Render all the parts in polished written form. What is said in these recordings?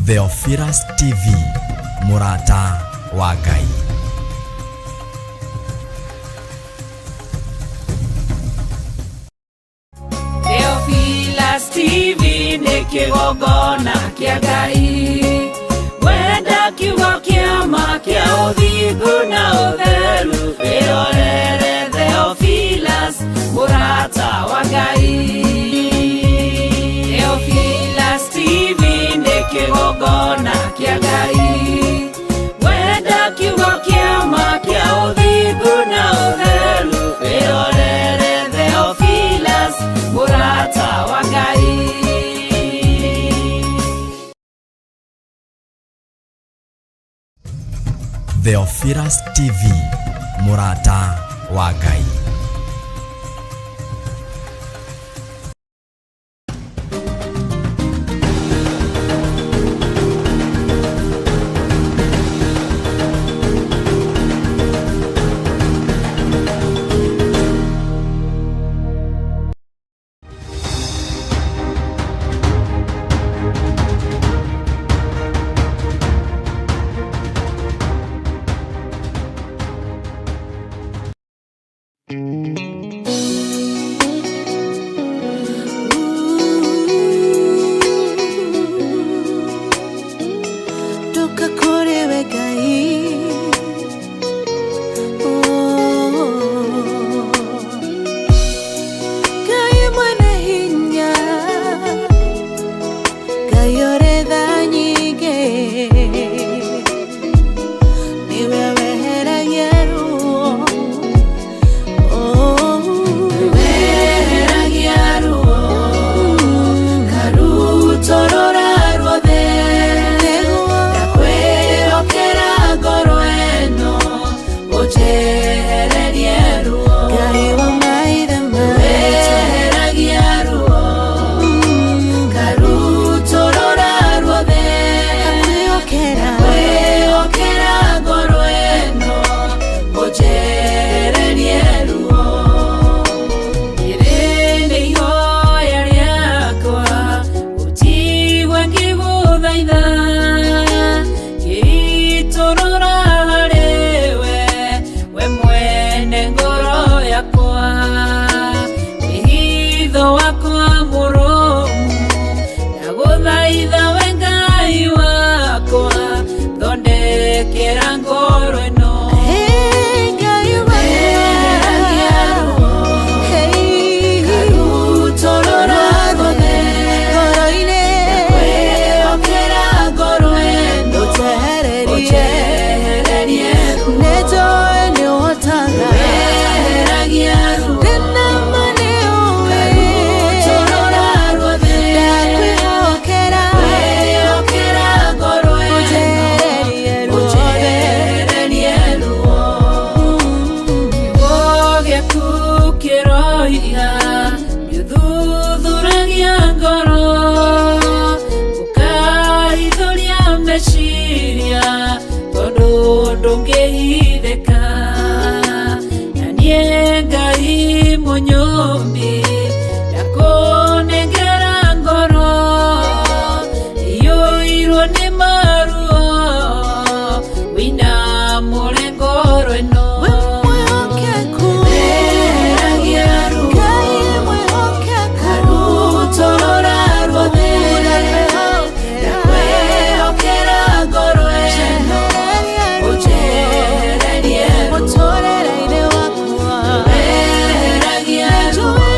Theophilus TV, mũrata wa Ngai. Theophilus TV nĩ kĩgongona kĩa Ngai. Wenda kiugo kĩa ma kĩa ũthingu na ũtheru, wĩrorere Theophilus, mũrata wa Ngai. Theophilus TV nĩ kĩgongona kĩa Ngai. Wenda kiugo kĩa ma kĩa ũthingu na ũtheru, wĩrorere Theophilus, mũrata wa Ngai. Theophilus TV, mũrata wa Ngai. Ndoka kũrĩ we Ngai. Oh. Ngai mwene hinya, Ngai ũrĩ tha nyingĩ, nĩwe weheragia ruo. Oh. Weheragia ruo, karutũrũra ruothe. Nĩguo. Ndakwĩhokera ngoro ĩno, ũnjehererie ruo. Ngai wa maithe maitũ. Weheragia ruo, karutũrũra ruothe. Ndakwĩhokera. Ndakwĩhokera ngoro ĩno, ũnjehererie ruo. Rĩrĩ nĩ ihoya rĩakwa, ũnjigue ngĩgũthaitha, ngĩitũrũra harĩ we, we mwene ngoro yakwa. Wĩhitho wakwa mũrũmu, ndagũthaitha we Ngai wakwa, thondekera ngoro ĩno. Hey, Ngai wa. Weheragia ruo, Hey. karutũrũra ruothe. Ngoro-inĩ. Ndakwĩhokera ngoro ĩno, Ũnjehererie. ũnjehererie ruo. Nĩnjũĩ nĩũhotaga. Weheragia ruo, Ndĩna ma nĩũĩ. karutũrũra ruothe. Ndakwĩhokera. Ndakwĩhokera ngoro ĩno, Ũnjehererie ruothe. ũnjehererie ruo. Kiugo gĩaku kĩroiga nĩũthuthuragia ngoro, ũkaithũria meciria, tondũ ndũngĩhithĩka. Na niĩ Ngai mũnyũmbi, ndakũnengera ngoro iyũirwo nĩ maruo, wĩinamũre ngoro ĩno. Wĩ mwĩhokeku. Weheragia ruo, Ngai mwĩhokeku. karutũrũra ruothe. Ndakwĩhokera ngoro ĩno, ũnjehererie ruo. Mũtũrĩre-inĩ wakwa. Weheragia ruo, Njũĩ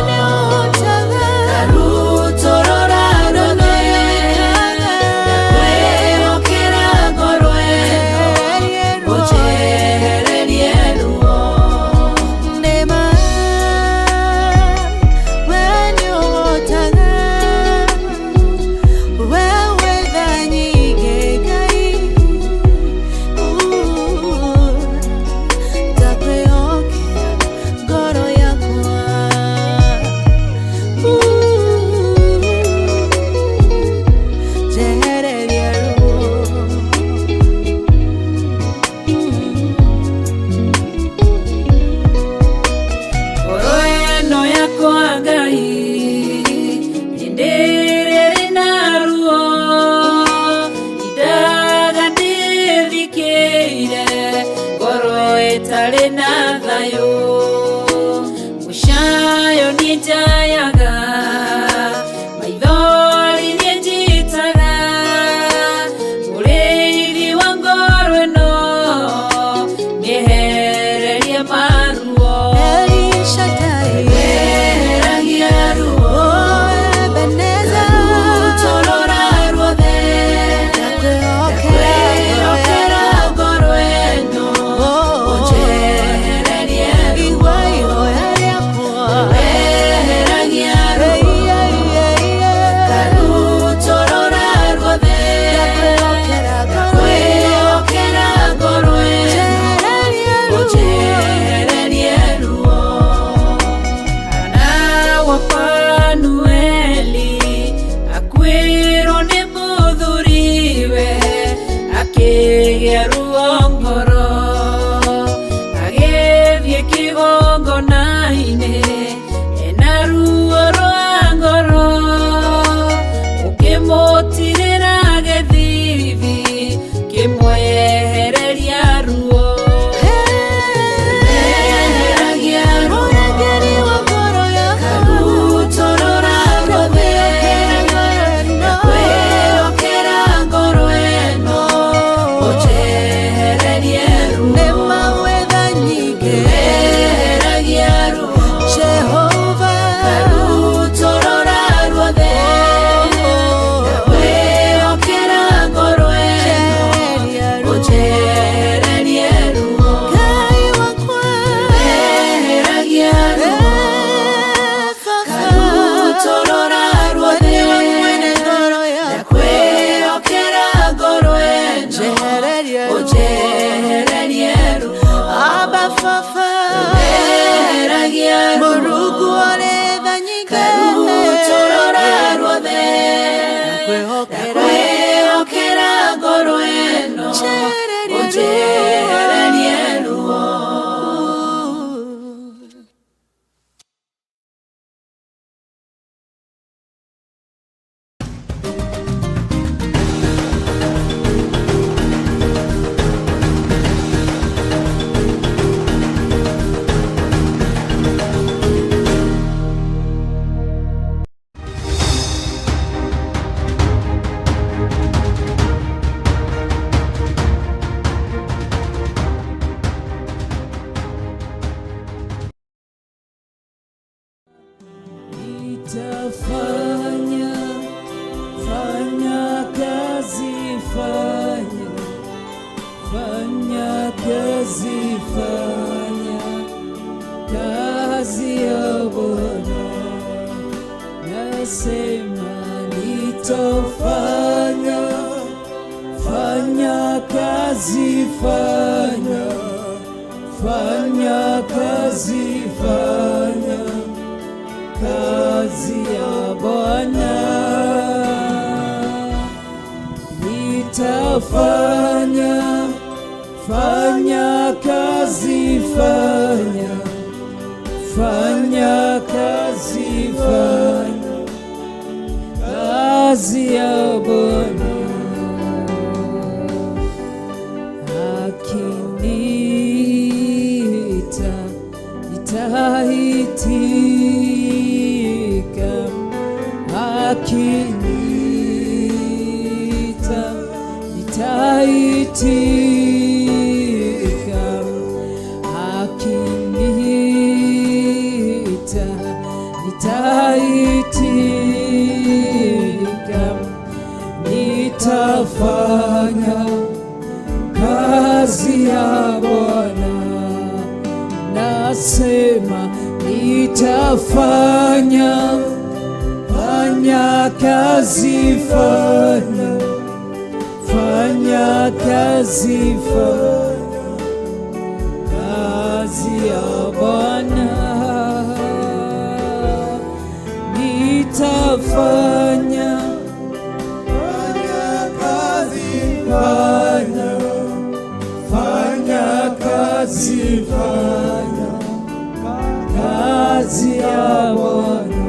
Akĩgĩa ruo ngoro, agĩthiĩ kĩgongona-inĩ ena ruo rwa ngoro, ũkĩmũtirĩra gĩthithi kĩmwehereria ruo. Eheragia ruo. Mũrangĩri wa ngoro yakwa. Karutũrũra ruothe, ndakwĩhokera ngoro ĩno, ũnjehererie ruo. Nĩ mawetha nyingĩ. Eheragia ruo. Jehova. Karutũrũra ruothe, ndakwĩhokera ngoro ĩno, Njehereria ruo. ũnjehererie ruo. Ngai wakwa. Eheragia ruo. Karutũrũra ruothe, Nĩwe mwene ngoro yakwa. ndakwĩhokera ngoro ĩno, Njehereria ruo. ũnjehererie ruo. Abba Baba. Eheragia ruo. Mũrungu ũrĩ tha nyingĩ. Karutũrũra ruothe, Ndakwĩhokera. ndakwĩhokera ngoro ĩno, Njehereria ruo. ũnjehererie ruo. Nitafanya, fanya kazi, fanya, fanya kazi, fanya kazi ya Bwana. Nasema nitafanya, fanya kazi, fanya, fanya kazi, fanya kazi ya Bwana. Nitafanya, fanya kazi, fanya, fanya kazi, fanya kazi ya Bwana. Akiniita nitaitika, akiniita nitaitika, akiniita nitaitika, nitafanya kazi ya Bwana. Nasema nitafanya, fanya kazi, fanya, fanya kazi, fanya kazi ya Bwana. Nitafanya, fanya kazi, fanya, fanya kazi, fanya kazi ya Bwana.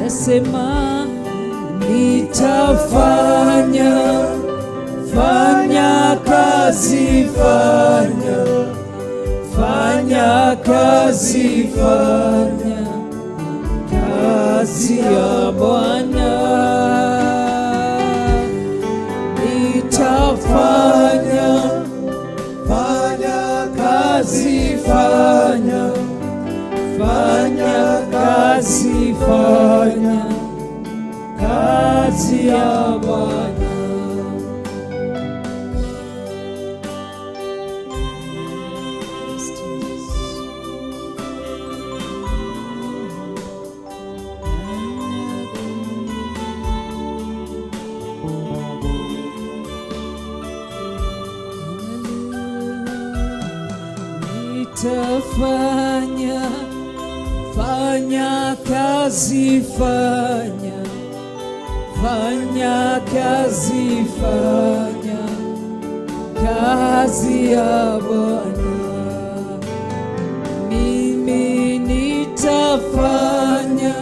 Nasema nitafanya, fanya kazi, fanya, fanya kazi, fanya kazi ya Bwana. Nitafanya, fanya kazi, fanya, fanya kazi, fanya kazi ya Bwana. Nitafanya, fanya kazi, fanya, fanya kazi, fanya kazi ya Bwana. Mimi nitafanya,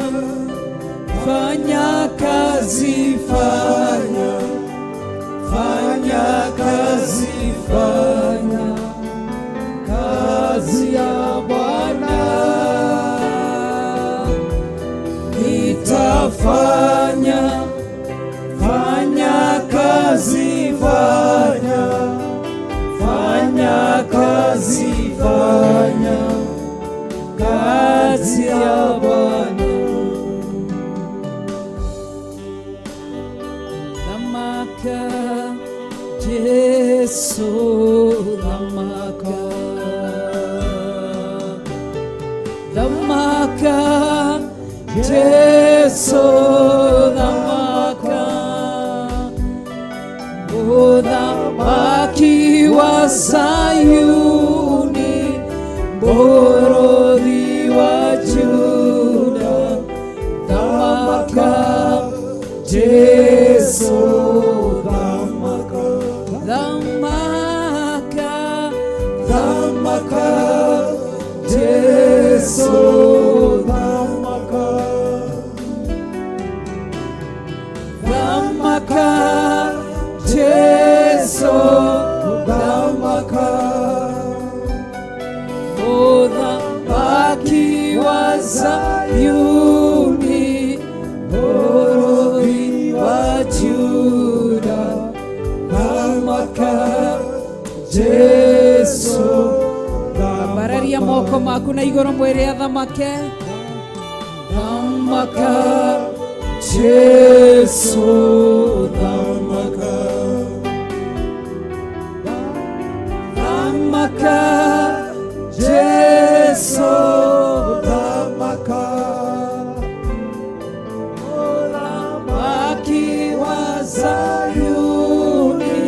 fanya kazi, fanya, fanya kazi, fanya kazi ya Bwana. Nitafanya, fanya kazi, fanya, fanya kazi, fanya kazi ya Bwana. Thamaka Jesu, thamaka, thamaka Jesu, thamaka, Mũthamaki wa Sayuni, Mũrũthi wa Juda, thamaka Jesu, Thamaka, thamaka, thamaka, Jesu, thamaka, thamaka Jesu, thamaka, Mũthamaki wa Sayuni, Mũrũthi wa Juda, thamaka Jesu. Ambararia moko maku na igũrũ mwĩre athamake, thamaka Jesu, thamaka, thamaka Jesu, thamaka, Mũthamaki wa Sayuni,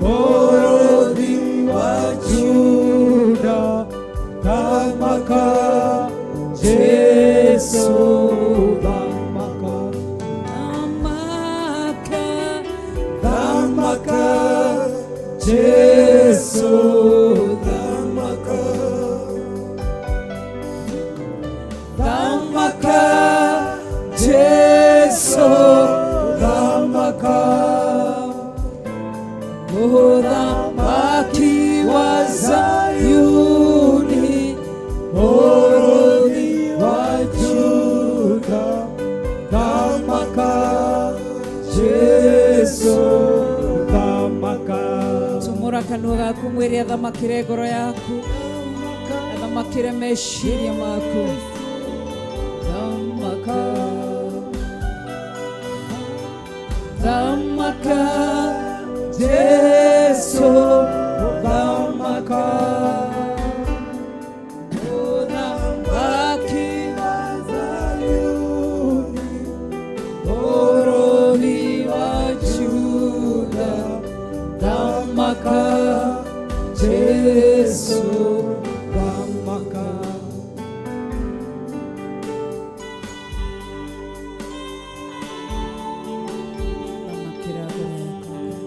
Mũrũthi wa Juda, thamaka, Jesu, thamaka, thamaka, thamaka, Jesu, thamaka, thamaka Jesu, thamaka, Mũthamaki wa Sayuni, Mũrũthi wa Juda, thamaka, Jesu, thamaka, tumũra kanua gaku mwĩre athamakĩre ngoro yaku, athamakĩre meciria maku. Thamaka, thamaka Jesu, thamaka, Mũthamaki wa Sayuni, Mũrũthi wa Juda, thamaka Jesu, thamaka, Thamakĩra ngoro yakwa Ngai,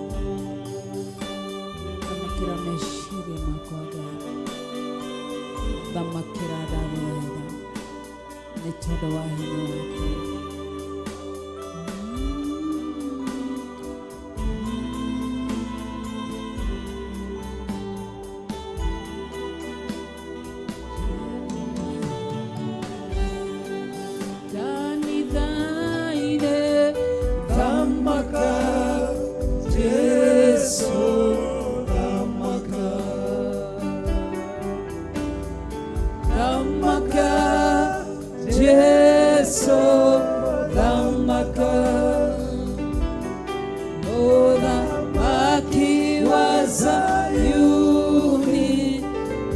thamakĩra meciria makwa Ngai, thamakĩra ndagũthaitha nĩ tondũ wa hinya waku. Kanitha-inĩ thamaka, Jesu, thamaka, thamaka Jesu, thamaka, Mũthamaki wa Sayuni,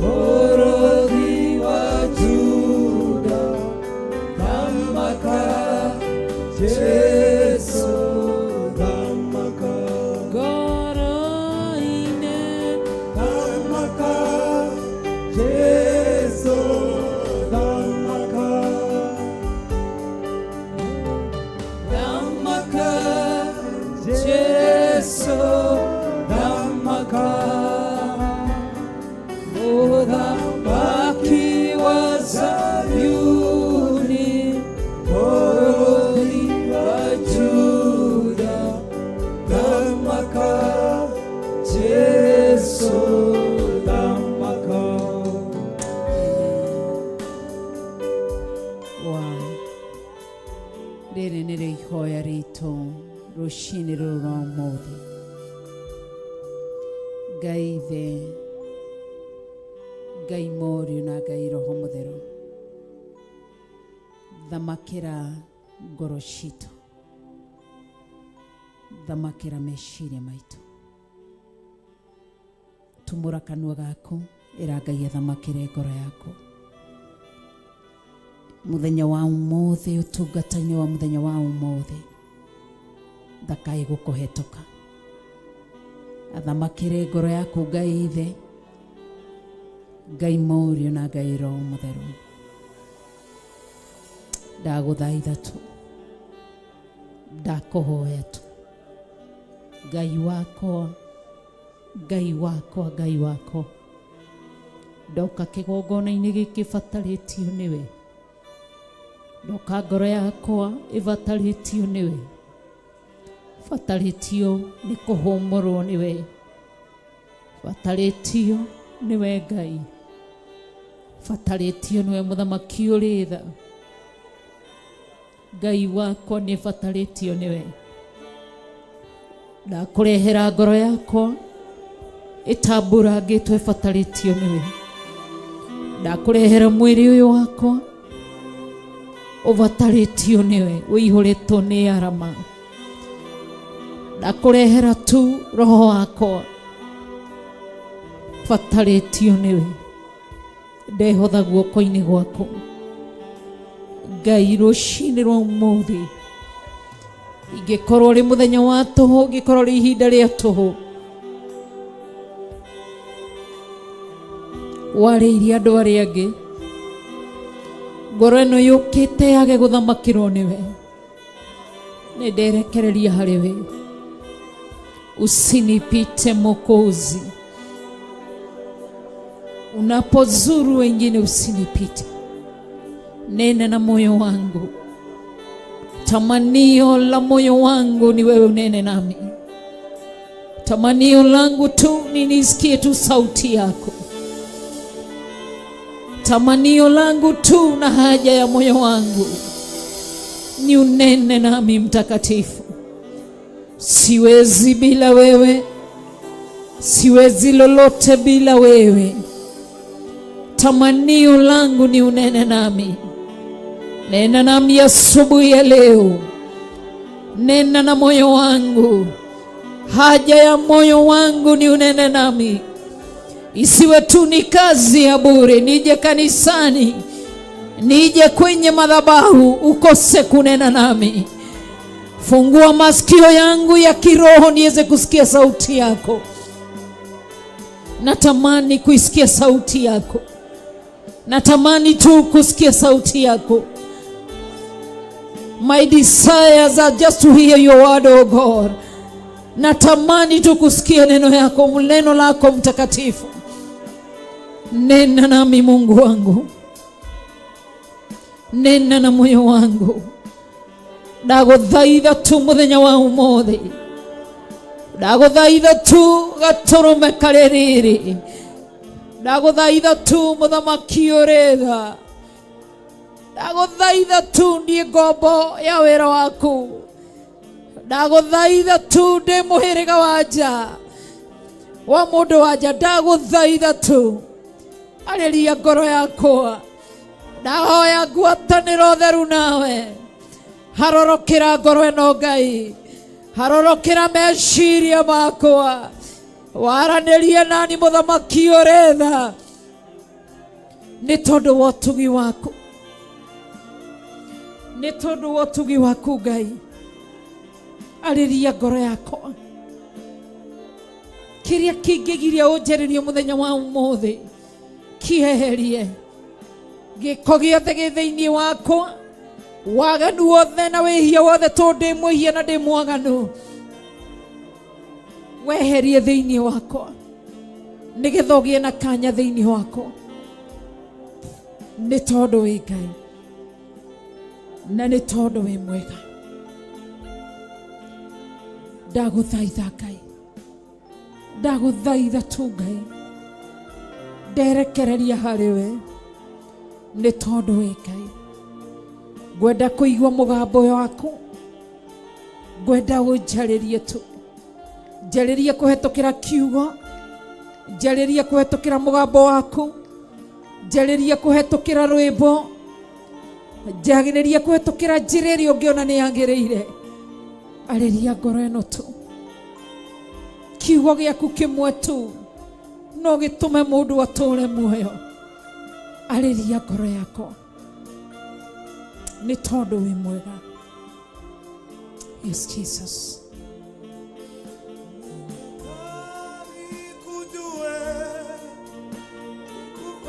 Mũrũthi wa Juda, thamaka, Jesu, thamaka, ngoro-inĩ thamaka, Jesu, thamaka, thamaka Jesu, thamaka, Jesu thamaka. Wow. Rĩrĩ nĩrĩo ihoya ritũ rũcinĩ rũrũ rwa ũmũthĩ. Ngai Ithe, Ngai Mũriũ na Ngai Roho Mũtheru, thamakĩra ngoro citũ, thamakĩra meciria maitũ. Tumũra kanua gaku, ĩra Ngai athamakĩre ngoro yaku. Muthenya wa umuthi, utungata-inĩ wa muthenya wa umuthi, ndakae gũkũhetũka. Athamakĩre ngoro yaku Ngai Ithe, Ngai Mũriũ na Ngai Roho Mũtheru. Ndagũthaitha tu, ndakũhoya tu, Ngai wakwa, Ngai wakwa, Ngai wakwa, ndoka kĩgongona-inĩ gĩkĩ batarĩtio nĩwe, ndoka ngoro yakwa ĩbatarĩtio nĩwe, batarĩtio nĩ kũhũmũrwo nĩwe, batarĩtio nĩwe Ngai, batarĩtio nĩwe mũthamaki ũrĩ tha. Ngai wakwa nĩ batarĩtio nĩwe. Ndakũrehera ngoro yakwa ĩtamburangĩtwo ĩbatarĩtio nĩwe. Ndakũrehera mwĩrĩ ũyũ wakwa ũbatarĩtio nĩwe, ũihũrĩtwo nĩ arama. Ndakũrehera tu roho wakwa batarĩtio nĩwe. Ndehotha guoko-inĩ gwaku Ngai rũcinĩ rwa ũmũthĩ. Ingĩkorwo ũrĩ mũthenya wa tũhũ, ũngĩkorwo ũrĩ ihinda rĩa tũhũ, warĩirie andũ arĩa angĩ, ngoro ĩno yũkĩte yage gũthamakĩrwo nĩwe, nĩ nderekereria harĩ we. Usinipite Mwokozi, unapozuru wengine usinipite. Nena na moyo wangu, tamanio la moyo wangu ni wewe unene nami. Tamanio langu tu ni nisikie tu sauti yako. Tamanio langu tu na haja ya moyo wangu ni unene nami, Mtakatifu. Siwezi bila wewe, siwezi lolote bila wewe. Tamanio langu ni unene nami. Nena nami asubuhi ya leo, nena na moyo wangu. Haja ya moyo wangu ni unene nami, isiwe tu ni kazi ya bure, nije kanisani, nije kwenye madhabahu ukose kunena nami. Fungua masikio yangu ya kiroho niweze kusikia sauti yako. Natamani kuisikia sauti yako, natamani tu kusikia sauti yako. My desires are just to hear your word, oh God. Natamani tu kusikia neno yako, neno lako mtakatifu. Nena nami Mungu wangu, nena na moyo wangu. Ndagũthaitha tu mũthenya wa ũmũthĩ, ndagũthaitha tu gatũrũme karĩ rĩrĩ, ndagũthaitha tu mũthamaki ũrĩ tha, ndagũthaitha tu ndiĩ ngombo ya wĩra waku, ndagũthaitha tu ndĩ mũhĩrĩga wa nja wa mũndũ wa nja, ndagũthaitha tu arĩria ngoro yakwa. Ndahoya ngwatanĩro theru nawe, harorokera ngoro ĩno Ngai, harorokera meciria makwa, waranĩrie nani mũthamaki ũrĩ tha, nĩ tondũ wa ũtugi waku, nĩ tondũ wa ũtugi waku Ngai, arĩria ngoro yakwa. Kĩrĩa kĩngĩgiria ũnjarĩrie mũthenya wa ũmũthĩ kĩeherie, gĩko gĩothe gĩ thĩinĩ wakwa, waganu wothe na wĩhia wothe, tondũ ndĩ mwĩhia na ndĩ mwaganu, weherie thĩinĩ wakwa nĩgetha ũgĩe na kanya thĩinĩ wakwa, nĩ tondũ wĩ Ngai na nĩ tondũ wĩ mwega. Ndagũthaitha Ngai, Ndagũthaitha tu Ngai, nderekereria harĩ we, nĩ tondũ wĩ Ngai. Ngwenda kũigua mũgambo waku, ngwenda ũnjarĩrie tu, njarĩrie kũhetũkĩra kiugo, njarĩrie kũhetũkĩra mũgambo waku, njarĩrie kũhetũkĩra rwĩmbo, njarĩrie kũhetũkĩra njĩra ĩrĩa ũngĩona nĩ yagĩrĩire. Arĩria ngoro ĩno tu, kiugo gĩaku kĩmwe tu no gĩtũme mũndũ atũre muoyo. Arĩria ngoro yakwa nĩ tondũ wĩ mwega. Yes, Jesus. Nikujue,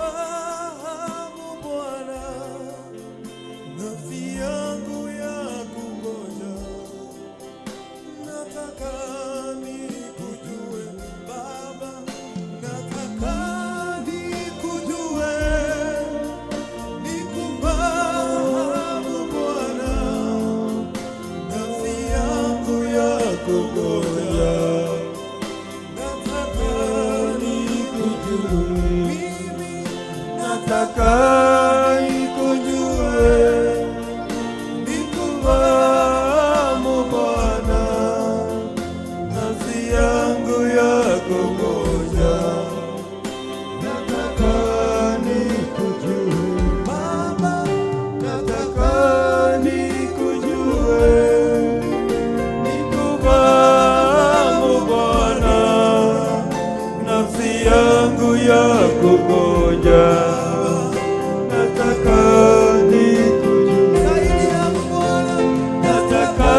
nikufahamu Bwana, nafsi yangu ya kungoja. Nataka nikujue Baba, nataka nikujue, nikufahamu Bwana, nafsi yangu ya kungoja. Nataka nikujue mimi, nataka nikujue, nikufahamu Bwana, nafsi yangu ya kungoja. Nataka nikujue Baba, nataka nikujue, nikufahamu Bwana, nafsi yangu ya kungoja. Nataka nikujue, nataka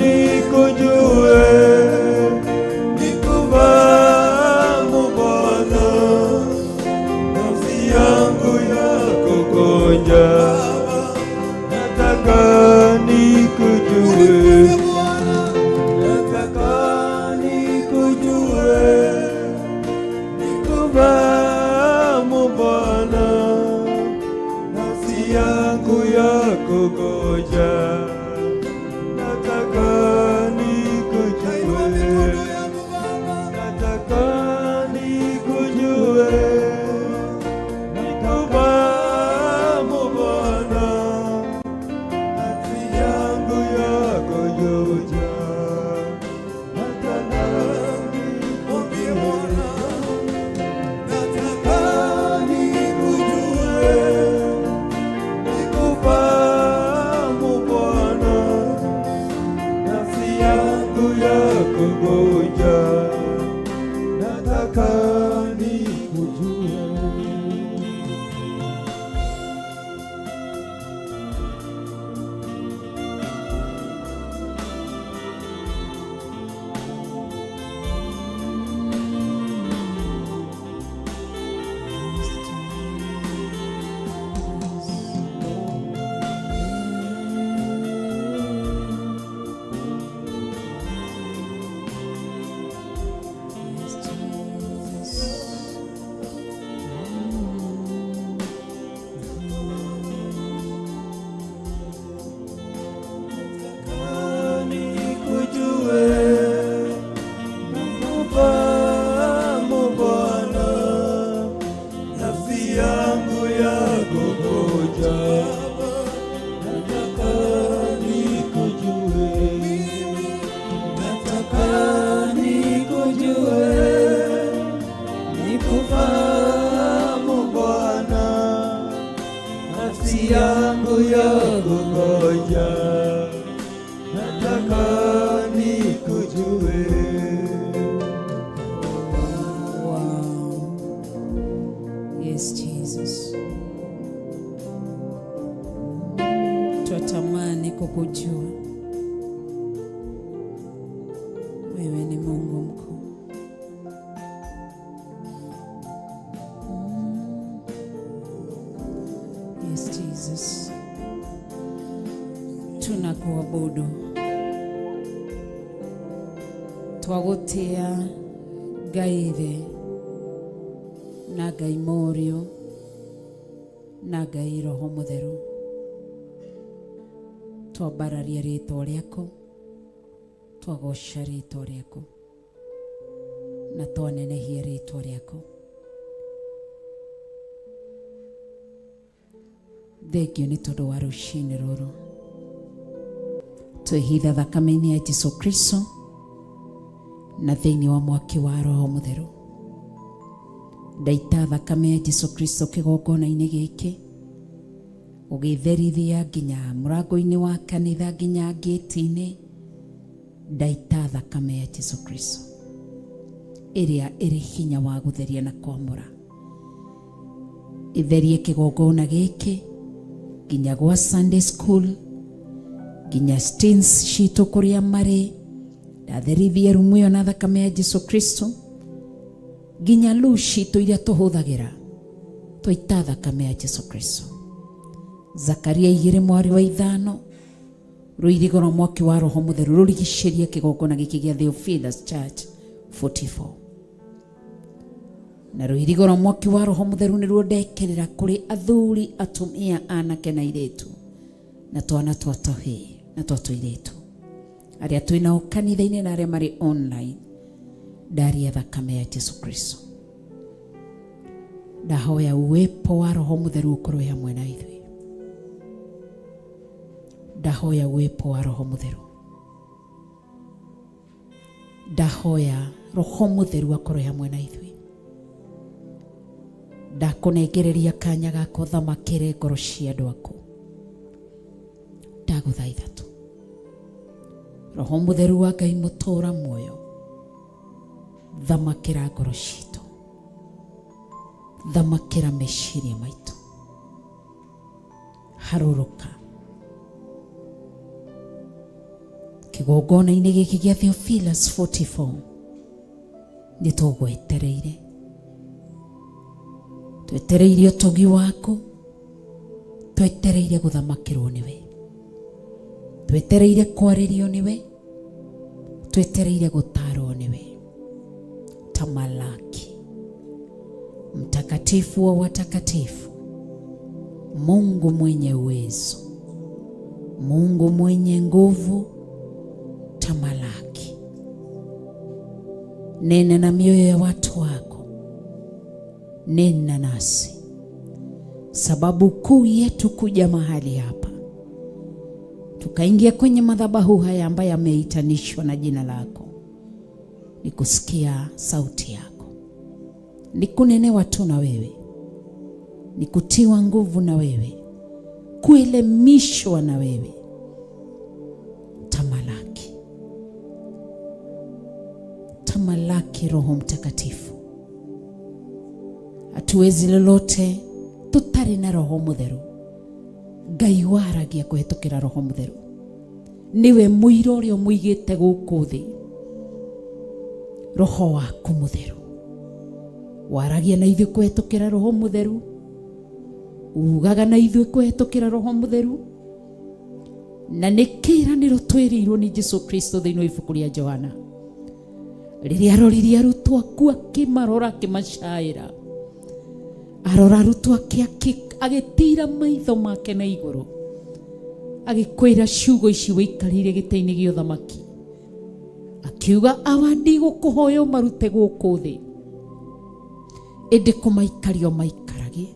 nikujue, nikufahamu Bwana, nafsi yangu ya kungoja. Nataka nikujue, nataka nikujue, nikufahamu Bwana, nafsi yangu ya kungoja. Nataka nikujue, nataka nikujue, nikufahamu Bwana, nafsi yangu ya kungoja. Nataka nikujue, nataka nikujue, nikufahamu Bwana, nafsi yangu ya kungoja. Nataka nikujue. Yes, Jesus. Nikujue, nikufahamu Bwana, nafsi yangu ya kungoja. Nataka nikujue, nataka nikujue, nikufahamu Bwana, nafsi yangu ya kungoja. Nataka nikujue. Wow. Yes, Jesus. Twatamani kukujua. Wewe ni Mungu mkuu. Yes, Jesus. Tunakuabudu. Twagũtĩa Ngai Ithe na Ngai Mũriũ na Ngai Roho Mũtheru. Twambararia rĩtwa rĩaku, twagoca rĩtwa rĩaku. Na twanenehia rĩtwa rĩaku. Thengio nĩ tondũ wa rũcinĩ rũrũ. Twĩhitha thakame-inĩ ya Jesu Kristo na thĩinĩ wa mwaki wa Roho Mũtheru. Ndaita thakame ya Jesu Kristo kĩgongona-inĩ gĩkĩ, ũgĩtherithia nginya mũrango-inĩ wa kanitha nginya ngĩti-inĩ. Ndaita thakame ya Jesu Kristo ĩrĩa ĩrĩ hinya wa gũtheria na kwamũra. Itherie kĩgongona gĩkĩ nginya gwa Sunday school, nginya teens citũ kũrĩa marĩ. Ndatherithie rumu ĩyo na thakame ya Jesu Kristo, nginya lu citũ iria tũhũthagĩra twaita thakame ya Jesu Kristo. Zakaria 2 mwari wa 5, rũirigo rwa mwaki wa Roho Mũtheru rũrigicĩrie kĩgongona gĩkĩ gĩa Theophilus Church 44. Na rũirigo rwa mwaki wa Roho Mũtheru nĩruo ndekĩrĩra kũrĩ athuri, atumia, anake na airĩtu, na twana twa tũhĩĩ na twa tũirĩtu, arĩa twĩ nao kanitha-inĩ na arĩa marĩ online. Ndaria thakame ya Jesu Kristo. Ndahoya uwepo wa Roho Mũtheru ũkorwo hamwe na ithuĩ. Ndahoya uwepo wa Roho Mũtheru. Ndahoya Roho Mũtheru akorwo hamwe na ithuĩ. Ndakũnengereria kanya gaka ũthamakĩre ngoro cia andũ aku. Ndagũthaitha tu, Roho Mũtheru wa Ngai mũtũũra muoyo, thamakĩra ngoro citũ, thamakĩra meciria maitũ, harũrũka kĩgongona-inĩ gĩkĩ gĩa Theophilus 44. Nĩ tũgwetereire, twetereire ũtugi waku, twetereire gũthamakĩrwo nĩwe, twetereire kwarĩrio nĩwe, twetereire gũtarwo nĩwe. Tamalaki, mtakatifu wa watakatifu, Mungu mwenye uwezo, Mungu mwenye nguvu, tamalaki, nena na mioyo ya watu wako, nena nasi. Sababu kuu yetu kuja mahali hapa, tukaingia kwenye madhabahu haya ambayo yameitanishwa na jina lako, ni kusikia sauti yako, ni kunenewa tu na wewe, ni kutiwa nguvu na wewe, kuelemishwa na wewe. Tamalaki, tamalaki Roho Mtakatifu. Hatuwezi lolote tutari na Roho Mutheru. Ngai waragia kũhetũkĩra Roho Mutheru, niwe mũira ũrĩa ũmũigĩte gũkũ thĩ. Roho waku Mutheru waragia na ithuĩ kũhetũkĩra Roho Mutheru, ugaga na ithuĩ kũhetũkĩra Roho Mutheru, na nĩ kĩĩranĩro twĩrĩirwo nĩ Jesu Kristo thĩinĩ wa ibuku rĩa Johana, rĩrĩa aroririe arutwo aku akĩmarora akĩmacaĩra, arora arutwo ake agĩtiira maitho make na igũrũ, agĩkwĩra ciugo ici wĩikarĩire gĩtĩ-inĩ gĩa ũthamaki, akiuga, awa ndigũkũhoya ũmarute gũkũ thĩ, ĩndĩ kũmaikaria ũmaikarage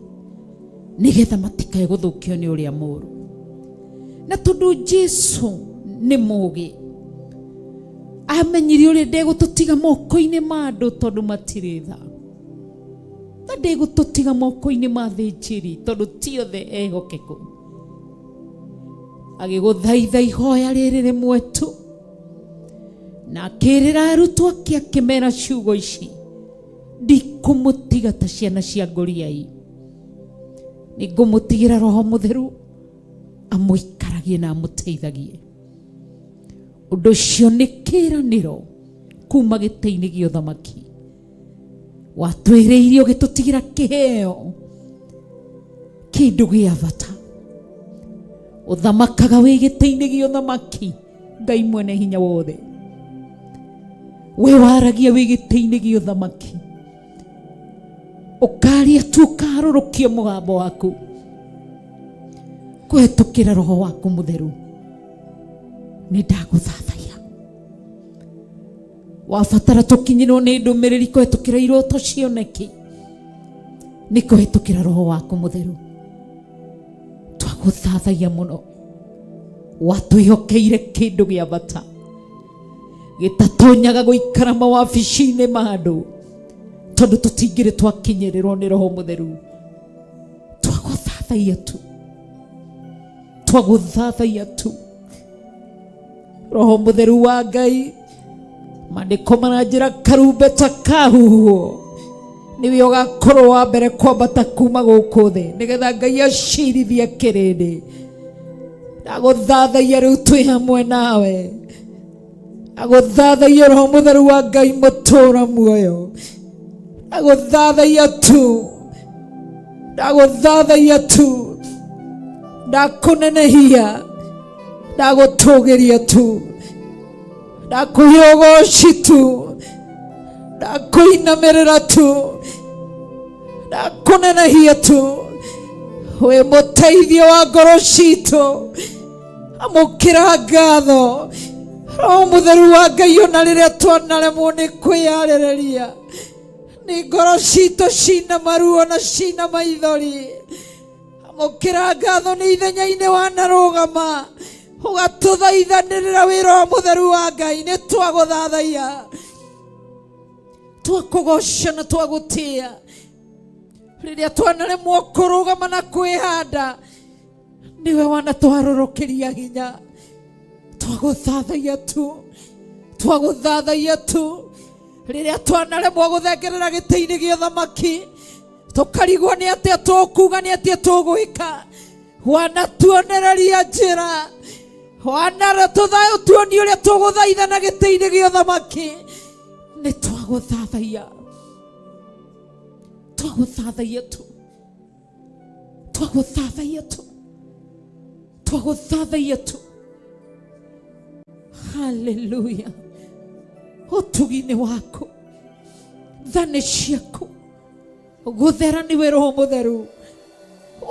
nĩgetha matikae gũthũkio nĩ ũrĩa mũũru. Na tondũ Jesu nĩ mũũgĩ, amenyire ũrĩa ndegũtũtiga moko-inĩ ma andũ tondũ matirĩ tha, na ndegũtũtiga moko-inĩ ma thĩnjĩri tondũ ti othe ehokeku. Agĩgũthaitha ihoya rĩrĩ rĩmwe tu, na akĩrĩra arutwo ake akĩmera ciugo ici, ndikũmũtiga ta ciana cia ngũriai, nĩngũmũtigĩra Roho Mũtheru amũikaragie na amũteithagie. Ũndũ ũcio nĩ kĩĩranĩro kuma gĩtĩ-inĩ gĩa ũthamaki, watwĩrĩire ũgĩtũtigĩra kĩheo, kĩndũ gĩa bata. Ũthamakaga wĩ gĩtĩ-inĩ gĩa ũthamaki, Ngai mwene hinya wothe. We waragia wĩ gĩtĩ-inĩ gĩa ũthamaki, ũkaria tu ũkarũrũkia mũgambo waku kũhetũkĩra Roho waku Mũtheru. Nĩ ndagũthathaiya. Wabatara tũkinyĩrwo nĩ ndũmĩrĩri kũhetũkĩra iroto cioneki, nĩ kũhetũkĩra roho waku mũtheru. Twagũthathaia mũno, watwĩhokeire kĩndũ gĩa bata gĩtatonyaga gũikara mawabici-inĩ ma andũ, tondũ tũtingĩrĩ twakinyĩrĩrwo nĩ roho mũtheru. Twagũthathaia tu, twagũthathaia tu. Roho mũtheru wa Ngai, maandĩko maranjĩra karumbeta kahuhwo nĩwe ũgakorwo wa mbere kwambata kuma gũkũ thĩ, nĩgetha Ngai acirithie kĩrĩndĩ. Ndagũthathaia rĩu twĩ hamwe nawe, ndagũthathaia roho mũtheru wa Ngai mũtũra muoyo, ndagũthathaia tu, ndagũthathaia tu, ndakũnenehia, ndagũtũgĩria tu, ndakũhe ũgoci tu, ndakũinamĩrĩra tu, ndakũnenehia tu. Wĩ mũteithio wa ngoro citũ, amũkĩra ngatho. Roho mũtheru wa Ngai, ona rĩrĩa twanaremwo nĩ kwĩyarĩrĩria, nĩ ngoro citũ cina maruo na cina maithori, amũkĩra ngatho. Nĩ ithenya-inĩ wanarũgama ũgatũthaithanĩrĩra wĩ roho mũtheru wa Ngai, nĩ twagũthathaia, twakũgoca na twagũtĩa. Rĩrĩa twanaremwo kũrũgama na kwĩhanda, nĩwe wanatwarũrũkĩria hinya. Twagũthathaia tu, twagũthathaia tu. Rĩrĩa twanaremwo gũthengerera gĩtĩ-inĩ gĩa ũthamaki, tũkarigwo nĩ atĩa tũkuga, nĩ atĩa tũgwĩka, wanatuonereria njĩra, wanatuonia ũrĩa tũgũthaithana gĩtĩ-inĩ gĩa ũthamaki. Nĩ twagũthathaia, twagũthathaia tu, twagũthathaia tu, twagũthathaia tu. Haleluya! Ũtugi-inĩ waku, tha nĩ ciaku, gũthera nĩwe roho mũtheru,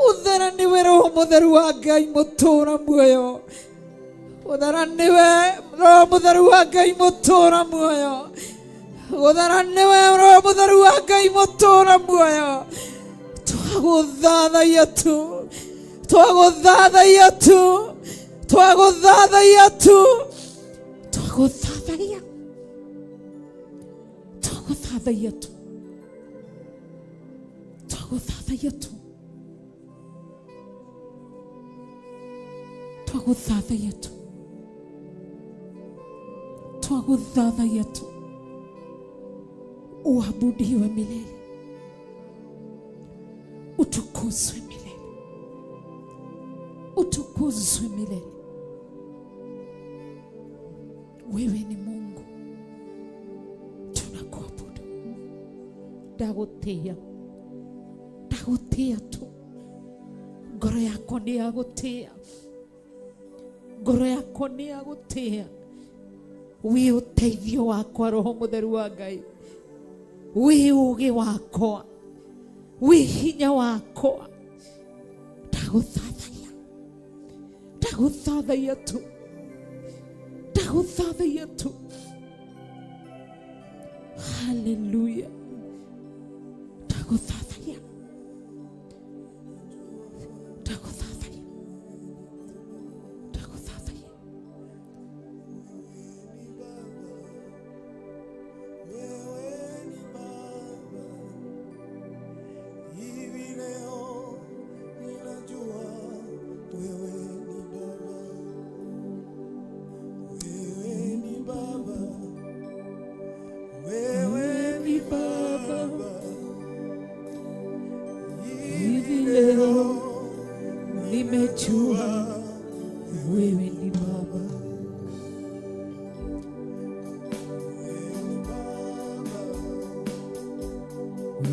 ũthera nĩwe roho mũtheru wa Ngai mũtũra muoyo, gũthera nĩwe roho mũtheru wa Ngai mũtũra muoyo, gũthera nĩwe roho mũtheru wa Ngai mũtũra muoyo. Twagũthathaia tu, twagũthathaia tu, twagũthathaia tu, twagũthathaia, twagũthathaia tu, twagũthathaia tu, twagũthathaia tu, twagũthathaia tu. Uabudiwe milele, utukuzwe milele, utukuzwe milele. Wewe ni Mungu, tunakuabudu. Ndagũtĩĩa, ndagũtĩĩa tu, ngoro yakwa nĩ yagũtĩĩa, ngoro yakwa nĩ yagũtĩĩa. Wĩ ũteithio wakwa, roho mũtheru wa Ngai, wĩ ũgĩ wakwa, wĩ hinya wakwa. Ndagũthathaia, ndagũthathaia tu, ndagũthathaia tu. Haleluya! Ndagũthathaia, ndagũthathaia, ndagũthathaia. Wewe ni Baba, hivi leo ninajua wewe ni Baba, wewe ni Baba, wewe ni Baba, Hivi leo nimejua wewe ni Baba.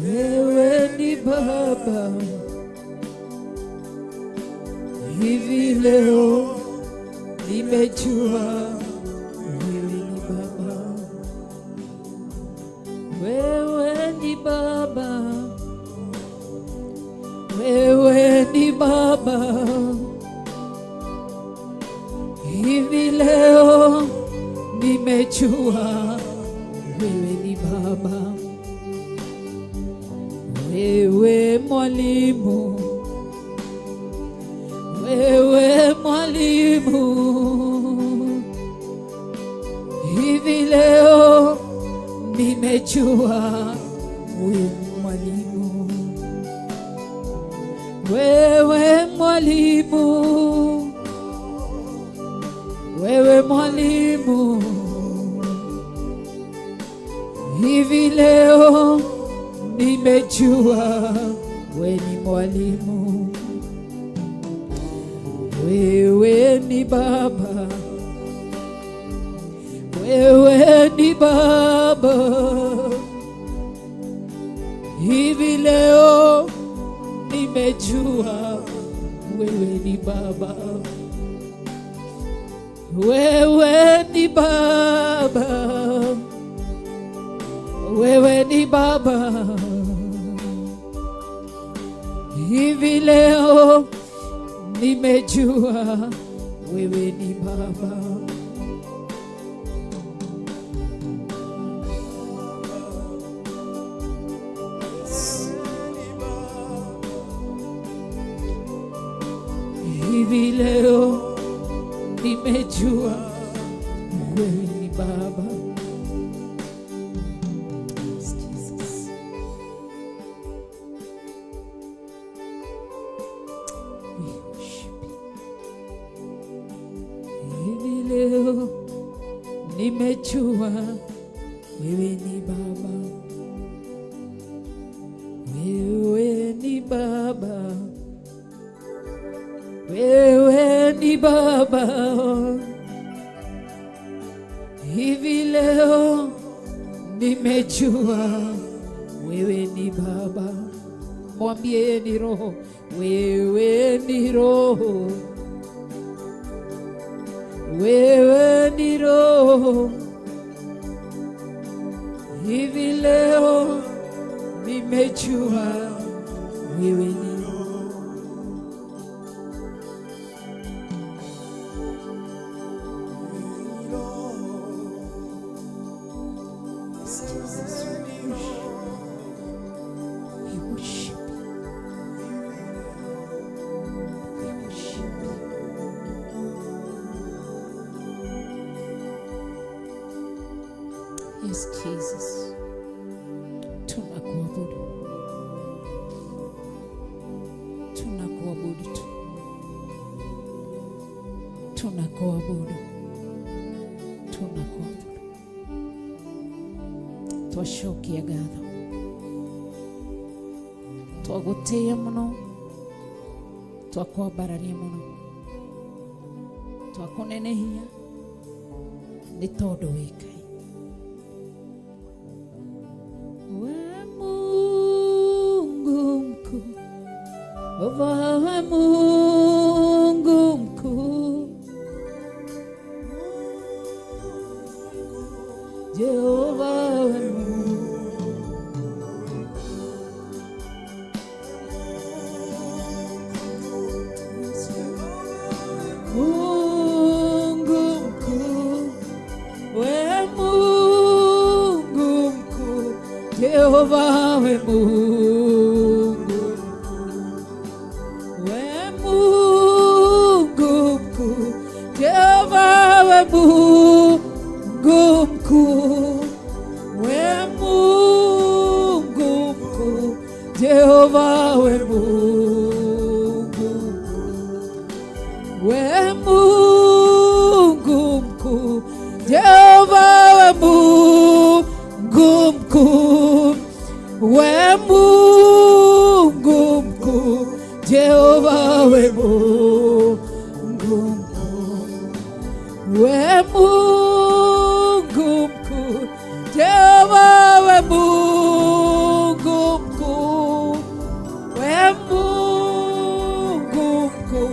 Wewe ni Baba. Hivi leo nimejua wewe ni Baba. Wewe ni Baba. Wewe ni Baba. Hivi leo nimejua ni Baba, wewe mwalimu, wewe mwalimu. Hivi leo nimejua wewe mwalimu, wewe mwalimu, wewe mwalimu. Hivi leo nimejua wewe ni mwalimu, wewe ni Baba, wewe ni Baba. Hivi leo nimejua wewe ni Baba, wewe ni Baba, wewe ni Baba. Hivi leo nimejua wewe ni Baba. Hivi leo nimejua wewe ni Baba. Yes, Jesus. We worship you. Hivi leo nimejua wewe ni Baba, wewe ni Baba, wewe ni Baba. Hivi leo nimejua wewe ni Baba. Mwambie yeye ni Roho, wewe ni Roho, wewe ni Roho. Hivi leo nimejua wewe ni Roho. Yes, Jesus, we worship you. We worship you. We worship you. Yes, Jesus. Tunakuabudu. Tunakuabudu tu. Tunakuabudu. Tunakuabudu. Twacokia ngatho, twagũtĩĩa mũno, twakwambararia mũno, twakũnenehia nĩ tondũ wĩ Ngai. We Mungu mkuu, wewe Mungu mkuu, Jehova we Mungu. Mungu mkuu, we Mungu mkuu, Jehova we Mungu, we Mungu mkuu, Jehova we Mungu mkuu, we Mungu mkuu, Jehova we Mungu mkuu. We Mungu mkuu, Jehova we Mungu mkuu, we Mungu mkuu, Jehova we Mungu mkuu, we Mungu mkuu, Jehova we Mungu mkuu, we Mungu mkuu,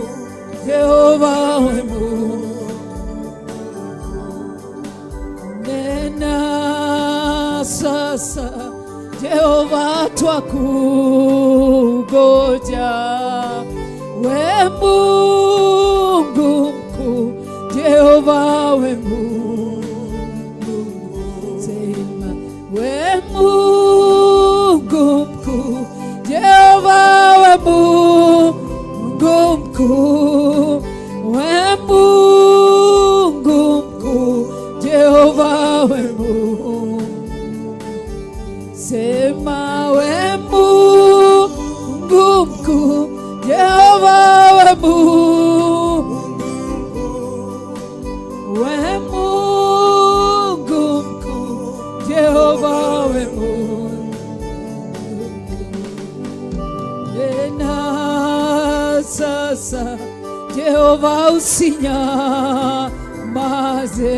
Jehova we Mungu. Nena sasa, Jehova, twakungoja. We Mungu mkuu, Jehova we Mungu, sema we Sema we Mungu mkuu, Jehova we Mungu, we Mungu mkuu, Jehova we Mungu. Nena sasa, Jehova usinyamaze,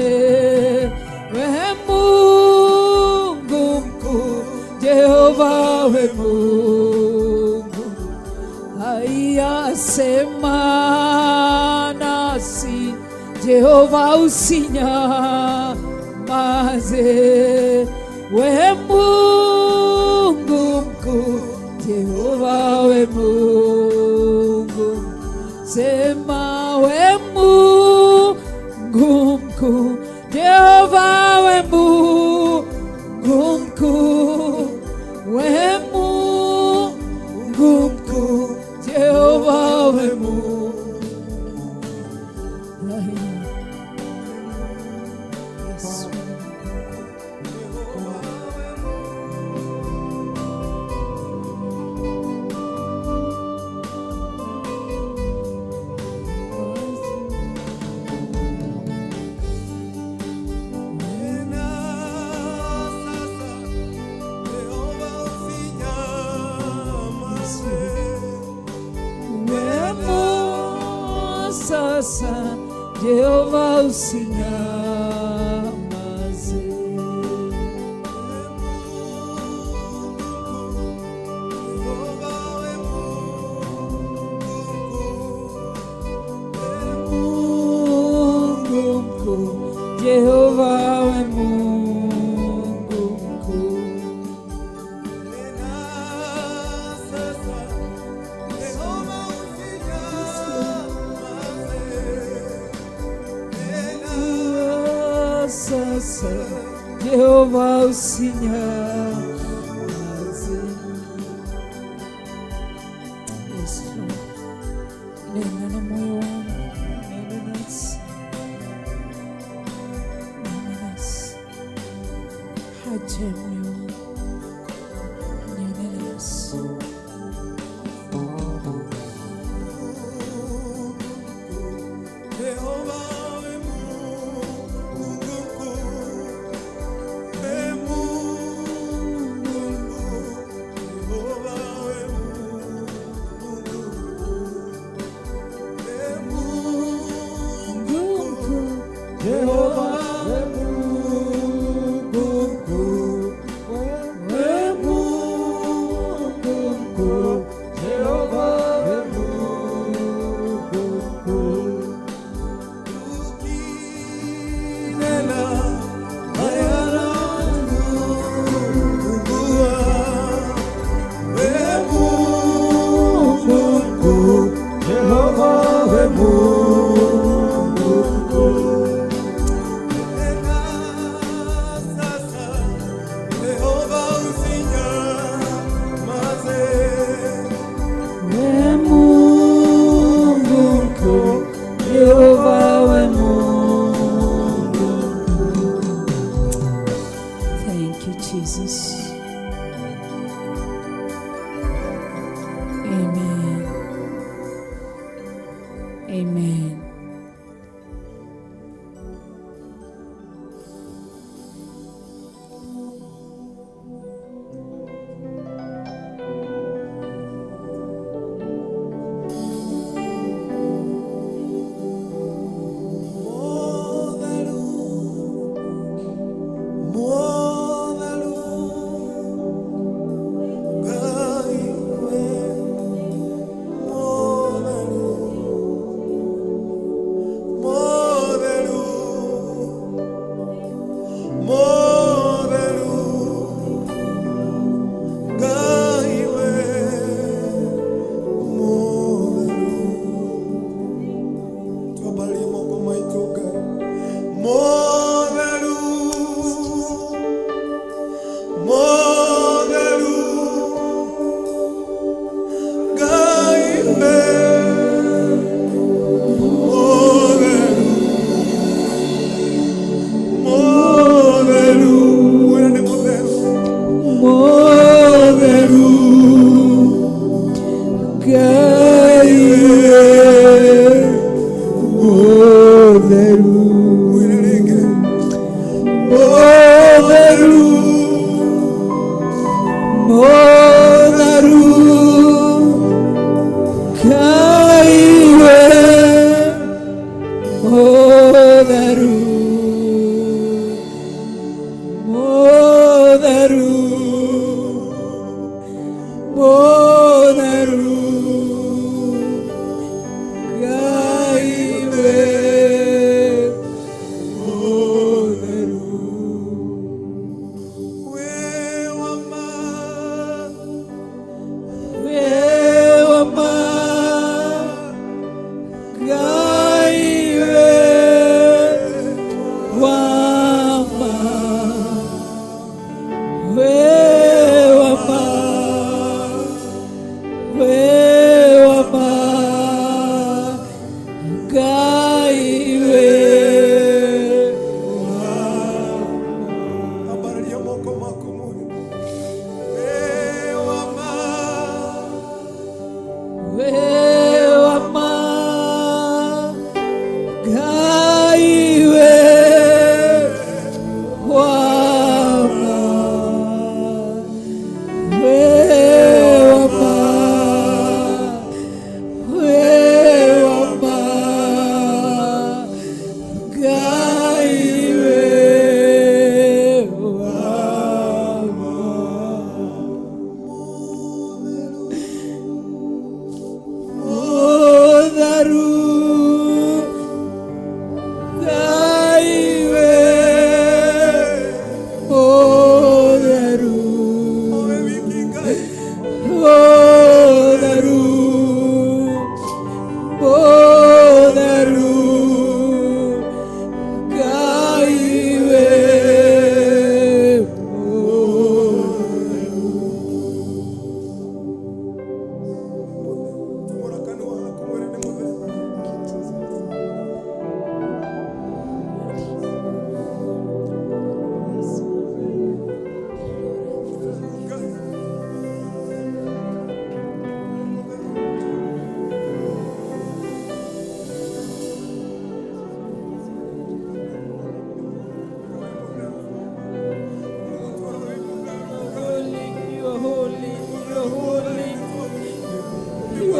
we Mungu mkuu, Jehova we Mungu. Haya, sema nasi, Jehova usinyamaze, we Mungu mkuu, Jehova we Mungu. Sema we Mungu mkuu, Jehova we Mungu mkuu, we Mungu mkuu, Jehova we Mungu. Yesu. Nena sasa, Yehova usinyamaze. We Mungu sasa, Jehova usinyamaze. Yehova we Mungu mkuu, Jehova we Mungu mkuu. Nena sasa, Yehova usinyamaze. Nena Sasa, Jehova usinyamaze. Yesu, nena na moyo wangu, nena nasi, nena nasi, haja ya moyo wangu, nena nasi. Yehova we Mungu mkuu, we Mungu mkuu, Yehova we Mungu mkuu, we Mungu Mungu mkuu, Yehova we Mungu mkuu, we Mungu mkuu, Yehova we Mungu mkuu. Ukinena hayatapungua, we Mungu mkuu, Yehova we Mungu mkuu. Nena sasa, Yehova usinyamaze. We Mungu mkuu, Yehova we Mungu mkuu. Thank you, Jesus. Amen. Amen. Mother, mother,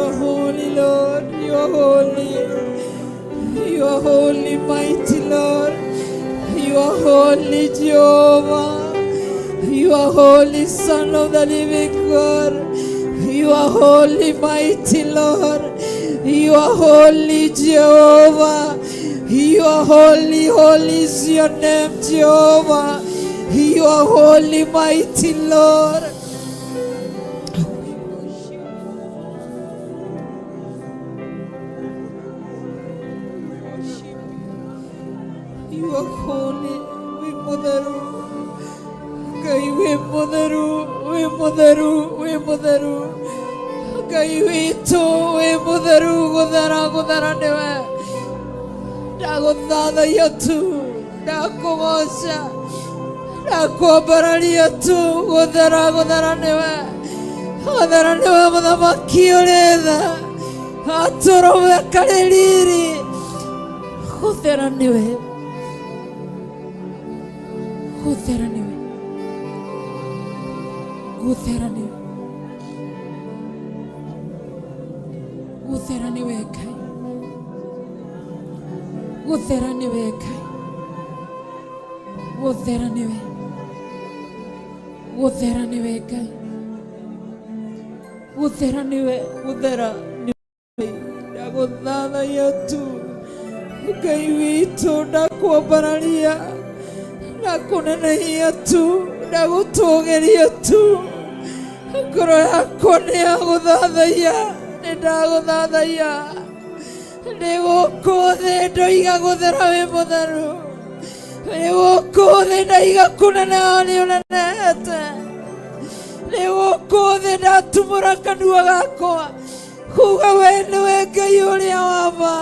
are holy, Lord. You are holy. You are holy, mighty Lord. You are holy, Jehovah. You are holy, Son of the living God. You are holy, mighty Lord. You are holy, Jehovah. You are holy, holy is your name, Jehovah. You are holy, mighty Lord. You are holy, wĩ mũtheru. Ngai wĩ mũtheru, wĩ mũtheru, wĩ mũtheru. Ngai witũ wĩ mũtheru, gũthera gũthera nĩwe. Ndagũthathaiya tu, ndakũgoca, ndakwambararia tu, gũthera gũthera nĩwe. Gũthera nĩwe mũthamaki ũrĩ tha, atũrũme karĩ riri. Gũthera nĩwe, gũthera nĩwe, gũthera nĩwe, gũthera nĩwe Ngai, gũthera nĩwe Ngai, gũthera nĩwe, gũthera nĩwe Ngai, gũthera nĩwe, gũthera nĩwe. Ndagũthathaiya tu Ngai witũ, ndakwambararia, ndakũnenehia tu, ndagũtũgĩria tu. Ngoro yakwa nĩ ya gũthathaiya, nĩ ndagũthathaiya. Ndĩ gũkũ thĩ ndoiga gũthera wĩ mũtheru, ndĩ gũkũ thĩ ndaiga kũneneha nĩ ũnenehete, ndĩ gũkũ thĩ ndatumũra kanua gakwa kuga we nĩwe Ngai ũrĩa wa ma.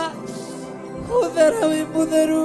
Gũthera wĩ mũtheru.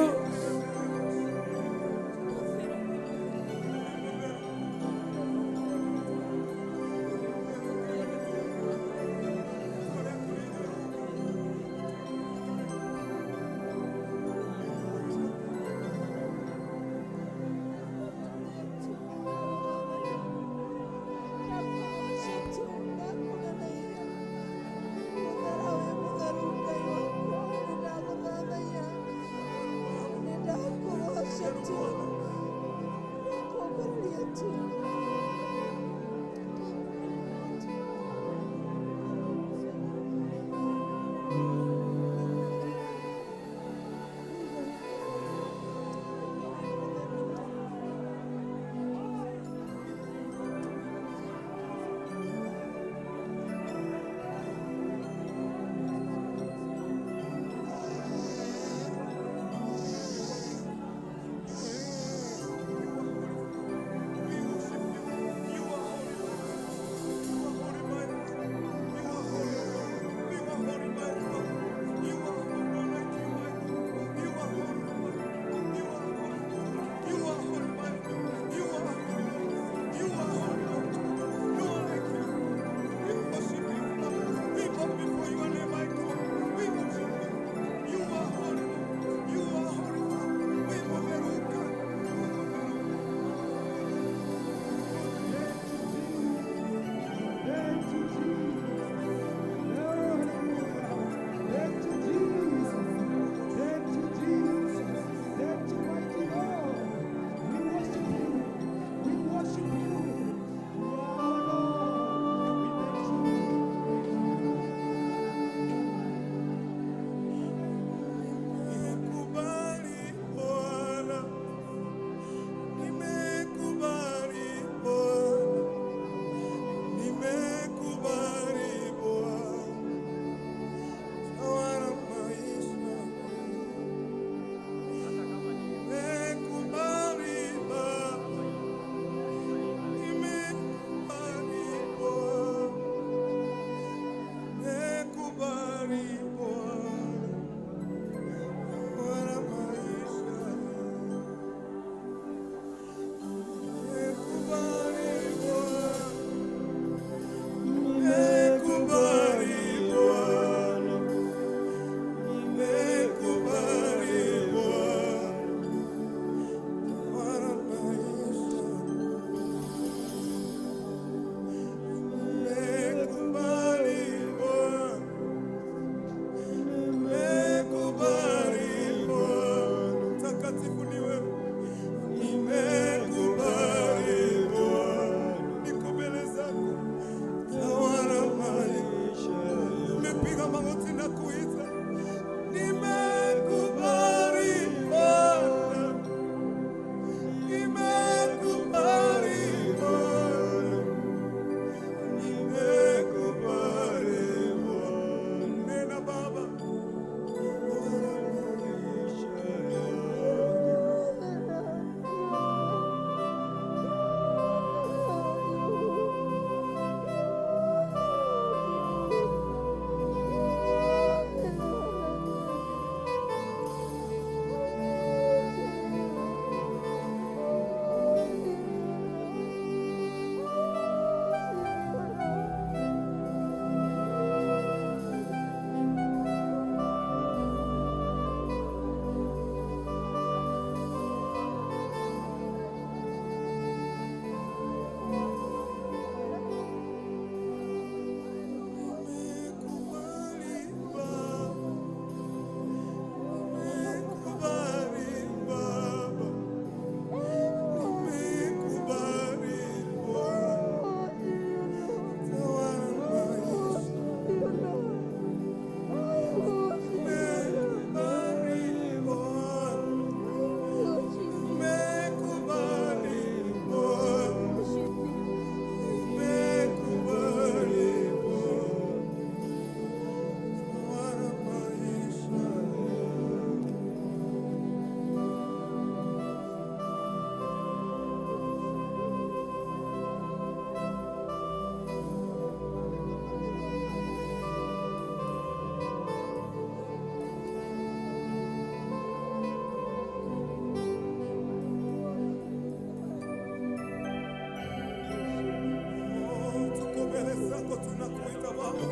Kwako tunakuita Baba,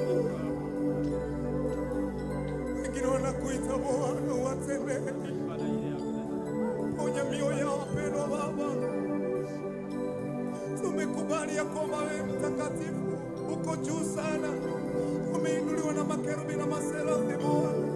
wengine wanakuita Bwana, watendee, ponya mioyo ya wapendwa Baba. Tumekubali ya kwamba wewe mtakatifu uko juu sana, umeinuliwa na makerubi na maserafi Bwana.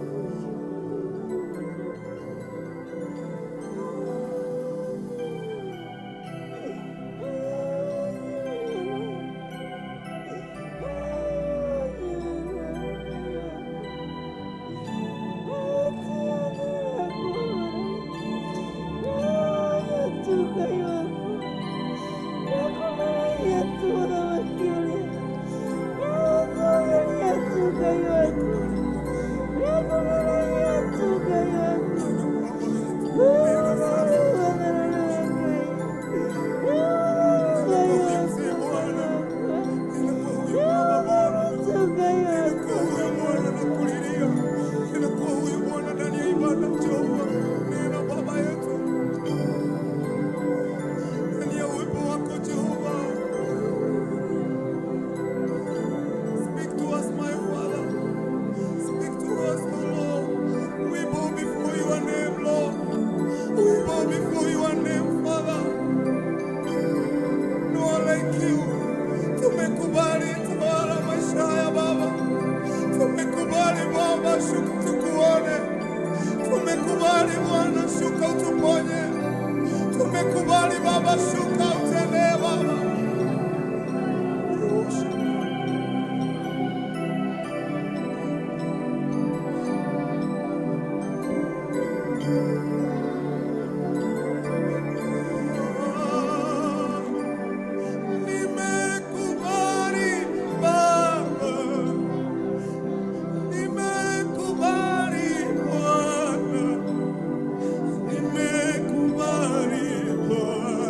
Ninakuwa huyu Bwana ndani ya ibada, Jehova, nena Baba yetu ndani ya uwepo wako Jehova. Speak to us, my Father. Speak to us, O Lord. We bow before your name, Lord. We bow before your name, Father. No one like you. Tumekubali tawala maisha haya Baba. Tumekubali Baba, shuka tukuone. Tumekubali Bwana, shuka utuponye. Tumekubali Baba, shuka utendee Baba. We worship you. Nimekubali Baba, nimekubali Bwana, nimekubali Bwana,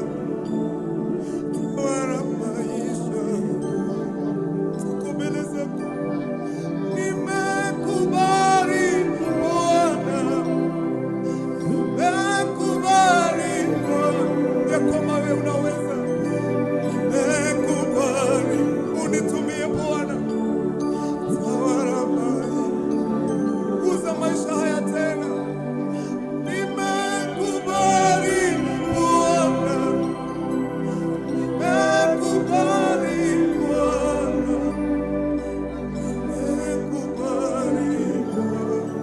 tawala maisha, tuko mbele zako. Nimekubali Bwana, nimekubali Bwana, ya kwamba wewe unaweza. Nimekubali unitumie Bwana, tawala maisha, guza maisha haya tena. Nimekubali Bwana, nimekubali Bwana, nimekubali Bwana.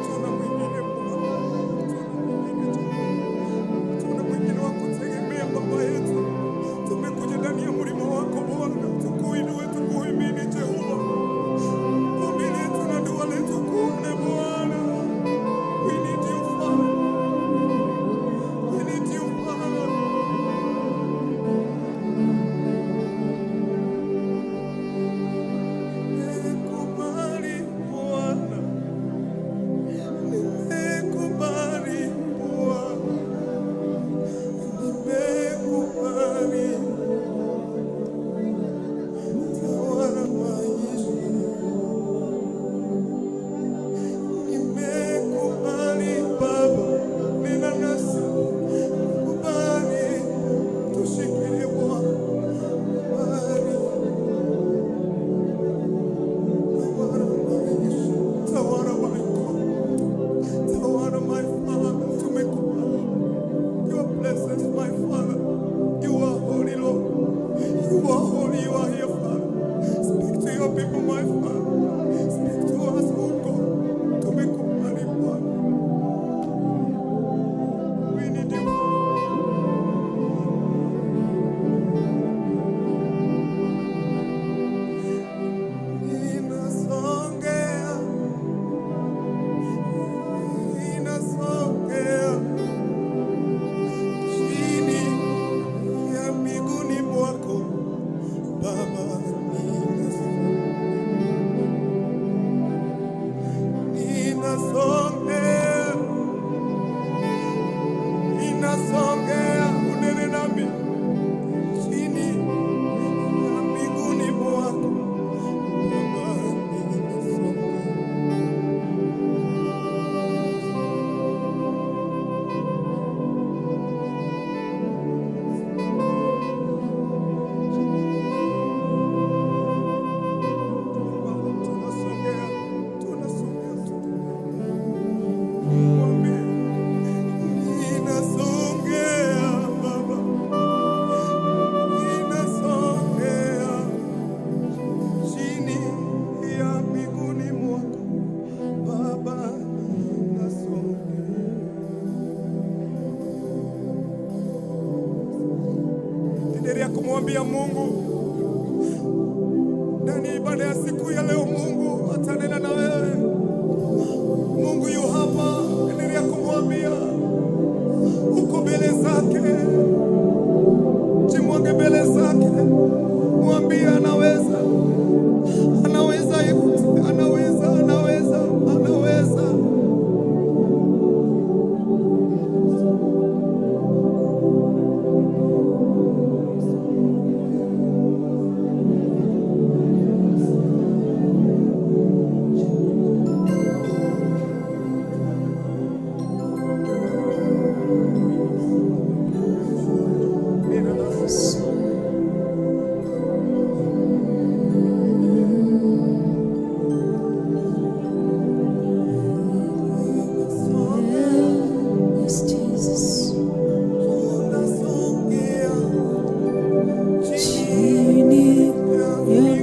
Tuna mwingine Bwana, tuna mwingine Jehova, tuna mwingine wa kutegemea Baba yetu. Tumekuja ndani ya mlima wako Bwana, tukuinue, tukuhimidi Jehova. Ombi letu na dua letu kuone Bwana. We need you, Father. We need you, Father. Nimekubali Bwana, nimekubali Bwana, nimekubali tawala maisha. Nimekubali Baba, nena nasi, kubali tushikilie Bwana, kubali tawala maisha, tawala my God, tawala my Father, tumekubali your presence, my Father. You are holy, Lord. You are holy, you are here, Father. Speak to your people, my Father. Speak to us, oh God. Tumekubali Bwana. We need you. Ninasongea, ninasongea chini ya miguuni mwako Baba. Endelea kumwambia Mungu ndani ya ibada ya siku ya leo, Mungu atanena na wewe. Mungu yu hapa, endelea kumwambia, uko mbele zake, jimwage mbele zake, mwambie anaweza, anaweza yote, anaweza, anaweza, anaweza. Nena nasi. Yes, Jesus. Tunasongea Chini ya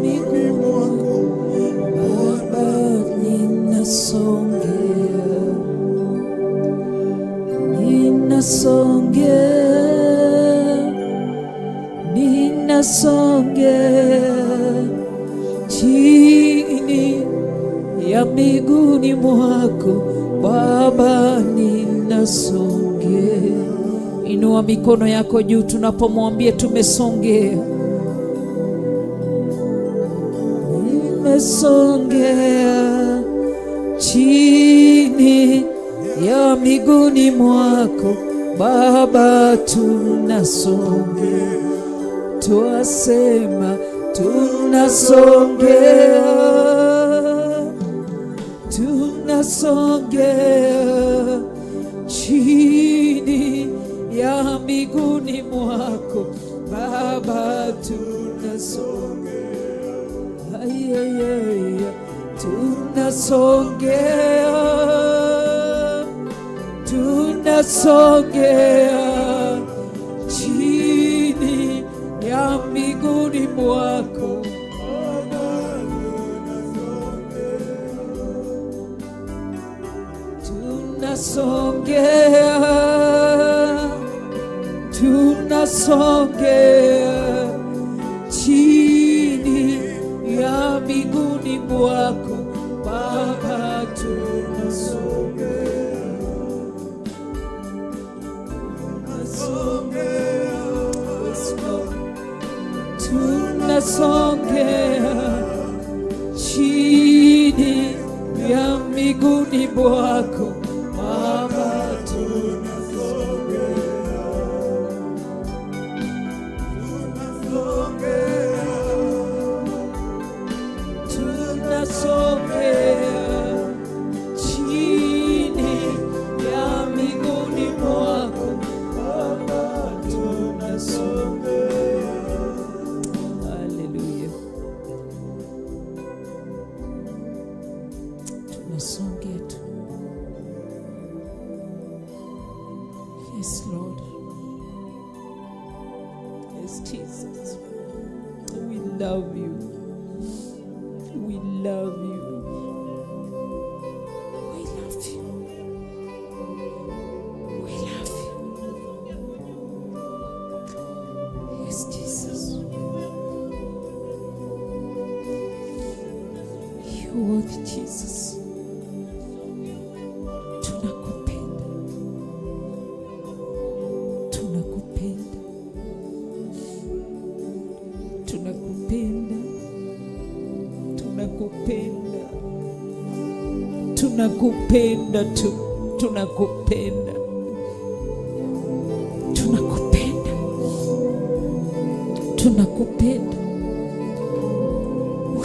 miguuni mwako Baba, ninasongea, ninasongea, ninasongea chini ya miguuni mwako Baba, ninasongea. Inua mikono yako juu tunapomwambia tumesongea. Nimesongea chini ya miguuni mwako Baba, tunasongea, twasema tunasongea, tunasongea chini ya miguuni mwako Baba, tunasongea. Ay, ay, ay, ay. Tunasongea, tunasongea chini ya miguuni mwako. Tunasongea, tunasongea chini ya miguuni mwako Baba, tunasongea, tunasongea, Yes, Lord. Tunasongea chini ya miguuni mwako Baba, tunasongea, tunasongea chini ya miguuni mwako Baba, tunasongea. Haleluya, tunasongea tu. Yes, Lord. Yes, Jesus. We love you. We love you. We love you. We love you. Yes, Jesus. You worthy, Jesus. Tunakupenda. Tunakupenda. Tunakupenda. Tunakupenda. Tunakupenda tu. Tunakupenda. Tunakupenda. Tunakupenda.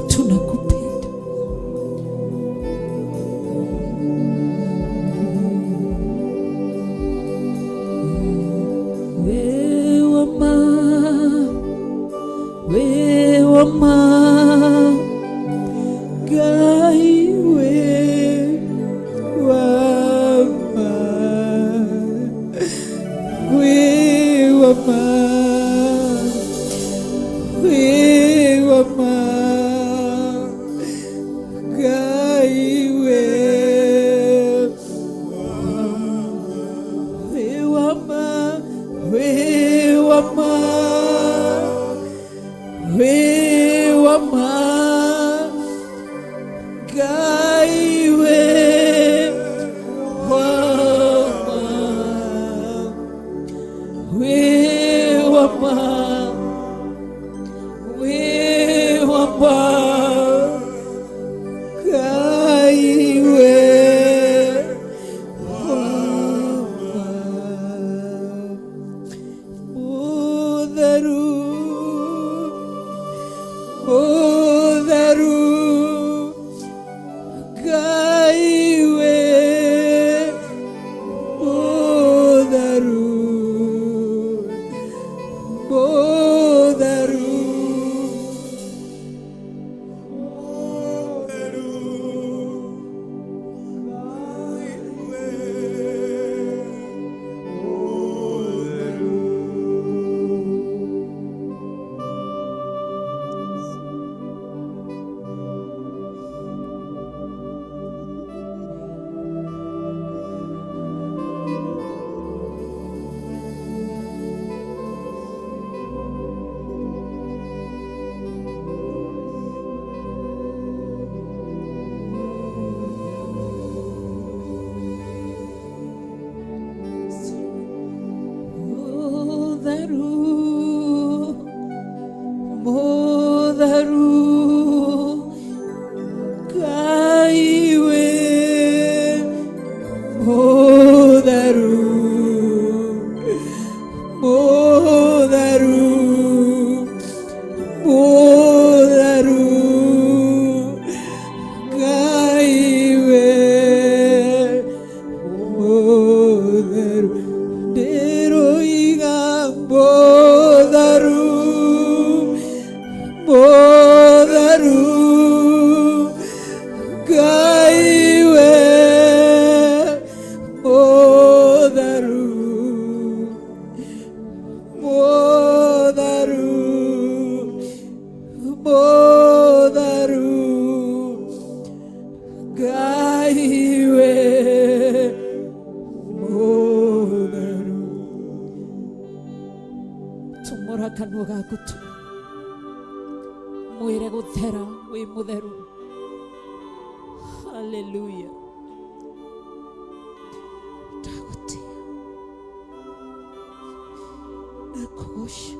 Tunakupenda. We wama, we wama, Ngai we wama, we wama, we wama, Ngai we we wama, we wama. Wĩ wa ma Ngai wĩ wa ma wĩ wa ma wĩ wa ma Ngai wĩ wa ma Mũtheru Mũtheru Ngai wĩ Mũtheru Mũtheru Mũtheru Mũtheru Ngai wĩ Mũtheru Mũtheru Mũtheru Ngai wĩ Mũtheru Ndĩroiga Mũtheru Mũtheru Ngai wĩ Mũtheru Mũtheru Mũtheru Ngai wĩ Mũtheru Tumũra kanua gaku tu mwĩre gũthera wĩ mũtheru haleluya ndagũtĩa ndakũgoca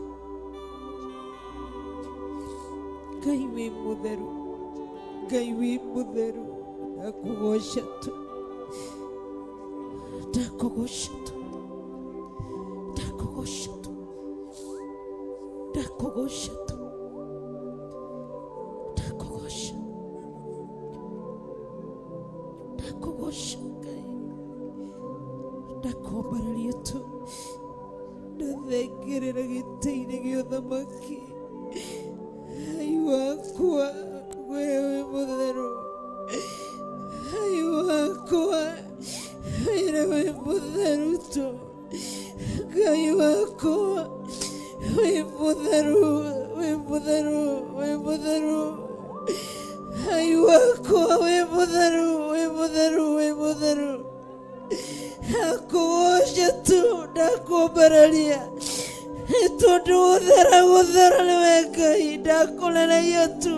Ngai wĩ mũtheru Ngai wĩ mũtheru ndakũgoca tu ndakũgoca tu ndakũgoca tu ndakũgoca tu ndakũgoca ndakũgoca Ngai ndakwambararia tu ndathengerera gĩtĩ-inĩ gĩa ũthamaki Ngai wakwa we wĩ mũtheru Ngai wakwa wĩra wĩ mũtheru tu Ngai wakwa wĩ mũtheru wĩ mũtheru wĩ mũtheru Ngai wakwa wĩ mũtheru wĩ mũtheru wĩ mũtheru ndakũgoca tu ndakwambararia nĩ tondũ gũthera gũthera nĩwe Ngai ndakũneneia tu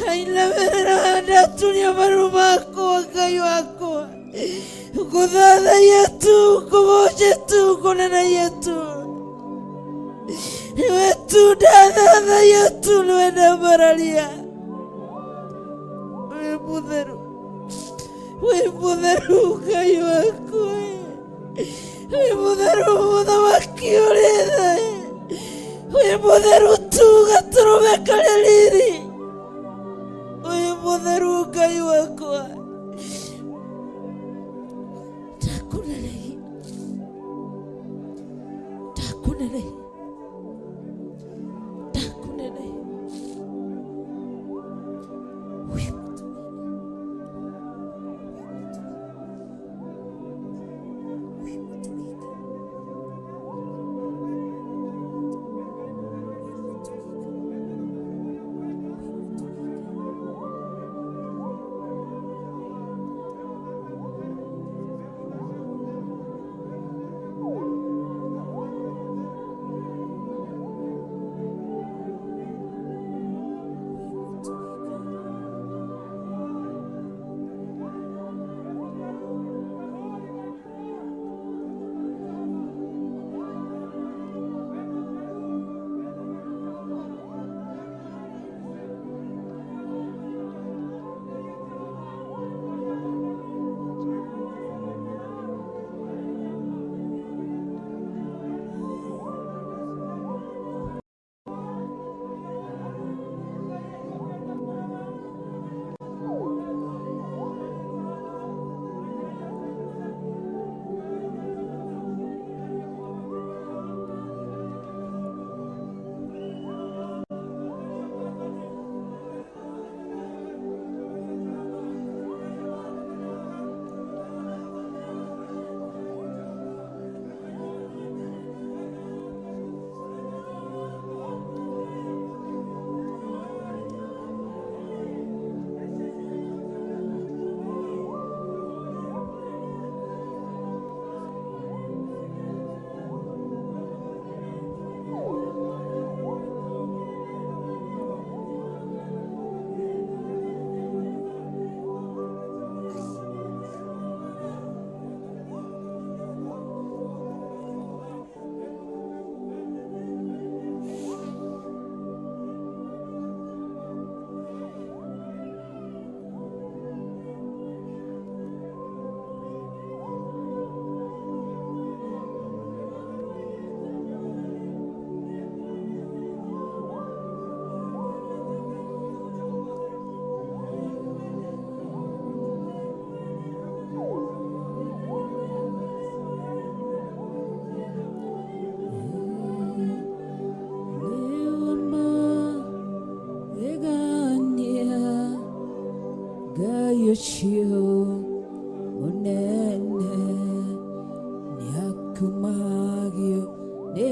ainamĩrĩra ndaturia maru makwa Ngai wakwa ngũthathaiya tu ngũgoce tu ngũneneia tu nĩwe tu ndathathaiya tu nĩwe ndambararia wĩ mũtheru wĩ mũtheru Ngai wakwa wĩ mũtheru mũthamaki ũrĩ tha wĩ mũtheru tu gatũrũme karĩ riri wĩ mũtheru Ngai wakwa ndakũneneia ndakũneneia ndakũneneia wĩ Ngai ũcio mũnene nĩakumagio nĩ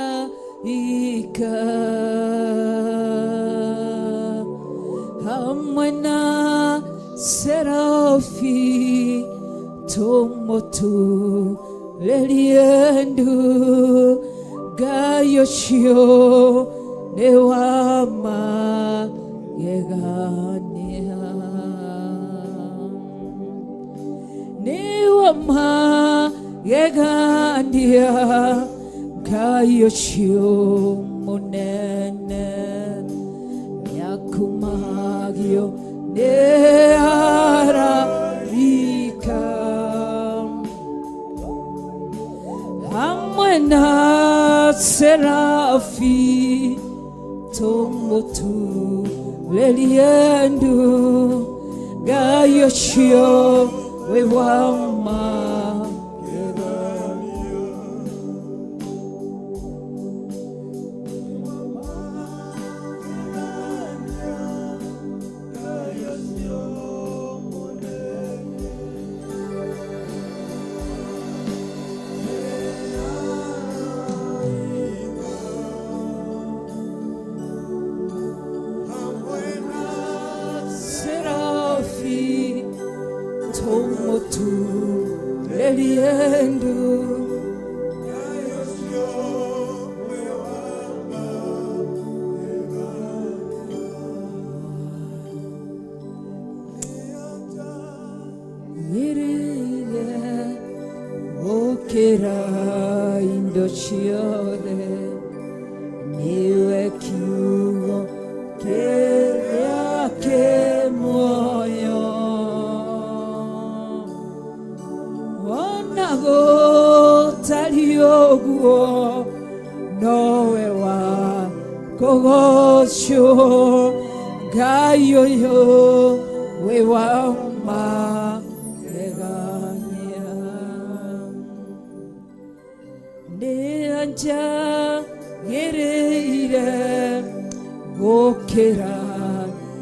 araika hamwe na serafi tũmũturĩrie ndu. Ngai ũcio nĩ wa magegania, nĩ wa magegania. Ngai ũcio mũnene nĩakumagio nĩ araika hamwe na serafi tũmũturĩrie ndu. Ngai ũcio wĩ wa magegania. Serafi tũmũturĩrie ndu. Nyirire gũkĩra indo ciothe, nĩwe kiugo kĩrĩa kĩ muoyo. Ona gũtariĩ ũguo, nowe wa kũgocwo. Ngai ũyũ wĩ wa magegania. Nĩanjagĩrĩire gũkĩra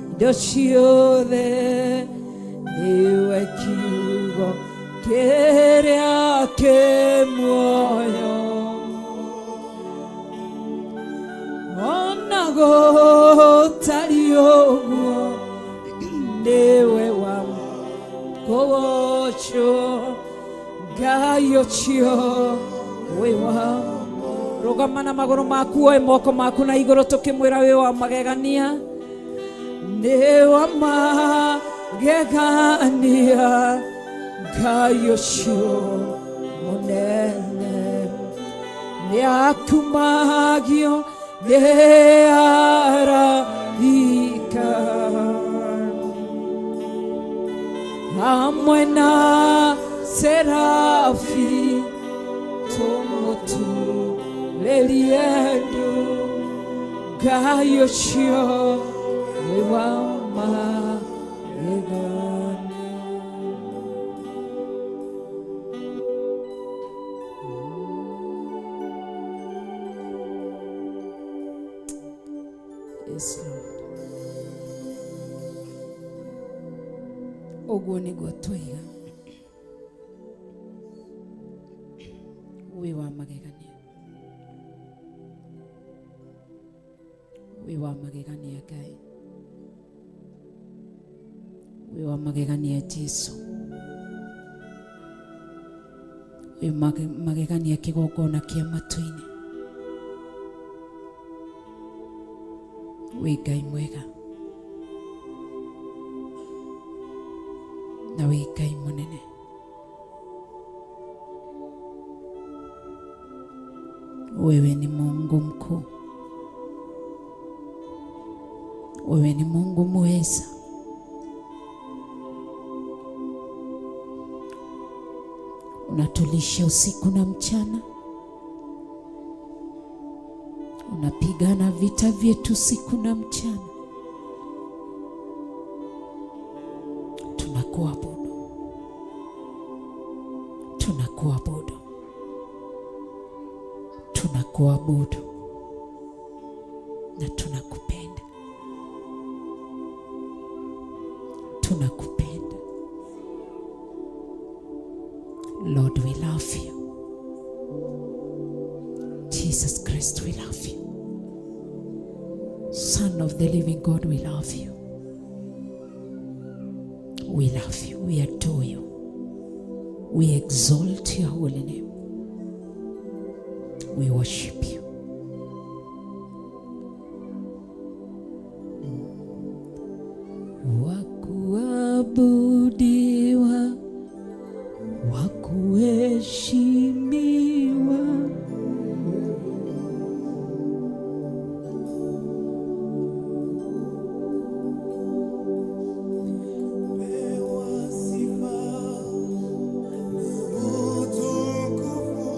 indo ciothe, nĩwe kiugo kĩrĩa kĩ muoyo. Ona gũtariĩ ũguo, nĩwe wa kũgocwo. Ngai ũcio wĩ wa rũgama na magũrũ maku, oe moko maku na igũrũ, tũkĩmwĩra wĩ wa magegania, nĩ wa magegania. Ngai ũcio mũnene nĩakumagio nĩ araika hamwe na serafi tũmũturĩrie ndu. Ngai ũcio wĩ wa magegania. Yes, Lord. Ũguo nĩguo twaiga wĩ wa magegania, wĩ wa magegania Ngai, wĩ wa magegania Jesu, wĩ magegania kĩgongona kĩa matu-inĩ, wĩ Ngai mwega na wĩ Ngai mũnene. Wewe ni Mungu mkuu, wewe ni Mungu muweza. Unatulisha usiku na mchana, unapigana vita vyetu usiku na mchana. Tunakuabudu, tunakuabudu, tunakuabudu na tunakupenda. Tunakupenda. Lord, we love you. Jesus Christ, we love you. Son of the living God, we love you. We love you. We adore you. We exalt your holy name. We worship you. Wakuabudiwa, wakuheshimiwa. Pewa sifa, utukufu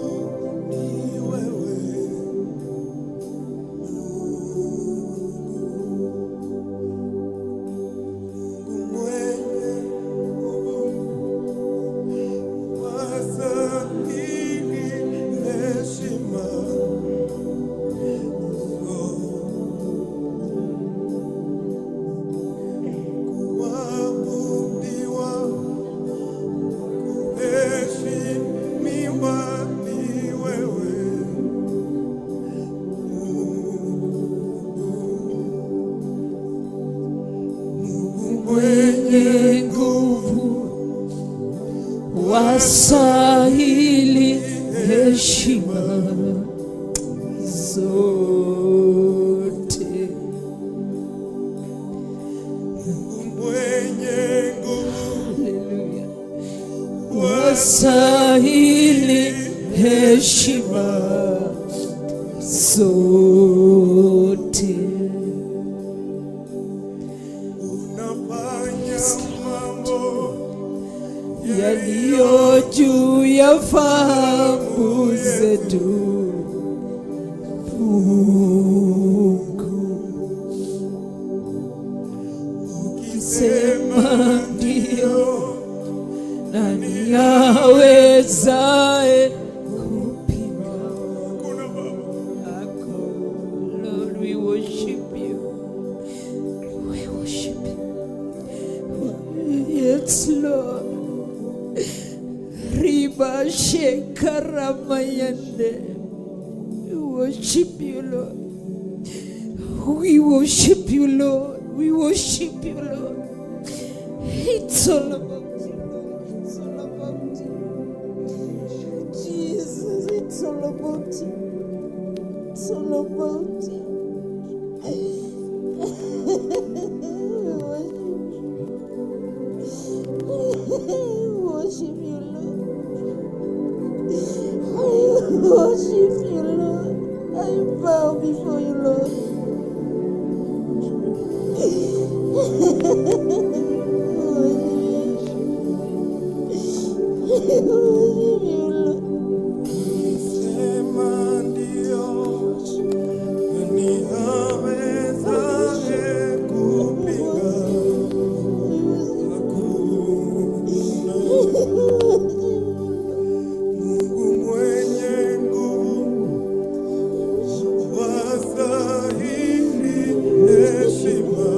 ni wewe. Mungu mwenye nguvu, wastahili heshima. Kuabudiwa, kuheshimiwa ni wewe. Mungu Mwenye nguvu, wastahili heshima zote. Mwenye nguvu, Haleluya. Wastahili heshima zote. Unafanya mambo Yaliyo juu ya fahamu zetu. Mungu, ukisema ndio, nani awezaye kupinga? Hakuna Baba. Lord, we worship you. We worship you. Yes, Lord. Riba Shekaramayande. We worship you, Lord. We worship you, Lord. We worship you, Lord. It's all about you, Lord. It's all about you. Jesus, it's all about you. It's all about you. We worship you. Worship you, Lord. I worship you, Lord. I bow before you, Lord. Worship you, Lord. Sema ndio, nani awezaye kupinga? Hakuna. Mungu mwenye nguvu, wastahili heshima.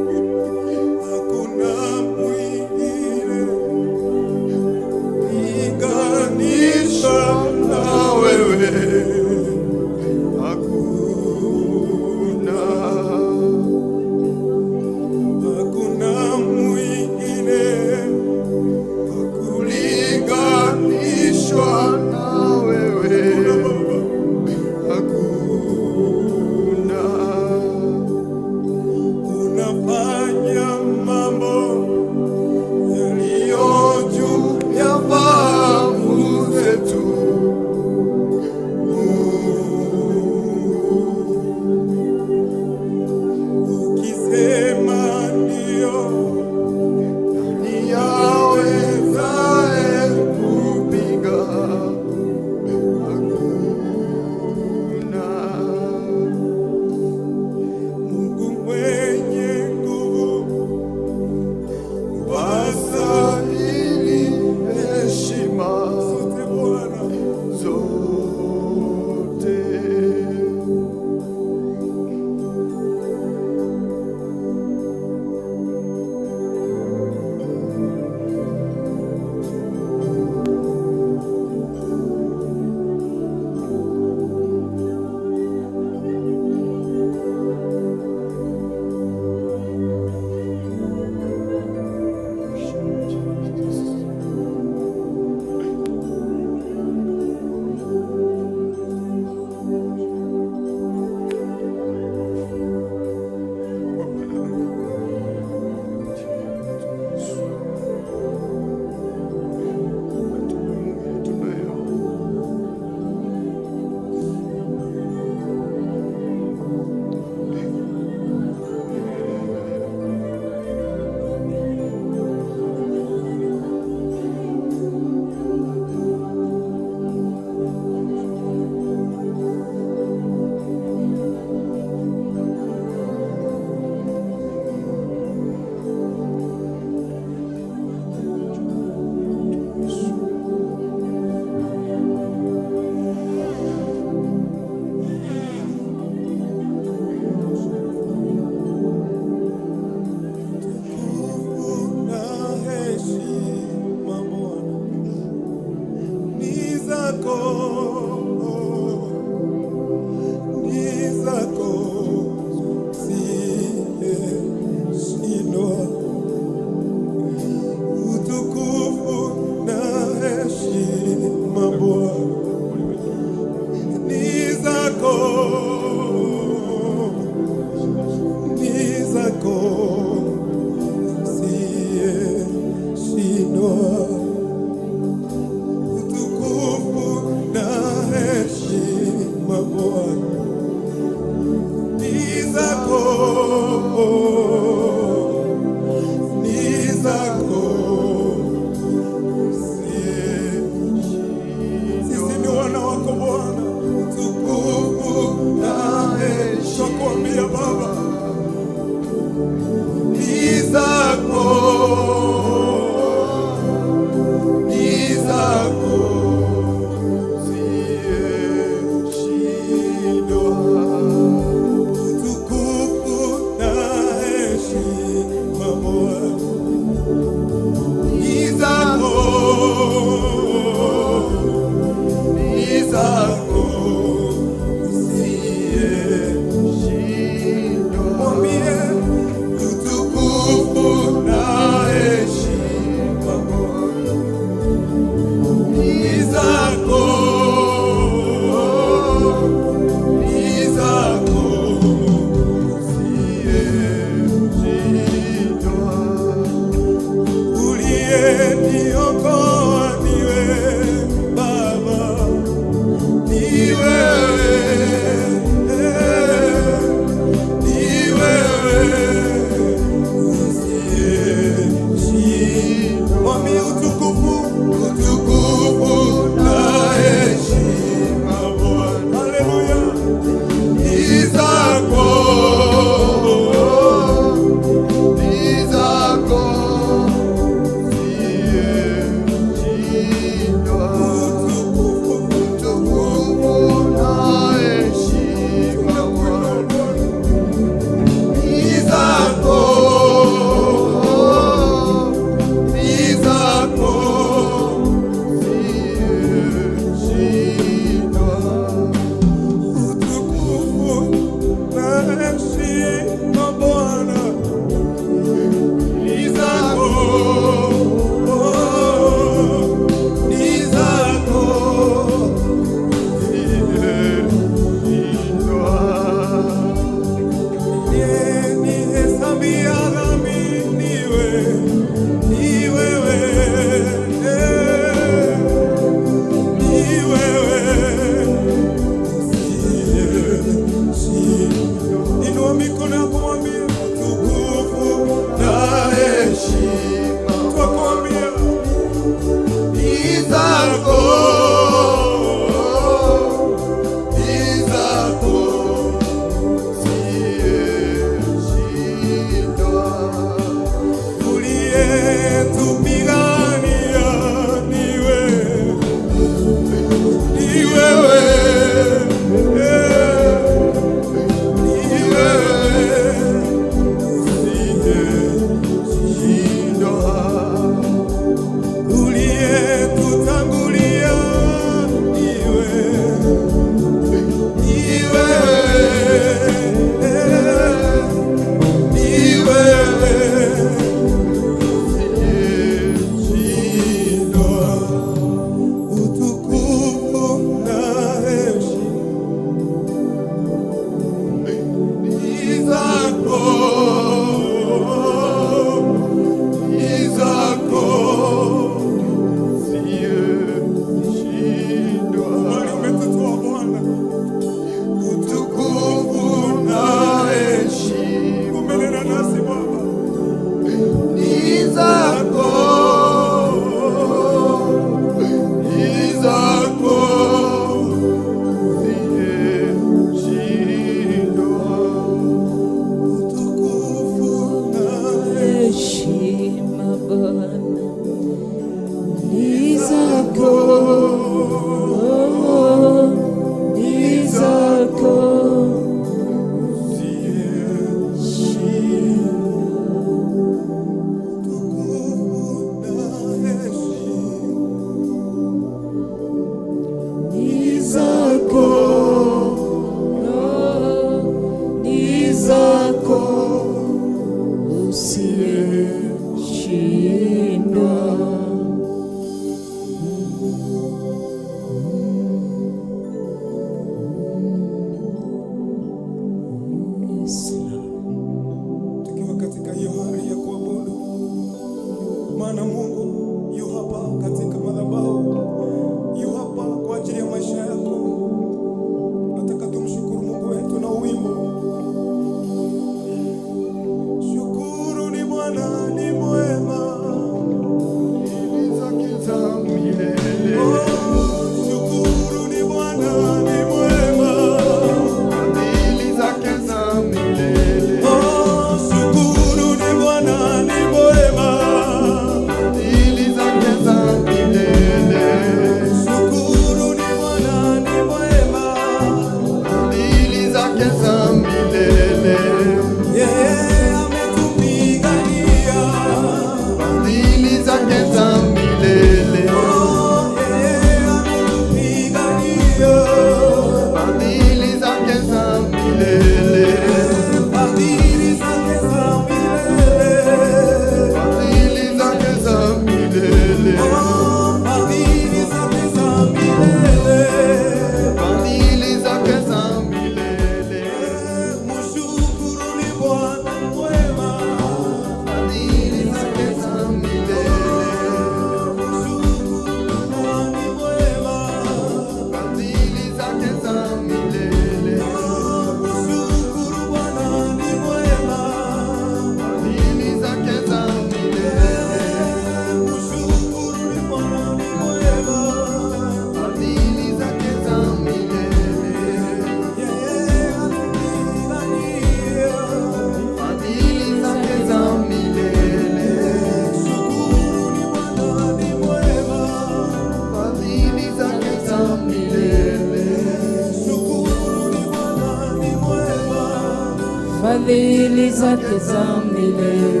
Fadhili zake za milele.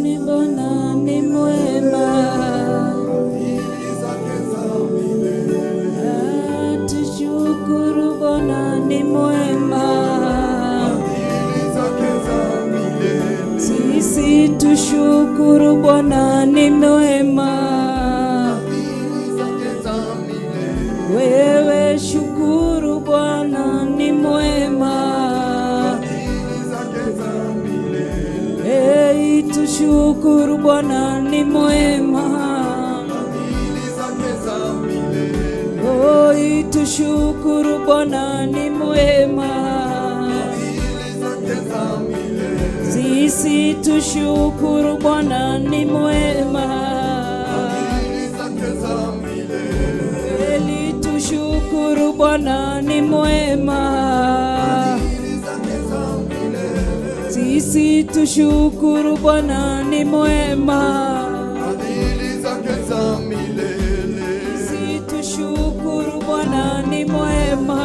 Ni Bwana ni mwema, tushukuru Bwana ni mwema, sisi tushukuru Bwana ni mwema. Wewe shukuru Bwana ni mwema. Ei, tushukuru Bwana ni mwema. Oi, tushukuru Bwana ni mwema. Sisi tushukuru Bwana ni mwema. Eli, tushukuru Bwana ni mwema. Sisi tushukuru Bwana ni mwema. Sisi tushukuru Bwana ni mwema.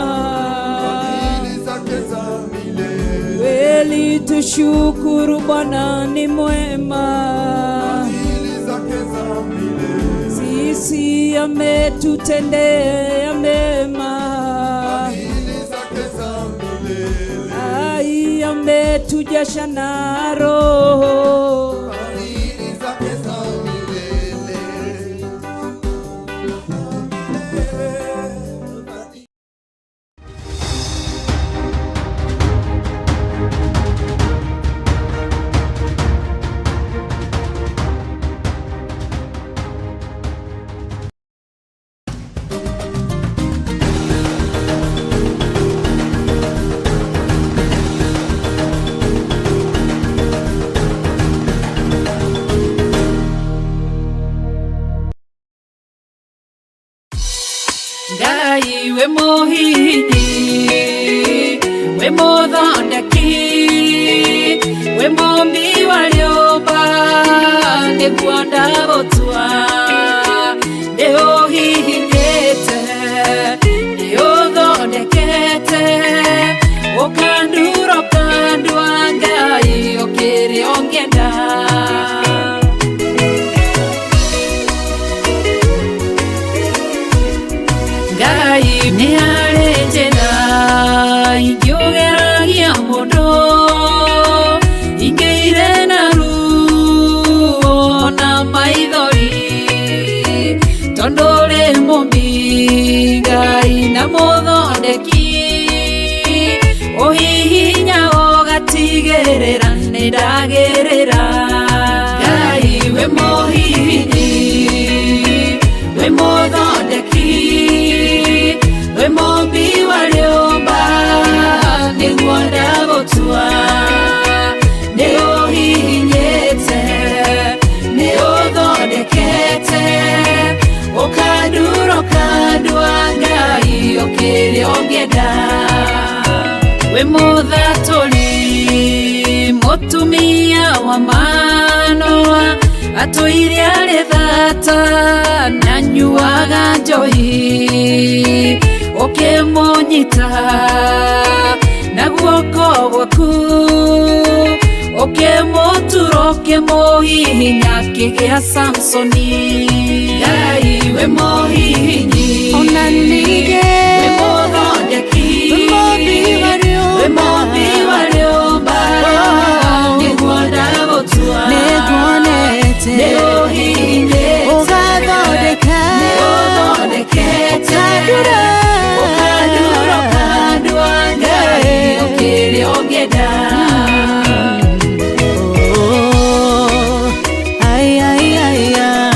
Kweli tushukuru Bwana ni mwema. Sisi ametutendea mema. Ai, ametujasha na Roho. Ngai we muhihinyi, we muthondeki, we mumbi wa rĩũmba, nĩguo ndagũtua. Nĩũhihinyĩte, nĩũthondekete, ũkandura ũkandua, Ngai ũkĩrĩ ũngĩenda. Ngai nĩ harĩ njĩra ingĩũgeragia mũndũ, ingĩire na ruo na maithori, tondũ ũrĩ mũmbi Ngai na mũthondeki, ũhihinya ũgatigĩrĩra nĩ ndagĩrĩra. Ngai we mũhihinyi, we mũthondeki, we mũmbi wa rĩũmba, nĩguo ndagũtua. Nĩũhihinyĩte, nĩũthondekete, ũkandura ũkandua, Ngai ũkĩrĩ ũngĩenda. Wĩ mũthatũri mũtumia wa manoa, atũire arĩ thata na nyuaga njohi, ũkĩmũnyita na guoko gwaku, ũkĩmũtura ũkĩmũhihinya akĩgĩa Samsoni. Ngai we mũhihinyi, Ona ningĩ we mũthondeki, we mũmbi wa rĩũmba, we mũmbi wa rĩũmba, nĩguo ndagũtua. Nĩnguonete Nĩũhihinyĩte, ũgathondeka, nĩũthondekete, ũkandura, ũkandura ũkandua, Ngai ũkĩrĩ ũngĩenda. Oh, ai, ai, ai, ah,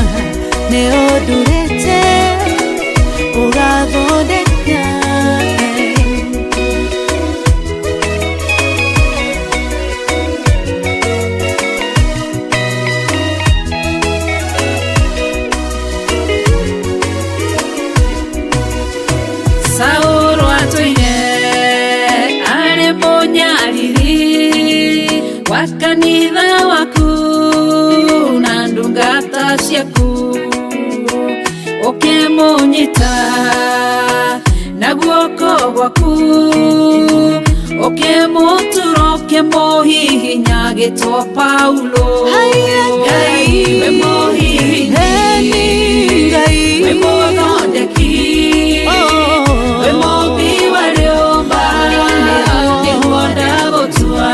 nĩũndurĩte ũgathondeka. Saũlũ atũire arĩ mũnyariri wa kanitha waku na ndungata ciaku, ũkĩmũnyita na guoko gwaku, Ũkĩmũtura ũkĩmũhihinya agĩtwo Paulo. Haiya Ngai we mũhihinyi, Eni Ngai we mũthondeki, Oh. we mũmbi wa rĩũmba, nĩguo ndagũtua.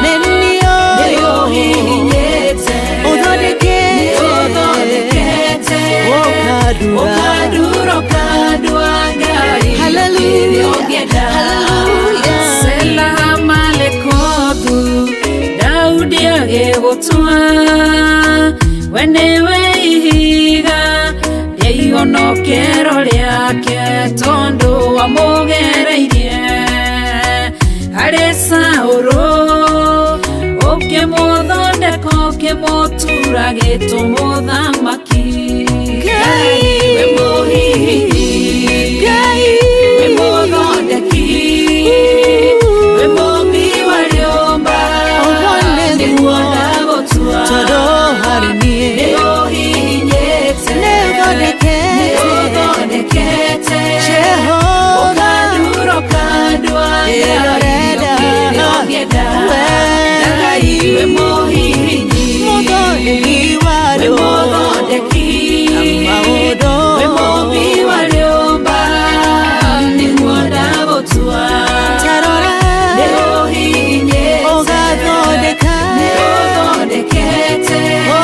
Nĩniĩ Nĩũhihinyĩte, Ũthondekete. nĩũthondekete, Ũkandura. ũkandura, ũkandua Ngai, Hallelujah. kĩrĩa ũngĩenda. Hallelujah. Sela Malekothu, Daudi agĩgũtua, we nĩwe ihiga rĩa ihonokero rĩake, tondũ wamũgereirie harĩ Saũlũ, ũkĩmũthondeka ũkĩmũtura gĩtũmũthamaki. Ngai. We mũhihinyi, Ngai we mũthondeki, we mũmbi wa rĩũmba, Ũguo nĩguo. nĩguo ndagũtua. Tondũ harĩ niĩ Nĩũhihinyĩte, Nĩũthondekete. nĩũthondekete, Jehova ũkandura, ũkandua Ngai, Ĩrorenda. kĩrĩa ũngĩenda. We Ngai we mũhihinyi, Mũthondeki wa we rĩũmba. mũthondeki, Maũndũ. we mũmbi wa rĩũmba, nĩguo ndagũtua. Tarora Nĩũhihinyĩte, Ũgathondeka. nĩũthondekete, Oh.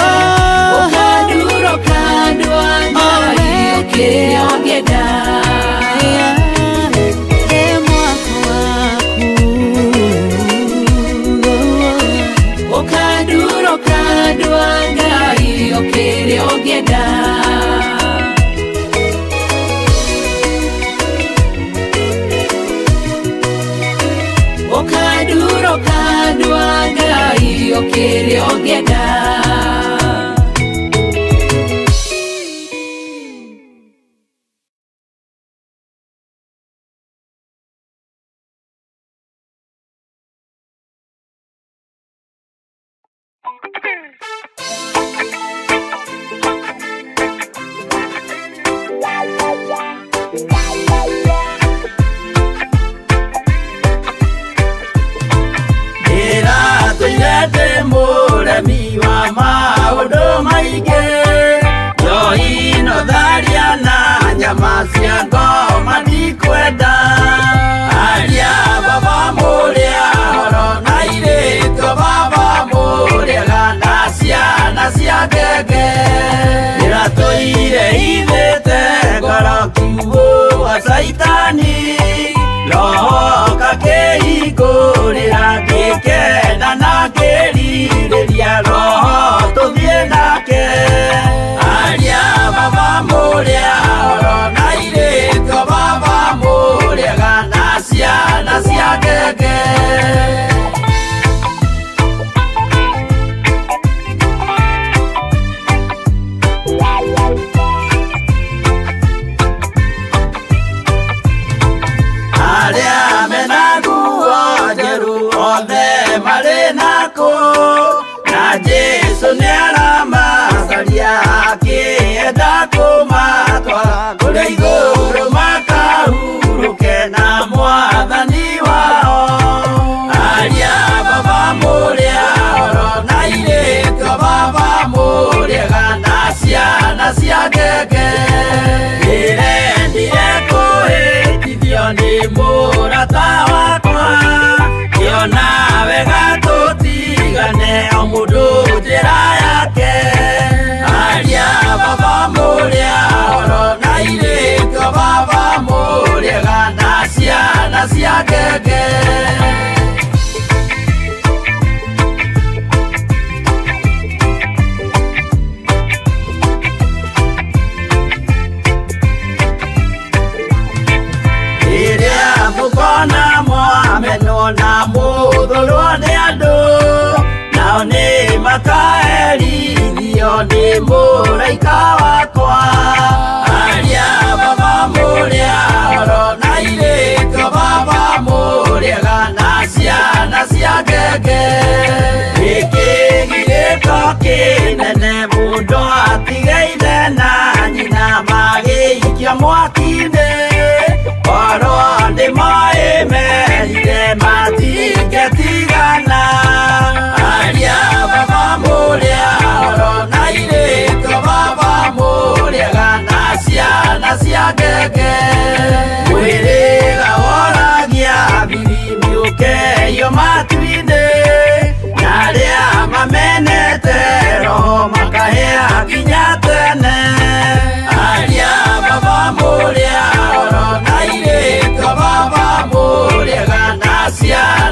ũkandura, ũkandua Ngai, we kĩrĩa ũngĩenda. E mwako waku Ũkandura, ũkandua Ngai, kĩrĩa ũngĩenda. Ũkandura, ũkandua Ngai, kĩrĩa ũngĩenda. Ndĩratũire ndĩ mũremi wa maũndũ maingĩ, njohi no tharia na nyama cia ngoma ndikwenda. Aria baba mũrĩa horo na airĩtu a baba mũrĩega na ciana cia ngenge. Ndĩratũire hithĩte ngoro kiugũ gwa caitani, roho kakĩhingũrĩra ngĩkena na ngĩrirĩria roho tũthiĩ nake. Aria baba mũrĩa horo na airĩtu a baba mũrĩega na ciana cia ngenge. Arĩa mena nguo njerũ othe marĩ nakũ, na Jesũ nĩaramacaria akĩenda kũmatwara kũrĩa igũrũ makahurũke na mwathani wao. Aria baba mũrĩa horo na airĩtu a baba mũrĩega na ciana cia ngenge. Ndĩrendire kũhĩtithio nĩ mũrata wakwa, ngĩona wega tũtigane o mũndũ njĩra yake. Aria baba mũrĩa horo na airĩtu a baba mũrĩega na ciana cia ngenge. Rĩrĩa mũkona mwamenwo na mũthũrwo nĩ andũ, nao nĩ makaherithio nĩ mũraika wakwa. Aria baba mũrĩa horo na airĩtu a baba mũrĩega na ciana cia ngenge. Gĩkĩgirĩko kĩnene mũndũ atige ithe na nyina magĩikia mwaki-inĩ, korwo nĩ moĩ merire mati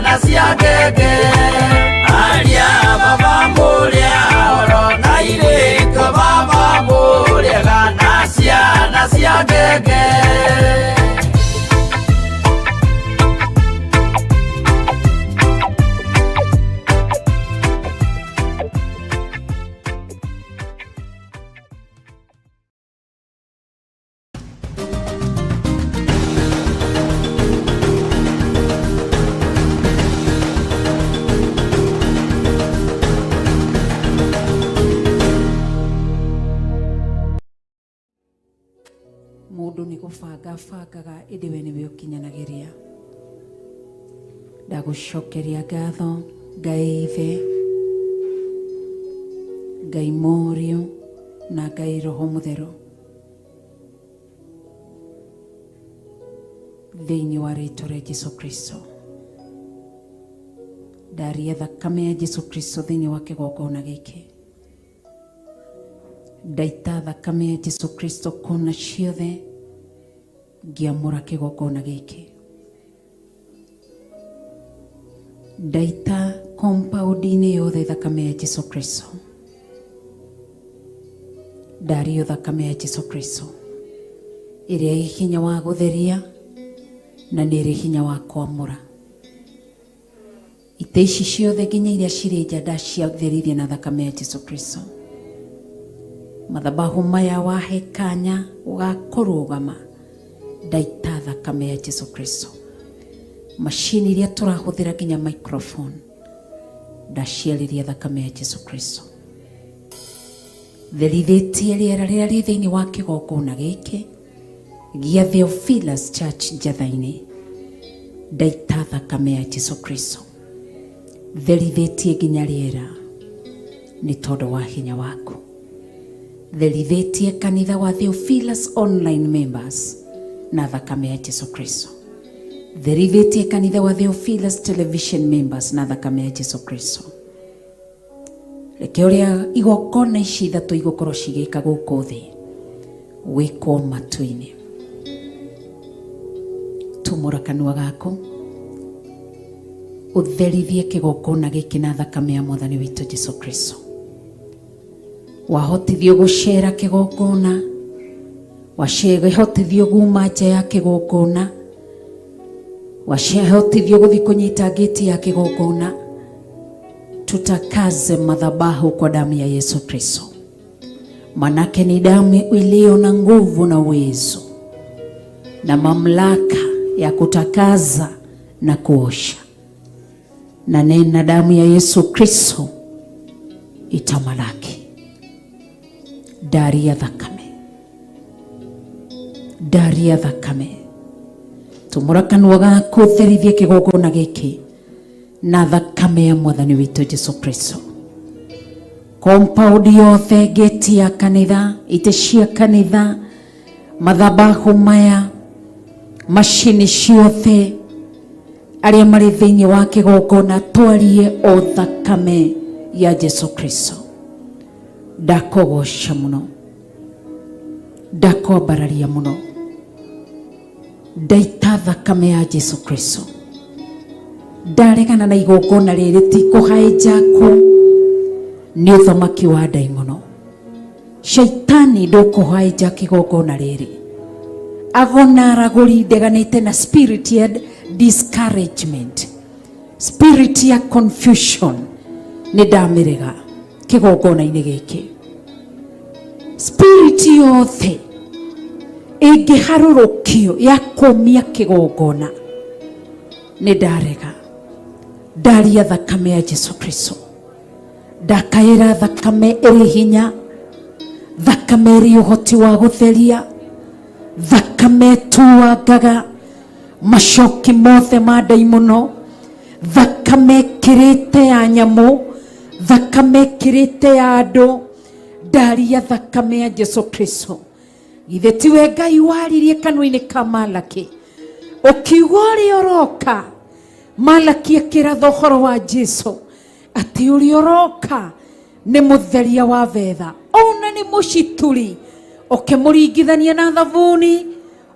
ciana cia ngenge aria baba mũrĩa oro na irĩtũ baba mũrĩega na ciana cia ngenge. Mundu ni gubanga bangaga ĩndĩ we nĩwe ũkinyanagĩria. Ndagũcokeria ngatho Ngai Ithe, Ngai Mũriũ na Ngai Roho Mũtheru thĩinĩ wa rĩtwa rĩa Jesu Kristo. Ndaria thakame ya Jesu Kristo thĩinĩ wa kĩgongona gĩkĩ. Ndaita thakame ya Jesu Kristo kona ciothe ngĩamũra kĩgongona gĩkĩ. Ndaita compound-inĩ yothe thakame ya Jesu Kristo. Ndario thakame ya Jesu Kristo ĩrĩa ĩ hinya wa gũtheria na nĩ ĩrĩ hinya wa kwamũra. Itĩ ici ciothe nginya iria cirĩ nja ndaciatheririe na thakame ya Jesu Kristo. Mathabahu maya wahe kanya ũgakũrũgama ndaita thakame ya Jesu Kristo. Macini iria tũrahũthĩra nginya microphone ndaciarĩria thakame ya Jesu Kristo. Therithĩtie rĩera rĩrĩa rĩ thĩinĩ wa kĩgongona gĩkĩ gĩa Theophilus Church Njatha-inĩ, ndaita thakame ya Jesu Kristo. Therithĩtie nginya rĩera nĩ tondũ wa hinya waku. Therithĩtie kanitha wa Theophilus online members na thakame ya Jesu Kristo. Therithĩtie kanitha wa Theophilus television members na thakame ya Jesu Kristo. Reke ũrĩa igongona ici ithatũ igũkorwo cigĩka gũkũ thĩ wĩkwo matu-inĩ. Tumũra kanua gaku ũtherithie kĩgongona gĩkĩ na thakame ya mwathani witũ Jesu Kristo. Wahotithio gũcera kĩgongona, wahotithio kuma nja ya kĩgongona, wahotithio gũthiĩ kũnyita ngĩti ya kĩgongona. Tutakaze madhabahu kwa damu ya Yesu Kristo, manake ni damu iliyo na nguvu na uwezo na mamlaka ya kutakaza na kuosha. Na nena damu ya Yesu Kristo itamalaki. Daria thakame, daria thakame. Tumũra kanua gaku ũtherithie kĩgongona gĩkĩ na thakame ya mwathani witũ Jesu Kristo. Compound yothe, gate ya kanitha, itĩ cia kanitha, mathabahu maya, macini ciothe, arĩa marĩ thĩinĩ wa kĩgongona, twarie o thakame ya Jesu Kristo. Ndakũgoca mũno, ndakwambararia mũno, ndaita thakame ya Jesu Kristo. Ndaregana na igongona rĩrĩ ti kũhaijakwo nĩ ũthamaki wa ndaimono. Shaitani ndũkũhaija kĩgongona rĩrĩ. Agona aragũri ndeganĩte na spirit ya discouragement, spirit ya confusion, nĩ ndamĩrega kĩgongona-inĩ gĩkĩ. Spirit yothe ĩngĩharũrũkio ya kũmia kĩgongona nĩ ndarega. Ndaria thakame ya Jesu Kristo. Ndakaĩra thakame ĩrĩ hinya, thakame ĩrĩ ũhoti wa gũtheria, thakame ĩtuangaga macoki mothe ma ndaimono, thakame ĩkĩrĩte ya nyamũ, thakame ĩkĩrĩte ya andũ. Ndaria thakame ya Jesu Kristo. Githĩ tiwe Ngai waririe kanua-inĩ ka Malaki ũkiuga ũrĩa ũroka? Malaki akĩratha ũhoro wa Jesu atĩ ũrĩa ũroka nĩ mũtheria wa betha, ona nĩ mũcituri, ũkĩmũringithania na thabuni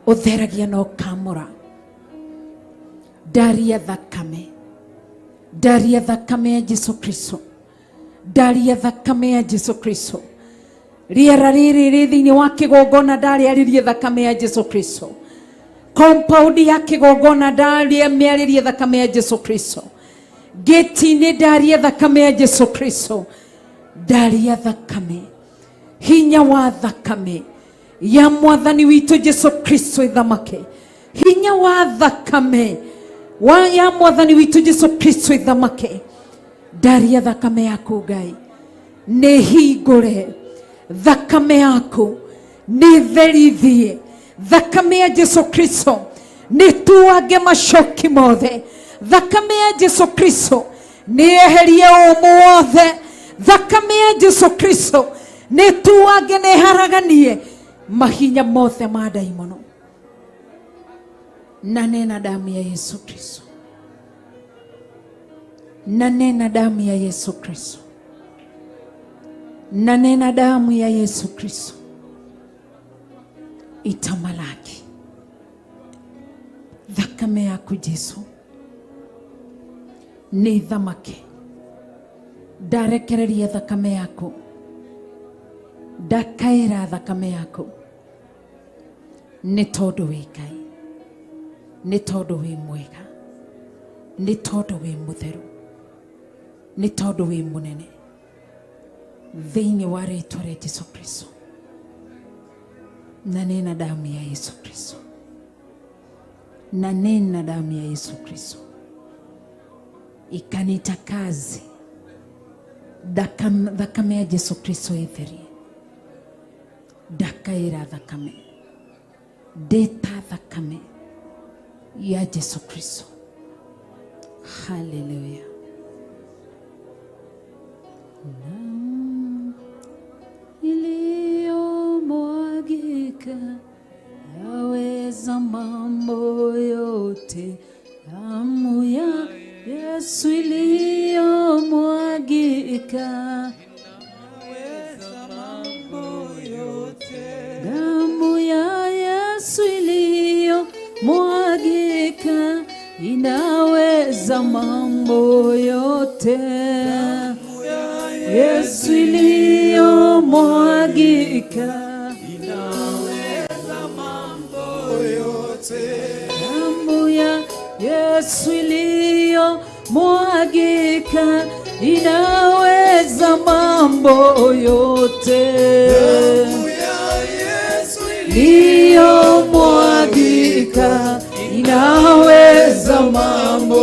ũtheragia na ũkamũra. Ndaria thakame, Ndaria thakame ya Jesu Kristo, ndaria thakame ya Jesu Kristo. Rĩera rĩrĩ rĩ thĩinĩ wa kĩgongona, ndarĩarĩrie thakame ya Jesu Kristo. Compound ya kĩgongona, ndaria mĩarĩrie thakame ya Jesu Kristo. Gĩti-inĩ, ndaria thakame ya Jesu Kristo. Ndaria thakame, hinya wa thakame ya Mwathani witũ Jesu Kristo ithamake. Hinya wa thakame wa ya Mwathani witũ Jesu Kristo ithamake. Ndaria thakame yaku, Ngai, nĩ hingũre. Thakame yaku nĩ therithie. Thakame ya Jesu Kristo nĩ tuange macoki mothe. Thakame ya Jesu Kristo nĩ eherie ũmũ wothe. Thakame ya Jesu Kristo nĩ tuange, nĩ haraganie mahinya mothe ma ndaimono. Na nena damu ya Yesu Kristo, na nena damu ya Yesu Kristo, na nena damu ya Yesu Kristo itamalaki. Thakame yaku Jesu nĩ thamake. Ndarekereria thakame yaku, ndakaĩra thakame yaku, nĩ tondũ wĩ Ngai, nĩ tondũ wĩ mwega, nĩ tondũ wĩ mũtheru, nĩ tondũ wĩ mũnene. Thĩinĩ wa rĩtwa rĩa Jesu Kristo, na nena damu ya Yesu Kristo, na nena damu ya Yesu Kristo ikanitakaze. Thakame ya Jesu Kristo ĩtherie. Ndakaĩra thakame, ndĩta thakame ya Jesu Kristo. Haleluya. Damu iliyomwagika yaweza mambo yote. Damu ya Yesu iliyomwagika, damu ya Yesu iliyomwagika inaweza mambo yote. Yesu iliyomwagika, damu ya Yesu iliyomwagika inaweza mambo yote. Iliyomwagika inaweza mambo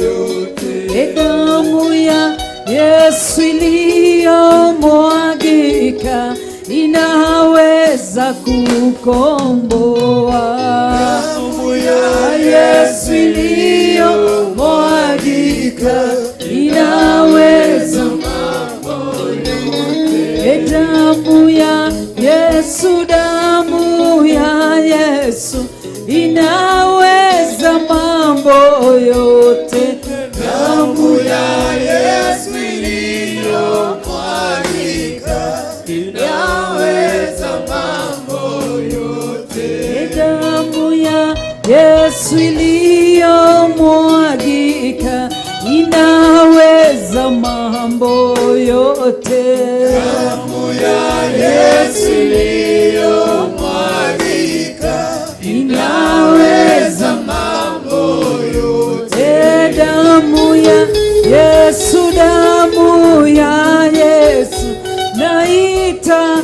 yote. Damu ya Yesu iliyomwagika inaweza kukomboa. Damu ya Yesu iliyomwagika inaweza. E, damu ya Yesu, damu ya Yesu inaweza mambo yote. Damu ya Yesu iliyomwagika inaweza mambo yote. E, damu ya Yesu iliyomwagika inaweza mambo yote. Damu ya Yesu iliyomwagika inaweza mambo yote. E, damu ya Yesu, damu ya Yesu, naita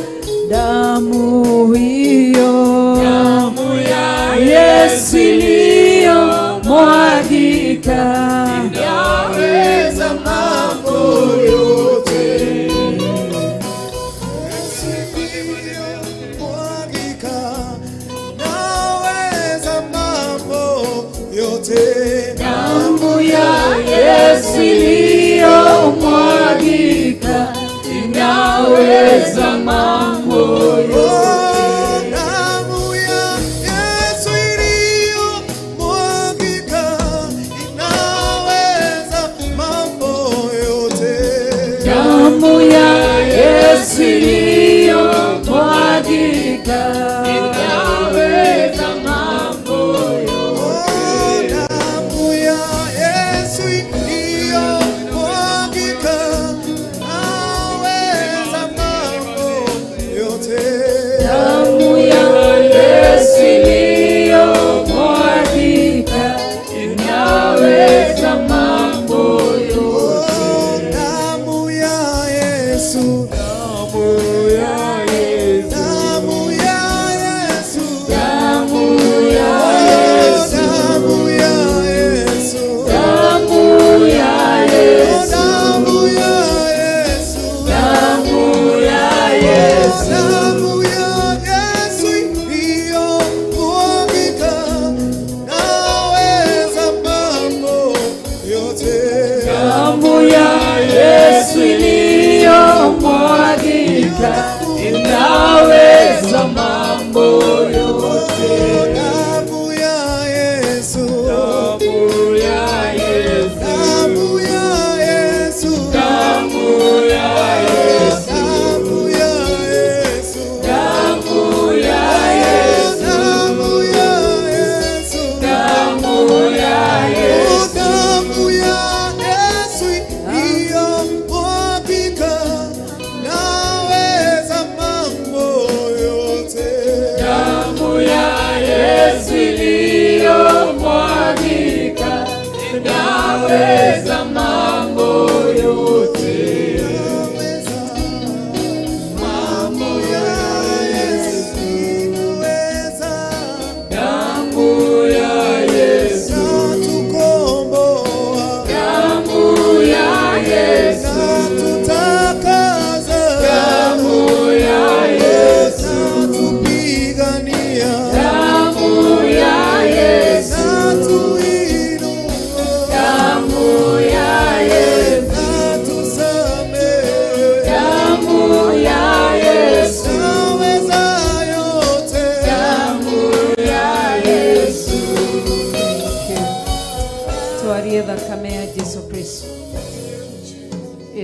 damu hiyo. Damu ya Yesu iliyomwagika inaweza mambo yote. Yesu iliyomwagika inaweza mambo yote. Damu ya Yesu iliyomwagika inaweza mambo yote. Oh, damu ya Yesu iliyomwagika inaweza mambo yote. Damu ya Yesu iliyomwagika inaweza mambo yote. Oh, damu ya Yesu.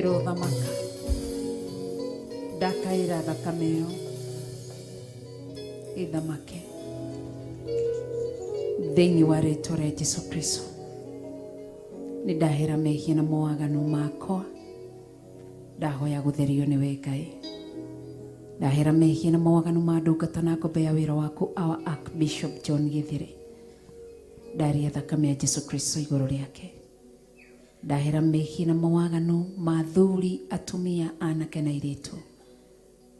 Ĩrothamaka. Ndakaĩra thakame ĩyo ĩthamake thĩinĩ wa rĩtwa rĩa Jesu Kristo. Nĩ ndahera mehia na mawaganu makwa, ndahoya gũtherio nĩwe Ngai. Ndahera mehia na mawaganu ma ndungata na ngombe ya wĩra waku our Archbishop John Githere. Ndaria thakame ya Jesu Kristo igũrũ rĩake. Ndahera mehia na mawaganu ma athuri, atumia, anake na airĩtu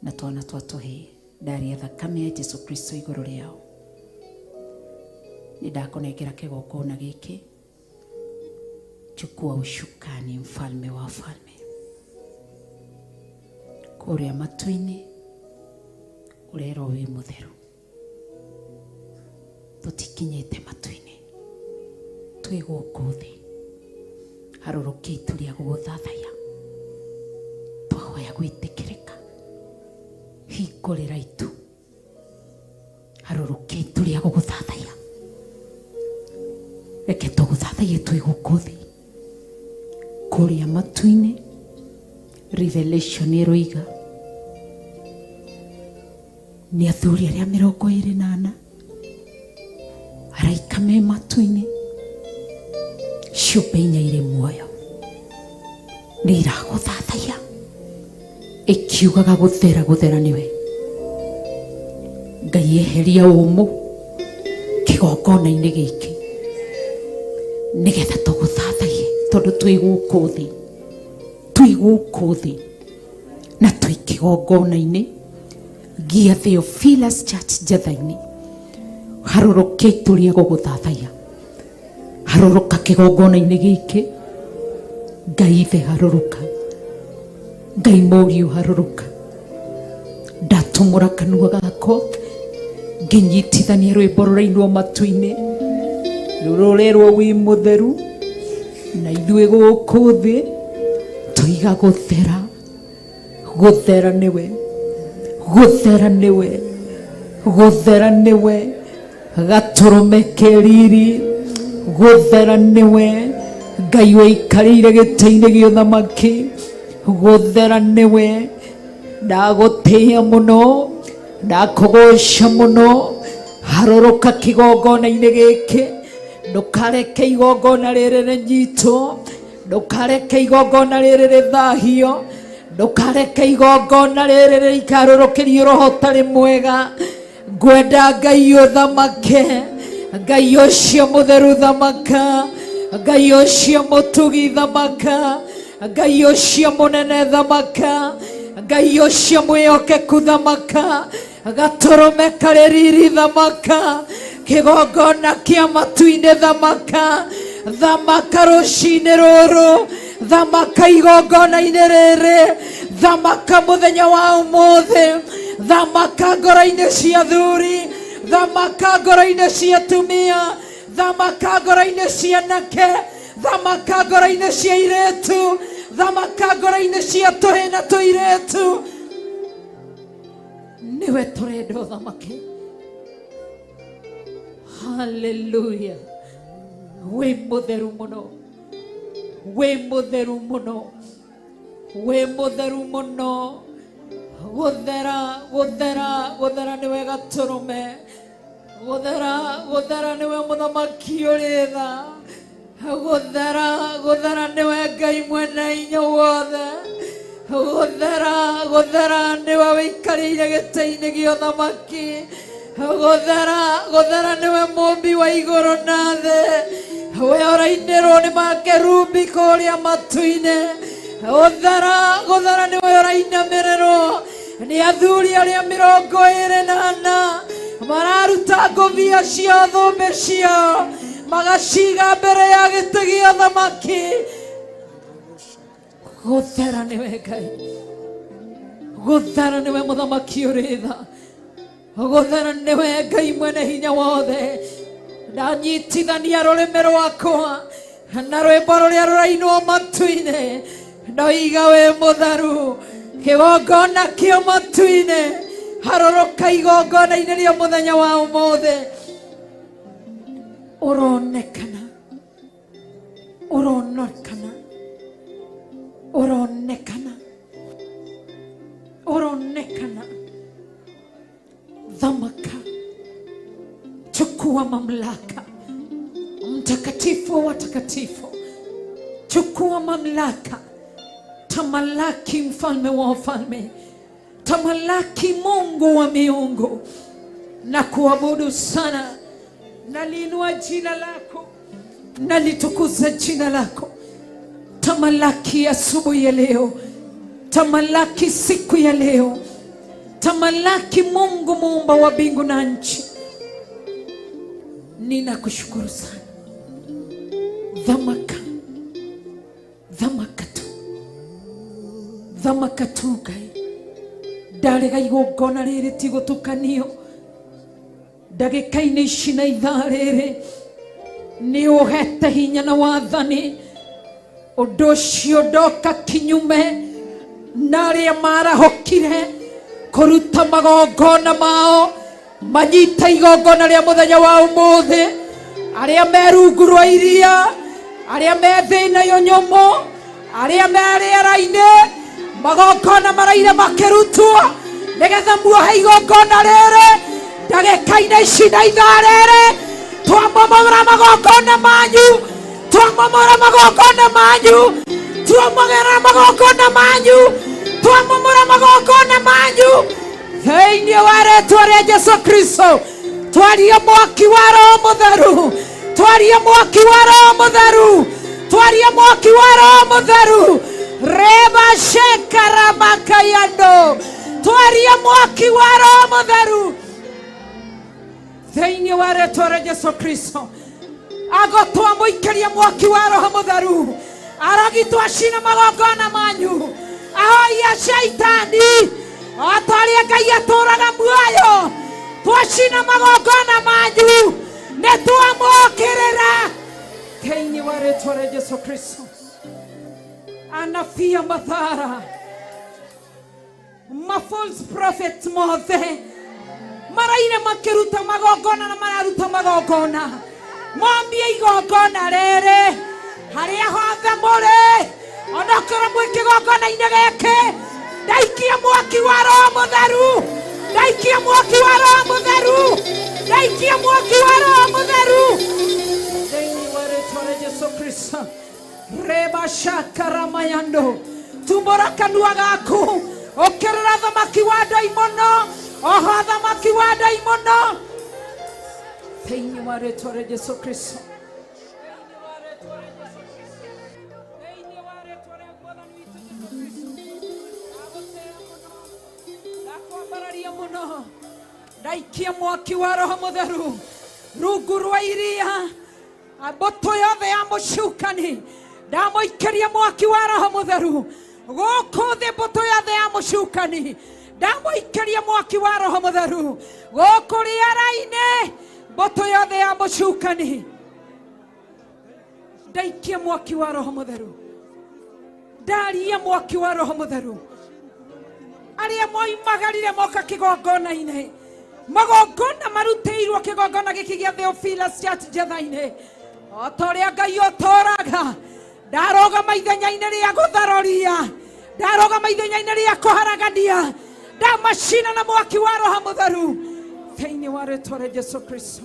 na twana twa tũhĩĩ. Ndaria thakame ya Jesu Kristo igũrũ rĩao. Nĩ ndakũnengera kĩgongona gĩkĩ. Chukua ushukani, mfalme wa falme. Kũrĩa matu-inĩ ũrerwo wĩ mũtheru. Tũtikinyĩte matu-inĩ, twĩ gũkũ thĩ. Harũrũkia itu rĩa gũgũthathaiya. Twahoya gwĩtĩkĩrĩka. Hingũrĩra itu. Harũrũkia itu rĩa gũgũthathaiya. Reke tũgũthathaiye twĩ gũkũ thĩ. Kũrĩa matu-inĩ Revelation ĩroiga nĩ athuri arĩa 24 araika me matu-inĩ, ciũmbe inya irĩ muoyo nĩ iragũthathaiya ikiugaga gũthera gũthera nĩwe Ngai. Eheria ũmũ kĩgongona-inĩ gĩkĩ nĩgetha tũgũthathaiye, tondũ twĩ gũkũ thĩ, twĩ gũkũ thĩ na twĩ kĩgongona-inĩ gĩa Theophilus Church Njatha-inĩ. Harũrũkia itu rĩa gũgũthathaiya, harũrũka kĩgongona-inĩ gĩkĩ. Ngai Ithe harũrũka, Ngai Mũriũ harũrũka. Ndatumũra kanua gakwa ngĩnyitithania rwĩmbo rũrainwo matu-inĩ rũrorerwo wĩ mũtheru, na ithuĩ gũkũ thĩ tũiga gũthera gũthera nĩwe, gũthera nĩwe, gũthera nĩwe, gatũrũme keriri, gũthera nĩwe, Ngai ũikarĩire gĩtĩ-inĩ gĩa ũthamaki, gũthera nĩwe. Ndagũtĩĩa mũno, ndakũgoca mũno. Harũrũka kĩgongona-inĩ gĩkĩ, ndũkareke igongona rĩrĩ rĩnyitwo, ndũkareke igongona rĩrĩ rĩthahio, ndũkareke igongona rĩrĩ rĩikarũrũkĩrio roho ũtarĩ mwega. Ngwenda Ngai ũthamake, Ngai ũcio mũtheru thamaka, Ngai ũcio mũtugi thamaka, Ngai ũcio mũnene thamaka, Ngai ũcio mwĩhokeku thamaka, gatũrũme karĩ riri thamaka, kĩgongona kĩa matu-inĩ thamaka, thamaka rũcinĩ rũrũ, thamaka igongona-inĩ rĩrĩ, thamaka mũthenya wa ũmũthĩ, thamaka ngoro-inĩ cia athuri, thamaka ngoro-inĩ cia atumia, thamaka ngoro-inĩ cia anake, thamaka ngoro-inĩ cia airĩtu, thamaka ngoro-inĩ cia tũhĩ na tũirĩtu. Nĩwe tũrenda ũthamake. Haleluya. Wĩ mũtheru mũno, wĩ mũtheru mũno, wĩ mũtheru mũno. Gũthera gũthera gũthera nĩwe gatũrũme, gũthera gũthera nĩwe mũthamaki ũrĩ tha, gũthera gũthera nĩwe Ngai mwene hinya wothe, gũthera gũthera nĩwe ũikarĩire gĩtĩ-inĩ gĩa ũthamaki, gũthera gũthera nĩwe mũmbi wa igũrũ na thĩ, we ũrainĩrwo nĩ makerubi kũrĩa matu-inĩ, gũthera gũthera nĩwe ũrainamĩrĩrwo nĩ athuri arĩa 24 mararuta ngũbia ciao, thũmbĩ ciao, magaciga mbere ya gĩtĩ gĩa ũthamaki. Gũthera nĩwe Ngai, gũthera nĩwe mũthamaki ũrĩ tha, gũthera nĩwe Ngai mwene hinya wothe. Ndanyitithania rũrĩmĩ rwakwa na rwĩmbo rũrĩa rũrainwo matu-inĩ, ndoiga wĩ mũtheru. Kĩgongona kĩo matu-inĩ, harũrũka igongona-inĩ rĩa mũthenya wa ũmũthĩ. Ũronekana, ũronekana Ũronekana, ũronekana. Dhamaka, chukua mamlaka. Mtakatifu wa watakatifu, chukua mamlaka. Tamalaki mfalme wa wafalme, tamalaki Mungu wa miungu. Na kuabudu sana, naliinua jina lako, nalitukuza jina lako. Tamalaki asubuhi ya leo, tamalaki siku ya leo, tamalaki Mungu muumba wa mbingu na nchi. Ninakushukuru sana. Dhamaka, dhamaka tu, dhamaka tu Ngai. Ndarega igongona rĩrĩ ti gũtukanio. Ndagĩka-inĩ ici na ithaa rĩrĩ nĩ ũhete hinya na wathani. Ũndũ ũcio ndoka kinyume na arĩa marahũkire kũruta magongona mao, manyite igongona rĩa mũthenya wa ũmũthĩ. Arĩa me rungu rwa iria, arĩa me thĩ ĩno nyũmũ, arĩa me rĩera-inĩ, magongona maraire makĩrutwo nĩgetha muohe igongona rĩrĩ. Ndagĩka-inĩ ici na ithaa rĩrĩ twamomora magongona manyu, twamomora magongona manyu, twamogera magongona manyu, twamomora magongona manyu thĩinĩ wa rĩtwa rĩa Jesu Kristo. Twaria mwaki wa Roho Mũtheru, twaria mwaki wa Roho Mũtheru, twaria mwaki wa Roho Mũtheru. Reba shekaramakayando, twaria mwaki wa Roho Mũtheru thĩinĩ wa rĩtwa rĩa Jesu Kristo. Agotwa mũikĩrie mwaki wa Roho Mũtheru, arogitwo acina magongona manyu, ahoia shaitani o ta ũrĩa Ngai atũũraga muoyo. Twacina magongona manyu, nĩ twamokĩrĩra thĩinĩ wa rĩtwa rĩa Jesu Kristo. Anafia madhara ma false prophets mothe maraire makĩruta magongona na mararuta magongona. Mwambie igongona rĩrĩ harĩa hothe mũrĩ, onokorwo mwĩ kĩgongona-inĩ gĩkĩ, ndaikia mwaki wa Roho Mũtheru, ndaikia mwaki wa Roho Mũtheru, ndaikia mwaki wa Roho Mũtheru thĩinĩ wa rĩtwa rĩa Jesu Kristo. Reba shakaramayando, tumbũra kanua gaku, ũkĩrĩra thamaki wa ndaimono, oho thamaki wa ndaimono thĩinĩ wa rĩtwa rĩa Jesu Kristo. Thĩinĩ wa rĩtwa rĩa Mwathani witũ Jesu Kristo. Ndagũtĩĩa mũno, ndakwambararia mũno, ndaikia mwaki wa Roho Mũtheru rungu rwa iria, mbũtũ yothe ya mũcukani ndamũikĩria mwaki wa Roho Mũtheru gũkũ thĩ, mbũtũ yothe ya mũcukani ndamũikĩria mwaki wa Roho Mũtheru gũkũ rĩera-inĩ, mbũtũ yothe ya mũcukani ndaikia mwaki wa Roho Mũtheru, ndaria mwaki wa Roho Mũtheru. Arĩa moimagarire moka kĩgongona-inĩ, magongona marutĩirwo kĩgongona gĩkĩ gĩa Theophilus Church Njetha-inĩ, o ta ũrĩa Ngai ũtũũraga, ndarũgama ithenya-inĩ rĩa gũtharoria, ndarũgama ithenya-inĩ rĩa kũharagania, ndamacina na mwaki wa Roho Mũtheru thĩinĩ wa rĩtwa rĩa Jesu Kristo,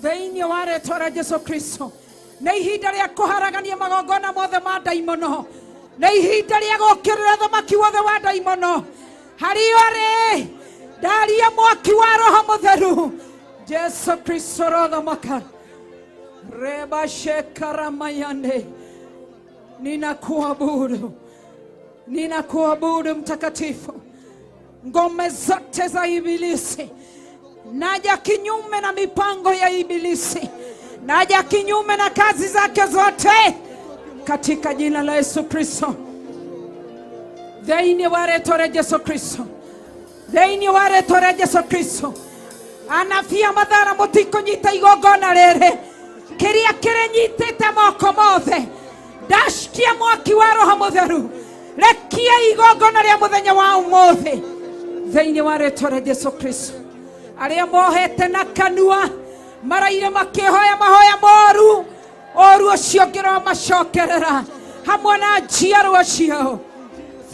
thĩinĩ wa rĩtwa rĩa Jesu Kristo. Nĩ ihinda rĩa kũharagania magongona mothe ma ndaimono, nĩ ihinda rĩa gũũkĩrĩra thamaki wothe wa ndaimono harĩ ũrĩ, ndaria mwaki wa Roho Mũtheru. Jesu Kristo rothamaka. Reba shekaramayande, ninakuabudu, ninakuabudu mtakatifu. Ngome zote za ibilisi, naja kinyume na mipango ya ibilisi, naja kinyume na kazi zake zote katika jina la Yesu Kristo. Thĩinĩ wa rĩtwa rĩa Jesu Kristo, thĩinĩ wa rĩtwa rĩa Jesu Kristo. Anabia mathara mũtikũnyita igongona rĩrĩ, kĩrĩa kĩrĩnyitĩte moko mothe, ndacikia mwaki wa Roho Mũtheru, rekia igongona rĩa mũthenya wa ũmũthĩ thĩinĩ wa rĩtwa rĩa Jesu Kristo. Arĩa mohete na kanua maraire makĩhoya mahoya moru, ũru ũcio ũngĩromacokerera. Hamwe na njiarwa ciao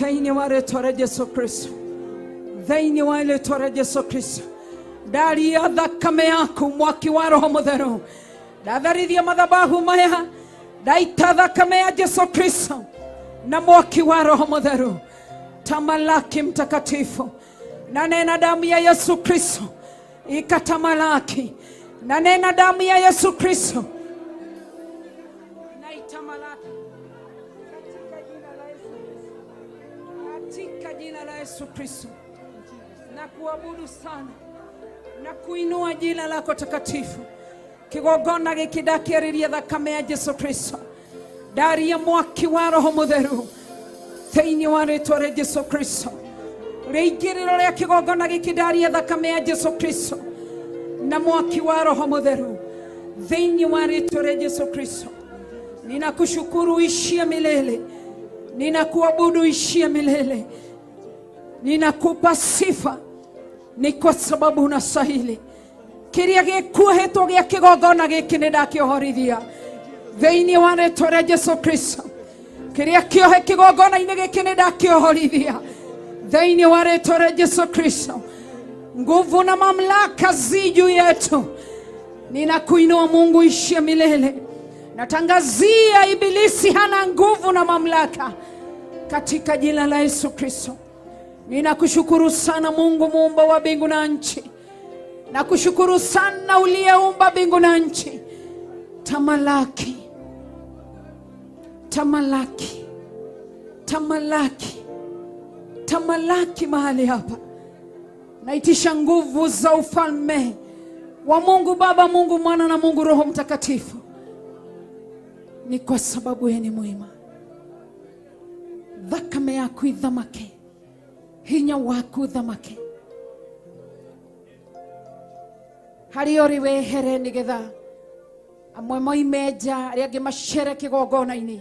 thĩinĩ wa rĩtwa rĩa Jesu Kristo, thĩinĩ wa rĩtwa rĩa Jesu Kristo. Ndaria thakame yaku, mwaki wa Roho Mũtheru, ndatharithia mathabahu maya, ndaita thakame ya Jesu Kristo na mwaki wa Roho Mũtheru. Tamalaki mtakatifu, nanena damu ya Yesu Kristo ikatamalaki, nanena damu ya Yesu Kristo na itamalaki katika jina la Yesu Kristo, katika jina la Yesu Kristo. Na kuabudu sana na kuinua jina lako takatifu. Kigongona giki ndakiarĩria thakame ya Jesu Kristo, ndaria mwaki wa Roho Mũtheru thĩinĩ wa rĩtwa rĩa Jesu Kristo. Rĩingĩrĩro rĩa kĩgongona gĩkĩ ndaria thakame ya Jesu Kristo na mwaki wa Roho Mũtheru thĩinĩ wa rĩtwa rĩa Jesu Kristo. Ninakushukuru ishia milele, ninakuabudu ishia milele, ninakupa sifa ni kwa sababu unastahili. Kiria gĩkuohetwo gĩa kĩgongona gĩkĩ nĩ ndakĩohorithia thĩinĩ wa rĩtwa rĩa Jesu Kristo. Kĩrĩa kĩohe kĩgongona-inĩ gĩkĩ nĩ ndakĩohorithia thĩinĩ wa rĩtwa rĩa Jesu Kristo. Nguvu na mamlaka zi juu yetu. Ninakuinua Mungu ishia milele. Natangazia ibilisi hana nguvu na mamlaka katika jina la Yesu Kristo. Ninakushukuru sana Mungu muumba wa mbingu na nchi. Nakushukuru sana uliyeumba mbingu na nchi. Tamalaki, tamalaki, tamalaki, tamalaki mahali hapa. Naitisha nguvu za ufalme wa Mungu Baba, Mungu Mwana na Mungu Roho Mtakatifu. Ni kwa sababu yeye ni mwema. Thakame yaku ithamake, hinya waku uthamake, harĩa ũrĩ wehere nĩgetha amwe moime nja, arĩa angĩ macere kĩgongona-inĩ.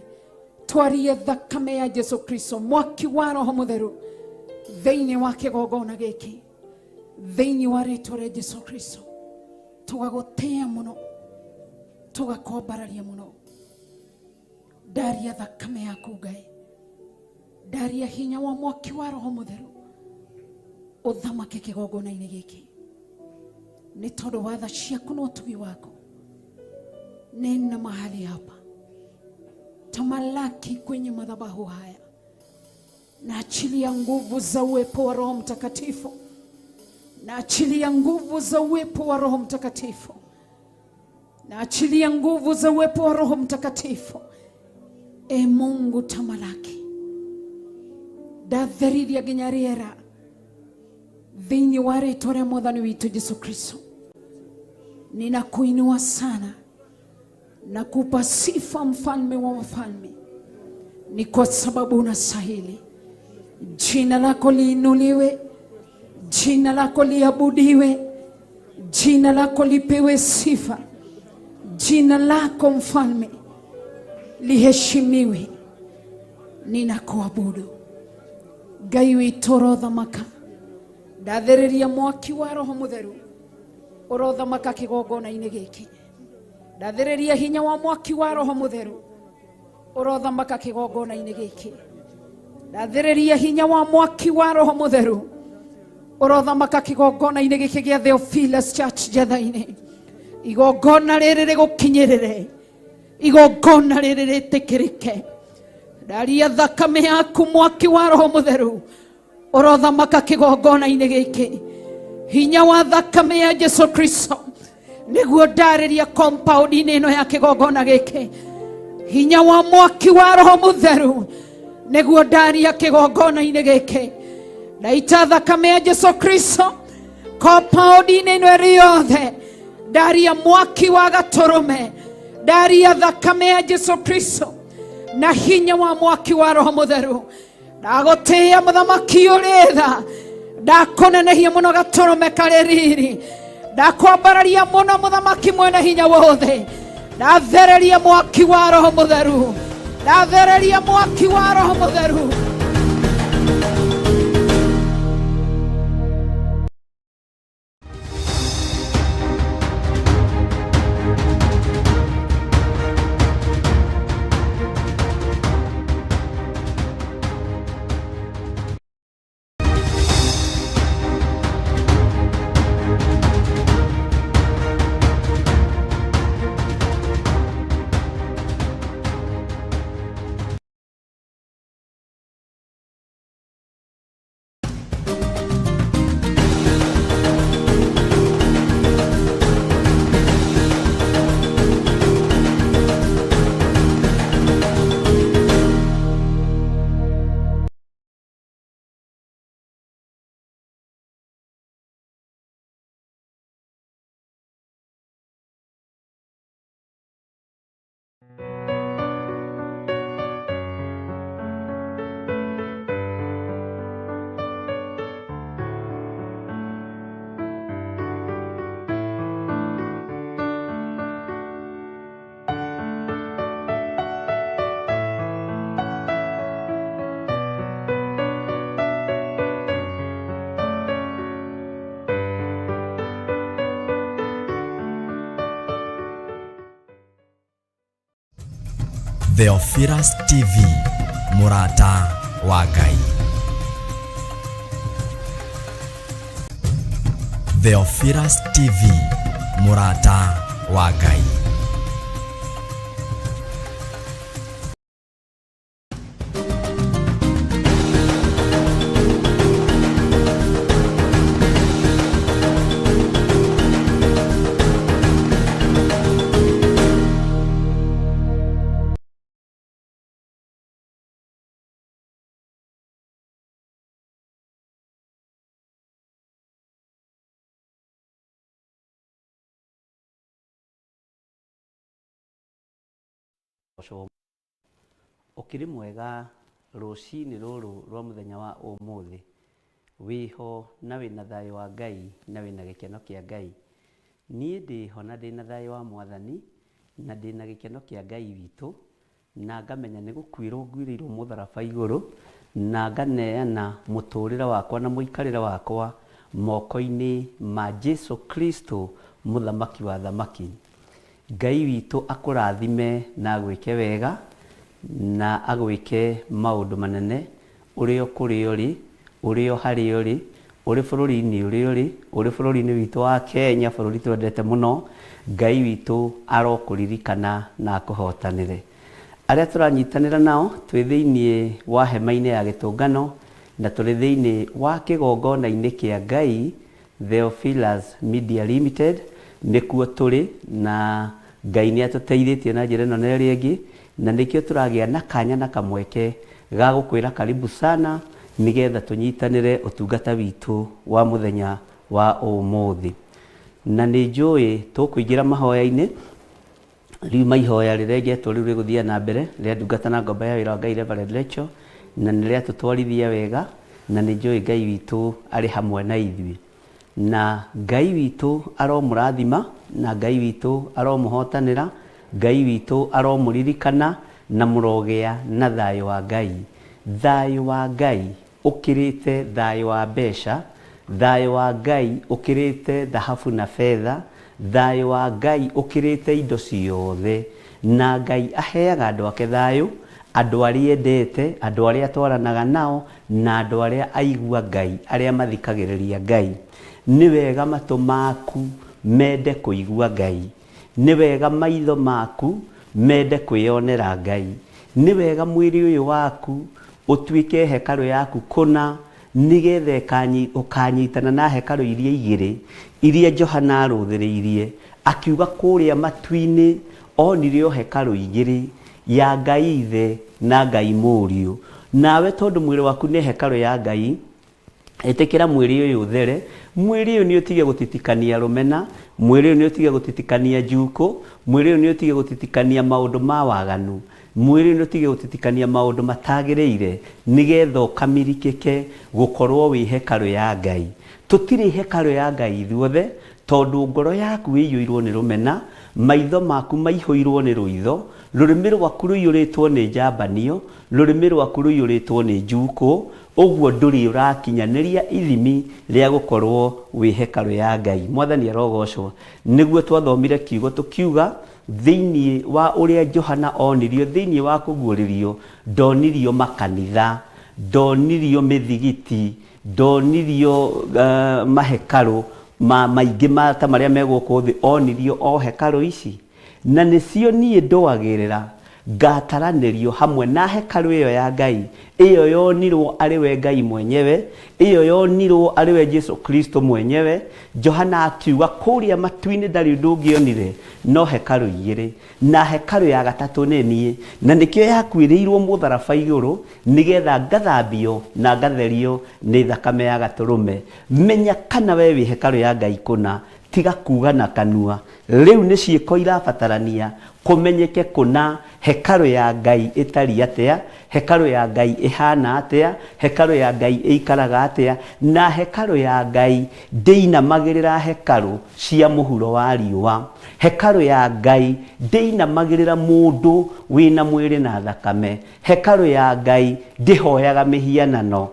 Twarie thakame ya Jesu Kristo, mwaki wa Roho Mũtheru thĩinĩ wa kĩgongona gĩkĩ, thĩinĩ wa rĩtwa rĩa Jesu Kristo. Tũgagũtĩa mũno, tũgakwambararia mũno. Ndaria thakame yaku Ngai, ndaria hinya wa mwaki wa Roho Mũtheru ũthamake kĩgongona-inĩ gĩkĩ, nĩ tondũ wa tha ciaku na ũtugi waku. Nena mahali hapa, tamalaki kwenye madhabahu haya, na achilia nguvu za uwepo wa Roho Mtakatifu, na achilia nguvu za uwepo wa Roho Mtakatifu, na achilia nguvu za uwepo wa Roho Mtakatifu. E Mungu tamalaki, ndatherithia nginya rĩera thĩinĩ wa rĩtwa rĩa Mwathani witũ Jesu Kristo. Ninakuinua sana, nakupa sifa mfalme wa wafalme, ni kwa sababu unastahili. Jina lako liinuliwe, jina lako liabudiwe, jina lako lipewe sifa, jina lako mfalme liheshimiwe. Ninakuabudu Ngai witũ ũrothamaka, ndathĩrĩria mwaki wa Roho Mũtheru ũrothamaka kĩgongona-inĩ gĩkĩ, ndathĩrĩria hinya wa mwaki wa Roho Mũtheru ũrothamaka kĩgongona-inĩ gĩkĩ, ndathĩrĩria hinya wa mwaki wa Roho Mũtheru ũrothamaka kĩgongona-inĩ gĩkĩ gĩa Theophilus Church Njetha-inĩ. Igongona rĩrĩ rĩgũkinyĩrĩre, igongona rĩrĩ rĩtĩkĩrĩke. Ndaria thakame yaku mwaki wa Roho Mũtheru ũrothamaka kĩgongona-inĩ gĩkĩ, hinya wa thakame ya Jesu Kristo nĩguo ndarĩria compound-inĩ ĩno ya kĩgongona gĩkĩ, hinya wa mwaki wa Roho Mũtheru nĩguo ndaria kĩgongona-inĩ gĩkĩ. Ndaita thakame ya Jesu Kristo compound-inĩ ĩno ĩrĩ yothe, ndaria mwaki wa gatũrũme, ndaria thakame ya Jesu Kristo na hinya wa mwaki wa Roho Mũtheru. Ndagũtĩĩa mũthamaki ũrĩ tha, ndakũnenehia mũno gatũrũme karĩ riri, ndakwambararia mũno mũthamaki mwene hinya wothe. Ndathereria mwaki wa Roho Mũtheru, ndathereria mwaki wa Roho Mũtheru. Theophilus TV, mũrata wa Ngai. Theophilus TV, mũrata wa Ngai. Ũkĩrĩ mwega rũcinĩ rũrũ rwa mũthenya wa ũmũthĩ, wĩho na wĩna thayũ wa Ngai na wĩna gĩkeno kĩa Ngai. Niĩ ndĩho na ndĩna thayũ wa Mwathani na ndĩna gĩkeno kĩa Ngai witũ na ngamenya nĩ gũkuĩrwo nguĩrĩirwo mũtharaba igũrũ na nganeana mũtũrĩre wakwa na mũikarĩre wakwa moko-inĩ ma Jesu Kristo mũthamaki wa athamaki. Ngai witũ akũrathime na agwĩke wega na agwĩke maũndũ manene ũrĩ o kũrĩa ũrĩ, ũrĩ o harĩa ũrĩ, ũrĩ bũrũri-inĩ ũrĩa ũrĩ, ũrĩ bũrũri-inĩ witũ wa Kenya, bũrũri twendete mũno, Ngai witũ arokũririkana na akũhotanĩre. Arĩa tũranyitanĩra nao twĩ thĩinĩ wa hema-inĩ ya gĩtũngano na tũrĩ thĩinĩ wa kĩgongona-inĩ kĩa Ngai Theophilus Media Limited, nĩkuo tũrĩ, na Ngai nĩ atũteithĩtie na njĩra ĩno na ĩrĩa ĩngĩ, na nĩkĩo tũragĩa na kanya na kamweke ga gũkwĩra karibu sana, nĩgetha tũnyitanĩre ũtungata witũ wa mũthenya wa ũmũthĩ. Na nĩ njũĩ tũkũingĩra mahoya-inĩ, Riuma ihoya rĩrengetwo rĩu rĩgũthiaga na mbere rĩa ndungata na ngombo ya wĩra wa Ngai Reverend Rachel, na nĩ rĩatũtwarithia wega, na nĩ njũĩ Ngai witũ arĩ hamwe na ithuĩ. Na Ngai witũ aromũrathima, na Ngai witũ aromũhotanĩra, Ngai witũ aromũririkana, na mũrogĩa na thayũ wa Ngai. Thayũ wa Ngai ũkĩrĩte thayũ wa mbeca, thayũ wa Ngai ũkĩrĩte thahabu na betha, thayũ wa Ngai ũkĩrĩte indo ciothe. Na Ngai aheaga andũ ake thayũ, andũ arĩa endete, andũ arĩa atwaranaga nao, na andũ arĩa aigua Ngai, arĩa mathikagĩrĩria Ngai. Nĩ wega matũ maku mende kũigua Ngai. Nĩ wega maitho maku mende kwĩyonera Ngai. Nĩ wega mwĩrĩ ũyũ waku ũtuĩke hekarũ yaku kũna, nĩgetha ũkanyitana na hekarũ iria igĩrĩ iria Johana arũthĩrĩirie, akiuga kũrĩa matu-inĩ onire o hekarũ igĩrĩ, ya Ngai Ithe na Ngai Mũriũ. Nawe tondũ mwĩrĩ waku nĩ hekarũ ya Ngai, Ĩtĩkĩra mwĩrĩ ũyũ ũthere, mwĩrĩ ũyũ nĩ ũtige gũtitikania rũmena, mwĩrĩ ũyũ nĩ ũtige gũtitikania njukũ, mwĩrĩ ũyũ nĩ ũtige gũtitikania maũndũ ma waganu, mwĩrĩ ũyũ nĩ ũtige gũtitikania maũndũ matagĩrĩire, nĩgetha ũkamirikĩke gũkorwo wĩ hekarũ ya Ngai. Tũtirĩ hekarũ ya Ngai ithuothe, tondũ ngoro yaku ĩiyũirwo nĩ rũmena, maitho maku maihũirwo nĩ rũitho, rũrĩmĩ rwaku rũiyũrĩtwo nĩ njambanio, rũrĩmĩ rwaku rũiyũrĩtwo nĩ njukũ, Ũguo ndũrĩ ũrakinyanĩria ithimi rĩa gũkorwo wĩ hekarũ ya Ngai. Mwathani arogocwo. Nĩguo twathomire kiugo tũkiuga, thĩinĩ wa ũrĩa Johana onirio thĩinĩ wa kũguũrĩrio, ndonirio makanitha, ndonirio mĩthigiti, ndonirio mahekarũ ma maingĩ ma ta marĩa me gũkũ thĩ, onirio o hekarũ ici. Na nĩcio niĩ ndũagĩrĩra, ngataranĩrio hamwe na hekarũ ĩyo ya Ngai, ĩyo yonirwo arĩ we Ngai mwenyewe, ĩyo yonirwo arĩ we Jesu Kristo mwenyewe. Johana akiuga kũrĩa matu-inĩ ndarĩ ũndũ ũngĩ onire no hekarũ igĩrĩ, na hekarũ ya gatatũ nĩ niĩ, na nĩkĩo yakuĩrĩirwo mũtharaba igũrũ, nĩgetha ngathambio na ngatherio nĩ thakame ya Gatũrũme. Menya kana we wĩ hekarũ ya Ngai kũna, Tiga kuuga na kanua. Rĩu nĩ ciĩko irabatarania kũmenyeke kũna hekarũ ya Ngai ĩtariĩ atĩa, hekarũ ya Ngai ĩhaana atĩa, hekarũ ya Ngai ĩikaraga atĩa, na hekarũ ya Ngai ndĩinamagĩrĩra hekarũ cia mũhuro wa riũa. Hekarũ ya Ngai ndĩinamagĩrĩra mũndũ wĩna mwĩrĩ na thakame. Hekarũ ya Ngai ndĩhoyaga mĩhianano.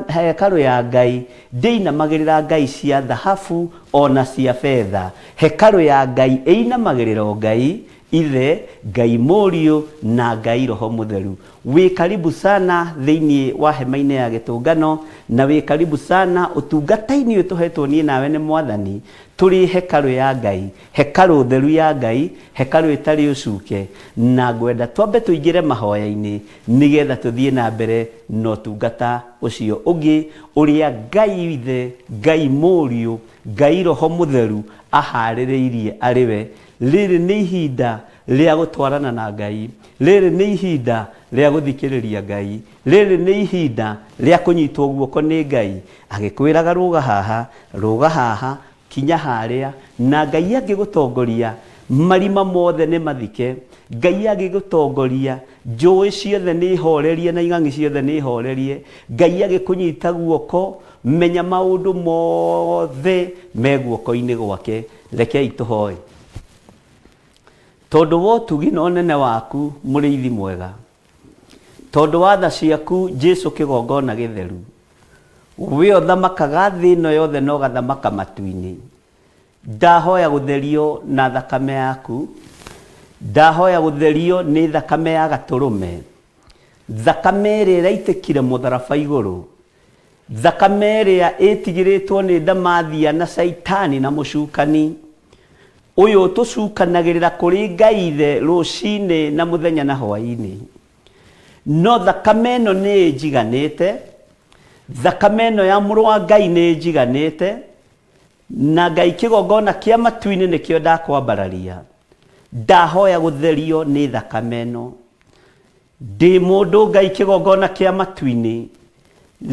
Hekarũ ya Ngai ndĩinamagĩrĩra ngai cia thahabu o na cia betha. Hekarũ ya Ngai ĩinamagĩrĩra o Ngai, Ithe, Ngai Mũriũ na Ngai Roho Mũtheru. Wĩ karibu sana thĩinĩ wa hema-inĩ ya gĩtũngano na wĩ karibu sana ũtungata-inĩ ũyũ tũhetwo niĩ nawe nĩ Mwathani tũrĩ hekarũ ya Ngai, hekarũ theru ya Ngai, hekarũ ĩtarĩ ũcuke, na ngwenda twambe tũingĩre mahoya-inĩ nĩgetha tũthiĩ na mbere na ũtungata ũcio ũngĩ ũrĩa Ngai Ithe, Ngai Mũriũ, Ngai Roho Mũtheru aharĩrĩirie arĩ we. Rĩrĩ nĩ ihinda rĩa gũtwarana na Ngai. Rĩrĩ nĩ ihinda rĩa gũthikĩrĩria Ngai. Rĩrĩ nĩ ihinda rĩa kũnyitwo guoko nĩ Ngai agĩkwĩraga rũga haha, rũga haha, kinya harĩa, na Ngai angĩgũtongoria, marima mothe nĩ mathike. Ngai angĩgũtongoria, njũĩ ciothe nĩ horerie na ing'ang'i ciothe nĩ horerie. Ngai agĩkũnyita guoko, menya maũndũ mothe me guoko-inĩ gwake. Rekei tũhoe. Tondũ wa ũtugi na ũnene waku mũrĩithi mwega, tondũ wa tha ciaku Jesu kĩgongona gĩtheru, we ũthamakaga thĩ ĩno yothe na ũgathamaka matu-inĩ, ndahoya gũtherio na thakame yaku, ndahoya gũtherio nĩ thakame ya gatũrũme, thakame ĩrĩa ĩraitĩkire mũtharaba igũrũ, thakame ĩrĩa ĩtigĩrĩtwo nĩ ndamathia na caitani na mũcukani, ũyũ ũtũcukanagĩrĩra kũrĩ Ngai Ithe rũcinĩ na mũthenya na hwaĩ-inĩ. No thakame ĩno nĩ ĩnjiganĩte, thakame ĩno ya mũrũ wa Ngai nĩ ĩnjiganĩte, na Ngai kĩgongona kĩa matu-inĩ nĩkĩo ndakwambararia. Ndahoya gũtherio nĩ thakame ĩno. Ndĩ mũndũ Ngai kĩgongona kĩa matu-inĩ,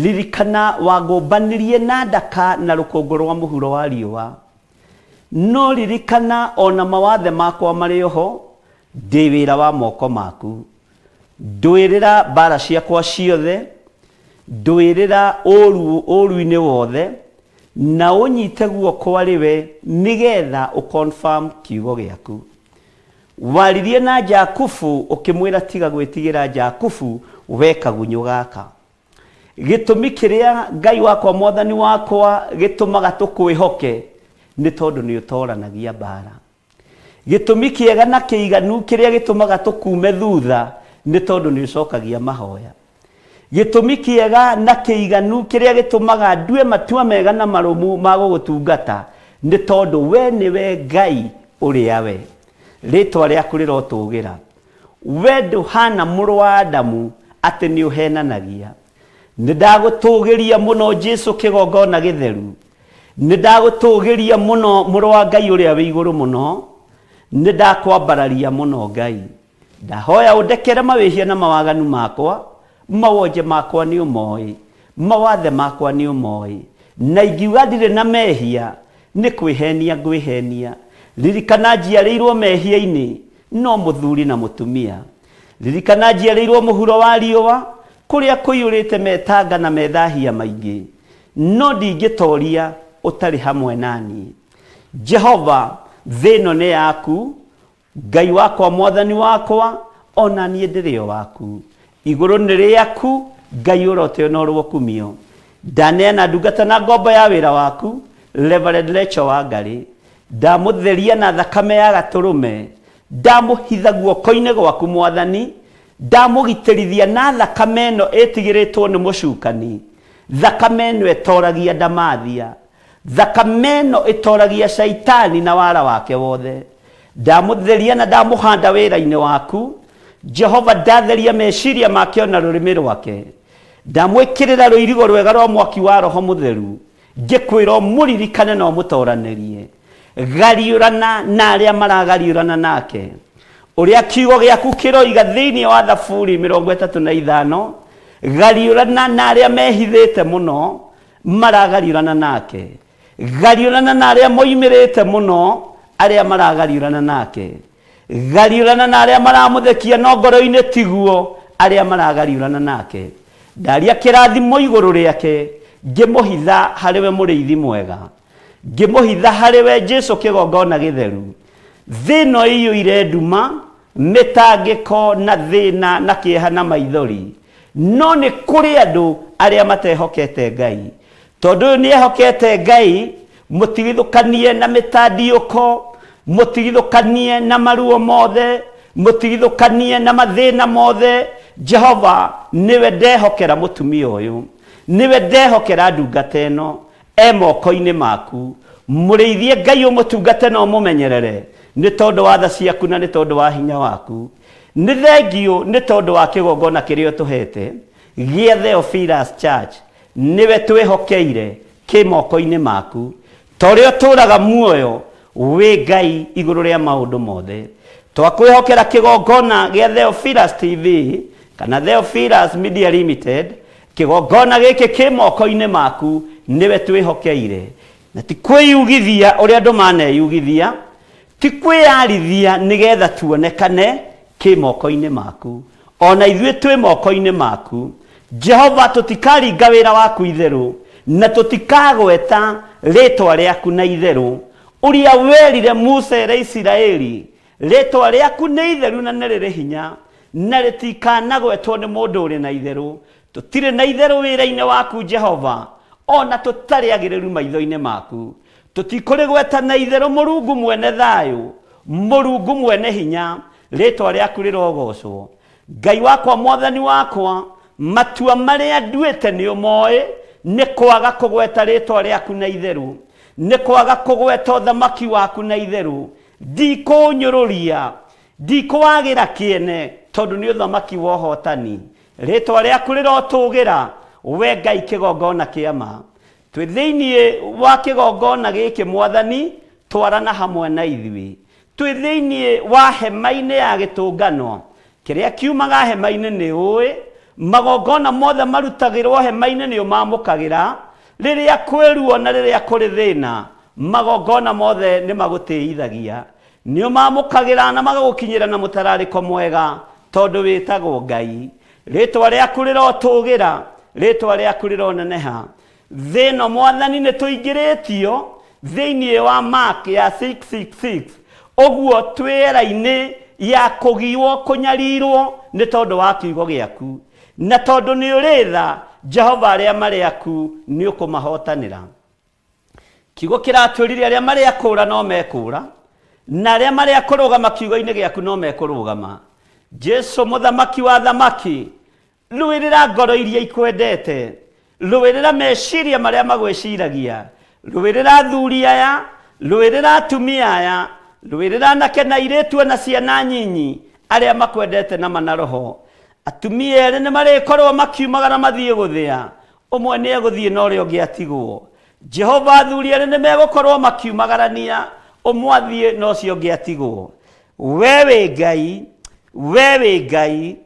ririkana wangũmbanirie na ndaka na rũkũngũ rwa mũhuro wa riũa. No ririkana ona mawathe makwa marĩ oho, ndĩ wĩra wa moko maku. Ndũĩrĩra mbara ciakwa ciothe, ndũĩrĩra ũru ũru-inĩ wothe, na ũnyite guoko arĩ we nĩgetha ũconfirm kiugo gĩaku. Waririe na Jakubu ũkĩmwĩra tiga gwĩtigĩra Jakubu we kagunyũ gaka. Gĩtũmi kĩrĩa Ngai wakwa mwathani wakwa gĩtũmaga tũkwĩhoke nĩ tondũ nĩ ũtoranagia mbara. Gĩtũmi kĩega na kĩiganu kĩrĩa gĩtũmaga tũkume thutha nĩ tondũ nĩ ũcokagia mahoya. Gĩtũmi kĩega na kĩiganu kĩrĩa gĩtũmaga ndue matua mega na marũmu ma gũgũtungata nĩ tondũ we nĩwe Ngai ũrĩa we. Rĩtwa rĩaku rĩrotũgĩra. We ndũhana mũrũ wa Adamu atĩ nĩ ũhenanagia. Nĩ ndagũtũgĩria mũno Jesu kĩgongona gĩtheru. Nĩ ndagũtũgĩria mũno mũrũ wa Ngai ũrĩa wĩ igũrũ mũno. Nĩ ndakwambararia mũno Ngai. Ndahoya ũndekere mawĩhia na mawaganu makwa, mawonje makwa nĩ ũmoĩ, mawathe makwa nĩ ũmoĩ. Na ingiuga ndirĩ na mehia, nĩ kwĩhenia ngwĩhenia. Ririkana njiarĩirwo mehia-inĩ, no mũthuri na mũtumia. Ririkana njiarĩirwo mũhuro wa riũa, kũrĩa kũiyũrĩte metanga na methahia maingĩ. No ndingĩtoria ũtarĩ hamwe naniĩ. Jehova, thĩ ĩno nĩ yaku, Ngai wakwa mwathani wakwa, ona niĩ ndĩrĩ o waku. Igũrũ nĩ rĩaku, Ngai ũroteo na ũrokumio. Ndaneana ndungata na ngombo ya wĩra waku, Reverend Rachel Wangari. Ndamũtheria na thakame ya gatũrũme. Ndamũhitha guoko-inĩ gwaku mwathani. Ndamũgitĩrithia na thakame ĩno ĩtigĩrĩtwo nĩ mũcukani. Thakame ĩno ĩtoragia ndamathia. Thakame ĩno ĩtoragia caitani na wara wake wothe. Ndamũtheria na ndamũhanda wĩra-inĩ waku. Jehova ndatheria meciria make ona rũrĩmĩ rwake. Ndamwĩkĩrĩra rũirigo rwega rwa mwaki wa Roho Mũtheru. Ngĩkwĩra ũmũririkane na ũmũtoranĩrie. Gariũrana na arĩa maragariũrana nake. Ũrĩa kiugo gĩaku kĩroiga thĩinĩ wa Thaburi 35, gariũrana na arĩa mehithĩte mũno maragariũrana nake. Gariũrana na arĩa moimĩrĩte mũno arĩa maragariũrana nake. Gariũrana na arĩa maramũthekia no ngoro-inĩ tiguo arĩa maragariũrana nake. Ndaria kĩrathimo igũrũ rĩake, ngĩmũhitha harĩ we mũrĩithi mwega. Ngĩmũhitha harĩ we Jesu kĩgongona gĩtheru. Thĩ ĩno ĩiyũire nduma, mĩtangĩko na thĩna na kĩeha na maithori. No nĩ kũrĩ andũ arĩa matehokete Ngai. Tondũ ũyũ nĩ ehokete Ngai, mũtigithũkanie na mĩtandiũko, Mũtigithũkanie na maruo mothe, mũtigithũkanie na mathĩna mothe. Jehova, nĩwe ndehokera mũtumia ũyũ, nĩwe ndehokera ndungata ĩno, e moko-inĩ maku. Mũrĩithie Ngai, ũmũtungate na ũmũmenyerere, nĩ tondũ wa tha ciaku na nĩ tondũ wa hinya waku. Nĩ thengiũ nĩ tondũ wa kĩgongona kĩrĩa ũtũhete gĩa Theophilus Church, nĩwe twĩhokeire, kĩ moko-inĩ maku. Ta ũrĩa ũtũũraga muoyo wĩ Ngai igũrũ rĩa maũndũ mothe, twakwĩhokera kĩgongona gĩa Theophilus TV kana Theophilus Media Limited. Kĩgongona gĩkĩ kĩ moko-inĩ maku, nĩwe twĩhokeire. Na ti kwĩyugithia ũrĩa andũ maneyugithia, ti kwĩyarithia nĩgetha tuonekane, kĩ moko-inĩ maku. Ona ithuĩ twĩ moko-inĩ maku, Jehova. Tũtikaringa wĩra waku itherũ, na tũtikagweta rĩtwa rĩaku na itherũ. Ũrĩa werire Musa ere Isiraeli, rĩtwa rĩaku nĩ itheru na nĩ rĩrĩ hinya, na rĩtikanagwetwo nĩ mũndũ ũrĩ na itherũ. Tũtirĩ na itherũ wĩra-inĩ waku, Jehova, ona tũtarĩ agĩrĩru maitho-inĩ maku. Tũtikũrĩgweta na itherũ. Mũrungu mwene thayũ, Mũrungu mwene hinya, rĩtwa rĩaku rĩrogocwo. Ngai wakwa, Mwathani wakwa, matua marĩa nduĩte nĩ ũmoĩ. Nĩ kwaga kũgweta rĩtwa rĩaku na itherũ, nĩ kwaga kũgweta ũthamaki waku na itherũ. Ndikũũnyũrũria, ndikũwagĩra kĩene, tondũ nĩ ũthamaki wa ũhotani. Rĩtwa rĩaku rĩrotũgĩra, we Ngai kĩgongona kĩa ma. Twĩ thĩinĩ wa kĩgongona gĩkĩ, Mwathani, twarana hamwe na ithuĩ. Twĩ thĩinĩ wa hema-inĩ ya gĩtũngano. Kĩrĩa kiumaga hema-inĩ nĩ ũĩ, magongona mothe marutagĩrwo hema-inĩ nĩ ũmamũkagĩra. Rĩrĩa kwĩ ruo na rĩrĩa kũrĩ thĩna, magongona mothe nĩ magũtĩithagia. Nĩ ũmamũkagĩra na magagũkinyĩra na mũtararĩko mwega, tondũ wĩtagwo Ngai. Rĩtwa rĩaku rĩrotũgĩra, rĩtwa rĩaku rĩroneneha. Thĩ ĩno, Mwathani, nĩ tũingĩrĩtio thĩinĩ wa mark ya 666. Ũguo twĩ era-inĩ ya kũgiwo, kũnyarirwo nĩ tondũ wa kiugo gĩaku. Na tondũ nĩ ũrĩ tha, Jehova, arĩa marĩ aku nĩ ũkũmahotanĩra. Kiugo kĩratwĩrire arĩa marĩ akũra no mekũra, na arĩa marĩ akũrũgama kiugo-inĩ gĩaku no mekũrũgama. Jesu, mũthamaki wa thamaki, rũĩrĩra ngoro iria ikwendete, rũĩrĩra meciria marĩa magwĩciragia, rũĩrĩra athuri aya, rũĩrĩra atumia aya, rũĩrĩra anake na airĩtu na ciana nyinyi arĩa makwendete na mana roho. Atumia erĩ nĩ marĩkorwo makiumagara mathiĩ gũthĩa, ũmwe nĩ egũthiĩ na ũrĩa ũngĩ atigwo. Jehova, athuri erĩ nĩ megũkorwo makiumagarania, ũmwe athiĩ na ũcio ũngĩ atigwo. We wĩ Ngai, we wĩ Ngai,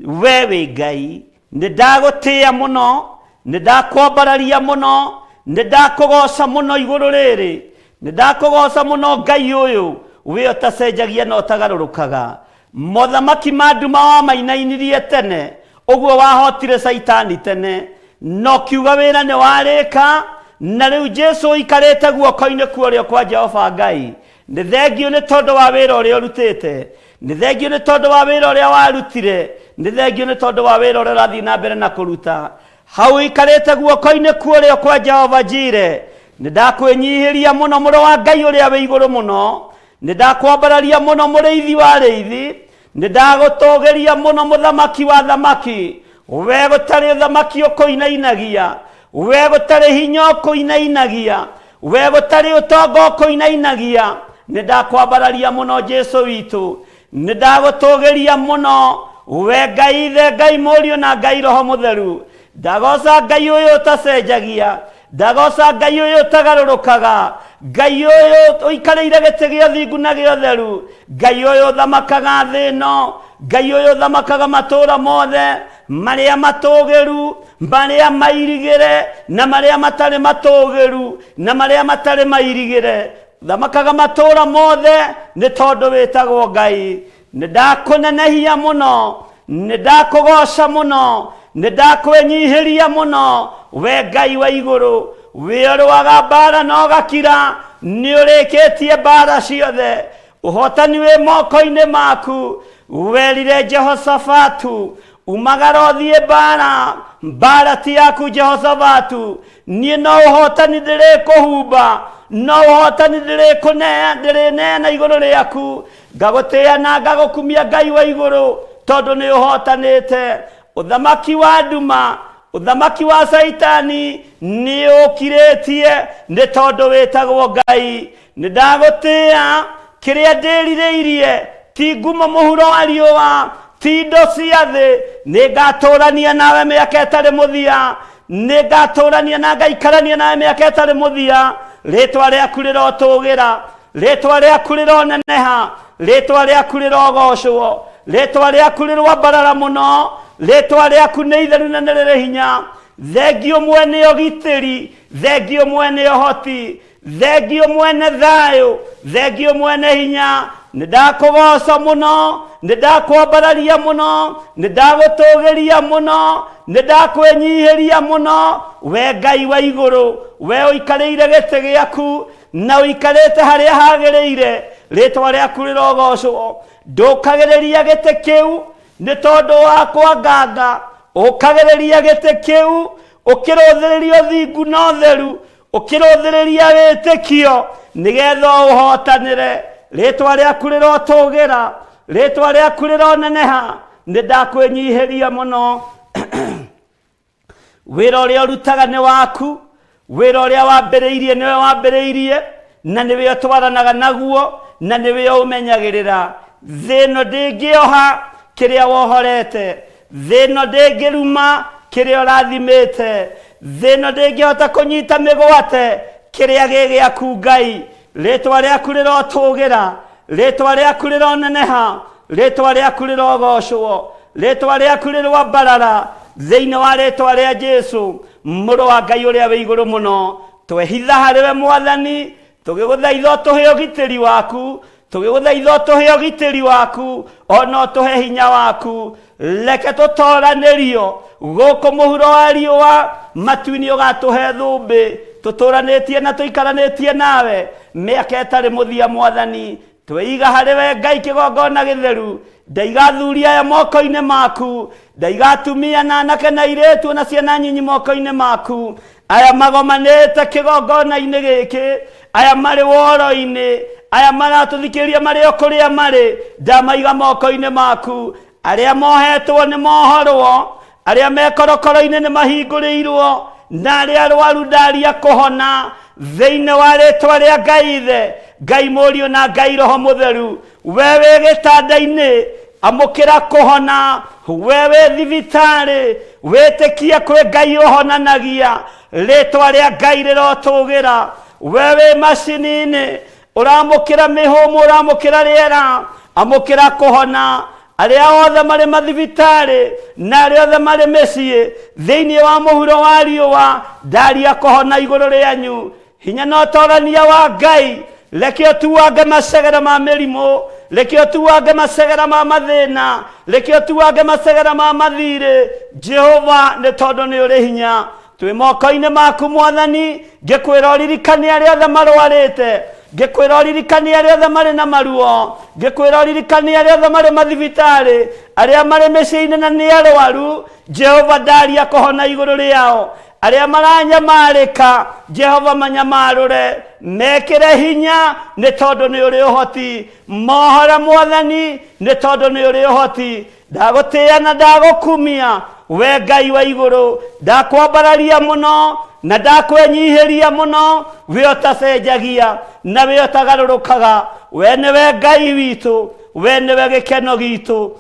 we wĩ Ngai. Nĩ ndagũtĩĩa mũno, nĩ ndakwambararia mũno, nĩ ndakũgoca mũno igũrũ rĩrĩ, nĩ ndakũgoca mũno. Ngai ũyũ wĩ ũtacenjagia na ũtagarũrũkaga, mothamaki ma nduma wamainainirie tene. Ũguo wahotire Caitani tene, na ũkiuga wĩra nĩ warĩka, na rĩu Jesu ũikarĩte guoko-inĩ kwa ũrĩo kwa Jehova Ngai. Nĩ thengiũ nĩ tondũ wa wĩra ũrĩa ũrutĩte, nĩ thengiũ nĩ tondũ wa wĩra ũrĩa warutire, nĩ thengiũ nĩ tondũ wa wĩra ũrĩa ũrathiĩ na mbere na kũruta hau ũikarĩte guoko-inĩ kwa ũrĩo kwa Jehova Jire. Nĩ ndakwĩnyihĩria mũno, mũrũ wa Ngai ũrĩa wĩ igũrũ mũno. Nĩ ndakwambararia mũno, mũrĩithi wa arĩithi. Nĩ ndagũtũgĩria mũno, mũthamaki wa thamaki. We gũtarĩ ũthamaki ũkũinainagia, we gũtarĩ hinya ũkũinainagia, we gũtarĩ ũtonga ũkũinainagia. Nĩ ndakwambararia mũno, Jesu witũ. Nĩ ndagũtũgĩria mũno, we Ngai Ithe, Ngai Mũriũ na Ngai Roho Mũtheru. Ndagoca Ngai ũyũ ũtacenjagia, ndagoca Ngai ũyũ ũtagarũrũkaga, Ngai ũyũ ũikarĩire gĩtĩ gĩa ũthingu na gĩa ũtheru, Ngai ũyũ ũthamakaga thĩ ĩno, Ngai ũyũ ũthamakaga matũũra mothe marĩa matũgĩru, marĩa mairigĩre na marĩa matarĩ matũgĩru na marĩa matarĩ mairigĩre. Thamakaga matũũra mothe nĩ tondũ wĩtagwo Ngai. Nĩ ndakũnenehia mũno, nĩ ndakũgoca mũno, nĩ ndakwĩnyihĩria mũno, we Ngai wa igũrũ. Wĩorũaga mbara na ũgakira, nĩ ũrĩkĩtie mbara ciothe, ũhotani wĩ moko-inĩ maku. Werire Jehoshafatu, umagara ũthiĩ mbara, mbara ti yaku, Jehoshafatu, niĩ no ũhotani ndĩrĩkũhumba. No ũhotani ndĩrĩneana igũrũ rĩaku. Ngagũtĩĩa na ngagũkumia Ngai wa igũrũ, tondũ nĩ ũhotanĩte. Ũthamaki wa nduma, ũthamaki wa Caitani nĩ ũkirĩtie, nĩ tondũ wĩtagwo Ngai. Nĩ ndagũtĩĩa. Kĩrĩa ndĩrirĩirie ti ngumo mũhuro wa riũa, ti indo cia thĩ. Nĩ ngatũrania nawe mĩaka ĩtarĩ mũthia, nĩ ngatũrania na ngaikarania nawe mĩaka ĩtarĩ mũthia. Rĩtwa rĩaku rĩrotũgĩra, rĩtwa rĩaku rĩroneneha, rĩtwa rĩaku rĩrogocwo, rĩtwa rĩaku rĩrwambarara mũno, rĩtwa rĩaku nĩ itheru na nĩ rĩrĩ hinya. Thengio mwene ũgitĩri, thengio mwene ũhoti, thengio mwene thayũ, thengio mwene hinya. Nĩ ndakũgoca mũno, nĩ ndakwambararia mũno, nĩ ndagũtũgĩria mũno, nĩ ndakwĩnyihĩria mũno. We Ngai wa igũrũ, we ũikarĩire gĩtĩ gĩaku na ũikarĩte harĩa hagĩrĩire, rĩtwa rĩaku rĩrogocwo. Ndũkagĩrĩria gĩtĩ kĩu nĩ tondũ wa kwanganga, ũkagĩrĩria gĩtĩ kĩu ũkĩrũthĩrĩria ũthingu na ũtheru, ũkĩrũthĩrĩria wĩtĩkio, nĩgetha ũhotanĩre. Rĩtwa rĩaku rĩrotũgĩra, rĩtwa rĩaku rĩroneneha. Nĩ ndakwĩnyihĩria mũno. Wĩra ũrĩa ũrutaga nĩ waku, wĩra ũrĩa wambĩrĩirie nĩwe wambĩrĩirie, na nĩwe ũtwaranaga naguo, na nĩwe ũmenyagĩrĩra. Thĩ ĩno ndĩngĩoha kĩrĩa wohorete, thĩ ĩno ndĩngĩruma kĩrĩa ũrathimĩte, thĩ ĩno ndĩngĩhota kũnyita mĩgwate kĩrĩa gĩ gĩaku Ngai. Rĩtwa rĩaku rĩrotũgĩra, rĩtwa rĩaku rĩroneneha, rĩtwa rĩaku rĩrogocwo, rĩtwa rĩaku rĩrwambarara, thĩinĩ wa rĩtwa rĩa Jesu mũrũ wa Ngai ũrĩa wĩ igũrũ mũno. Twehitha harĩ we Mwathani, tũgĩgũthaitha ũtũhe ũgitĩri waku, tũgĩgũthaitha ũtũhe ũgitĩri waku, ona ũtũhe hinya waku. Reke tũtoranĩrio gũkũ mũhuro wa riũa, matu-inĩ ũgatũhe thũmbĩ, tũtũranĩtie na tũikaranĩtie nawe mĩaka ĩtarĩ mũthia. Mwathani, tweiga harĩ we Ngai kĩgongona gĩtheru. Ndaiga athuri aya moko-inĩ maku, ndaiga atumia na anake na airĩtu na ciana nyinyi moko-inĩ maku. Aya magomanĩte kĩgongona-inĩ gĩkĩ, aya marĩ woro-inĩ, aya maratũthikĩrĩria marĩ o kũrĩa marĩ, ndamaiga moko-inĩ maku. Arĩa mohetwo nĩ mohorwo, arĩa me korokoro-inĩ nĩ mahingũrĩirwo, na arĩa arwaru ndaria kũhona, thĩinĩ wa rĩtwa rĩa Ngai Ithe, Ngai Mũriũ na Ngai Roho Mũtheru. We wĩ gĩtanda-inĩ, amũkĩra kũhona. We wĩ thibitarĩ, wĩtĩkie kwĩ Ngai ũhonanagia. Rĩtwa rĩa Ngai rĩrotũgĩra. We wĩ macini-inĩ, ũramũkĩra mĩhũmũ, ũramũkĩra rĩera, amũkĩra kũhona. Arĩa othe marĩ mathibitarĩ na arĩa othe marĩ mĩciĩ thĩinĩ wa mũhuro wa riũa, ndaria kũhona igũrũ rĩanyu. Hinya na ũtorania wa Ngai, reke ũtuange macegera ma mĩrimũ, reke ũtuange macegera ma mathĩna, reke ũtuange macegera ma mathirĩ. Jehova, nĩ tondũ nĩ ũrĩ hinya. Twĩ moko-inĩ maku Mwathani. Ngĩkwĩra ũririkane arĩa othe marwarĩte, ngĩkwĩra ũririkane arĩa othe marĩ na maruo, ngĩkwĩra ũririkane arĩa othe marĩ mathibitarĩ, arĩa marĩ mĩciĩ-inĩ na nĩ arwaru. Jehova, ndaria kũhona igũrũ rĩao. Arĩa maranyamarĩka, Jehova, manyamarũre, mekĩre hinya, nĩ tondũ nĩ ũrĩ ũhoti. Mohora Mwathani, nĩ tondũ nĩ ũrĩ ũhoti. Ndagũtĩĩa na ndagũkumia, we Ngai wa igũrũ. Ndakwambararia mũno na ndakwĩnyihĩria mũno. We ũtacenjagia na we ũtagarũrũkaga, we nĩwe Ngai witũ, we nĩwe gĩkeno gitũ,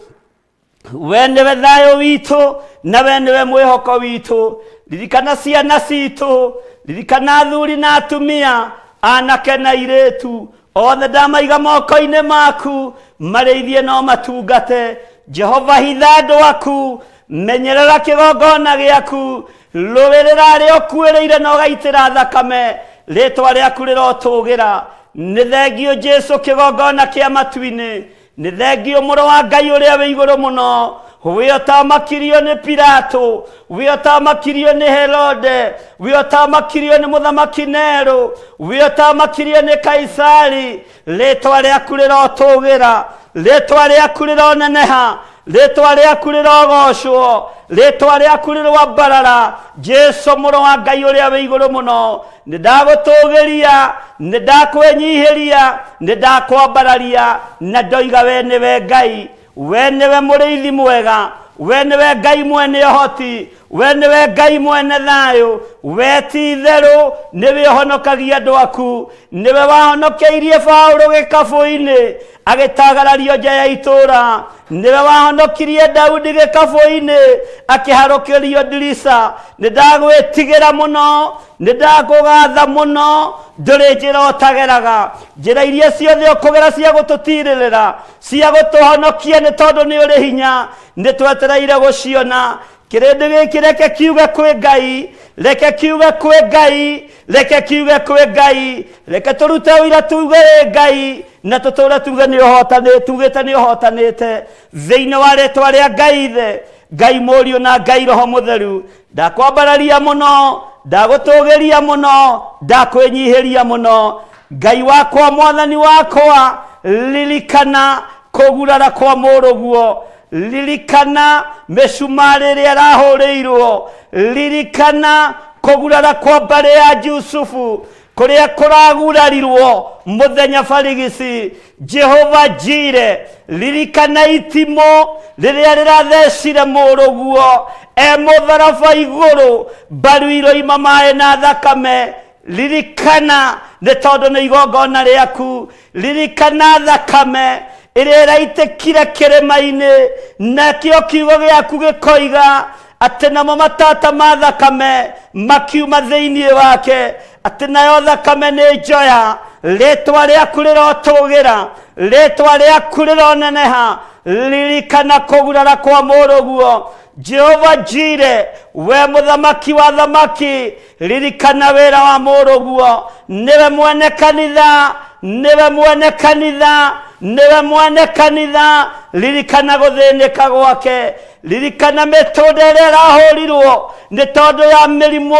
we nĩwe thayũ witũ, na we nĩwe mwĩhoko witũ. Ririkana ciana citũ, ririkana athuri na atumia, anake na airĩtu othe, ndamaiga moko-inĩ maku, marĩithie no matungate. Jehova, hitha andũ aku, menyerera kĩgongona gĩaku, rũĩrĩra arĩa ũkuĩrĩire na ũgaitĩra thakame. Rĩtwa rĩaku rĩrotũgĩra. Nĩ thengio Jesu kĩgongona kĩa matu-inĩ, nĩ thengio mũrũ wa Ngai ũrĩa wĩ igũrũ mũno. We ũtamakirio nĩ Pilato, we ũtamakirio nĩ Herode, we ũtamakirio nĩ mũthamaki Nero, we ũtamakirio nĩ Kaisari, rĩtwa rĩaku rĩrotũgĩra, rĩtwa rĩaku rĩroneneha. Rĩtwa rĩaku rĩrogocwo, rĩtwa rĩaku rĩrwambarara. Jesu mũrũ wa Ngai ũrĩa wĩ igũrũ mũno, nĩ ndagũtũgĩria, nĩ ndakwĩnyihĩria, nĩ ndakwambararia, na ndoiga we nĩwe Ngai, we nĩwe mũrĩithi mwega, we nĩwe Ngai mwene ũhoti, we nĩwe Ngai mwene thayũ, we ti itherũ nĩwe ũhonokagia andũ aku, nĩwe wahonokeirie Paũlũ gĩkabũ-inĩ agĩtagarario nja ya itũũra, nĩwe wahonokirie Daudi gĩkabũ-inĩ akĩharũkĩrio ndirica. Nĩ ndagwĩtigĩra mũno, nĩ ndakũgatha mũno, ndũrĩ njĩra ũtageraga, njĩra iria ciothe ũkũgera cia gũtũtirĩrĩra, cia gũtũhonokia, nĩ tondũ nĩ ũrĩ hinya, nĩ twetereire gũciona. Kĩrĩndĩ gĩkĩ reke kiuge kwĩ Ngai, reke kiuge kwĩ Ngai, reke kiuge kwĩ Ngai, reke tũrute ũira tuge ĩ Ngai, na tũtũre tuge nĩ ũhotanĩte, tugĩte nĩ ũhotanĩte. Thĩinĩ wa rĩtwa rĩa Ngai Ithe, Ngai Mũriũ na Ngai Roho Mũtheru, ndakwambararia mũno, ndagũtũgĩria mũno, ndakwĩnyihĩria mũno. Ngai wakwa, Mwathani wakwa, ririkana kũgurara kwa mũrũguo, ririkana mĩcumarĩ ĩrĩa ĩrahũrĩirwo, ririkana kũgurara kwa mbarĩ ya Jusufu kũrĩa kũragurarirwo mũthenya barigici. Jehova Jire, ririkana itimũ rĩrĩa rĩrathecire mũrũguo e mũtharaba igũrũ, mbaru iroima maĩ na thakame. Ririkana nĩ tondũ nĩ igongona rĩaku, ririkana thakame ĩrĩa ĩraitĩkire kĩrĩma-inĩ, nakĩo kiugo gĩaku gĩkoiga atĩ namo matata ma thakame makiuma thĩinĩ wake, atĩ nayo thakame nĩ njoya. Rĩtwa rĩaku rĩrotũgĩra, rĩtwa rĩaku rĩroneneha. Ririkana kũgurara kwa mũrũguo. Jehova Jire, we mũthamaki wa thamaki, ririkana wĩra wa mũrũguo. Nĩwe mwene kanitha, nĩwe mwene kanitha, nĩwe mwene kanitha. Ririkana gũthĩnĩka gwake, ririkana mĩtũnda ĩrĩa ĩrahũrirwo nĩ tondũ ya mĩrimũ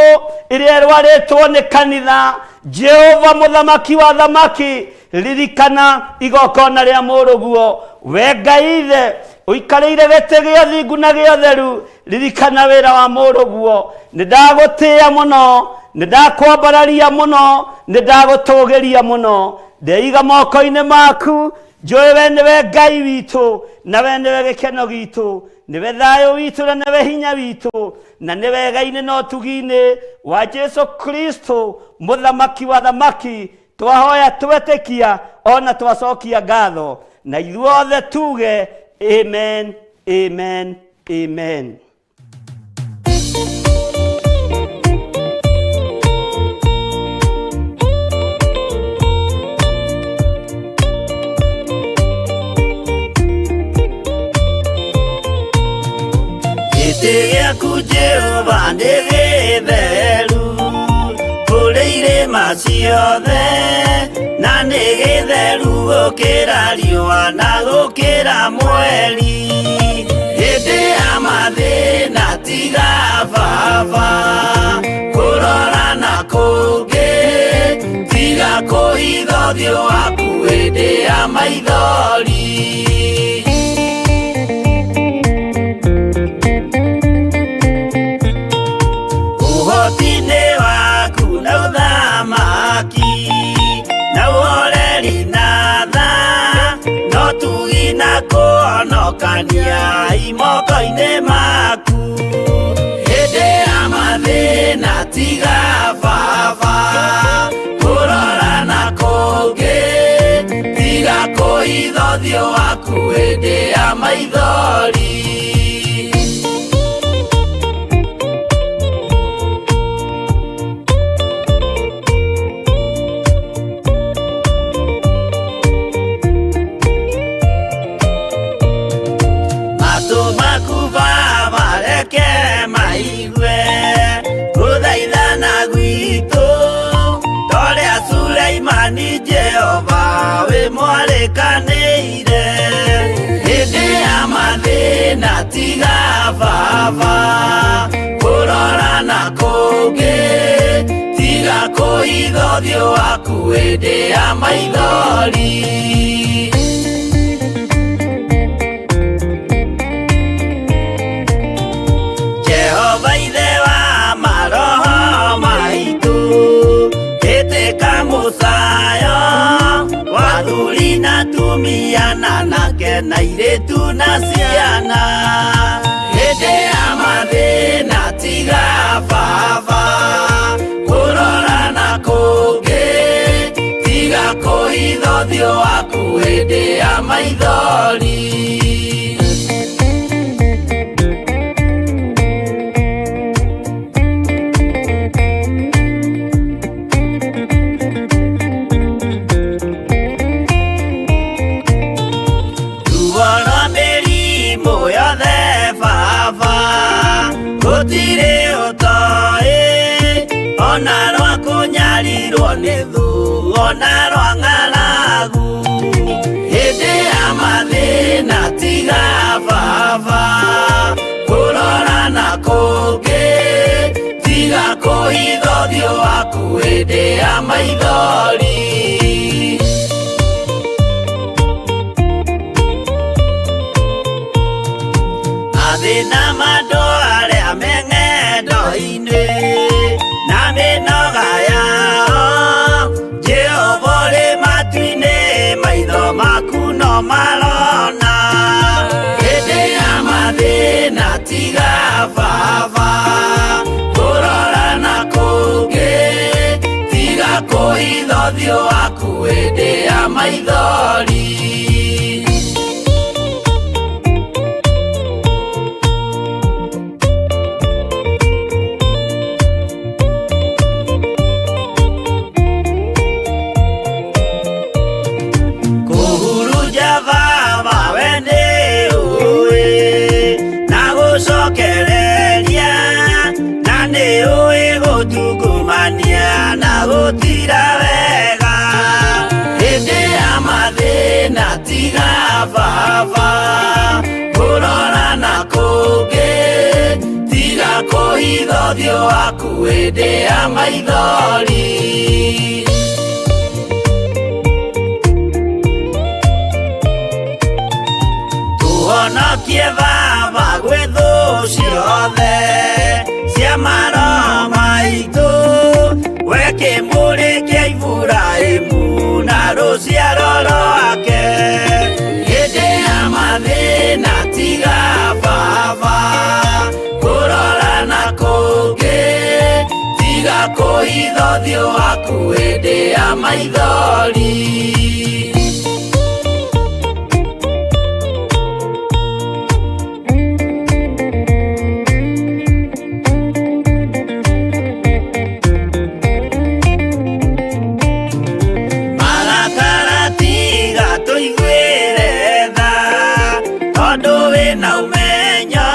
ĩrĩa ĩrwarĩtwo nĩ kanitha. Jehova mũthamaki wa thamaki, ririkana igongona rĩa mũrũguo. We Ngai Ithe ũikarĩire gĩtĩ gĩa thingu na gĩa ũtheru, ririkana wĩra wa mũrũguo. Nĩ ndagũtĩĩa mũno, nĩ ndakwambararia mũno, nĩ ndagũtũgĩria mũno. Ndeiga moko-inĩ maku, njũĩ we nĩwe Ngai witũ, na we nĩwe gĩkeno gitũ, nĩwe thayũ witũ na nĩwe hinya witũ, na nĩwe wega-inĩ na ũtugi-inĩ wa Jesu Kristo mũthamaki wa thamaki. Twahoya twetĩkia ona twacokia ngatho, na ithuothe tuge amen, amen, amen. Gĩtĩ gĩaku Jehova nĩ gĩtheru kũrĩ irĩma ciothe, na nĩ gĩtheru gũkĩra riũa na gũkĩra mweri. Hĩndĩ ya mathĩna tiga baba kũrora na kũngĩ, tiga kũhitha ũthiũ waku hĩndĩ ya maithori. Ũhoti-inĩ waku na ũthamaki na ũhoreri na tha, no tugi na kũhonokania imoko-inĩ maku. Hĩndĩ ya mathĩna tiga baba kũrora na kũngĩ, tiga kũhitha ũthiũ waku hĩndĩ ya maithori. Matũ maku baba reke maigue gũthaithana gwitũ, torĩa Suleimani Jehova wĩ mwarĩkanĩire. Hĩndĩ ya mathĩna tiga baba kũrora na kũngĩ, tiga kũhitha ũthiũ waku hĩndĩ ya maithori. Ciana nake na irĩtu na ciana hĩndĩ ya mathĩna tiga baba kũrora na kũngĩ tiga kũhitha ũthiũ waku hĩndĩ ya maithori. Ruo rwa mĩrimũ yothe baba gũtirĩ ũtoĩ ona rwa kũnyarirwo nĩ thũ ona rwa ng'aragu hĩndĩ ya mathĩna tiga baba kũrora na kũngĩ tiga kũhitha ũthiũ waku hĩndĩ ya maithori. Mathĩna ma andũ arĩa me ng'endo-inĩ na mĩnoga yao Jehova ũrĩ matu-inĩ maitho maku no marona hĩndĩ ya mathĩna tiga baba kũrora na kũngĩ tiga kũhitha ũthiũ waku hĩndĩ ya maithori. Kũhurunja baba we nĩ ũĩ na gũcokereria na nĩ ũĩ gũtungumania na gũtira wega hĩndĩ ya mathĩna tiga baba kũrora na kũngĩ tiga kũhitha ũthiũ waku hĩndĩ ya maithori. Tũhonokie baba gwĩ thũ ciothe cia maroho maitũ we kĩmũrĩ kĩa Iburahĩmu na rũciaro rwake hĩndĩ ya mathĩna tiga baba kũrora na kũngĩ tiga kũhitha ũthiũ waku hĩndĩ ya maithori. Marakara tiga tũiguĩre tha tondũ wĩna ũmenyo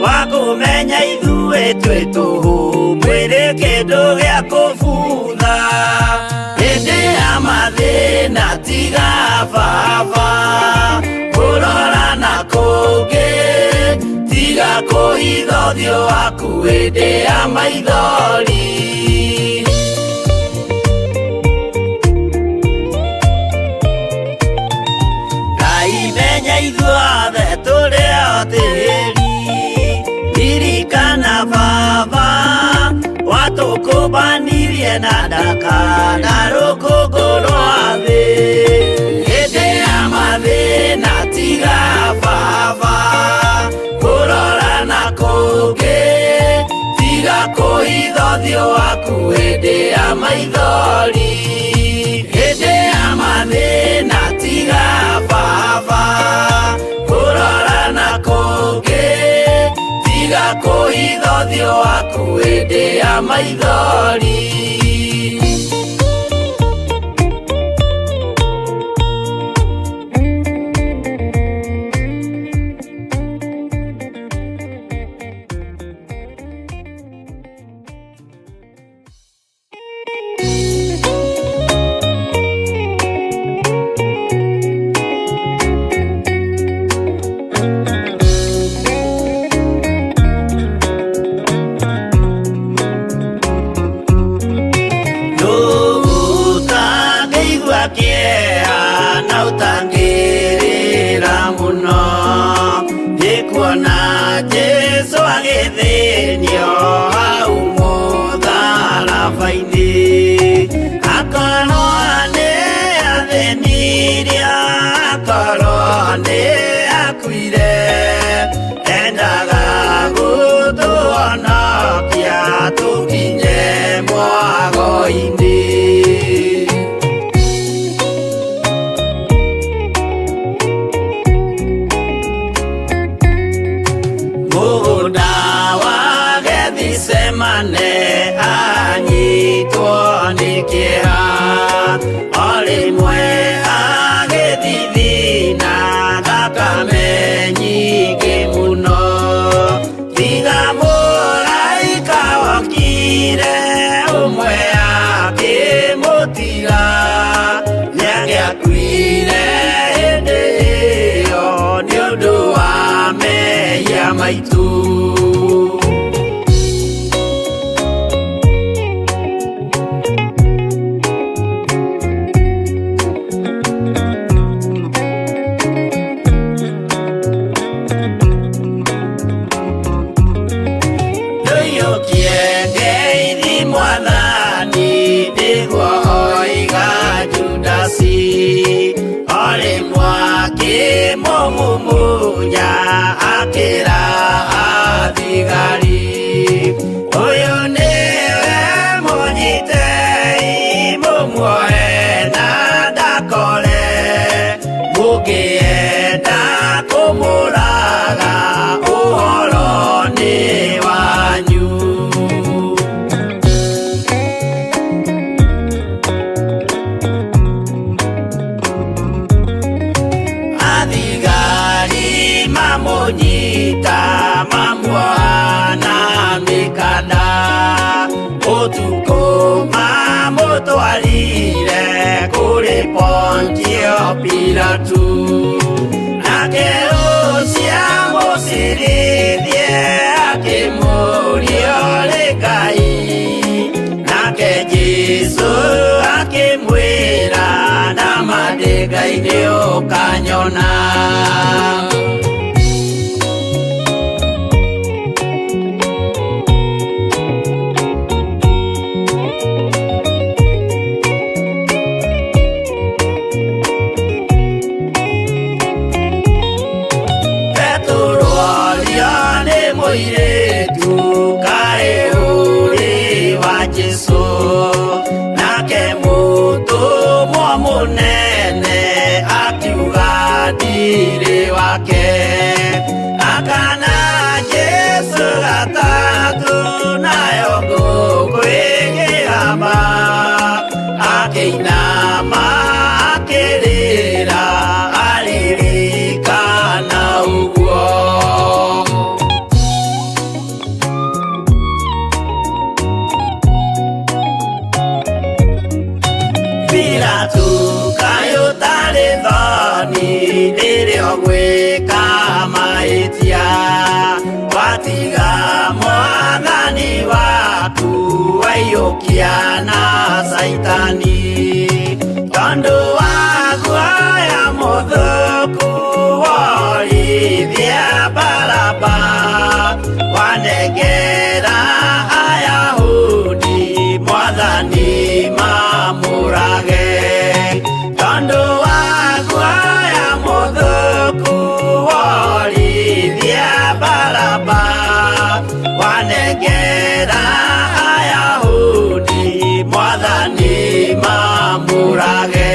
wa kũmenya ithuĩ twĩ tũhũ mwĩrĩ kĩndũ gĩa kũbutha hĩndĩ ya mathĩna tiga baba kũrora na kũngĩ tiga kũhitha ũthiũ waku hĩndĩ ya maithori. Ngai menya ithuothe tũrĩ o tĩri ririkana baba watũkũmbanirie na ndaka na rũkũngũ rwa thĩ hĩndĩ ya mathĩna tiga baba kũrora na kũngĩ tiga kũhitha ũthiũ waku hĩndĩ ya maithori hĩndĩ ya mathĩna tiga baba kũrora na kũngĩ tiga kũhitha ũthiũ waku hĩndĩ ya maithori. Nĩkuona Jesũ agĩthĩnio hau mũtharaba-inĩ akorwo nĩ athĩnirio akorwo Rĩmwe agĩthithina thakame nyingĩ mũno. Tiga mũraika wokire ũmwe akĩmũtiga, nĩangĩakuire hĩndĩ ĩyo nĩ ũndũ wa mehia maitũ. Ndũiyũkie ngeithi mwathani nĩguo oiga Judasi, o rĩmwe akĩmũmumunya akĩra athigari, ũyũ nĩwe mũnyitei mũmuoe na ndakore, mũngĩenda kũmũraga ũhoro nĩ wanyu. Athigari mamũnyita mamuoha na mĩkanda, ũtukũ mamũtwarire kũrĩ Pontio Pilatu, nake ũcio amũcirithie akĩmũũria ũrĩ Ngai, nake Jesũ akĩmwĩra nama ndĩ Ngai nĩũkanyona. Petero orio nĩ mũirĩtu kaĩ ũrĩ wa Jesũ, nake mũtũmwo mũnene akiuga ndirĩ wake. Akana Jesũ gatatũ nayo ngũkũ ĩkĩgamba, akĩinama akĩrĩra aririkana ũguo. Pilatu kaĩ ũtarĩ thoni rĩrĩa ũgwĩka mahĩtia, watiga mwathani waku waiyũkia na Caitani, tondũ wa guoya mũthũku worithia Baraba, wanengera Ayahudi mwathani mamũrage, tondũ wa guoya mũthũku worithia Baraba, wanengera Ayahudi mwathani mamũrage.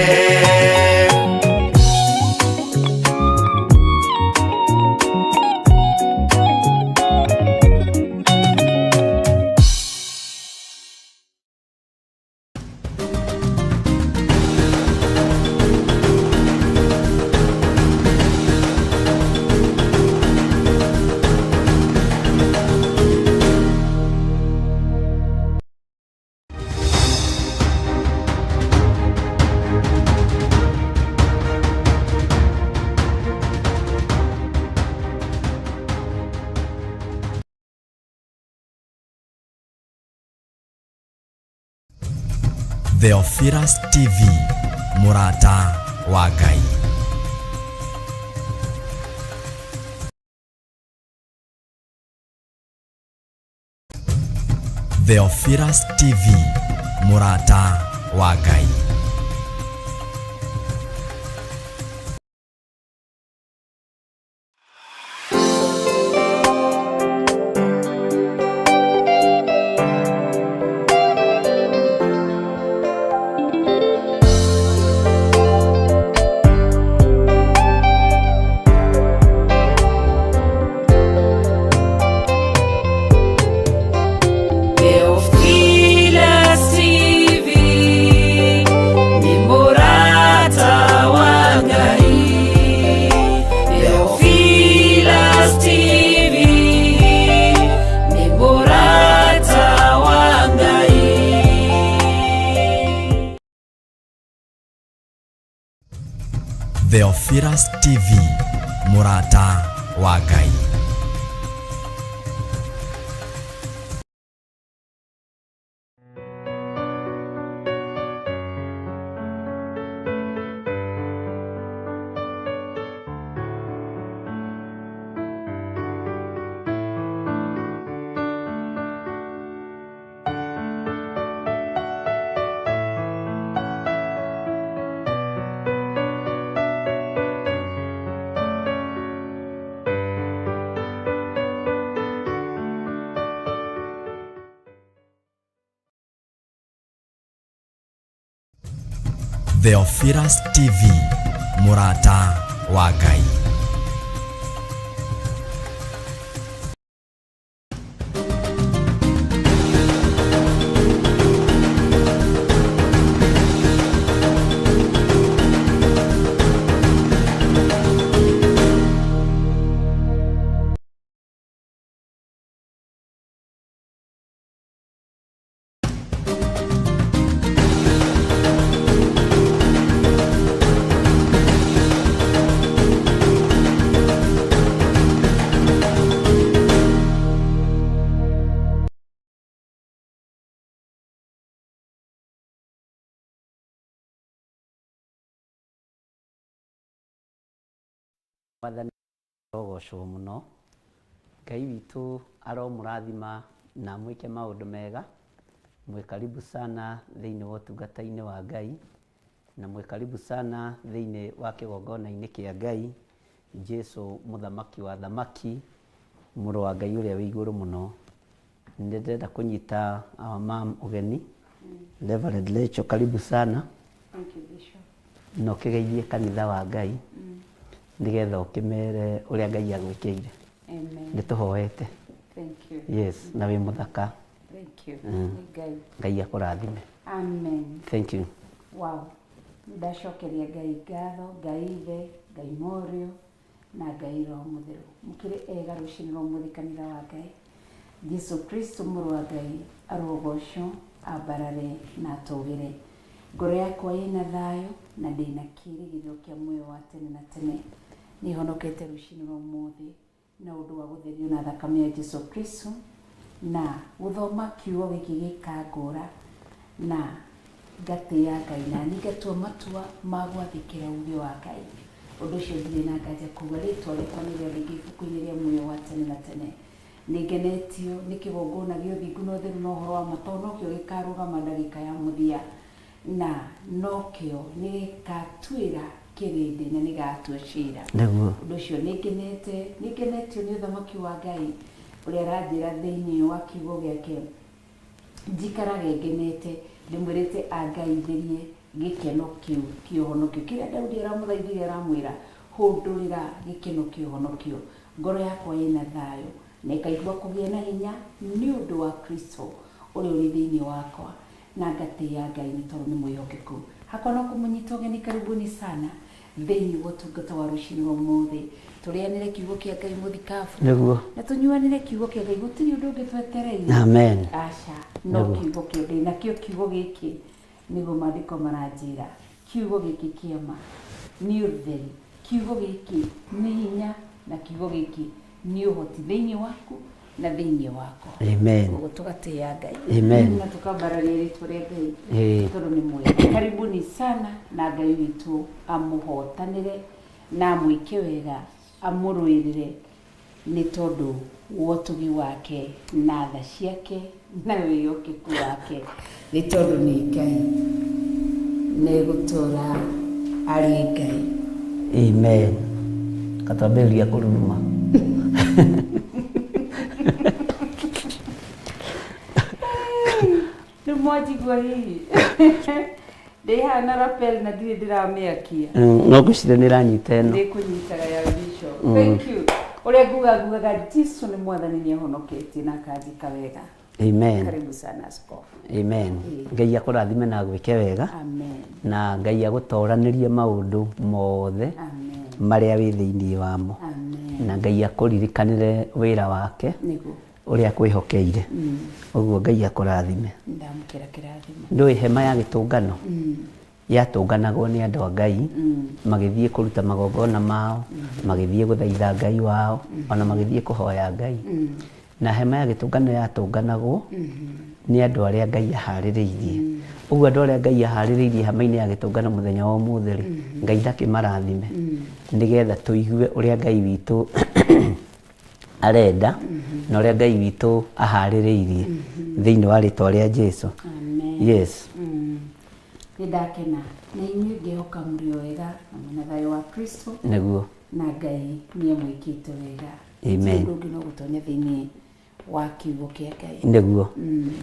Theophilus TV, mũrata wa Ngai. Theophilus TV, mũrata wa Ngai. Theophilus TV, Theophilus TV, mũrata wa Ngai. Theophilus TV, mũrata wa Ngai. Mwathani arogocwo mũno. Ngai witũ aromũrathima na amwĩke maũndũ mega. Mwĩ karibu sana thĩinĩ wa ũtungata-inĩ wa Ngai, na mwĩ karibu sana thĩinĩ wa kĩgongona-inĩ kĩa Ngai, Jesu mũthamaki wa thamaki, mũrũ wa Ngai ũrĩa wĩ igũrũ mũno. Nĩ ndĩrenda kũnyita our mom ũgeni, Reverend Rachel, karibu sana. Thank you, Bishop. Na ũkĩgeithie kanitha wa Ngai nĩgetha ũkĩmere ũrĩa Ngai agwĩkĩire. Amen. Nĩ tũhoete. Thank you. Yes, na wĩ mũthaka. Thank you. Nĩ Ngai. Ngai akũrathime. Amen. Thank you. Wow. Ndacokeria Ngai ngatho, Ngai Ithe, Ngai Mũriũ na Ngai Roho Mũtheru. Mũkĩrĩ ega rũcinĩ rwa ũmũthĩ kanitha wa Ngai. Jesu Kristo mũrũ wa Ngai arogocwo, ambarare na atũgĩre. Ngoro yakwa ĩna thayũ na ndĩna kĩĩrĩgĩrĩro kĩa muoyo wa tene na tene. Nĩhonokete rũcinĩ rwa ũmũthĩ na ũndũ wa gũtherio na thakame ya Jesu Kristo na gũthoma kiugo gĩkĩ gĩkangũra na ngatĩĩa Ngai na niĩ ngatua matua ma gwathĩkĩra uge wa Ngai. Ũndũ ũcio ndirĩ na nganja kuga rĩtwa rĩakwa nĩ rĩandĩke ibuku-inĩ rĩa muoyo wa tene na tene. Nĩngenetio nĩ kĩgongona gĩa ũthingu na ũtheru na ũhoro wa ma tondũ nokĩo gĩkarũgama ndagĩka ya mũthia na nokĩo nĩgĩgatuĩra kĩrĩndĩ na nĩgatua cira. Nĩguo. Ũndũ ũcio nĩngenete, nĩngenetio nĩ ũthamaki wa Ngai ũrĩa aranjĩra thĩinĩ wa kiugo gĩake njikarage ngenete ndĩmwĩrĩte angaithĩrie gĩkeno kĩu kĩa ũhonokio kĩrĩa Daudi aramũthaithire aramwĩra hũndũrĩra gĩkeno kĩa ũhonokio ngoro yakwa ĩna thayũ na ĩkaigua kũgĩa na hinya nĩ ũndũ wa Kristo ũrĩa ũrĩ thĩinĩ wakwa na ngatĩĩa Ngai nĩ tondũ nĩ mwĩhokeku. Hakwa no kũmũnyita ũgeni karibuni sana thĩinĩ wa ũtungata wa rũcinĩ rwa ũmũthĩ tũrĩanĩre kiugo kĩa Ngai mũthikabu Nĩguo. na tũnyuanĩre kiugo kĩa Ngai gũtirĩ ũndũ ũngĩ twetereire. Amen. Aca, no Nĩguo. kiugo kĩu ndĩ nakĩo kiugo gĩkĩ nĩguo maandĩko maranjĩra kiugo gĩkĩ kĩa ma nĩ ũtheri, kiugo gĩkĩ nĩ hinya na kiugo gĩkĩ nĩ ũhoti thĩinĩ waku na thĩinĩ wakwa. Amen. Koguo tũgatĩĩa Ngai. Amen. Na tũkambararia rĩtwa rĩa Ngai Ĩĩ. tondũ nĩ mwega. Karibuni sana na Ngai witũ amũhotanĩre na amwĩke wega amũrũĩrĩre nĩ tondũ wa ũtugi wake na tha ciake na wĩhokeku wake nĩ tondũ nĩ Ngai na egũtũũra arĩ Ngai. Amen. Katwambĩrĩria kũruruma. Rĩu mwanjigua hihi ndĩ haha na lapel na ndirĩ ndĩramĩakia. No ngwĩciria nĩ ĩranyita ĩno. Ndĩkũnyitaga ya Bishop. Thank you. Ũrĩa nguga ngugaga Jesu nĩ mwathani nĩ ahonoketie na akanjĩka wega. Amen. Karibu sana askofu. Amen. Ngai akũrathime na agwĩke wega. Amen. Na Ngai agũtoranĩrie maũndũ mothe Amen. marĩa wĩ thĩinĩ wamo. Amen. Na Ngai akũririkanĩre wĩra wake Nĩguo. ũrĩa akwĩhokeire. Ũguo Ngai akũrathime. Ndamũkĩra kĩrathimo. Ndũĩ hema ya gĩtũngano Yatũnganagwo nĩ andũ a Ngai magĩthiĩ kũruta magongona mao, magĩthiĩ gũthaitha Ngai wao, ona magĩthiĩ kũhoya Ngai. Na hema ya gĩtũngano yatũnganagwo nĩ andũ arĩa Ngai aharĩrĩirie. Ũguo andũ arĩa Ngai aharĩrĩirie hema-inĩ ya gĩtũngano mũthenya wa ũmũthĩ rĩ, Ngai ndakĩmarathime nĩgetha tũigue ũrĩa Ngai witũ arenda na ũrĩa Ngai witũ aharĩrĩirie thĩinĩ wa rĩtwa rĩa Jesu. Amen. Yes. Nĩ ndakena na inyuĩ ngĩhoka mũrĩ o wega na mwĩna thayũ wa Kristo. Nĩguo. Na Ngai nĩ amwĩkĩte wega. Amen. Ti ũndũ ũngĩ no gũtonya thĩinĩ wa kiugo kĩa Ngai. Nĩguo.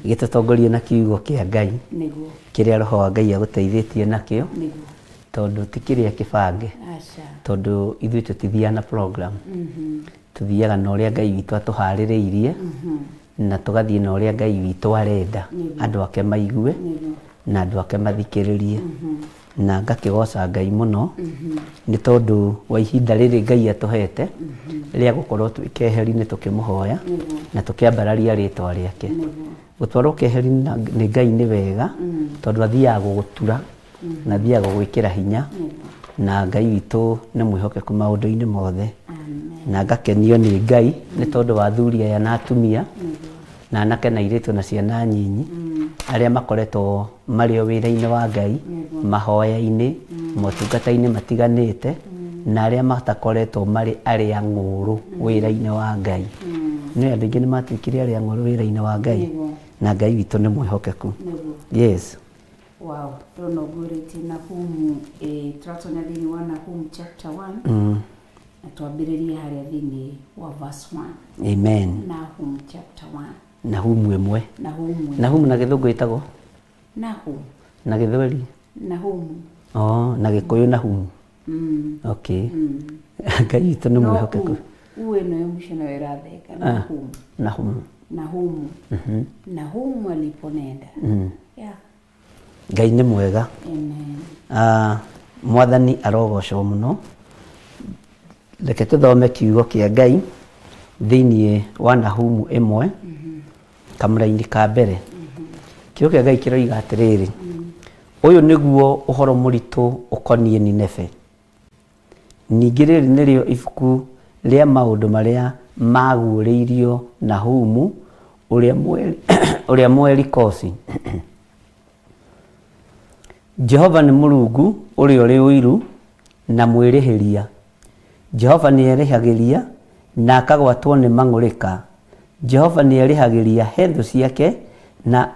Gĩtũtongorie na kiugo kĩa Ngai. Nĩguo. Kĩrĩa Roho wa Ngai agũteithĩtie nakĩo. Nĩguo. Tondũ ti kĩrĩa kĩbange. Aca. Tondũ ithuĩ tũtithiaga na program. Tũthiaga na ũrĩa Ngai witũ atũharĩrĩirie. Na tũgathiĩ na ũrĩa Ngai witũ arenda andũ ake maigue na andũ ake mathikĩrĩrie. Na ngakĩgoca Ngai mũno nĩ tondũ wa ihinda rĩrĩ Ngai atũhete rĩa gũkorwo twĩ keheri-inĩ tũkĩmũhoya na tũkĩambararia rĩtwa rĩake. Gũtwarwo keheri-inĩ nĩ Ngai nĩ wega tondũ athiaga gũgũtura na athiaga gũgwĩkĩra hinya na Ngai witũ nĩ mwĩhokeku maũndũ-inĩ mothe. Na ngakenio nĩ Ngai nĩ tondũ wa athuri aya na atumia na anake na airĩtu na ciana nyinyi arĩa makoretwo marĩ o wĩra-inĩ wa Ngai, mahoya-inĩ, motungata-inĩ matiganĩte, na arĩa matakoretwo marĩ arĩa ng'ũrũ wĩra-inĩ wa Ngai. Nĩ andũ aingĩ nĩ matuĩkire arĩa ng'ũrũ wĩra-inĩ wa Ngai, na Ngai witũ nĩ mwĩhokeku. Yes. Wow, ndona ũguũrĩtie Nahumu, tũratonya thĩinĩ wa Nahumu chapter 1. Na twambĩrĩrie harĩa thĩinĩ wa verse 1. Amen. Nahum chapter 1. Nahumu ĩmwe. Nahumu. Nahumu na gĩthũngũ ĩtagwo? Nahum. Na gĩthweri? Nahumu. Oh, na gĩkũyũ Nahumu. Okay. Ngai witũ nĩ mwĩhokeku. U ĩno ya mũico nayo ĩratheka. Nahum. Nahumu. Nahumu. Nahumu aliponenda. Yeah. Ngai nĩ mwega. Amen. Mwathani arogocwo mũno. Reke tũthome kiugo kĩa Ngai thĩinĩ wa Nahumu ĩmwe kamũraini ka mbere. Kiugo kĩa Ngai kĩroiga atĩrĩrĩ, ũyũ nĩguo ũhoro mũritũ ũkoniĩ Nineve. Ningĩ rĩrĩ nĩrĩo ibuku rĩa maũndũ marĩa maguũrĩirio Nahumu ũrĩa Mũelikosi. Jehova nĩ Mũrungu ũrĩa ũrĩ ũiru na mwĩrĩhĩria. Jehova nĩerĩhagĩria na akagwatwo nĩ mang'ũrĩka. Jehova nĩerĩhagĩria he thũ ciake na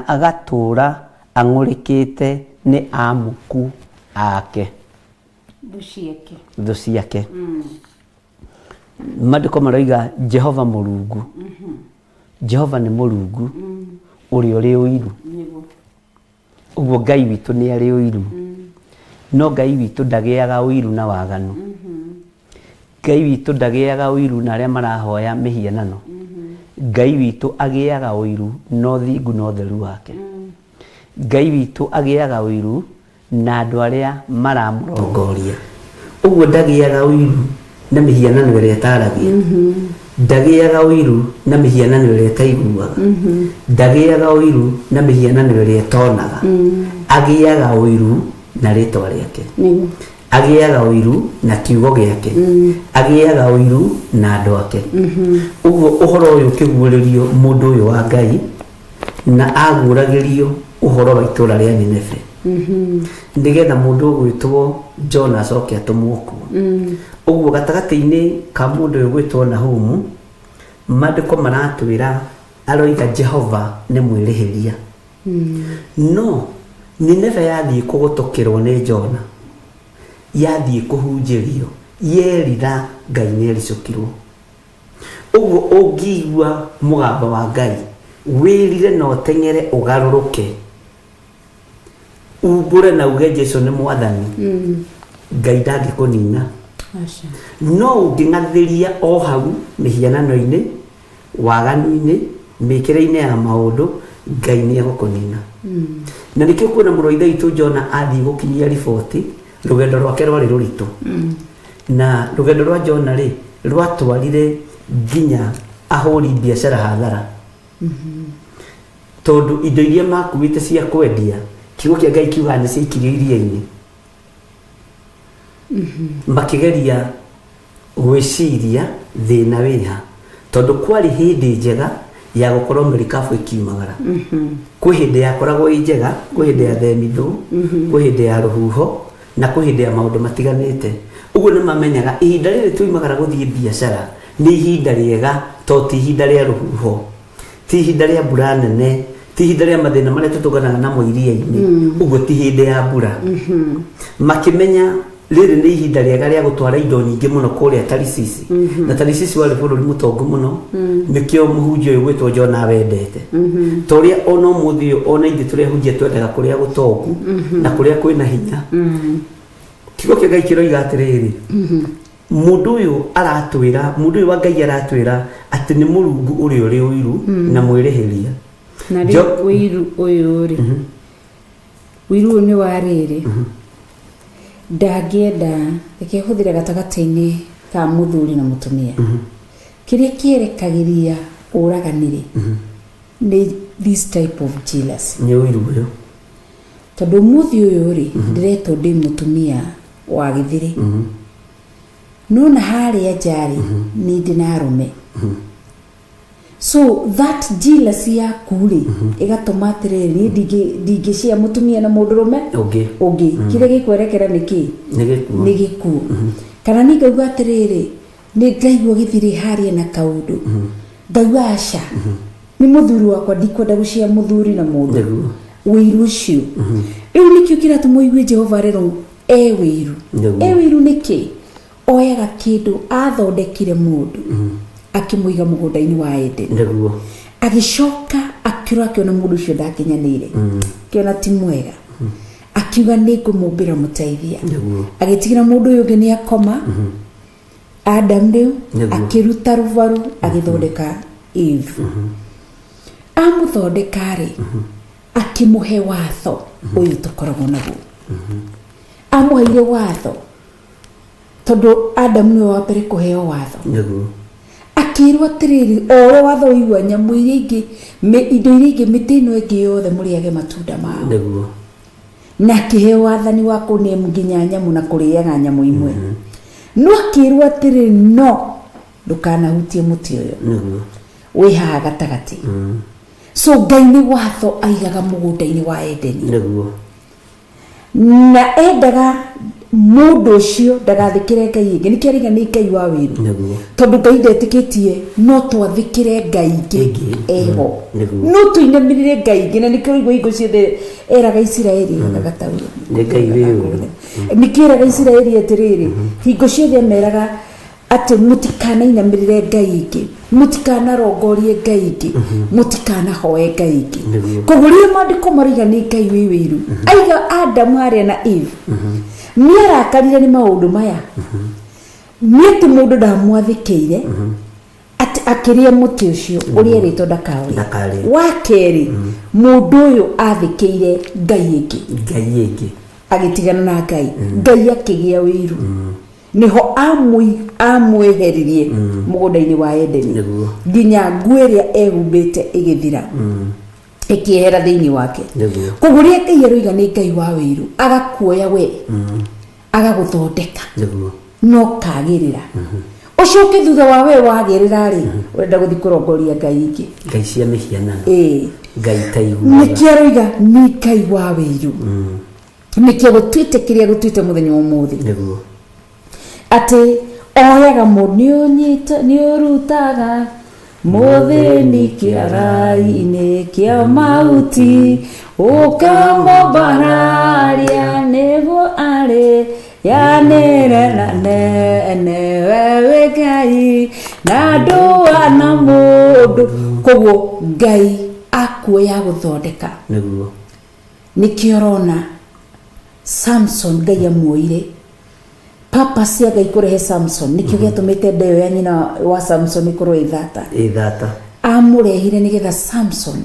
agatũũra ang'ũrĩkĩte nĩ amuku ake. Thũ ciake. Thũ ciake. Maandĩko maroiga Jehova Mũrungu. Jehova nĩ Mũrungu ũrĩa ũrĩ ũiru. Ũguo Ngai witũ nĩ arĩ ũiru. No Ngai witũ ndagĩaga ũiru na waganu. Ngai witũ ndagĩaga ũiru na arĩa marahoya mĩhianano. Ngai witũ agĩaga ũiru na ũthingu na ũtheru wake. Ngai witũ agĩaga ũiru na andũ arĩa maramũrongoria. Ũguo ndagĩaga ũiru na mĩhianano ĩrĩa ĩtaragia. Ndagĩaga ũiru na mĩhianano ĩrĩa ĩtaiguaga. Ndagĩaga ũiru na mĩhianano ĩrĩa ĩtonaga. Agĩaga ũiru na rĩtwa rĩake. Agĩaga ũiru na kiugo gĩake. Agĩaga ũiru na andũ ake. Ũguo ũhoro ũyũ ũkĩguũrĩrio mũndũ ũyũ wa Ngai na aguũragĩrio ũhoro wa itũũra rĩa Nineve. Nĩgetha mũndũ ũgwĩtwo Jona acoke atũmwo kuo. Ũguo gatagatĩ-inĩ ka mũndũ ũyũ ũgwĩtwo Nahumu, maandĩko maratwĩra aroiga Jehova nĩ mwĩrĩhĩria. No Nineve yathiĩ kũgũtũkĩrwo nĩ Jona, yathiĩ kũhunjĩrio, yerira Ngai nĩericũkirwo. Ũguo ũngĩigua mũgambo wa Ngai, wĩrire na ũteng'ere ũgarũrũke, umbũre na uge Jesu nĩ mwathani, Ngai ndangĩkũnina. No ũngĩng'athĩria o hau mĩhianano-inĩ, waganu-inĩ, mĩkĩre-inĩ ya maũndũ, Ngai nĩ egũkũnina. Na nĩkĩo kuona mũrũ wa ithe witũ Jona athiĩ gũkinyia riboti, rũgendo rwake rwarĩ rũritũ. Na rũgendo rwa Jona rĩ, rwatwarire nginya ahũri biacara hathara. Tondũ indo iria makuĩte cia kwendia, Kiugo kĩa Ngai kiugaga nĩ ciaikirio iria-inĩ. Makĩgeria gwĩciria thĩna wĩha, tondũ kwarĩ hĩndĩ njega ya gũkorwo merikabu ĩkiumagara. Kwĩ hĩndĩ yakoragwo ĩ njega, kwĩ hĩndĩ ya themithũ, kwĩ hĩndĩ ya rũhuho, na kwĩ hĩndĩ ya maũndũ matiganĩte. Ũguo nĩ mamenyaga ihinda rĩrĩ tuimagara gũthiĩ biacara nĩ ihinda rĩega, to ti ihinda rĩa rũhuho, ti ihinda rĩa mbura nene, ti ihinda rĩa mathĩna marĩa tũtũnganaga namo iria-inĩ. Ũguo ti hĩndĩ ya mbura. Makĩmenya rĩrĩ nĩ ihinda rĩega rĩa gũtwara indo nyingĩ mũno kũrĩa Tarisisi. Na Tarisisi warĩ bũrũri mũtongu mũno, nĩkĩo mũhunjia ũyũ gwĩtwo Jona wendete. Ta ũrĩa ona ũmũthĩ ũyũ ona ithuĩ tũrĩa ahunjia twendaga kũrĩa gũtongu na kũrĩa kwĩna hinya. Kiugo kĩa Ngai kĩroiga atĩrĩrĩ, mũndũ ũyũ aratwĩra, mũndũ ũyũ wa Ngai aratwĩra atĩ nĩ Mũrungu ũrĩa ũrĩ ũiru na mwĩrĩhĩria. Na rĩu ũiru ũyũ rĩ, ũiru ũyũ nĩ wa rĩrĩ, ndangĩenda, reke hũthĩre gatagatĩ-inĩ ka mũthuri na mũtumia. Kĩrĩa kĩerekagĩria ũragani rĩ, nĩ this type of jealousy. Nĩ ũiru ũyũ. Tondũ ũmũthĩ ũyũ rĩ, ndĩretwo ndĩ mũtumia wa gĩthĩrĩ. No na harĩa nja rĩ, nĩ ndĩ na arũme. So that jealousy yaku rĩ, ĩgatũma atĩrĩrĩ, niĩ ndingĩcia mũtumia na mũndũrũme ũngĩ. Ũngĩ. Kĩrĩa gĩkwerekera nĩ kĩ? Nĩ gĩkuũ. Nĩ gĩkuũ. Kana niĩ ngaigua atĩrĩrĩ, nĩ ngaigua gĩthirĩ harĩa na kaũndũ. Ngaigua aca. Nĩ mũthuri wakwa, ndikwenda gũcia mũthuri na mũndũ. Nĩguo. Ũiru ũcio. Rĩu nĩkĩo kĩratũma ũigue Jehova arerwo e wĩiru. Nĩguo. E wĩiru nĩkĩ? Oyaga kĩndũ athondekire mũndũ, akĩmũiga mũgũnda-inĩ wa Eden. Nĩguo. Agĩcoka akĩrora akĩona mũndũ ũcio ndakinyanĩire. Akĩona ti mwega. Akiuga nĩ ngũmũmbĩra mũteithia. Nĩguo. Agĩtigĩra mũndũ ũyũ ũngĩ nĩ akoma. Adam rĩu Nĩguo. akĩruta rũbaru agĩthondeka Eve. Amũthondeka rĩ, akĩmũhe watho ũyũ tũkoragwo naguo. Amũheire watho tondũ Adam nĩwe wa mbere kũheo watho. Nĩguo. Akĩrwo atĩrĩrĩ, o ũrĩa watho ũigua nyamũ iria ingĩ, indo iria ingĩ, mĩtĩ ĩno ĩngĩ yothe mũrĩage matunda mao. Nĩguo. Na akĩheo wathani wa kũnĩa nginya nyamũ na kũrĩaga nyamũ imwe. No akĩrwo atĩrĩrĩ, no ndũkanahutie mũtĩ ũyũ. Nĩguo. Wĩ haha gatagatĩ. So Ngai nĩ watho aigaga mũgũnda-inĩ wa Edeni. Nĩguo. Na endaga mũndũ ũcio ndagathĩkĩre Ngai ĩngĩ. Nĩkĩo arauga nĩ Ngai wa wĩru. Nĩguo. Tondũ Ngai ndetĩkĩtie no twathĩkĩre Ngai ĩngĩ Ĩngĩ. eho. Nĩguo. No tũinamĩrĩre Ngai ĩngĩ, na nĩkĩo ũraigua hingo ciothe eraga Isiraeli, gataũra. Nĩ Ngai wĩ ũiru. Nĩkĩo eraga Isiraeli atĩrĩrĩ, hingo ciothe ameraga atĩ mũtikanainamĩrĩre Ngai ĩngĩ, mũtikanarongorie Ngai ĩngĩ, mũtikanahoe Ngai ĩngĩ. Nĩguo. Koguo rĩrĩa maandĩko maroiga nĩ Ngai wĩ wĩiru, aiga Adamu harĩa na Eve, nĩ arakarire nĩ maũndũ maya. Nĩ atĩ mũndũ ndamwathĩkĩire, atĩ akĩrĩa mũtĩ ũcio ũrĩa erĩtwo ndakaũrĩe. Ndakarĩe. Wa kerĩ, mũndũ ũyũ athĩkĩire Ngai ĩngĩ. Ngai ĩngĩ. Agĩtigana na Ngai. Ngai akĩgĩa wĩiru. Nĩho amweheririe mũgũnda-inĩ wa Edeni. Nĩguo. Nginya nguo ĩrĩa ehumbĩte ĩgĩthira. Ĩkĩehera thĩinĩ wake. Nĩguo. Koguo rĩrĩa Ngai aroiga nĩ Ngai wa wĩiru, agakuoya we, agagũthondeka. Nĩguo. No kagĩrĩra. Ũcoke thutha wa we wagĩrĩra rĩ, ũrenda gũthiĩ kũrongoria Ngai ingĩ. Ngai cia mĩhianano. Ĩĩ. Ngai taiguaga. Nĩkĩo aroiga nĩ Ngai wa wĩiru. Nĩkĩo gũtuĩte kĩrĩa gũtuĩte mũthenya wa ũmũthĩ. Nĩguo. Atĩ oyaga mũndũ, nĩ ũrutaga mũthĩni kĩara-inĩ kĩa mahuti, ũkamũmbararia nĩguo arĩ yanĩre na nene wewe Ngai na ndũa na mũndũ. Koguo Ngai akuoya gũthondeka. Nĩguo. Nĩkĩo ũrona Samson Ngai amuoire. Purpose ya Ngai kũrehe Samson nĩkĩo gĩatũmĩte nda ĩyo ya nyina wa Samson ĩkorwo ĩ thata. Ĩ thata. Amũrehire nĩgetha Samson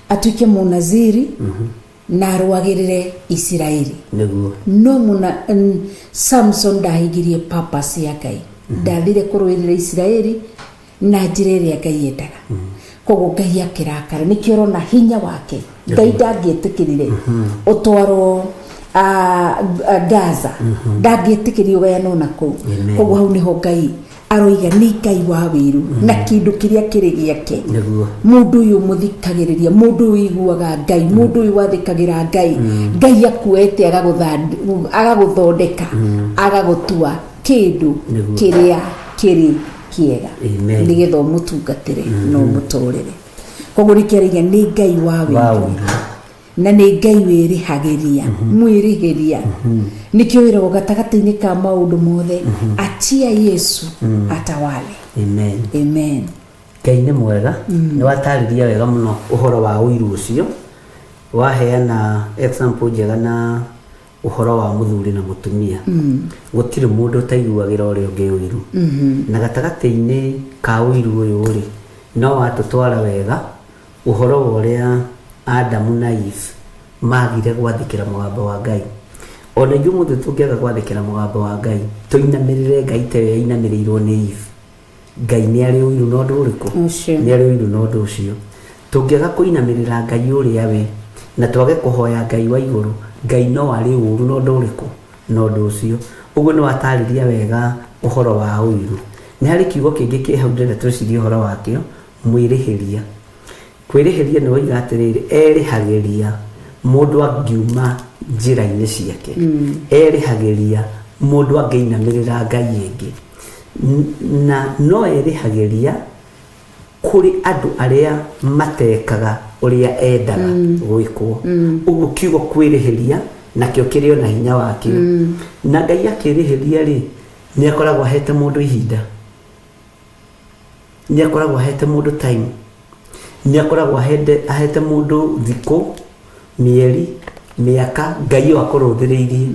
atuĩke mũnaziri na arũagĩrĩre Isiraeli. Nĩguo. No Samson ndahingirie purpose ya Ngai. Ndathire kũrũĩrĩra Isiraeli na njĩra ĩrĩa Ngai endaga. Koguo Ngai akĩrakara. Nĩkĩo ũrona hinya wake Ngai ndangĩetĩkĩrire ũtwarwo Gaza, ndangĩetĩkĩrire ũgayanwo na kũu. Amen. Koguo hau nĩho Ngai aroiga nĩ Ngai wa wĩru na kĩndũ kĩrĩa kĩrĩ gĩake. Nĩguo. Mũndũ ũyũ mũthikagĩrĩria, mũndũ ũyũ ũiguaga Ngai, mũndũ ũyũ wathĩkagĩra Ngai, Ngai akuete agagũthondeka, agagũtua kĩndũ Nĩguo. kĩrĩa kĩrĩ kĩega, Amen. nĩgetha ũmũtungatĩre na ũmũtũrĩre. Koguo nĩkĩo arauga nĩ Ngai wa Wa wĩru ũiru. na nĩ Ngai wĩrĩhagĩria, mwĩrĩhĩria. Nĩkĩo wĩragwo gatagatĩ-inĩ ka maũndũ mothe, achia Yesu atawale. Amen. Amen. Ngai nĩ mwega. Nĩ watarĩria wega mũno ũhoro wa ũiru ũcio, waheana example njega na ũhoro wa mũthuri na mũtumia. Gũtirĩ mũndũ ũtaiguagĩra ũrĩa ũngĩ ũiru. Na gatagatĩ-inĩ ka ũiru ũyũ rĩ, no watũtwara wega ũhoro wa ũrĩa Adamu na Eve magire gwathĩkĩra mũgambo wa Ngai. Ona ithuĩ ũmũthĩ tũngĩaga gwathĩkĩra mũgambo wa Ngai, tũinamĩrĩre Ngai ta ĩyo yainamĩrĩirwo nĩ Eve, Ngai nĩ arĩ ũiru na ũndũ ũrĩkũ? Ũcio. Nĩ arĩ ũiru na ũndũ ũcio. Tũngĩaga kũinamĩrĩra Ngai ũrĩa we na twage kũhoya Ngai wa igũrũ, Ngai no arĩ ũru na ũndũ ũrĩkũ? Na ũndũ ũcio. Ũguo nĩ watarĩria wega ũhoro wa ũiru. Nĩ harĩ kiugo kĩngĩ kĩ hau ndĩrenda twĩcirie ũhoro wakĩo, mwĩrĩhĩria. Kwĩrĩhĩria nĩ woiga atĩrĩrĩ, erĩhagĩria mũndũ angiuma njĩra-inĩ ciake, erĩhagĩria mũndũ angĩinamĩrĩra Ngai ĩngĩ, na no erĩhagĩria kũrĩ andũ arĩa matekaga ũrĩa endaga gwĩkwo. Ũguo kiugo kwĩrĩhĩria nakĩo kĩrĩ ona hinya wakĩo. Na Ngai akĩrĩhĩria rĩ, nĩ akoragwo ahete mũndũ ihinda, nĩ akoragwo ahete mũndũ time, nĩ akoragwo ahete mũndũ thikũ, mĩeri, mĩaka, Ngai ĩyo akũrũthĩrĩirie.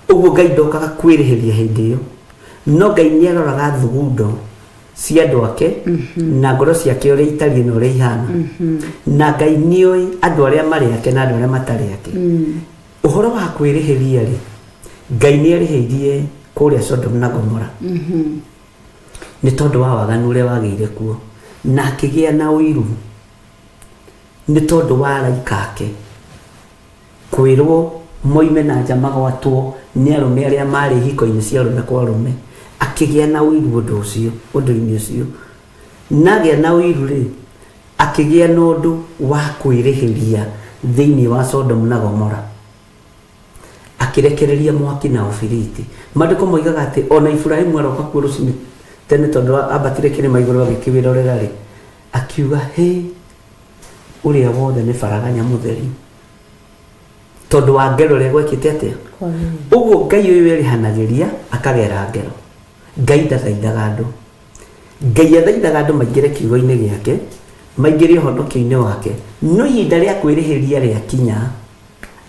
Ũguo Ngai ndokaga kwĩrĩhĩria hĩndĩ ĩyo, no Ngai nĩ aroraga thugundo cia andũ ake na ngoro ciake ũrĩa itariĩ na ũrĩa ihana. Na Ngai nĩoĩ andũ arĩa marĩ ake na andũ arĩa matarĩ ake. Ũhoro wa kwĩrĩhĩria rĩ, Ngai nĩ arĩhĩirie kũrĩa Sodom na Gomora nĩ tondũ wa waganu ũrĩa wagĩire kuo, na akĩgĩa na ũiru nĩ tondũ wa araika ake kwĩrwo moime na nja magwatwo nĩ arũme arĩa marĩ ihiko-inĩ cia arũme kwa arũme. Akĩgĩa na ũiru ũndũ ũcio, ũndũ-inĩ ũcio. Na agĩa na ũiru rĩ, akĩgĩa na ũndũ wa kwĩrĩhĩria thĩinĩ wa Sodom na Gomora, akĩrekereria mwaki na ũbiriti. Maandĩko moigaga atĩ ona Iburahimu aroka kuo rũcinĩ tene, tondũ ambatire kĩrĩma igũrũ agĩkĩwĩrorera rĩ, akiuga hĩ, ũrĩa wothe nĩ baraganya mũtheri, tondũ wa ngero ĩrĩa gwekĩte atĩa. Ũguo Ngai ũyũ erĩhanagĩria akagera ngero. Ngai ndathaithaga andũ, Ngai athaithaga andũ maingĩre kiugo-inĩ gĩake, maingĩre ũhonokio-inĩ wake, no ihinda rĩa kwĩrĩhĩria rĩakinya,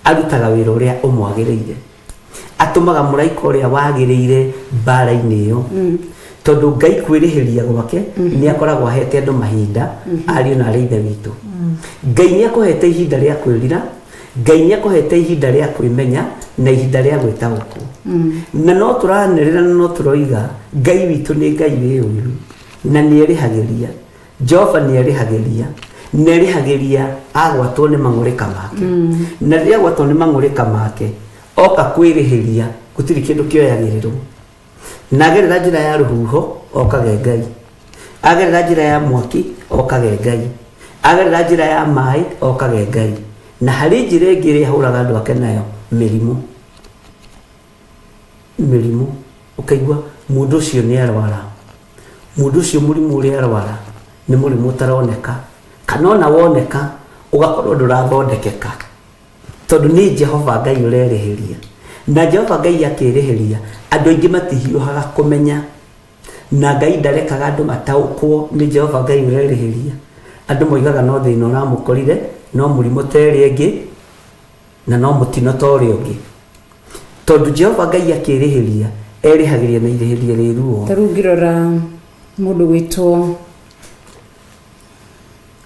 arutaga wĩra ũrĩa ũmwagĩrĩire, atũmaga mũraika ũrĩa wagĩrĩire mbara-inĩ ĩyo. Tondũ Ngai kwĩrĩhĩria gwake nĩ akoragwo ahete andũ mahinda. Ariũ na arĩ ithe witũ, Ngai nĩ akũhete ihinda rĩa kwĩrira, Ngai nĩ akũhete ihinda rĩa kwĩmenya na ihinda rĩa gwĩtaũkwo. Na no tũranĩrĩra na no tũroiga Ngai witũ nĩ Ngai wĩ ũiru na nĩ erĩhagĩria. Jehova nĩ erĩhagĩria, na erĩhagĩria agwatwo nĩ mang'ũrĩka make. Na rĩrĩa agwatwo nĩ mang'ũrĩka make, oka kwĩrĩhĩria, gũtirĩ kĩndũ kĩoyagĩrĩrwo. Na agerera njĩra ya rũhuho, okage Ngai. Agerera njĩra ya mwaki, okage Ngai. Agerera njĩra ya maĩ, okage Ngai. Na harĩ njĩra ĩngĩ ĩrĩa ahũraga andũ ake nayo, mĩrimũ. Mĩrimũ, ũkaigua mũndũ ũcio nĩ arwara, mũndũ ũcio mũrimũ ũrĩa arwara nĩ mũrimũ ũtaroneka, kana ona woneka ũgakorwo ndũrathondekeka, tondũ nĩ Jehova Ngai ũrerĩhĩria. Na Jehova Ngai akĩrĩhĩria, andũ aingĩ matihiũhaga kũmenya, na Ngai ndarekaga andũ mataũkwo nĩ Jehova Ngai ũrerĩhĩria. Andũ moigaga no thĩna ũramũkorire, no mũrimũ ta ĩrĩa ĩngĩ, na no mũtino ta ũrĩa ũngĩ, tondũ Jehova Ngai akĩrĩhĩria, erĩhagĩria na irĩhĩria rĩ ruo. Ta rĩu ngĩrora mũndũ gwĩtwo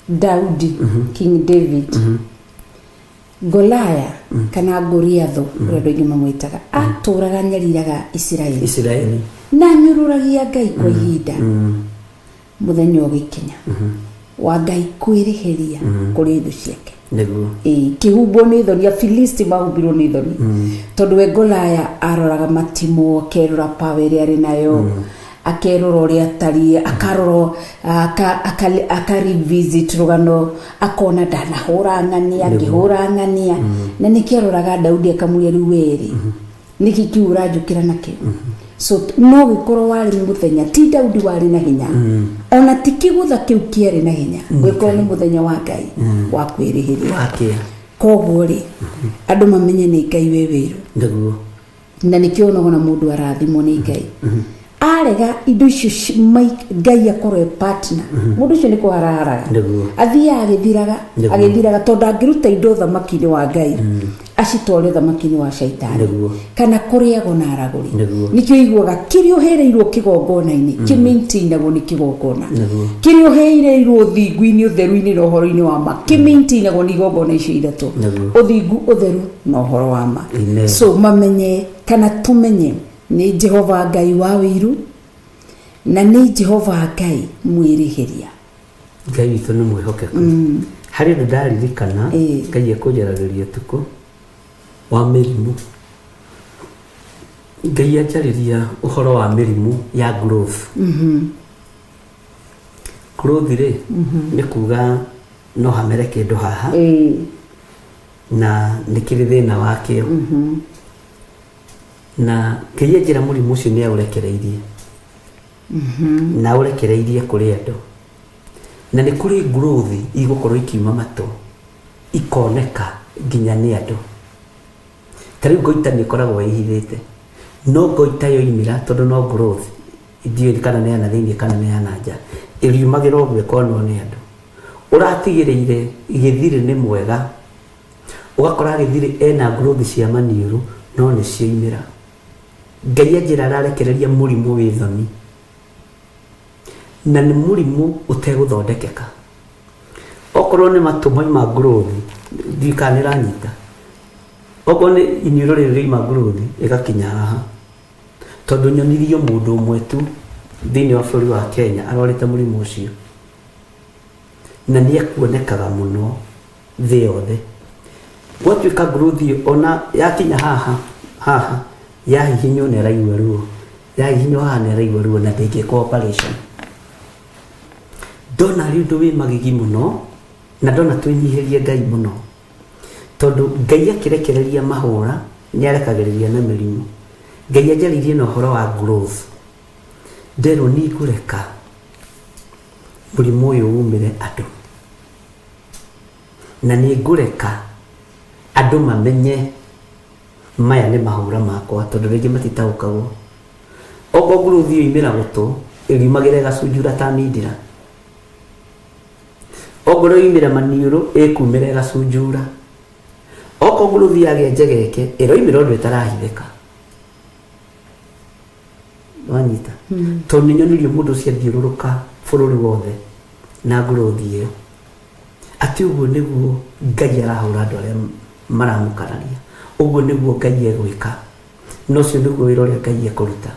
Daudi, King David, Golaya kana Goliathu ũrĩa andũ aingĩ mamwĩtaga, atũraga nyariraga Isiraeli Isiraeli na nyũrũragia Ngai kwa ihinda. Mũthenya ũgĩkinya wa Ngai kwĩrĩhĩria kũrĩ thũ ciake. Nĩguo. Ĩĩ, kĩhumbwo nĩ thoni Afilisti mahumbirwo nĩ thoni tondũ we Golaya aroraga matimũ akerora pawa ĩrĩa arĩ nayo akerora ũrĩa atariĩ akarora aka revisit rũgano akona ndanahũra ng'ania ngĩhũra ng'ania na nĩkĩo aroraga Daudi akamwĩra rĩu werĩ nĩkĩ kĩu ũranjũkĩra nakĩo so no gĩkorwo warĩ mũthenya ti Daudi warĩ na hinya ona ti kĩgũtha kĩu kĩarĩ na hinya gwĩkorwo nĩ mũthenya wa Ngai wa kwĩrĩhĩria Wakĩa. Koguo rĩ andũ mamenye nĩ Ngai wĩ wĩru Nĩguo. Na nĩkĩo onaga mũndũ arathimwo nĩ Ngai arega indo icio Ngai akorwo e partner mũndũ ũcio nĩ kũharaharaga Nĩguo. Athiaga agĩthiraga Nĩguo. Agĩthiraga tondũ angĩruta indo ũthamaki-inĩ wa Ngai acitware ũthamaki-inĩ wa caitani Nĩguo. Kana kũrĩagwo na aragũri. Nĩguo. Nĩkĩo iguaga kĩrĩa ũhĩrĩirwo kĩgongona-inĩ kĩmaintainagwo nĩ kĩgongona. Nĩguo. Kĩrĩa ũhĩrĩirwo ũthingu-inĩ ũtheru-inĩ na ũhoro-inĩ wa ma kĩmaintainagwo nĩ igongona icio ithatũ. Nĩguo. Ũthingu ũtheru na ũhoro wa ma. Amen. So mamenye kana tũmenye nĩ Jehova Ngai wa wĩiru na nĩ Jehova Ngai mwĩrĩhĩria. Ngai witũ nĩ mwĩhokeku. Harĩ ũndũ ndaririkana Ngai ekũnjaragĩria ũtukũ wa mĩrimũ. Ngai anjarĩria ũhoro wa mĩrimũ ya growth. Growth rĩ nĩ kuga no hamere kĩndũ haha na nĩ kĩrĩ thĩna wakĩo na Ngai anjĩra mũrimũ ũcio nĩ aũrekereirie na aũrekereirie kũrĩ andũ na nĩ kũrĩ growth igũkorwo ikiuma matũ ikoneka nginya nĩ andũ. Ta rĩu goita nĩ ĩkoragwo ĩhithĩte no goita yoimĩra tondũ no growth ndiũĩ kana nĩ ya na thĩinĩ kana nĩ ya na nja ĩriumagĩra ũguo ĩkonwo nĩ andũ. Ũratigĩrĩire gĩthirĩ nĩ mwega ũgakora gĩthirĩ ena growth cia maniũrũ no nĩ cioimĩra. Ngai anjĩra ararekereria mũrimũ wĩ thoni na nĩ mũrimũ ũtegũthondekeka. Okorwo nĩ matũ maima growth ndiũĩ kana nĩ ĩranyita, okorwo nĩ iniũrũ rĩrĩ rĩaima growth ĩgakinya haha tondũ nyonirio mũndũ ũmwe tu thĩinĩ wa bũrũri wa Kenya arwarĩte mũrimũ ũcio na nĩ ekuonekaga mũno thĩ yothe. Gwatuĩka growth ĩyo ona yakinya haha haha yahihinywo nĩ araigua ruo, yahihinywo haha nĩ araigua ruo na ndĩngĩkwo operation. Ndona arĩ ũndũ wĩ magigi mũno na ndona twĩnyihĩrie Ngai mũno tondũ Ngai akĩrekereria mahũra nĩ arekagĩrĩria na mĩrimũ. Ngai anjarĩirie na ũhoro wa growth nderwo nĩ ngũreka mũrimũ ũyũ umĩre andũ na nĩ ngũreka andũ mamenye maya nĩ mahũra makwa tondũ rĩngĩ matitaũkagwo. Okorwo growth ĩyo imĩra gũtũ ĩriumagĩra ĩgacunjura ta mindira, okorwo yoimĩra maniũrũ ĩkumĩra ĩgacunjura, okorwo growth yagĩa njegeke ĩroimĩra ũndũ ĩtarahithĩka. Wanyita? Tondũ nĩ nyonirio mũndũ ũcio athiũrũrũka bũrũri wothe na growth ĩyo atĩ ũguo nĩguo Ngai arahũra andũ arĩa maramũkararia, ũguo nĩguo Ngai egwĩka na ũcio nĩguo wĩra ũrĩa Ngai ekũruta.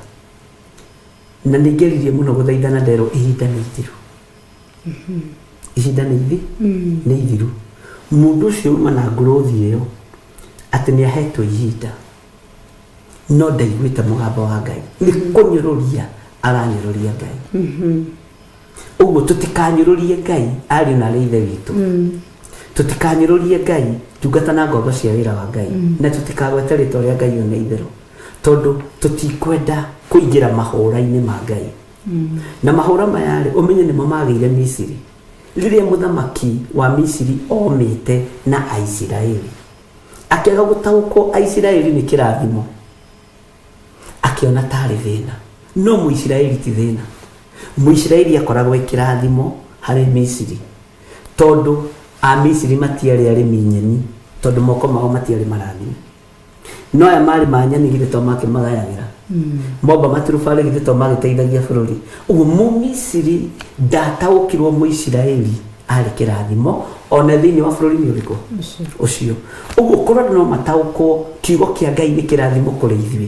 Na nĩ ngeririe mũno gũthaithana nderwo ihinda nĩ ithiru, ihinda nĩ nĩ ithiru. Mũndũ ũcio uma na growth ĩyo atĩ nĩ ahetwo ihinda no ndaiguĩte mũgambo wa Ngai nĩ kũnyũrũria aranyũrũria Ngai. Ũguo tũtikanyũrũrie Ngai ariũ na arĩ ithe witũ, tũtikanyũrũrie Ngai ndungata na ngombo cia wĩra wa Ngai na tũtikagwete rĩtwa rĩa Ngai ona itherũ tondũ tũtikwenda kũingĩra mahũra-inĩ ma Ngai. Na mahũra maya rĩ ũmenye nĩmo magĩire Misiri rĩrĩa mũthamaki wa Misiri omĩte na Aisiraeli akĩaga gũtaũkwo Aisiraeli nĩ kĩrathimo akĩona tarĩ thĩna no Mũisiraeli ti thĩna. Mũisiraeli akoragwo e kĩrathimo harĩ Misiri tondũ a Misiri matiarĩ arĩmi nyeni tondũ moko mao matiarĩ marathime no aya marĩ ma nyeni githĩ to makĩmagayagĩra momba maturubarĩ githĩ to magĩteithagia bũrũri. Ũguo Mũmisiri ndataũkirwo Mũisiraeli arĩ kĩrathimo ona thĩinĩ wa bũrũri nĩ ũrĩkũ ũcio. Ũguo korwo andũ no mataũkwo kiugo kĩa Ngai nĩ kĩrathimo kũrĩ ithuĩ,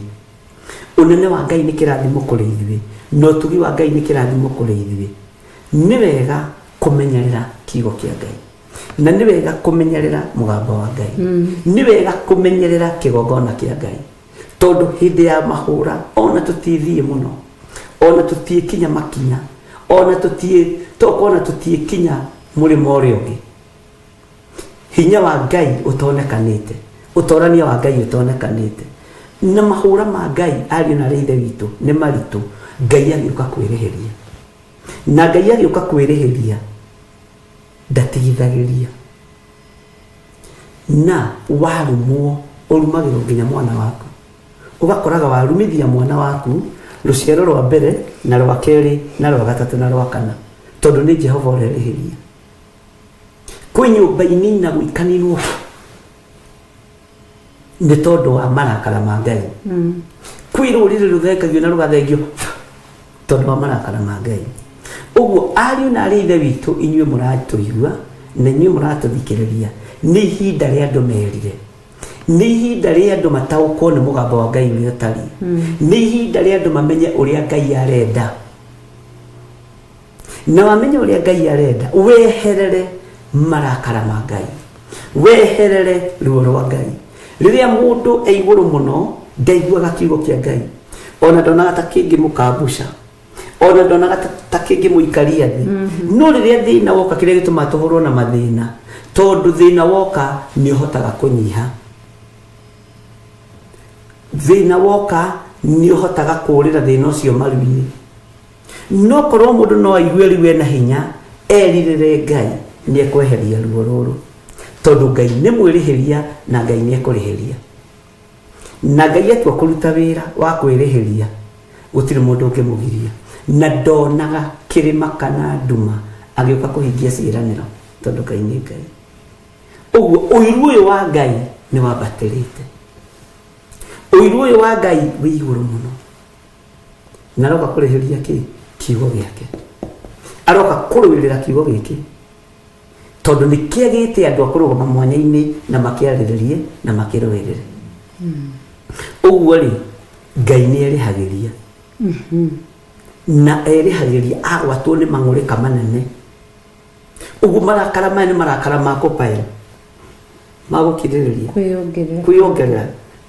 ũnene wa Ngai nĩ kĩrathimo kũrĩ ithuĩ na ũtugi wa Ngai nĩ kĩrathimo kũrĩ ithuĩ, nĩ wega kũmenyerera kiugo kĩa Ngai. Na nĩ wega kũmenyerera mũgambo wa Ngai, nĩ wega kũmenyerera kĩgongona kĩa Ngai, tondũ hĩndĩ ya mahũra ona tũtithiĩ mũno, ona tũtiĩkinya makinya, ona tũtiĩ tokona tũtiĩkinya mũrĩmo ũrĩa ũngĩ, hinya wa Ngai ũtonekanĩte, ũtorania wa Ngai ũtonekanĩte, na mahũra ma Ngai ariũ na arĩa ithe witũ nĩ maritũ. Ngai agĩũka kwĩrĩhĩria, na Ngai agĩũka kwĩrĩhĩria ndatigithagĩria, na warumwo ũrumagĩrwo nginya mwana waku, ũgakoraga warumithia mwana waku rũciaro rwa mbere na rwa kerĩ na rwa gatatũ na rwa kana, tondũ nĩ Jehova ũrerĩhĩria. Kwĩ nyũmba ininagwo ikaninwo nĩ tondũ wa marakara ma Ngai, kwĩ rũrĩrĩ rũthengagio na rũgathengio tondũ wa marakara ma Ngai. Ũguo ariũ na arĩ ithe witũ, inyuĩ mũratũigua na inyuĩ mũratũthikĩrĩria, nĩ ihinda rĩa andũ merire, nĩ ihinda rĩa andũ mataũkwo nĩ mũgambo wa Ngai ũrĩa ũtariĩ, nĩ ihinda rĩa andũ mamenye ũrĩa Ngai arenda, na wamenya ũrĩa Ngai arenda weherere marakara ma Ngai, weherere ruo rwa Ngai. Rĩrĩa mũndũ e igũrũ mũno ndaiguaga kiugo kĩa Ngai, ona ndonaga ta kĩngĩmũkambuca, ona ndonaga ta kĩngĩmũikaria thĩ. No rĩrĩa thĩna woka, kĩrĩa gĩtũmaga tũhũrwo na mathĩna, tondũ thĩna woka nĩ ũhotaga kũnyiha, thĩna woka nĩ ũhotaga kũũrĩra thĩna ũcio maru-inĩ. No korwo mũndũ no aigue rĩu ena hinya erirĩre Ngai, nĩ ekweheria ruo rũrũ, tondũ Ngai nĩ mwĩrĩhĩria na Ngai nĩ ekũrĩhĩria, na Ngai atua kũruta wĩra wa kwĩrĩhĩria gũtirĩ mũndũ ũngĩmũgiria, na ndonaga kĩrĩma kana nduma agĩũka kũhingia ciĩranĩro, tondũ Ngai nĩ Ngai. Ũguo ũiru ũyũ wa Ngai nĩ wambatĩrĩte, ũiru ũyũ wa Ngai wĩ igũrũ mũno, na aroka kũrĩhĩria kĩ kiugo gĩake, aroka kũrũĩrĩra kiugo gĩkĩ, tondũ nĩ kĩagĩte andũ a kũrũgama mwanya-inĩ na makĩarĩrĩrie na makĩrũĩrĩre. Ũguo rĩ, Ngai nĩ erĩhagĩria, na erĩhagĩria agwatwo nĩ mang'ũrĩka manene. Ũguo marakara maya nĩ marakara ma kũpaĩra, ma gũkirĩrĩria, kwĩyongerera, kwĩyongerera,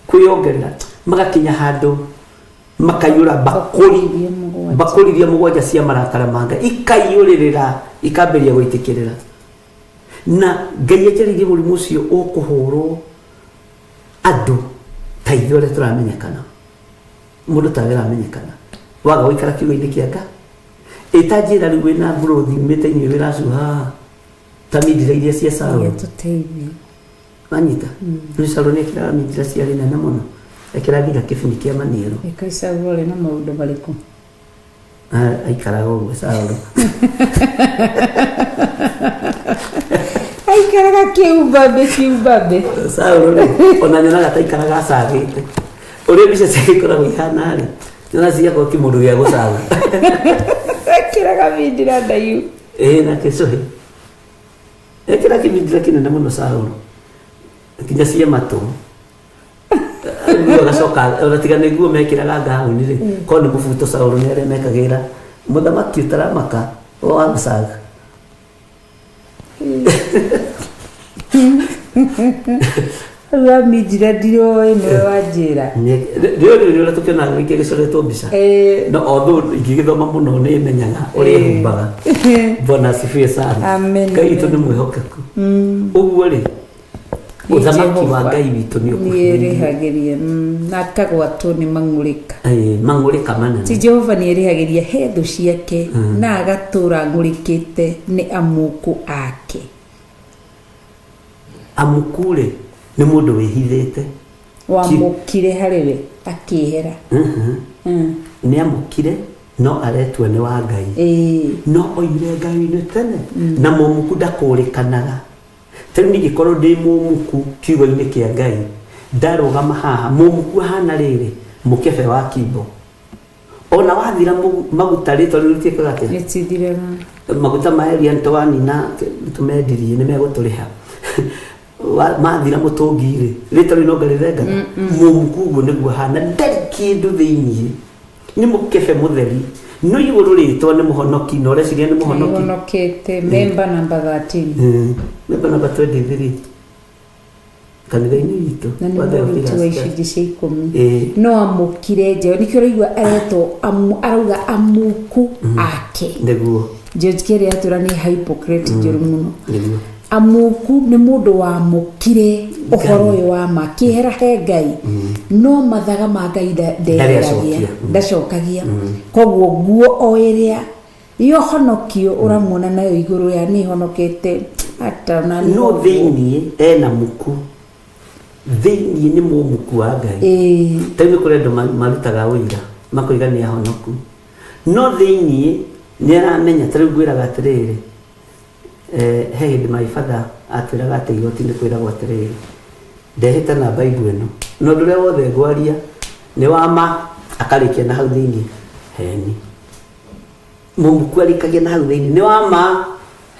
kwĩyongerera, magakinya handũ makaiyũra bakũri, iria mũgwanja, bakũri iria mũgwanja cia marakara ma Ngai ikaiyũrĩrĩra, ikambĩrĩria gũitĩkĩrĩra. Na Ngai ejereirie mũrimũ ũcio ũkũhũrwo andũ ta ithuĩ arĩa tũramenyekana, mũndũ tawe aramenyekana waga gũikara kiugo-inĩ kĩa Ngai. Ĩta njĩra rĩu wĩna growth umĩte inyuĩ wĩracuha ta mindira iria cia Saũlũ. Tũteithie. Wanyita rĩu Saũlũ nĩ ekĩraga mindira ciarĩ nene mũno, ekĩra nginya kĩbini kĩa maniũrũ. Ĩkai Saũlũ arĩ na maũndũ marĩkũ? Aikaraga ũguo Saũlũ. Aikaraga kĩumbambe kĩumbambe. Saũlũ rĩ, ona nyonaga ta aikaraga acagĩte, ũrĩa mbica ciake ikoragwo ihana rĩ, nyonaga ciakwa kĩmũndũ gĩa gũcaga. Ekĩraga mindira ndaihu. Ĩĩ, na kĩcũhĩ ekĩra kĩmindira kĩnene mũno Saũlũ, nginya cia matũ. Nguo agacoka ona tiga nĩ nguo mekĩraga ngaũni rĩ, korwo nĩ mũbuto Saũlũ nĩ arĩa mekagĩra mũthamaki ũtaramaka wa gũcaga. Rĩu wa mindira ndiroĩ, nĩwe wanjĩra. Nĩ rĩu ũrĩa tũkĩonaga gĩkĩ gĩcoretwo mbica. No although ingĩgĩthoma mũno nĩ menyaga ũrĩa ehumbaga. Bwana asifiwe sana. Amen, Ngai witũ nĩ amen. mwĩhokeku. Ũguo rĩ, ũthamaki wa Ngai witũ nĩ ũkuhĩrĩirie. Nĩerĩhagĩria na akagwatwo nĩ mang'ũrĩka. Ĩĩ, mang'ũrĩka manene. Ti Jehova nĩerĩhagĩria he thũ ciake, na agatũra ng'ũrĩkĩte nĩ amuku ake. Amuku rĩ, nĩ mũndũ wĩhithĩte. Wamũkire harĩ we akĩehera. Nĩ amũkire no aretua nĩ wa Ngai. No oimire Ngai-inĩ tene, na mũmuku ndakũrĩkanaga. Ta rĩu ningĩkorwo ndĩ mũmuku kiugo-inĩ kĩa Ngai, ndarũgama haha, mũmuku ahana rĩrĩ, mũkebe wa kimbo. Ona wathira maguta rĩtwa rĩu rĩtiĩkaga atĩa? Rĩtithiraga. Maguta ma Elia nĩtwanina, tũmendirie, nĩmegũtũrĩha. Mathira mũtũngi rĩ, rĩtwa rĩu no ngarĩrengaga. Mũmuku ũguo nĩguo ahana, ndarĩ kĩndũ thĩiniĩ, nĩ mũkebe mũtheri. No igũrũ rĩtwa nĩ mũhonoki na ũreciria nĩ mũhonoki. Nĩhonokete member number 13. Member number 23 kanitha-inĩ witũ Na nĩ wa mũruti wa Theophilus. icunjĩ cia ikũmi. Ĩĩ. No amũkire njeyo nĩkĩo ũraigua aretwo arauga amuku ake. Nĩguo. George Kerry atwĩra nĩ hypocrite njũru mũno. Nĩguo. Amuku nĩ mũndũ wamũkire ũhoro ũyũ wa ma kĩhera he Ngai, no mathaga ma Ngai ndeheragia, Ndarĩacokia. ndacokagia. Koguo nguo o ĩrĩa yohonokio ũramuona nayo igũrũ ya nĩ honokete hata ona nĩ No koguo. thĩiniĩ ena muku, thĩiniĩ nĩ mũmuku wa Ngai. Ĩĩ. Ta rĩu nĩ kũrĩ andũ marutaga ũira makoiga nĩ ahonoku, no thĩiniĩ nĩ aramenya. Ta rĩu ngwĩraga atĩrĩrĩ, he hĩndĩ my father atwĩraga atĩ igoti-inĩ kwĩragwo atĩrĩrĩ, ndehĩta na Bible ĩno na ũndũ ũrĩa wothe ngwaria nĩ wa ma, akarĩkia na hau thĩiniĩ heni. Mũmuku arĩkagia na hau thĩiniĩ nĩ wa ma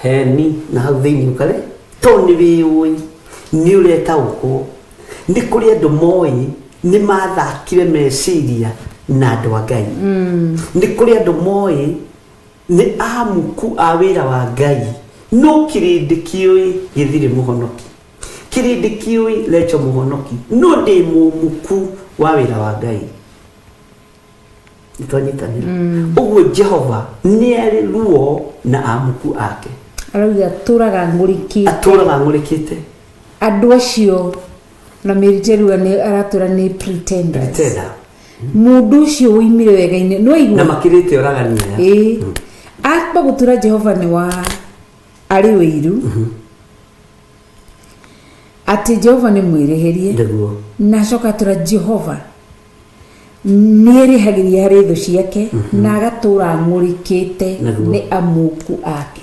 heni na hau thĩiniĩ ũkare, tondũ nĩ wĩũĩ, nĩ ũretaũkwo. Nĩ kũrĩ andũ moĩ nĩ mathakire meciria na andũ a Ngai. Nĩ kũrĩ andũ moĩ nĩ amuku a wĩra wa Ngai, no kĩrĩndĩ kĩũĩ gĩthirĩ mũhonoki, kĩrĩndĩ kĩũĩ lecho mũhonoki, no ndĩ mũmuku wa wĩra wa Ngai. Nĩtwanyitanĩra ũguo. Jehova nĩ arĩ ruo na amuku ake. Arauga atũraga ng'ũrĩkĩte. Atũraga ng'ũrĩkĩte. Andũ acio na mĩriterua nĩ aratũra nĩ pretenders. Pretender. Mũndũ ũcio woimire wega-inĩ no Na igua makĩrĩte oragani aya. Ĩĩ, amba gũtura Jehova nĩ wa arĩ ũiru, atĩ Jehova nĩ mwĩrĩhĩrie. Nĩguo. Na acoka atũra Jehova nĩerĩhagĩria harĩ thũ ciake na agatũra ng'ũrĩkĩte Nĩguo. nĩ amuku ake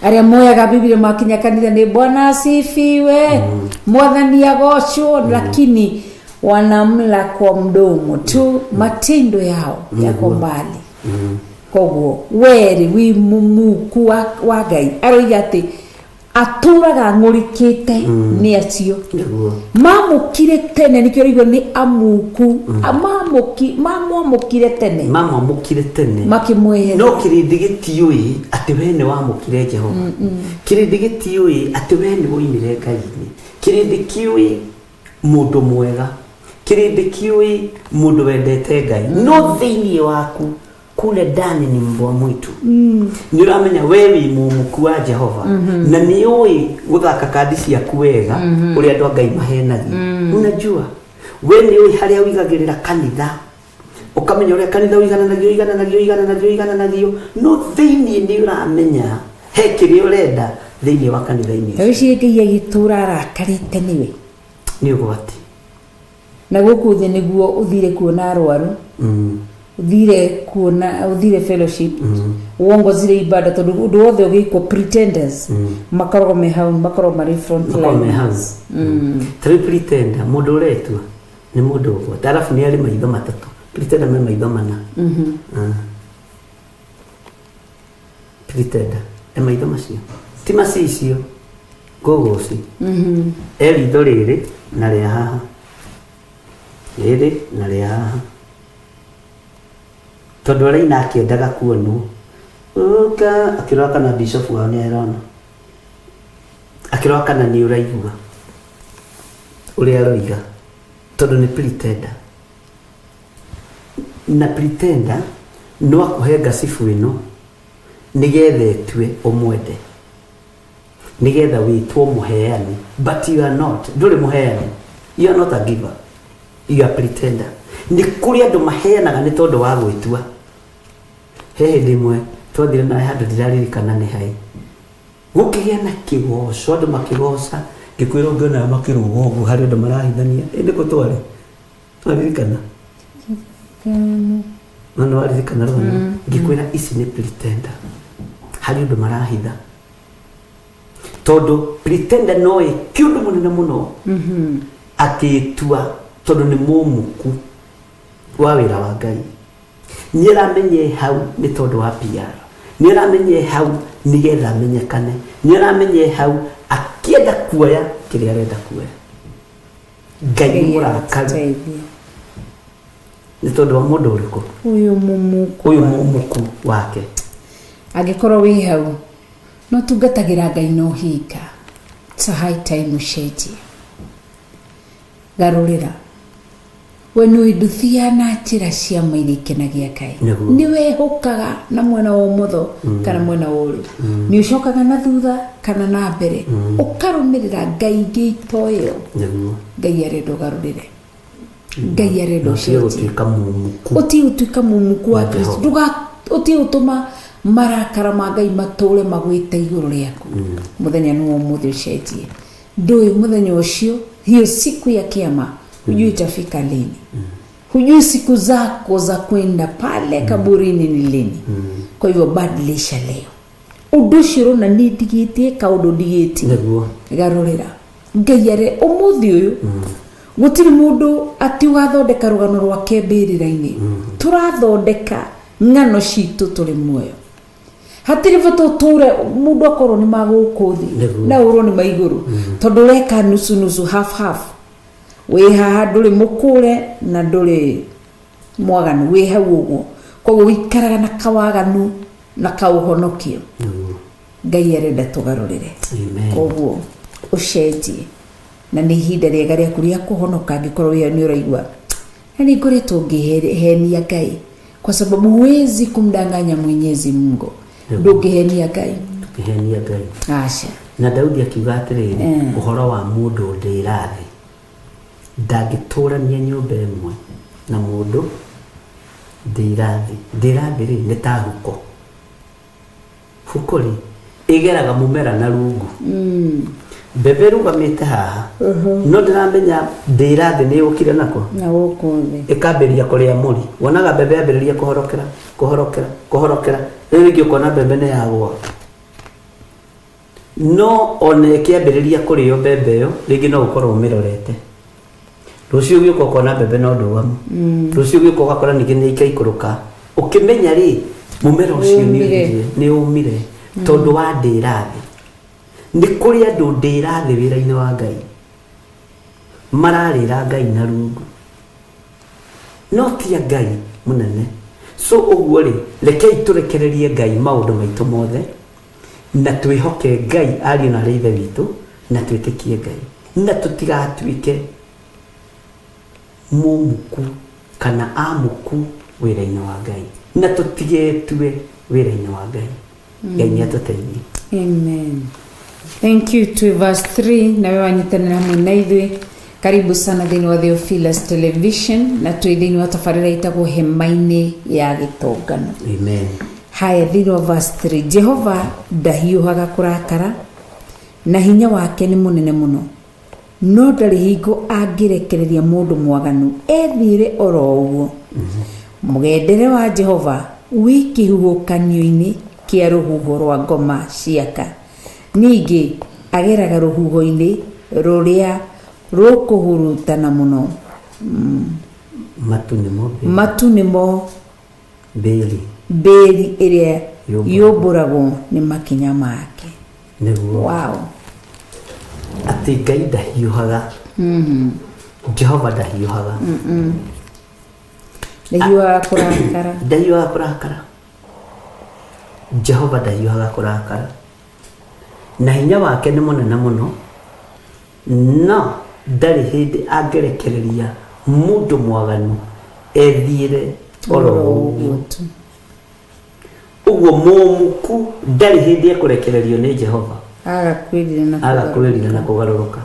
arĩa moyaga Biblia makinya kanitha nĩ Bwana asifiwe, Mwathani agocwo, lakini wanamla kwa mdomo tu, matendo yao yako mbali. Koguo weri wi mumuku wa Ngai aroiga atĩ atũraga ng'ũrĩkĩte nĩ acio Nĩguo. mamũkire tene. Nĩkĩo ũraigua nĩ amuku. Mamwamũkire tene. Mamwamũkire tene. Makĩmweherera. No kĩrĩndĩ gĩtiũĩ atĩ we nĩ wamũkire Jehova. Kĩrĩndĩ gĩtiũĩ atĩ we nĩ woimire Ngai-inĩ. Kĩrĩndĩ kĩũĩ mũndũ mwega, kĩrĩndĩ kĩũĩ mũndũ wendete Ngai, no thĩiniĩ waku kule ndani ni mbwa mwitu. Nĩ ũramenya we wĩ mũmuku wa Jehova na nĩ ũĩ gũthaka kandi ciaku wega ũrĩa andũ a Ngai mahenagia. Unajua we nĩ ũĩ harĩa ũigagĩrĩra kanitha, ũkamenya ũrĩa kanitha ũigananagio ũigananagio ũigananagio ũigananagio, no thĩiniĩ nĩ ũramenya he kĩrĩa ũrenda thĩiniĩ wa kanitha-inĩ ũcio. Wĩcirie Ngai agĩtũra arakarĩte nĩwe. Nĩ ũgwati. Na gũkũ thĩ nĩguo ũthire kuona arwaru, ũthire kuona ũthire fellowship, wongozire ibada, tondũ ũndũ wothe ũgĩkwo pretenders makoragwo me hau, makoragwo marĩ front Makoragwo me line. hau. Ta rĩu pretender, mũndũ ũretua nĩ mũndũ ũgwati, arabu nĩ arĩ maitho matatũ. Pretender me maitho mana. Pretender e maitho macio ti macicio ngũgũci, e ritho rĩrĩ na rĩa haha, rĩrĩ na rĩa haha, tondũ araina akĩendaga kuonwo ũka akĩrora kana bishop wao nĩ arona, akĩrora kana nĩ ũraigua ũrĩa aroiga, tondũ nĩ pretender. Na pretender no akũhe ngacibu ĩno nĩgetha ĩtue ũmwende, nĩgetha wĩtwo mũheani, but you are not. Ndũrĩ mũheani, you are not a giver, you are pretender. Nĩ kũrĩ andũ maheanaga nĩ tondũ wa gwĩtua. He hĩndĩ ĩmwe twathire nawe handũ, ndiraririkana nĩ haĩ, gũkĩgĩa na kĩgoco, andũ makĩgoca, ngĩkwĩra ũngĩona makĩrũga ũguo harĩ andũ marahithania. Ĩ nĩ kũ twarĩ? Waririkana? No nĩ waririkana rũgano ngĩkwĩra ici nĩ pretender, harĩ ũndũ marahitha, tondũ pretender no ĩke ũndũ mũnene mũno akĩtua, tondũ nĩ mũmuku wa wĩra wa Ngai. Nĩ aramenye hau nĩ tondũ wa PR, nĩ aramenye hau nĩgetha amenyekane, nĩ aramenye hau akĩenda kuoya kĩrĩa arenda kuoya. Ngai nĩ mũrakaru. Ateithie. Nĩ tondũ wa mũndũ ũrĩkũ? Ũyũ mũmuku. Ũyũ mũmuku wake. Angĩkorwo wĩ hau no tungatagĩra Ngai na ũhinga, it's a high time ũcenjie. Garũrĩra. We nĩ ndũthiaga na njĩra cia ma iria ikenagia Ngai. Nĩguo. Nĩ wehũkaga na mwena wa ũmotho kana mwena wa ũrĩo. Nĩ ũcokaga na thutha kana na mbere. Ũkarũmĩrĩra Ngai ingĩ itoĩyo. Nĩguo. Ngai arenda ũgarũrĩre. Ngai arenda Na ũtige ũcenjie. gũtuĩka mũmuku. Ũtige gũtuĩka mũmuku wa Wa Kristo. Jehova. Ndũga ũtige gũtũma marakara ma Ngai matũre magwĩte igũrũ rĩaku. Mũthenya nĩ wa ũmũthĩ ũcenjie. Ndũĩ mũthenya ũcio, hiyo siku ya kiama, hujui itafika lini. Hujui siku zako za kwenda pale kaburini ni lini. Kwa hivyo badilisha leo. Ũndũ ũcio ũrona nĩ ndigĩtie kaũndũ ndigĩtie. Nĩguo. Garũrĩra. Ngai are ũmũthĩ ũyũ gũtirĩ mũndũ atĩ ũgathondeka rũgano rwake mbĩrĩra-inĩ. Tũrathondeka ng'ano citũ tũrĩ muoyo. Hatirĩ bata ũtũre mũndũ akorwo nĩ ma gũkũ thĩ Nĩguo. na ũrwo nĩ ma igũrũ tondũ ũreka nusu nusu, half half. Wĩ haha ndũrĩ mũkũre na ndũrĩ mwaganu, wĩ hau ũguo. Koguo wĩikaraga na kawaganu na kaũhonokio. Nĩguo. Ngai arenda tũgarũrĩre. Amen. Koguo ũcenjie na nĩ ihinda rĩega rĩaku rĩa kũhonoka angĩkorwo wĩ nĩ ũraigua na nĩ ngoretwo ngĩhenia Ngai, kwa sababu huwezi kumdanganya Mwenyezi Mungu. Ndũngĩhenia Ngai. Ndũngĩhenia Ngai. Aca. Na Daudi akiuga atĩrĩrĩ, ũhoro wa mũndũ ndĩra thĩ ndangĩtũrania nyũmba ĩmwe na mũndũ ndĩra thĩ. Ndĩra thĩ rĩ nĩ ta huko. Huko rĩ ĩgeraga mũmera na rungu. Mbembe ĩrũgamĩte haha no ndĩramenya ndĩra thĩ nĩ yũkire nako Na gũkũ thĩ. ĩkambĩrĩria kũrĩa mũri. Wonaga mbembe yambĩrĩria kũhorokera kũhorokera kũhorokera, rĩu rĩngĩ ũkona mbembe nĩ yagũa. No ona ĩkĩambĩrĩria kũrĩo mbembe ĩyo rĩngĩ no ũkorwo ũmĩrorete. Rũciũ ũgĩũka ũkona mbembe no ndũgamu. Rũciũ ũgĩũka ũgakora ningĩ nĩ ikaikũrũka. Ũkĩmenya rĩ mũmera ũcio nĩ Nĩũmire. ũthirire, nĩ ũmire tondũ wa ndĩra thĩ. Nĩ kũrĩ andũ ndĩra thĩ wĩra-inĩ wa Ngai mararĩra Ngai na rungu, no ti a Ngai mũnene. So ũguo rĩ, rekei tũrekererie Ngai maũndũ maitũ mothe na twĩhoke Ngai ariũ na arĩ ithe witũ na twĩtĩkie Ngai na tũtigatuĩke mũmuku kana amuku wĩra-inĩ wa Ngai na tũtigetue wĩra-inĩ wa Ngai. Ngai nĩ atũteithie. Amen. Thank you to verse 3 na we wanyitanĩra hamwe na ithuĩ. Karibu sana thĩinĩ wa Theophilus Television na twĩ thĩinĩ wa tabarĩra ĩtagwo hema-inĩ ya gĩtongano. Amen. Haya, thĩinĩ wa verse 3, Jehova ndahiũhaga kũrakara na hinya wake nĩ mũnene mũno, no ndarĩ hingo angĩrekereria mũndũ mwaganu ethiĩre oro ũguo. Mũgendere wa Jehova wĩ kĩhuhũkanio-inĩ kĩa rũhuho rwa ngoma ciaka, ningĩ ageraga rũhuho-inĩ rũrĩa rũkũhurutana mũno. Matu nĩmo mbĩri. Matu nĩmo mbĩri mbĩri ĩrĩa Yũmbũragwo. yũmbũragwo nĩ makinya make. Nĩguo. Wow. Atĩ Ngai ndahiũhaga. Jehova ndahiũhaga. Ndahiũhaga kũrakara. Ndahiũhaga kũrakara. Jehova ndahiũhaga kũrakara. Na hinya wake nĩ mũnene mũno, no ndarĩ hĩndĩ angĩrekereria mũndũ mwaganu ethiĩre oro ũguo. tu. Ũguo mũmuku ndarĩ hĩndĩ ekũrekererio nĩ Jehova. Aga kwĩrira na Aga kwĩrira na kũgarũrũka.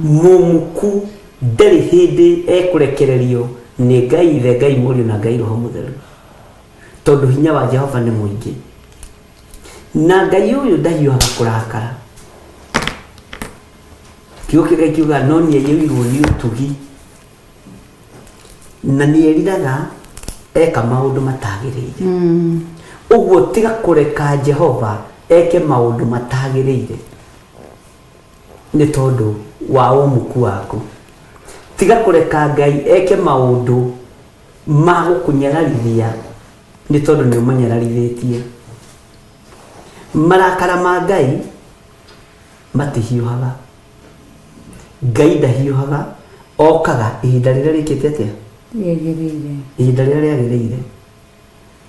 Mũmuku ndarĩ hĩndĩ ekũrekererio nĩ Ngai Ithe, Ngai Mũriũ na Ngai Roho Mũtheru, tondũ hinya wa Jehova nĩ mũingĩ. Na Ngai ũyũ ndahiũhaga kũrakara. Kiugo kĩa Ngai kiugaga no nĩ aiyũirwo nĩ ũtugi na nĩ eriraga eka maũndũ matagĩrĩire. Ũguo tiga kũreka Jehova eke maũndũ matagĩrĩire nĩ tondũ wa ũmuku waku. Tiga kũreka Ngai eke maũndũ ma gũkũnyararithia nĩ tondũ nĩ ũmanyararithĩtie. Marakara ma Ngai matihiũhaga. Ngai ndahiũhaga, okaga ihinda rĩrĩa rĩkĩte atĩa? Rĩagĩrĩire. Ihinda rĩrĩa rĩagĩrĩire,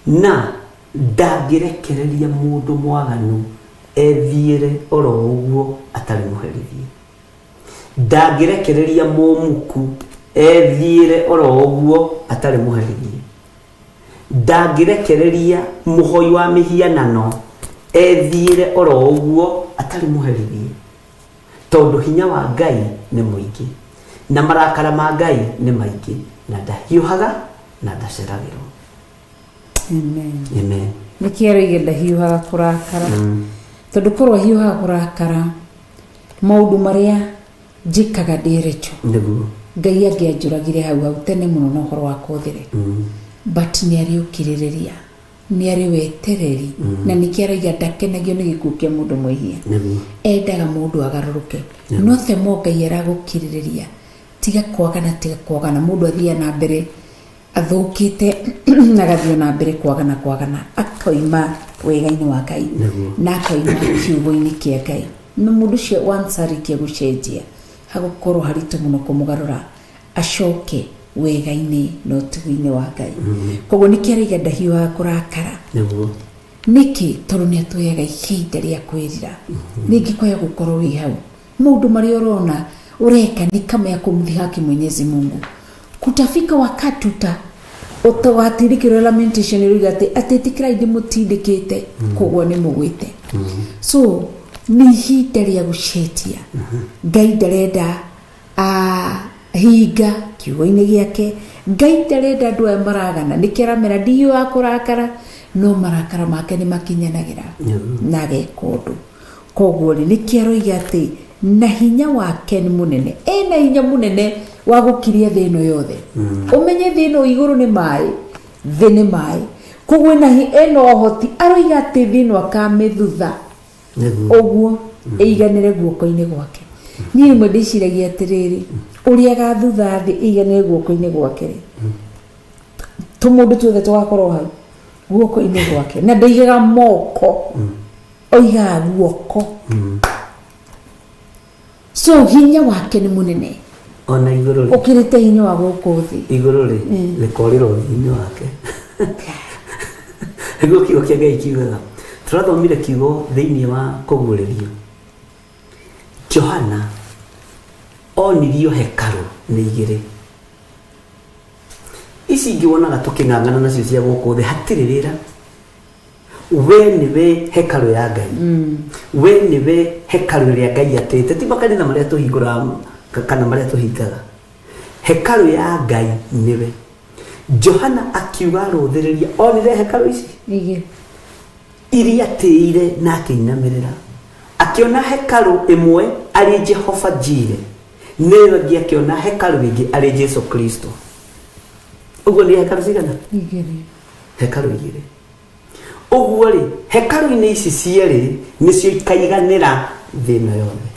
na ndangĩrekereria mũndũ mwaganu ethiĩre oro ũguo atarĩ mũherithie. Ndangĩrekereria mũmuku ethiĩre oro ũguo atarĩ mũherithie. Ndangĩrekereria mũhoi wa mĩhianano ethiĩre oro ũguo atarĩ mũherithie, tondũ hinya wa Ngai nĩ mũingĩ na marakara ma Ngai nĩ maingĩ, na ndahiũhaga na ndaceragĩrwo. Amen. Amen. Nĩkĩ aroiga ndahiũhaga kũrakara? Tondũ korwo ahiũhaga kũrakara, maũndũ marĩa njĩkaga ndĩrecho, Nĩguo. Ngai angĩanjũragire hau hau tene mũno na ũhoro wakwa ũthire. But nĩ arĩ ũkirĩrĩria, nĩ arĩ wetereri, na nĩkĩ arauga ndakenagio nĩ gĩkuũ kĩa mũndũ mwĩhia. Nĩguo. Endaga mũndũ agarũrũke. No themo Ngai aragũkirĩrĩria, tiga kwagana, tiga kwagana. Mũndũ athiaga na mbere athũkĩte na agathiĩ na mbere kwagana kwagana, akoima wega-inĩ wa Ngai Nĩguo. na akoima kiugo-inĩ kĩa Ngai. Na mũndũ ũcio once arĩkia gũcenjia, hagũkorwo haritũ mũno kũmũgarũra acoke wega-inĩ na ũtugi-inĩ wa Ngai. Koguo nĩkĩ arauga ndahiũhaga kũrakara? Nĩguo. Nĩkĩ? Tondũ nĩ atũheaga ihinda rĩa kwĩrira. Rĩngĩ kwaya gũkorwo wĩ hau, maũndũ marĩa ũrona ũreka ni kama ya kumdhihaki Mwenyezi Mungu. Kutafika wakati ũgatindĩkĩrwo lamentation ĩroiga atĩ atĩtĩkĩrai ndĩmũtindĩkĩte, koguo nĩ mũgwĩte. So nĩ ihinda rĩa gũcenjia. Ngai ndarenda hinga kiugo-inĩ gĩake. Ngai ndarenda andũ aya maragana, nĩkĩ aramera ndihiũhaga kũrakara, no marakara make nĩ makinyanagĩra na ageka ũndũ. Koguo rĩ, nĩkĩ aroiga atĩ na hinya wake nĩ mũnene, ena hinya mũnene wa gũkiria thĩ ĩno yothe. Ũmenye thĩ ĩno igũrũ nĩ maĩ, thĩ nĩ maĩ, koguo ena ũhoti. Aroiga atĩ thĩ ĩno akamĩthutha Nĩguo. ũguo ĩiganĩre guoko-inĩ gwake. Niĩ rĩmwe ndĩciragia atĩrĩrĩ, ũrĩa agathutha thĩ ĩiganĩre guoko-inĩ gwake rĩ, tũmũndũ tuothe tũgakorwo hau guoko-inĩ gwake, na ndaigaga moko, oigaga guoko. So hinya wake nĩ mũnene Ona igũrũ rĩ, ũkĩrĩte hinya wa gũkũ thĩ. Igũrũ rĩ rĩkorĩra ũthiũ-inĩ wake. Nĩguo kiugo kĩa Ngai kiugaga. Tũrathomire kiugo thĩinĩ wa kũguũrĩrio. Johana onirio hekarũ nĩ igĩrĩ. Ici ingĩ wonaga tũkĩng'ang'ana nacio cia gũkũ thĩ hatirĩ wĩra. We nĩwe hekarũ ya Ngai. We nĩwe hekarũ ĩrĩa Ngai atĩte, ti makanitha marĩa tũhingũraga kana marĩa tũhingaga. Hekarũ ya Ngai nĩwe. Johana akiuga arũthĩrĩria, onire hekarũ ici Igĩrĩ. iria atĩire na akĩinamĩrĩra, akĩona hekarũ ĩmwe arĩ Jehova Jire, nĩyo ĩngĩ akĩona hekarũ ĩngĩ arĩ Jesu Kristo. Ũguo nĩ hekarũ cigana? Igĩrĩ. Hekarũ igĩrĩ. Ũguo rĩ, hekarũ-inĩ ici cierĩ nĩcio ikaiganĩra thĩ ĩno yothe,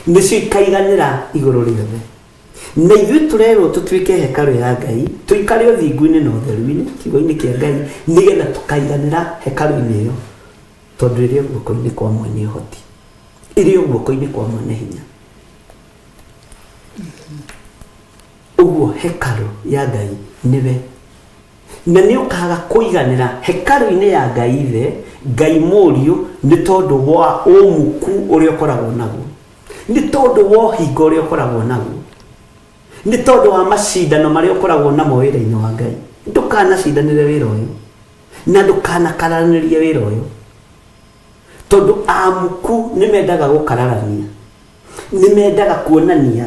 nĩcio ikaiganĩra igũrũ rĩothe. Na ithuĩ tũrerwo tũtuĩke hekarũ ya Ngai, tũikare ũthingu-inĩ na ũtheru-inĩ kiugo-inĩ kĩa Ngai, nĩgetha tũkaiganĩra hekarũ-inĩ ĩyo, tondũ ĩrĩ o guoko-inĩ kwa mwene ũhoti, ĩrĩ o guoko-inĩ kwa mwene hinya. Ũguo hekarũ ya Ngai nĩwe, na nĩ ũkaga kũiganĩra hekarũ-inĩ ya Ngai Ithe, Ngai Mũriũ, nĩ tondũ wa ũmuku ũrĩa ũkoragwo naguo, nĩ tondũ wa ũhinga ũrĩa ũkoragwo naguo, nĩ tondũ wa macindano marĩa ũkoragwo namo wĩra-inĩ wa Ngai. Ndũkanacindanĩre wĩra ũyũ na ndũkanakararanĩrie wĩra ũyũ, tondũ amuku nĩ mendaga gũkararania, nĩ mendaga kuonania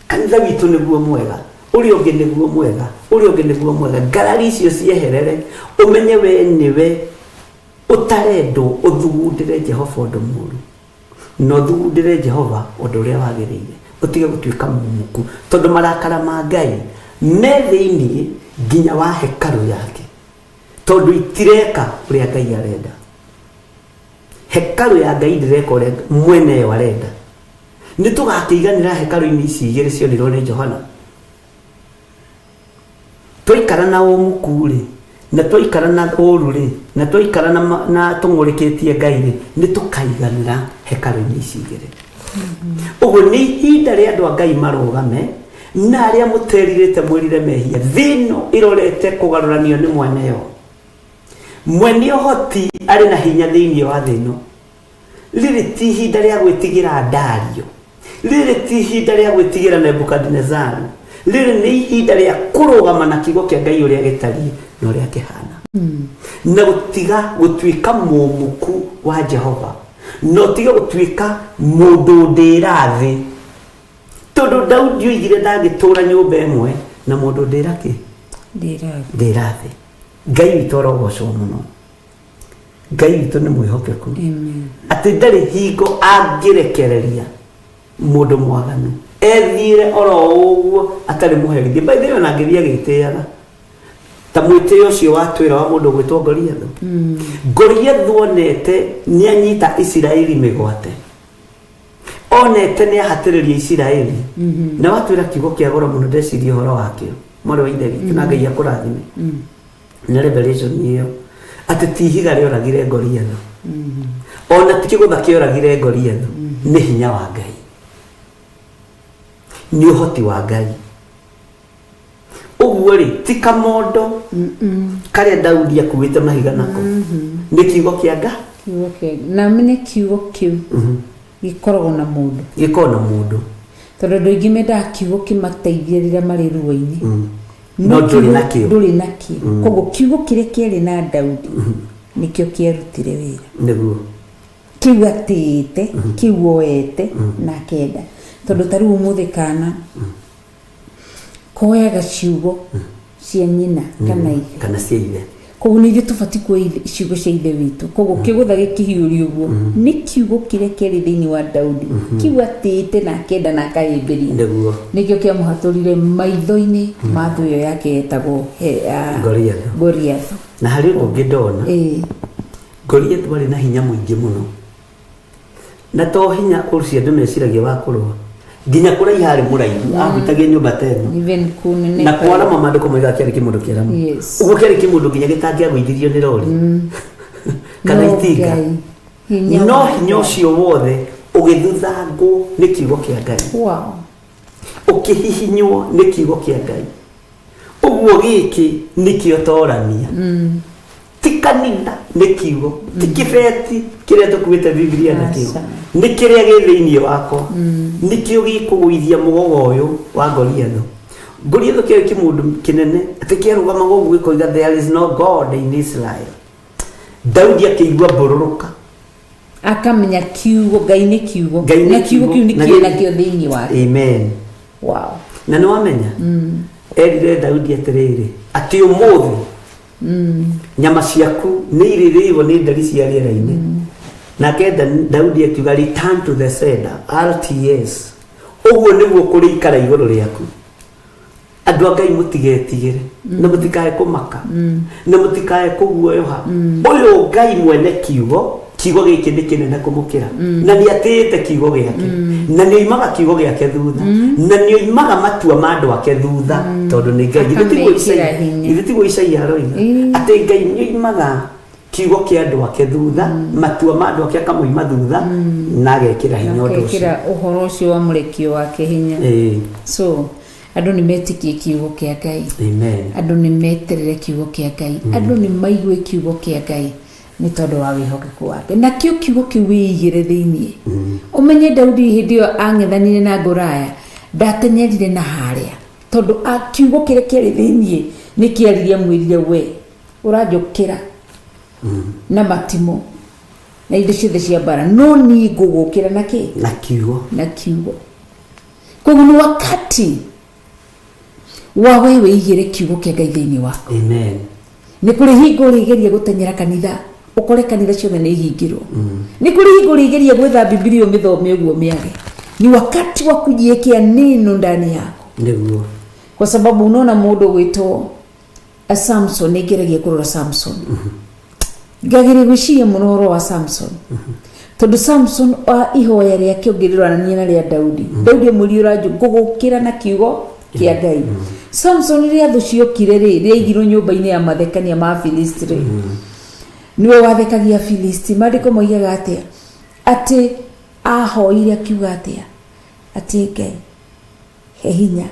kanitha witũ nĩguo mwega, ũrĩa ũngĩ nĩguo mwega, ũrĩa ũngĩ nĩguo mwega. Ngarari icio cieherere, ũmenye we nĩwe ũtarendwo ũthugundĩre Jehova ũndũ mũũru, na ũthugundĩre Jehova ũndũ ũrĩa wagĩrĩire, ũtige gũtuĩka mũmuku, tondũ marakara ma Ngai me thĩinĩ nginya wa hekarũ yake, tondũ itireka ũrĩa Ngai arenda. Hekarũ ya Ngai ndĩreka ũrĩa mwene yo arenda. Nĩ tũgakĩiganĩra hekarũ-inĩ ici igĩrĩ cionirwo nĩ Johana. Twaikara na ũmuku rĩ, na twaikara na ũru rĩ, na twaikara na tũng'ũrĩkĩtie Ngai rĩ, nĩ tũkaiganĩra hekarũ-inĩ ici igĩrĩ. Ũguo nĩ ihinda rĩa andũ a Ngai marũgame, Na arĩa mũterirĩte mwĩrire mehia. Thĩ ĩno ĩrorete kũgarũranio nĩ mwene yo. Mwene ũhoti arĩ na hinya thĩinĩ wa thĩ ĩno. Rĩrĩ ti ihinda rĩa gwĩtigĩra Dario. Rĩrĩ ti ihinda rĩa gwĩtigĩra Nebukadinezaru. Rĩrĩ nĩ ihinda rĩa kũrũgama na kiugo kĩa Ngai ũrĩa gĩtariĩ na ũrĩa kĩhana. Na gũtiga gũtuĩka mũmuku wa Jehova. Na ũtige gũtuĩka mũndũ ndĩra thĩ. Tondũ Daudi oigire ndangĩtũra nyũmba ĩmwe na mũndũ ndĩra kĩ? Ndĩra thĩ. Ngai witũ arogocwo mũno. Ngai witũ nĩ mwĩhokeku. Atĩ ndarĩ hingo angĩrekereria mũndũ mwaganu ethiire oro ũguo atarĩ mũherithie. By the way, ona angĩthiĩ agĩtĩaga ta mwĩtĩo ũcio watwĩra wa mũndũ ũgwĩtwo Goliathu. Goliathu onete nĩ anyita Isiraeli mĩgwate, onete nĩ ahatĩrĩria Isiraeli. Na watwĩra kiugo kĩa goro mũno, ndeciria ũhoro wakĩo mwarĩ wa ithe witũ, na Ngai akũrathime na revelation ĩyo atĩ ti ihiga rĩoragire Goliathu, ona ti kĩgũtha kĩoragire Goliathu, nĩ hinya wa Ngai, nĩ ũhoti wa Ngai. Ũguo rĩ, ti kamondo karĩa Daudi akuĩte mahiga nako, nĩ kiugo kĩa Ngai. Kiugo kĩa na menye kiugo kĩu gĩkoragwo na mũndũ. Gĩkoragwo na mũndũ. Tondũ andũ aingĩ mendaga kiugo kĩmateithie rĩrĩa marĩ ruo-inĩ. No ndũrĩ nakĩo. Ndũrĩ nakĩo. Koguo kiugo kĩrĩa kĩarĩ na Daudi nĩkĩo kĩarutire wĩra. Nĩguo. Kĩu atĩĩte, kĩu oete na akenda. Tondũ ta rĩu ũmũthĩ kana koyaga ciugo cia nyina kana ithe. Kana cia ithe. Koguo nĩ ithuĩ tũbatiĩ kuoya ciugo cia ithe witũ. Koguo kĩgũtha gĩkĩhiũrio ũguo nĩ kiugo kĩrĩa kĩarĩ thĩinĩ wa Daudi. Kiu atĩĩte na akenda na akahĩmbĩria. Nĩguo. Nĩkĩo kĩamũhatũrire maitho-inĩ ma thũ ĩyo yake yetagwo Goliathu. Goliathu. Na harĩ ũndũ ũngĩ ndona. Goliathu arĩ na hinya mũingĩ mũno. Na to hinya ũcio andũ meciragia wa kũrũa. Nginya kũraiha arĩ mũraihu, ahutagia nyũmba ta ĩno. Even kũneneha. Na kwarama maandĩko moigaga kĩarĩ kĩmũndũ kĩaramu. Yes. Ũguo kĩarĩ kĩmũndũ nginya gĩtangĩagũithirio nĩ rori. Kana No itinga. Ngai, hinya No wa hinya Ngai. ũcio wothe ũgĩthuthangwo nĩ kiugo kĩa Ngai. Wow. Ũkĩhihinywo nĩ kiugo kĩa Ngai. Ũguo gĩkĩ nĩkĩo torania. Ti kanitha nĩ kiugo, ti kĩbeti kĩrĩa tũkuĩte Bibilia nakĩo. Aca. Nĩ kĩrĩa gĩ thĩinĩ wakwa. Nĩkĩo gĩkũgũithia mũgogo ũyũ wa Goliathu. Goliathu kĩarĩ kĩmũndũ kĩnene atĩ kĩarũgamaga ũguo gĩkoiga there is no God in Israel. Daudi akĩigua mbũrũrũka. Akamenya kiugo, Ngai nĩ kiugo. Ngai nĩ Na kiugo kiugo. kĩu nĩ Na kĩrĩ gĩ- nakĩo thĩinĩ wake. Amen. Wow. Na nĩ wamenya erire Daudi atĩrĩrĩ atĩ ũmũthĩ nyama ciaku nĩ irĩrĩirwo nĩ nderi cia rĩera-inĩ. Nake Daudi akiuga return to the sender, RTS. Ũguo nĩguo kũrĩikara igũrũ rĩaku. Andũ a Ngai mũtigetigĩre na mũtikae kũmaka na mũtikae kũguoyoha. Ũyũ Ngai mwene kiugo, kiugo gĩkĩ nĩ kĩnene kũmũkĩra. Na nĩ atĩĩte kiugo gĩake. Na nĩ oimaga kiugo gĩake thutha. Na nĩ oimaga matua ma andũ ake thutha. Tondũ nĩ Ngai. Githĩ tiguo Akamekĩra Isaia- hinya. githĩ tiguo Isaia aroiga? Atĩ Ngai nĩ oimaga kiugo kĩa andũ ake thutha, matua ma andũ ake akamoima thutha, na agekĩra hinya ũndũ ũcio. Akekĩra ũhoro ũcio wa mũrekio wake hinya. So, andũ nĩ metĩkie kiugo kĩa Ngai. Amen. Andũ nĩ meterere kiugo kĩa Ngai. Andũ nĩ maigue kiugo kĩa Ngai nĩ tondũ wa wĩhokeku wake. Nakĩo kiugo kĩu wĩigĩre thĩinĩ. Ũmenye Daudi hĩndĩ ĩyo ang'ethanire na Goliath, ndatenyerire na harĩa. Tondũ kiugo kĩrĩa kĩarĩ thĩinĩ nĩ kĩaririe amwĩrire we ũranjũkĩra na matimũ na indo ciothe cia mbara, no niĩ ngũgũkĩra na kĩ? Na kiugo. Na kiugo. Koguo nĩ wakati wa we wĩigĩre kiugo kĩa Ngai thĩinĩ waku. Amen. Nĩ kũrĩ hingo ũrĩgeria gũtenyera kanitha, ũkore kanitha ciothe nĩ ihingĩrwo. Nĩ kũrĩ hingo ũrĩgeria gwetha Bibilia ũmĩthome ũguo ũmĩage. Ni wakati wa kujiwekea neno ndani yako. Nĩguo. Kwa sababu unaona mũndũ gwĩtwo Samson, nĩ ngeragia kũrora Samson. Ngageria gwĩciria mũno ũhoro wa Samson. Tondũ Samson wa ihoya rĩake ũngĩrĩrorania na rĩa Daudi. Daudi amwĩrire ũranjũ ngũgũkĩra na kiugo kĩa Ngai. Samson rĩrĩa thũ ciokire rĩ, rĩrĩa aigirwo nyũmba-inĩ ya mathekania ma Afilisti rĩ, nĩwe wathekagia Afilisti. Maandĩko moigaga atĩa? Atĩ ahoire akiuga atĩa? Atĩ Ngai he hinya.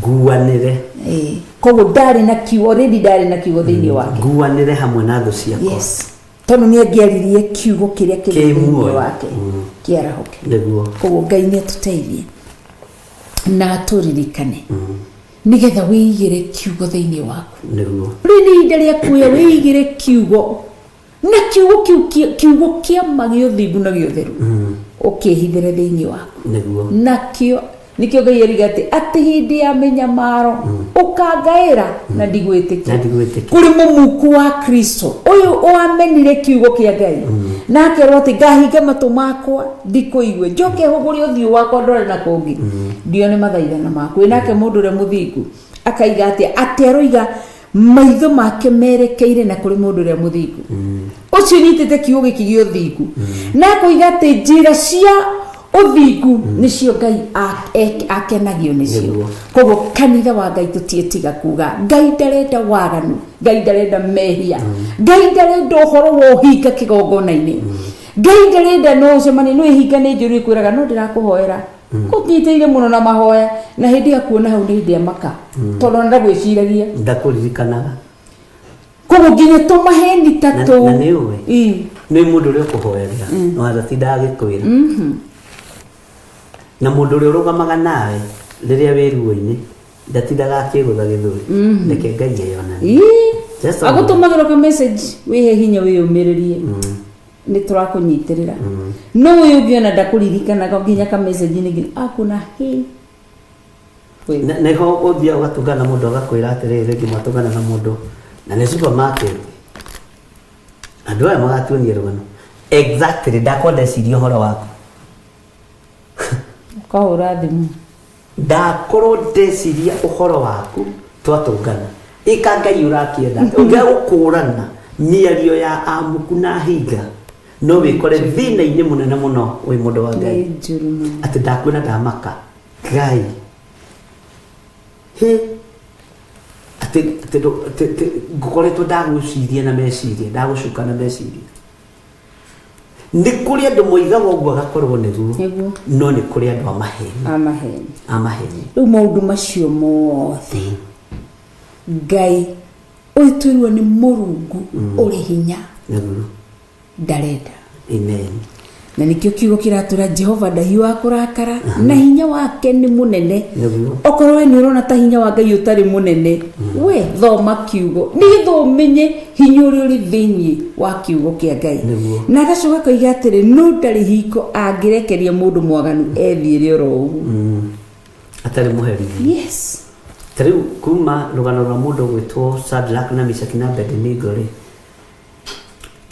Nguanĩre. Ĩĩ. Koguo ndarĩ na kiugo, already ndarĩ na kiugo thĩinĩ wake. Nguanĩre hamwe na thũ ciakwa. Yes, tondũ nĩ angĩaririe kiugo kĩrĩa kĩrĩ Kĩ thĩinĩ muoyo. wake kĩarahũke. Nĩguo. Koguo Ngai nĩ atũteithie na atũririkane nĩgetha wĩigĩre kiugo thĩinĩ waku. Nĩguo. Rĩu nĩ ihinda rĩa kuoya wĩigĩre kiugo, na kiugo kĩu kiugo kĩa ma gĩa ũthingu na gĩa ũtheru, ũkĩhithĩre thĩinĩ waku. Nĩguo. Nakĩo nĩkĩo Ngai eriga atĩ hĩndĩ ya mĩnyamaro ũkangaĩra na ndigwĩtĩkia. Na ndigwĩtĩkia. Kũrĩ mũmuku wa Kristo ũyũ wamenire kiugo kĩa Ngai na akerwo atĩ ngahinga matũ makwa ndikũigue, njoke hũgũre ũthiũ wakwa ndore na kũngĩ ndione mathaithana maku. Ĩ nake mũndũ ũrĩa mũthingu akaiga atĩa? Atĩ aroiga maitho make merekeire na kũrĩ mũndũ ũrĩa mũthingu ũcio nyitĩte kiugo gĩkĩ gĩa ũthingu, na akoiga atĩ njĩra cia ũthingu nĩcio Ngai akenagio nĩcio. Nĩguo. Koguo kanitha wa Ngai tũtiĩtiga kuga Ngai ndarenda waganu, Ngai ndarenda mehia, Ngai ndarenda ũhoro wa ũhinga kĩgongona-inĩ, Ngai ndarenda no ũcemanie no ihinga nĩ njũru ĩkwĩraga no ndĩrakũhoera kũnyitĩrĩire mũno na mahoya, na hĩndĩ ya kuona hau nĩ hĩndĩ ya maka tondũ ona ndagwĩciragia. Ndakũririkanaga. Koguo nginya tũmaheni ta tũu. Na nĩ ũĩ Ĩ. nĩ mũndũ ũrĩa ũkũhoerera wadatindaga agĩkwĩra, na mũndũ ũrĩa ũrũgamaga nawe rĩrĩa wĩ ruo-inĩ ndatindaga akĩgũtha gĩthũri. Reke Ngai eyonanie. Ĩ. Just a Agũtũmagĩra ka message, wĩhe hinya, wĩyũmĩrĩrie, nĩ tũrakũnyitĩrĩra. No ũyũ ũngĩ ona ndakũririkanaga nginya ka message nĩ nginya akuna hĩ. Nĩho ũthiaga ũgatũngana na mũndũ agakwĩra atĩrĩrĩ, rĩngĩ mwatũngana na mũndũ na nĩ supermarket, andũ aya magatuonia rũgano exactly, ndakwa ndeciria ũhoro waku. Ũkahũra thimũ. Ndakorwo ndeciria ũhoro waku twatũngana, ĩka Ngai ũrakĩenda ũngĩaga gũkũrana mĩario ya amuku na hinga, no wĩkore thĩna-inĩ mũnene mũno wĩ mũndũ wa Ngai. Nĩ njũru mũno. Atĩ ndakuona ndamaka Ngai hĩ atĩ atĩ ngũkoretwo ndagũciria na meciria, ndagũcuka na meciria. Nĩ kũrĩ andũ moigaga ũguo agakorwo nĩguo. Nĩguo. No nĩ kũrĩ andũ a maheni. A maheni. A maheni. Rĩu maũndũ macio mothe Ngai ũyũ twĩrwo nĩ Mũrungu ũrĩ hinya. Nĩguo. Ndarenda. Amen. Na nĩkĩo kiugo kĩratwĩra Jehova ndahiũhaga kũrakara na hinya wake nĩ mũnene. Nĩguo. Okorwo we nĩ ũrona ta hinya wa Ngai ũtarĩ mũnene, we thoma kiugo nĩgetha ũmenye hinya ũrĩa ũrĩ thĩinĩ wa kiugo kĩa Ngai. Nĩguo. Na agacoka akoiga atĩrĩ, no ndarĩ hingo angĩrekeria mũndũ mwaganu ethiĩre oro ũguo. Atarĩ mũherithie. Yes. Ta rĩu kuma rũgano rwa mũndũ ũgwĩtwo Shadrach na Meshach na Abednego rĩ,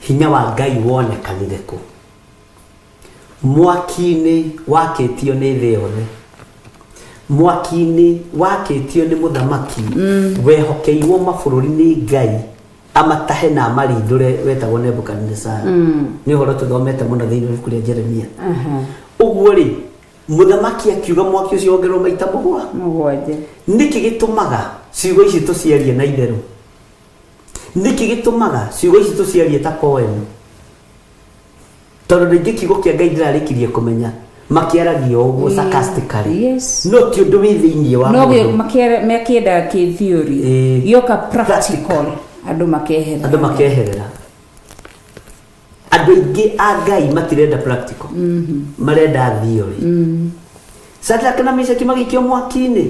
hinya wa Ngai wonekanire kũ? Mwaki-inĩ wakĩtio nĩ thĩ yothe, mwaki-inĩ wakĩtio nĩ mũthamaki wehokeirwo mabũrũri nĩ Ngai amatahe na amarindũre, wetagwo Nebukadnezar. Nĩ ũhoro tũthomete mũno thĩinĩ wa ibuku rĩa Jeremia. Ũguo rĩ, mũthamaki akiuga mwaki ũcio wongererwo maita 7. Nĩkĩ gĩtũmaga ciugo ici tũciarie na itherũ? Nĩkĩ gĩtũmaga ciugo ici tũciarie ta poem? Tondũ rĩngĩ kiugo kĩa Ngai ndĩrarĩkirie kũmenya makĩaragia ũguo sarcastically. Yes. No ti ũndũ wĩ thĩinĩ wa No mũndũ. makĩendaga kĩ theory. Ĩĩ. Gĩoka practical andũ makeherera. Andũ makeherera. Andũ aingĩ a Ngai matirenda practical, marenda theory. Shadrach na Meshach magĩikio mwaki-inĩ,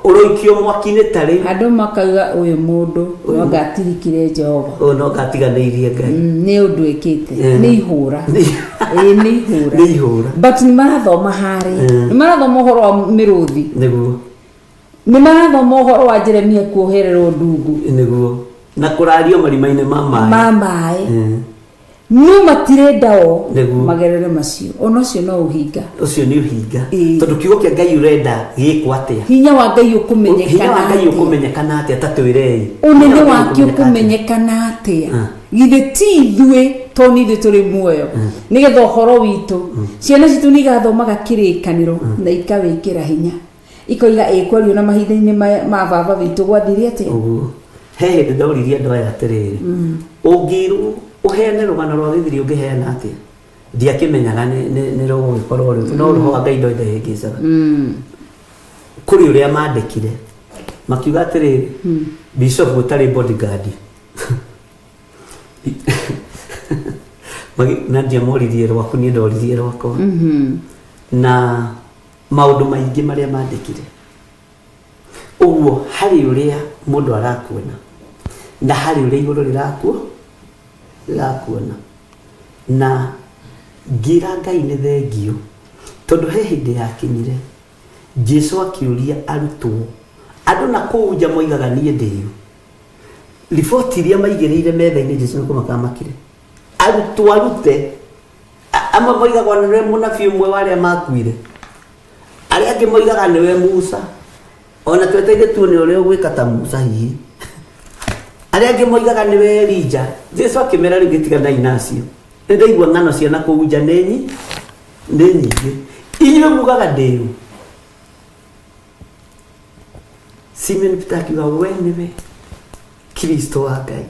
ũroikio mwaki-inĩ ta rĩu. Andũ makauga ũyũ mũndũ no ngatirikire Jehova. Ũyũ no ngatiganĩirie Ngai. Nĩ ũndũ ĩkĩte. Nĩ ihũra. Ĩĩ, nĩ ihũra. Nĩ ihũra. But nĩ marathoma harĩa, nĩ marathoma ũhoro wa mĩrũthi. Nĩguo. Nĩ marathoma ũhoro wa Jeremia kuohererwo ndungu. Nĩguo, na kũrario marima-inĩ ma maĩ. Ma maĩ. No matirenda o Nĩguo. magerere macio, ona ũcio no ũhinga. Ũcio nĩ ũhinga. Ĩĩ. Tondũ kiugo kĩa Ngai ũrenda gĩkwo atĩa? Hinya wa Ngai ũkũmenyekana Hinya wa Ngai atĩa? ũkũmenyekana atĩa? Ta twĩrei. Ũnene Hinya wa Ngai wake ũkũmenyekana ũkũmenyekana atĩa? Ah. Githĩ ti ithuĩ, tondũ nĩ ithuĩ tũrĩ muoyo, nĩgetha ũhoro witũ ciana citũ nĩ igathomaga kĩrĩkanĩro na ikawĩkĩra hinya, ikoiga ĩ kwario na mahinda-inĩ ma baba witũ gwathire atĩa? Ũguo he hĩndĩ ndoririe andũ aya atĩrĩrĩ, ũngĩrwo ũheane rũgano rwa gĩthiri ũngĩheana atĩa? Ndiakĩmenyaga nĩ rũgũgĩkorwo rũu, no roho wa Ngai ndoĩ ndahĩngĩcaga. Kũrĩ ũrĩa mandĩkire makiuga atĩrĩrĩ, bishop ũtarĩ bodyguard. Na ndiamoririe rwaku, niĩ ndoririe rwakwa na maũndũ maingĩ marĩa mandĩkire. Ũguo harĩ ũrĩa mũndũ arakuona na harĩ ũrĩa igũrũ rĩrakuona. Na ngĩra Ngai nĩ thengio, tondũ he hĩndĩ yakinyire Jesu akĩũria arutwo, andũ na kũu nja moigaga niĩ ndĩũ. Riboti iria maigĩrĩire metha-inĩ Jesu nĩ kũmaka makire. Arutwo arute, amwe moigaga ona nĩwe mũnabii ũmwe wa arĩa makuire, arĩa angĩ moigaga nĩwe Musa, ona tweteire tuone ũrĩa ũgwĩka ta Musa hihi, arĩa angĩ moigaga nĩwe Elija. Jesu akĩmera, rĩu gĩtiganai nacio, nĩ ndaigua ng'ano cia na kũu nja nĩ nyingĩ, inyuĩ mugaga ndĩũ? Simon Peter akiuga, we nĩwe Kristo wa Ngai.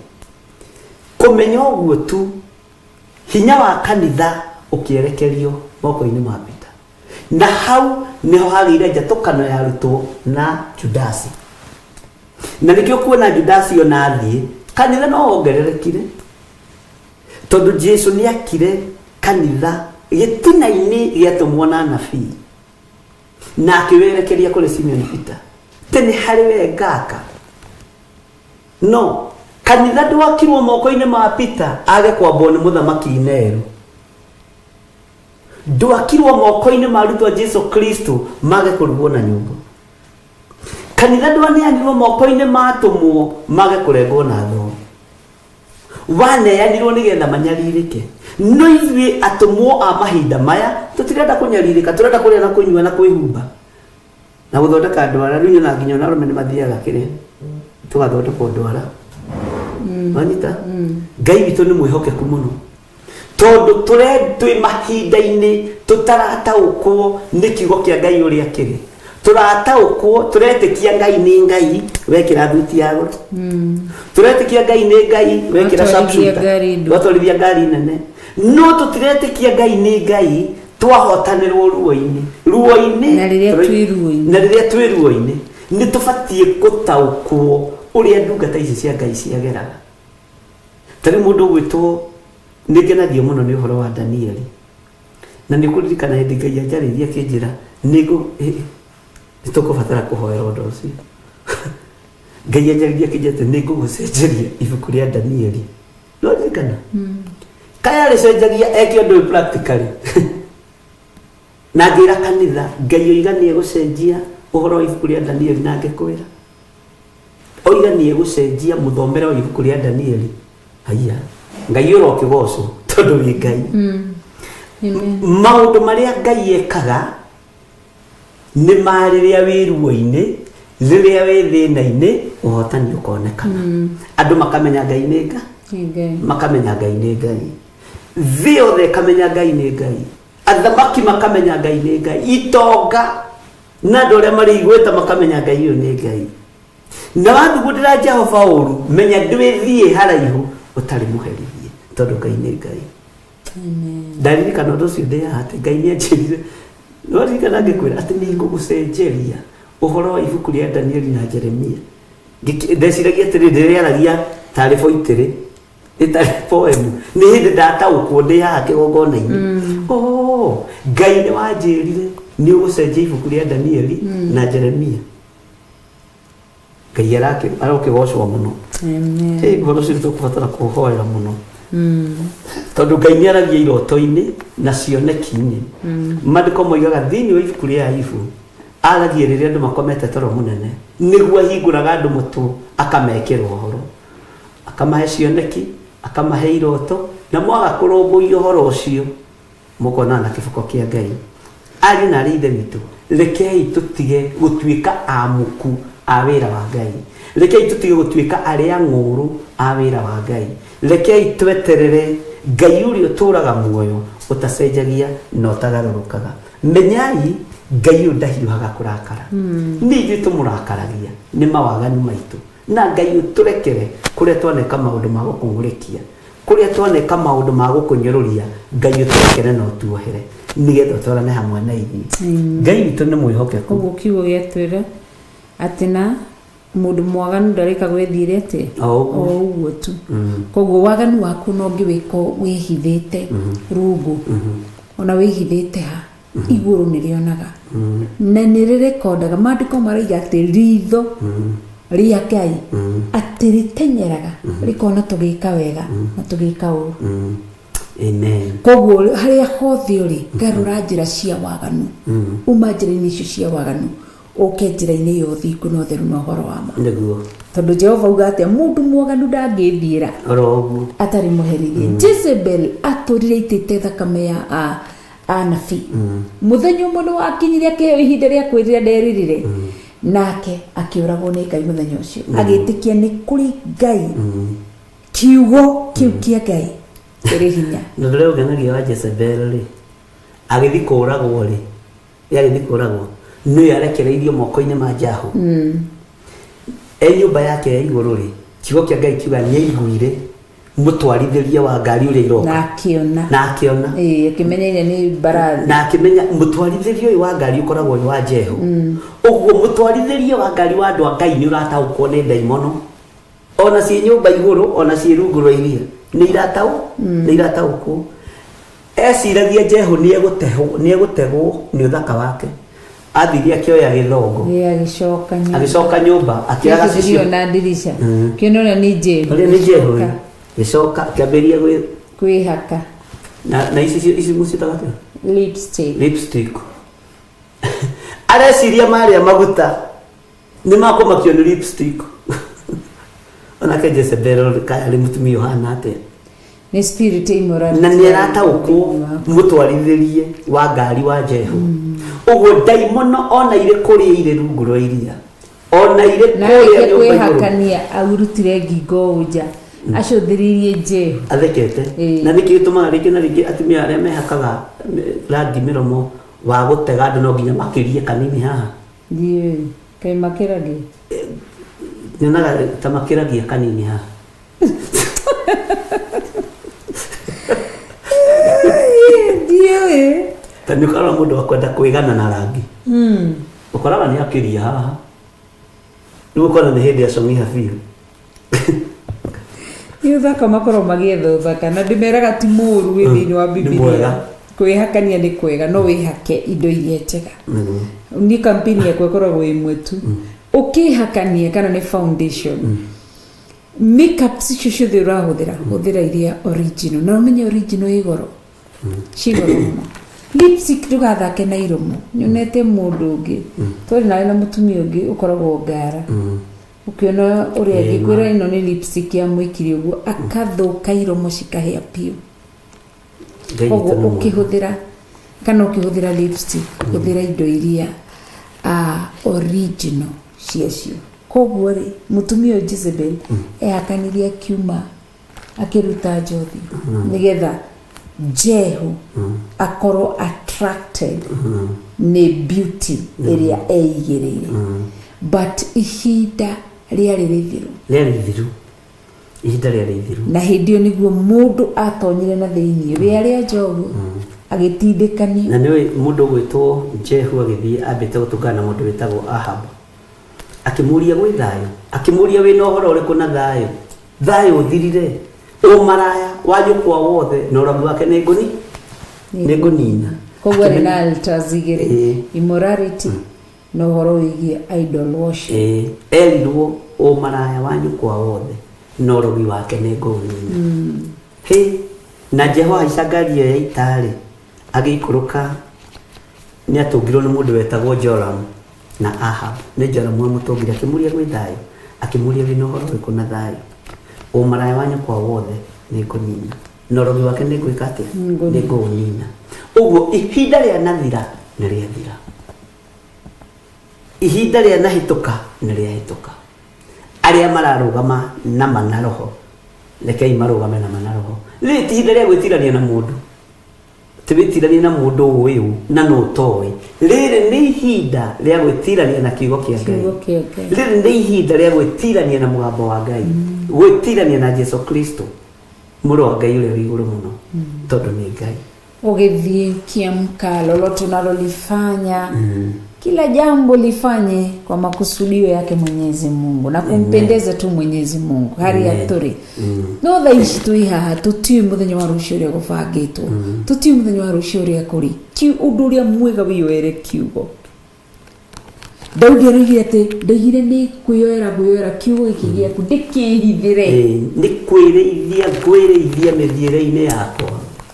Kũmenya ũguo tu, hinya wa kanitha ũkĩerekerio moko-inĩ ma Peter, na hau niho hagĩire njatũkano ya arutwo na Judasi. Na nĩkĩo kuona Judasi ona athiĩ, kanitha no wongererekire, tondũ Jesu nĩ akire kanitha gĩtina-inĩ gĩatũmwo na anabii, na akĩwerekeria kũrĩ Simeon Peter tene harĩ we ngaka. No kanitha ndwakirwo moko-inĩ ma Peter age kwambwo nĩ mũthamaki Nero, ndwakirwo moko-inĩ ma arutwo a Jesu Kristo mage kũrugwo na nyũmba, kanitha ndwaneanirwo moko-inĩ ma atũmwo mage kũrengwo na thoo, waneanirwo nĩgetha manyarirĩke. No ithuĩ atũmwo a mahinda maya tũtirenda kũnyarirĩka, tũrenda kũrĩa na kũnyua na kwĩhumba na gũthondeka ndwara. Rĩu nyonaga nginya ona arũme nĩ mathiaga kĩrĩa tũgathondekwo ndwara. Wanyita? Ngai witũ nĩ mwĩhokeku mũno, tondũ twĩ mahinda-inĩ tũtarataũkwo nĩ kiugo kĩa Ngai ũrĩa kĩrĩ. Tũrataũkwo, tũretĩkia Ngai nĩ Ngai wekĩra thuti ya goro, tũretĩkia Ngai nĩ Ngai wekĩra Watwarithia sharpshooter, ngari nduku. watwarithia ngari nene, no tũtiretĩkia Ngai nĩ Ngai twahotanĩrwo ruo-inĩ ruo-inĩ. Na rĩrĩa twĩ ruo-inĩ. Na rĩrĩa twĩ ruo-inĩ nĩ tũbatiĩ gũtaũkwo ũrĩa ndungata ici cia Ngai ciageraga. Ta rĩu mũndũ ũgwĩtwo, nĩ ngenagio mũno nĩ ũhoro wa Danieli, na nĩ kũririkana hĩndĩ Ngai anjarĩirie akĩnjĩra nĩ tũkũbatara kũhoera ũndũ ũcio. Ngai anjarĩirie akĩnjĩra atĩ nĩ ngũgũcenjeria ibuku rĩa Danieli. No ririkana kaya rĩcenjagia eke ũndũ ũyũ practically, na ngĩra kanitha Ngai oiga nĩ egũcenjia ũhoro wa ibuku rĩa Danieli, na ngĩkwĩra oiga nĩ egũcenjia mũthomere wa ibuku rĩa Danieli. Haiya, Ngai ũrokĩgocwo tondũ wĩ Ngai. Maũndũ marĩa Ngai ekaga nĩ ma rĩrĩa wĩ ruo-inĩ, rĩrĩa wĩ thĩna-inĩ, ũhotani ũkonekana, andũ makamenya Ngai nĩ Ngai. Nĩ Ngai. Makamenya Ngai nĩ Ngai, thĩ yothe ĩkamenya Ngai nĩ Ngai, athamaki makamenya Ngai nĩ Ngai, itonga na andũ arĩa marĩ igweta makamenya Ngai ũyũ nĩ Ngai. Na wathugundĩra Jehova ũru, menya ndwĩthiĩ haraihu ũtarĩ mũherithie, tondũ Ngai nĩ Ngai. Ndaririkana ũndũ ũcio ndĩ haha atĩ Ngai nĩ anjĩrire, noririkana ngĩkwĩra atĩ nĩ ngũgũcenjeria ũhoro wa ibuku rĩa Danieli na Jeremia. Ndeciragia atĩrĩ, ndĩrĩaragia tarĩ boitĩrĩ, ĩtarĩ poem. Nĩ hĩndĩ ndataũkwo ndĩ haha kĩgongona-inĩ, oh, Ngai nĩ wanjĩrire nĩ ũgũcenjia ibuku rĩa Danieli na Jeremia. Ngai arokĩgocwo mũno. Amen. Ĩ, ũhoro ũcio nĩtũkũbatara kũhoera mũno, tondũ Ngai nĩ aragia iroto-inĩ na cioneki-inĩ. Maandĩko moigaga thĩinĩ wa ibuku rĩa Ayubu, aragia rĩrĩa andũ makomete toro mũnene, nĩguo ahingũraga andũ mũtũ akamekĩra ũhoro, akamahe cioneki, akamahe iroto, na mwaga kũrũmbũiya ũhoro ũcio mũkonana na kĩboko kĩa Ngai. Ariũ na arĩ ithe witũ, rekei tũtige gũtuĩka amuku a wĩra wa Ngai, rekei tũtige gũtuĩka arĩa ng'ũũrũ a wĩra wa Ngai. Rekei tweterere Ngai ũrĩa ũtũũraga muoyo, ũtacenjagia na ũtagarũrũkaga. Menyai Ngai ũyũ ndahiũhaga kũrakara, nĩ ithuĩ tũmũrakaragia nĩ mawaganu maitũ. Na Ngai ũtũrekere kũrĩa twaneka maũndũ ma gũkũng'ũrĩkia, kũrĩa twaneka maũndũ ma gũkũnyũrũria. Ngai ũtũrekere na ũtuohere. Nĩgetha ũtwarane hamwe na ithuĩ. Ngai witũ nĩ mwĩhokeku. Koguo kiugo gĩatwĩra atĩ na mũndũ mwaganu ndarĩka gwĩthiĩre atĩ O ũguo. O ũguo tu. Koguo waganu waku no ũngĩwĩka wĩhithĩte rungu, ona wĩhithĩte ha igũrũ, nĩ rĩonaga na nĩ rĩrekondaga. Maandĩko maraiga atĩ ritho rĩa Ngai atĩ rĩtenyeraga rĩkona tũgĩka wega na tũgĩka ũru. Amen. Koguo harĩa hothe ũrĩ, garũra njĩra cia waganu, uma njĩra-inĩ icio cia waganu, ũke njĩra-inĩ ya ũthingu na ũtheru na ũhoro wa ma. Tondũ Jehova auga atĩa? Mũndũ mwaganu ndangĩthiĩra Oro ũguo. atarĩ mũherithie. Jezebel atũrire itĩte thakame ya anabii. Mũthenya ũmwe nĩ wakinyire, akĩheo ihinda rĩa kwĩrira, nderirire, nake akĩũragwo nĩ Ngai mũthenya ũcio. Agĩtĩkia nĩ kũrĩ Ngai, kiugo kĩu kĩa Ngai kĩrĩ hinya. Na ũndũ ũrĩa ũngenagia wa Jezebel rĩ, agĩthiĩ kũũragwo rĩ, agĩthiĩ kũũragwo nĩwe arekereirio moko-inĩ ma Jahu e nyũmba yake ya igũrũ rĩ, kiugo kĩa Ngai kiuga nĩ aiguire mũtwarithĩria wa ngari ũrĩa iroka. Na akĩona. Na akĩona. Ĩĩ, akĩmenya ĩrĩa nĩ mbarathi. Na akĩmenya mũtwarithĩria ũyũ wa ngari ũkoragwo ũrĩ wa Jehu. Ũguo mũtwarithĩria wa ngari wa andũ a Ngai nĩ ũrataũkwo nĩ ndaimono, ona ciĩ nyũmba igũrũ, ona ciĩ rungu rwa iria, nĩ irataũkwo. Eciragia Jehu nĩ egũtegwo nĩ ũthaka wake. Athire akĩoya gĩthongo. Ĩĩ, agĩcoka nyũmba. Agĩcoka nyũmba, akĩoya Gĩcicio gacicio na ndirica, kĩona ũrĩa nĩ Jehu. Ũrĩa nĩ Jehu rĩ, gĩcoka akĩambĩrĩria kwĩhaka. Na ici ici mũciĩtaga atĩa? Lipstick. Lipstick. Areciria marĩa maguta nĩ makũmakio nĩ lipstick. Onake Jezebel kaya arĩ mũtumia ũhana atĩa? Nĩ spirit immorality. Na nĩ arataũkwo mũtwarithĩrie wa ngari wa Jehu. Ũguo ndaimono ona irĩ kũrĩa irĩ rungu rwa iria, ona irĩ Na kũrĩa arĩkia nyũmba igũrũ. kwĩhakania, aurutire ngingo nja acũthĩrĩirie Jehu. Athekete. Ĩĩ. Na nĩkĩ gĩtũmaga rĩngĩ na rĩngĩ atumia arĩa mehakaga rangi mĩromo wa gũtega andũ no nginya makĩrie kanini haha? Ndiũĩ kaĩ makĩragia. Nyonaga ta makĩragia kanini haha. Ndiũĩ. Ta nĩ ũkoraga mũndũ wa kwenda kwĩgana na rangi, ũkoraga nĩ akĩria haha. Rĩu ũkona nĩ hĩndĩ acong'iha biũ. Nĩ ũthaka, makorwo magĩetha ũthaka, na ndĩmeraga ti mũũru wĩ thĩinĩ wa Nĩ Bibilia. mwega. Kwĩhakania nĩ kwega, no wĩhake indo iria njega. Niĩ kampeni yakwa ĩkoragwo ĩmwe tu, ũkĩhakania kana nĩ foundation, makeup icio ciothe ũrahũthĩra, hũthĩra iria original, na ũmenye original ĩ goro, ci goro mũno. Lipstick, ndũgathake na iromo. Nyonete mũndũ ũngĩ twarĩ nawe na mũtumia ũngĩ ũkoragwo ngara, ũkĩona ũrĩa Ĩĩ, angĩkwĩra ĩno nĩ lipstick ya mwĩkire ũguo, akathũka iromo cikahĩa biũ. Ngai witũ Koguo nĩ mwega. ũkĩhũthĩra kana ũkĩhũthĩra lipstick, hũthĩra indo iria original ciacio. Koguo rĩ, mũtumia ũyũ Jezebel ehakanirie, akiuma akĩruta njothi nĩgetha Jehu akorwo attracted nĩ beauty ĩrĩa eigĩrĩire, but ihinda rĩarĩ rĩthiru. Rĩarĩ ithiru, ihinda rĩarĩ ithiru. Na hĩndĩ ĩyo nĩguo mũndũ atonyire na thĩiniĩ wĩ arĩa njogu agĩtindĩkanio. Na nĩũĩ mũndũ ũgwĩtwo Jehu agĩthiĩ ambĩte gũtũngana na mũndũ wĩtagwo Ahab, akĩmũria gwĩ thayũ, akĩmũria wĩna ũhoro ũrĩkũ na thayũ? Thayũ ũthirire, ũmaraya wa nyũkwa wothe na ũragu wake nĩ ngũni nĩ ngũnina. Koguo arĩ na altars igĩrĩ, Ĩĩ. immorality na ũhoro wĩgiĩ idol worship. Ĩĩ, erirwo ũmaraya wa nyũkwa wothe na ũrogi wake nĩ ngũnina. Hĩ, na Jehu ahaica ngari ĩyo ya ita-rĩ, agĩikũrũka, nĩ atũngirwo nĩ mũndũ wetagwo Joram na Ahab. Nĩ Joram wamũtũngire, akĩmũria gwĩ thayũ, akĩmũria wĩna ũhoro ũrĩkũ na thayũ? Ũmaraya wa nyũkwa wothe nĩ ngũnina na ũrogi wake nĩ ngwĩka atĩa? Nĩ ngũũnina. Ũguo ihinda rĩa nathira nĩ rĩathira, ihinda rĩa nahĩtũka nĩ rĩahĩtũka. Arĩa mararũgama na mana roho, rekei marũgame na mana roho. Rĩrĩ ti ihinda rĩa gwĩtirania na mũndũ, ti wĩtiranie na mũndũ ũĩ ũ na no ũtoĩ. Rĩrĩ nĩ ihinda rĩa gwĩtirania na kiugo kĩa Ngai. Kiugo kĩa Ngai. Rĩrĩ nĩ ihinda rĩa gwĩtirania na mũgambo wa Ngai, gwĩtirania na Jesu Kristo, mũrũ wa Ngai ũrĩa wĩ igũrũ mũno, tondũ nĩ Ngai. Ũgĩthiĩ ukiamka, lolote unalolifanya, kila jambo lifanye kwa makusudio yake Mwenyezi Mungu na kumpendeza tu Mwenyezi Mungu harĩa Amen. tũrĩ. No thaa ici twĩ haha tũtiũĩ mũthenya wa rũciũ ũrĩa gũbangĩtwo, tũtiũĩ mũthenya wa rũciũ ũrĩa kũrĩ. Ũndũ ũrĩa mwega wĩyoere kiugo. Daudi aroigire atĩ ndoigire nĩ kwĩyoera ngwĩyoera kiugo gĩkĩ gĩaku ndĩkĩhithĩre. Ĩĩ, nĩ kwĩrĩithia ngwĩrĩithia mĩthiĩre-inĩ yakwa.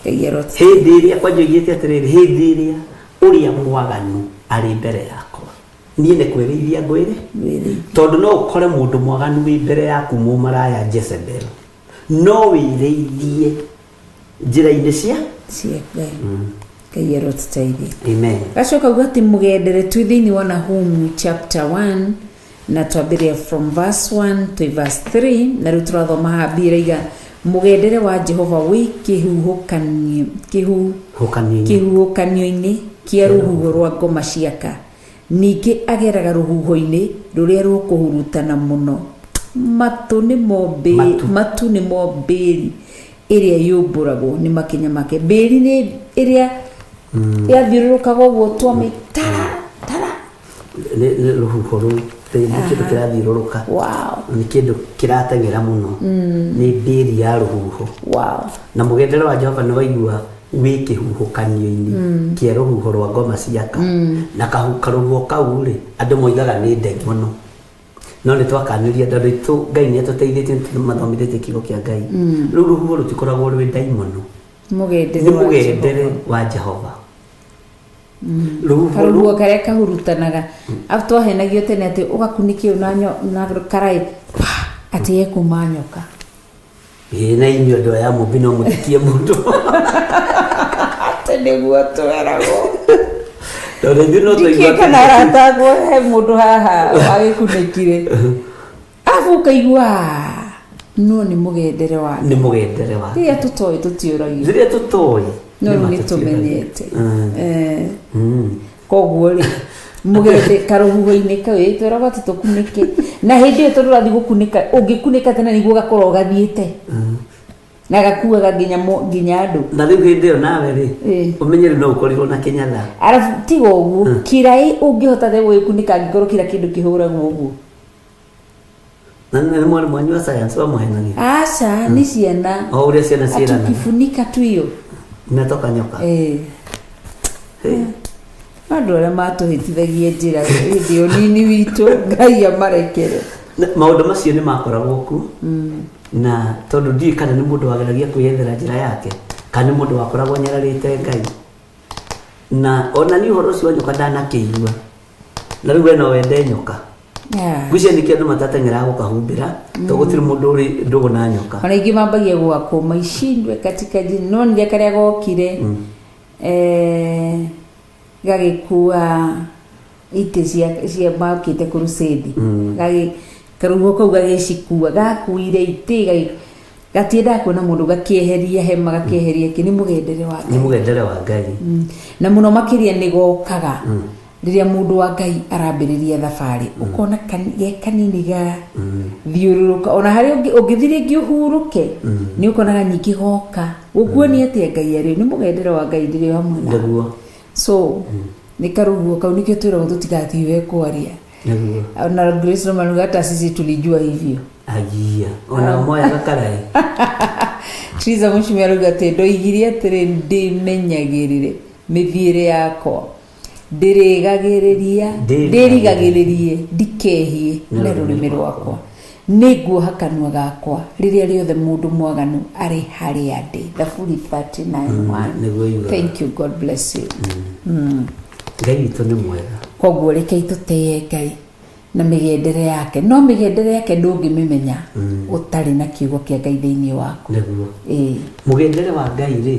Ngai aroti. Hĩndĩ ĩrĩa kwanja oigĩte atĩrĩrĩ, hĩndĩ ĩrĩa ũrĩa mwaganu arĩ mbere yakwa, niĩ nĩ kwĩrĩithia ngwĩrĩ, tondũ no ũkore mũndũ mwaganu wĩ mbere yaku, mũmaraya Jezebel, no wĩrĩithie njĩra-inĩ cia cia Ngai. Ngai arotũteithie. Amen. Gacoka uga atĩ mũgendere twĩ thĩinĩ wa Nahumu chapter 1 na twambĩrĩria from verse 1 to verse 3, na rĩu tũrathoma haha mbĩrĩiga mũgendere wa Jehova wĩ kĩhuhũkanio Hũkanio-inĩ. kĩhuhũkanio-inĩ kĩa rũhuho rwa ngoma ciaka, ningĩ ageraga rũhuho-inĩ rũrĩa rũkũhurutana mũno. Matũ nĩmo Matu. Matu nĩmo mbĩri ĩrĩa yũmbũragwo nĩ makinya make. Mbĩri nĩ ĩrĩa yathiũrũrũkaga ũguo twamĩtara tara. Nĩ rũhuho rũu, nĩ kĩndũ kĩrathiũrũrũka. Wow. Nĩ kĩndũ kĩrateng'era mũno, nĩ mbĩri ya rũhuho. Wow. Na mũgendere wa Jehova nĩ waigua wĩ kĩhuhũkanio-inĩ kĩa rũhuho rwa ngoma ciaka, na karũhuho kau rĩ, andũ moigaga nĩ ndaimono, no nĩ twakanĩria andũ aitũ. Ngai nĩ atũteithĩtie, nĩ mathomithĩtie kiugo kĩa Ngai. Rĩu rũhuho rũtikoragwo rwĩ ndaimono. Mũgendere Nĩ wa mũgendere Jehova. wa Jehova, rũhuho Karũhuho karĩa kahurutanaga. Afu twahenagio tene atĩ ũgakunĩkio na karaĩ pa, atĩ yekuma nyoka. Ĩĩ, na inyuĩ andũ aya mũmbi no mũthikie mũndũ. Atĩ nĩguo tweragwo. Tondũ ithuĩ no Ndikiĩ twaigua kana aratagwo he mũndũ haha wagĩkunĩkire, abu ũkaigua no nĩ mũgendere wa Nĩ mũgendere wa rĩrĩa tũtoĩ tũtiũragio. Rĩrĩa tũtoĩ. No rĩu nĩ nĩ ma tũmenyete. Eh, koguo rĩ, mũgende karũhuho-inĩ kau ĩ, twĩragwo atĩ tũkunĩke, na hĩndĩ ĩyo tondũ ũrathiĩ gũkunĩka, ũngĩkunĩka tene nĩguo gakorwo gathiĩte na gakuaga nginya nginya andũ. Na rĩu hĩndĩ ĩyo nawe rĩ, Ĩ. ũmenye rĩu no ũkorirwo na kĩnyatha. Arabu tiga ũguo, kiraĩ ũngĩhota te gũgĩkunĩka angĩkorwo kira kĩndũ kĩhũragwo ũguo. Na nĩ mwarimũ wanyu wa science wamũhenagia? Aca, nĩ ciana. O ũrĩa ciana ciĩranaga. Atukifunika tu hiyo. Inatoka nyoka. Eh. Andũ arĩa matũhĩtithagia njĩra hĩndĩ ĩyo nini witũ, Ngai amarekere. Maũndũ macio nĩ makoragwo kuo, na tondũ ndiũĩ kana nĩ mũndũ wageragia kwĩyethera njĩra yake kana nĩ mũndũ wakoragwo anyararĩte Ngai, na ona niĩ ũhoro ũcio wa nyoka ndanakĩigua, na rĩu we no wende nyoka. Ngwĩciria nĩkĩo andũ matateng'eraga gũkahumbĩra, tondũ gũtirĩ mũndũ ũrĩ ndũgũ na nyoka. Ona ingĩ mambagia gwakwo maicindwe katika jina, no nire karĩa gokire, eh, gagĩkua itĩ cia makĩte crusade. Karũhuho kau gagĩcikua, gakuire itĩ, gatiendaga kuona mũndũ, gakĩeheria hema, gakĩeheria kĩ. Nĩ mũgendere wa Nĩ Ngai. Mũgendere wa Ngai. Na mũno makĩria nĩ gokaga rĩrĩa mũndũ wa Ngai arambĩrĩria thabarĩ, ũkona ge kanini ga thiũrũrũka, ona harĩa ũngĩthiĩ rĩngĩ ũhurũke, nĩ ũkonaga nyingĩ goka gũkuonia atĩa Ngai arĩ. Nĩ mũgendere wa Ngai ndĩrĩ hamwe nawe. So nĩ karũhuho kau, nĩkĩo twĩragwo tũtigathiĩ kwaria. Na Grace Roman hata sisi tulijua hivyo. Agia ona moyaga karaĩ. Triza Mũcumi arauga atĩ ndoigire atĩrĩ, ndĩmenyagĩrĩre mĩthiĩre yakwa, ndĩrĩgagĩrĩria ndĩrigagĩrĩrie ndikehie na rũrĩmĩ rwakwa, nĩ nguoha kanua gakwa rĩrĩa rĩothe mũndũ mwaganu arĩ harĩa ndĩ. Thaburi 39:1. Nĩguo yugaga. Thank you, God bless you. Ngai witũ nĩ mwega. Koguo rekei tũtĩe Ngai na mĩgendere yake, no mĩgendere yake ndũngĩmĩmenya ũtarĩ na kiugo kĩa Ngai thĩinĩ waku. Ĩĩ. Mũgendere wa Ngai rĩ,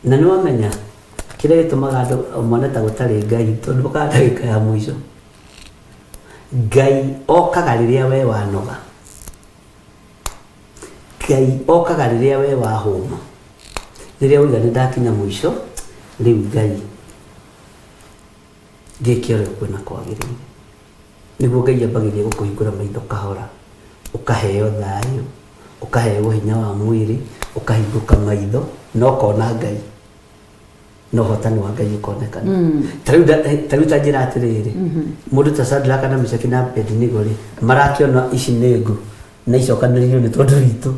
na nĩ wamenya kĩrĩa gĩtũmaga andũ mone ta gũtarĩ Ngai, tondũ ũkaga ndagĩka ya mũico Ngai okaga rĩrĩa we wanoga, Ngai okaga rĩrĩa we wahũma, rĩrĩa wauga nĩ ndakinya mũico, rĩu Ngai ngĩke ũrĩa ũkuona kwagĩrĩire, nĩguo Ngai ambagĩrĩria gũkũhingũra maitho kahora, ũkaheo thayũ, ũkaheo hinya wa mwĩrĩ, ũkahingũka maitho na ũkona Ngai. Na ũhotani wa Ngai ũkonekana. Ta rĩu ta njĩra atĩrĩrĩ, mũndũ ta Shadraka na Meshaki na Abednego rĩ, marakĩona ici nĩ ngũ na icokanĩrĩirio nĩ tondũ witũ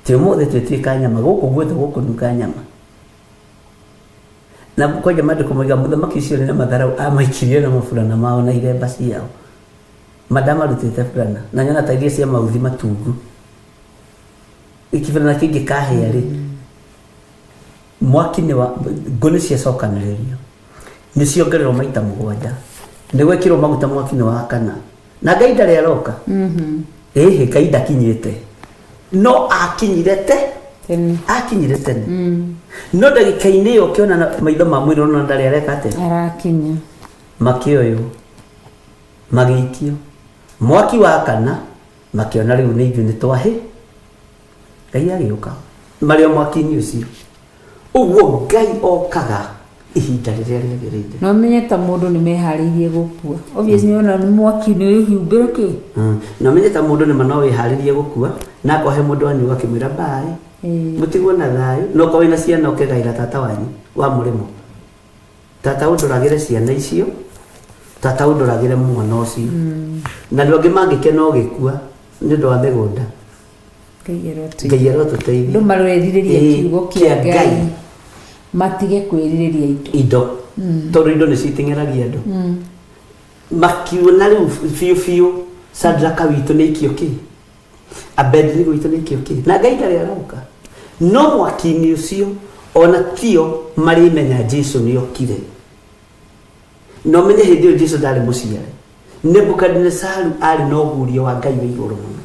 ti ũmũthĩ twĩtuĩka nyama gũkũ guothe gũkũnunga nyama. Na kwanja maandĩko moiga mũthamaki ũcio ũrĩ na matharau amaikirie na maburana mao na iremba ciao. Mandamarutĩte burana na nyona ta iria cia mauthi matungu. Kĩburana kĩngĩ kahĩa rĩ, mwaki nĩ wa ngũ nĩ ciacokanĩrĩrio, nĩ ciongererwo maita 7, nĩ gwekĩrwo maguta mwaki nĩ wakana, na Ngai ndarĩ aroka. Ĩhĩ, Ngai ndakinyĩte, no akinyire te Tene. Akinyire tene, no ndagĩka-inĩ ĩyo ũkĩona na maitho ma mwĩrĩ ũrona ndarĩ areka atĩa. Arakinya. Makĩoywo, magĩikio mwaki wakana, makĩona rĩu nĩ ithuĩ nĩ twahĩ. Ngai agĩũka marĩ o mwaki-inĩ ũcio. Ũguo Ngai okaga ihinda rĩrĩa rĩagĩrĩire. No menye ta mũndũ nĩ meharĩirie gũkua, obviously ona nĩ mwaki nĩ wĩhumbĩre kĩ. Na ũmenye ta mũndũ nĩma no wĩharĩrie gũkua, na akorwo he mũndũ wanyu ũgakĩmwĩra bye, mũtigwo na thayũ. No okorwo wĩna ciana ũkĩgaĩra tata wanyu wa mũrĩmo, tata ũndoragĩre ciana icio, tata ũndoragĩre mwana ũcio. Na andũ angĩ mangĩkena ũgĩkua nĩ ũndũ wa mĩgũnda. Ngai arotũteithia. Ngai arotũteithia. Andũ marerirĩria kiugo kĩa kĩa Ngai, Ngai. Matige kwĩrirĩria indo. Indo, tondũ indo nĩ citing'eragia andũ. Makiona rĩu biũ biũ Sadraka witũ nĩ ikio kĩ, Abednego witũ nĩ ikio kĩ, na Ngai ndarĩ aroka. No mwaki-inĩ ũcio ona tio marĩmenya Jesu nĩ okire. Na ũmenye hĩndĩ ĩyo Jesu ndarĩ mũciare. Nebukadinesaru arĩ na ũgurio wa Ngai wĩ igũrũ mũno,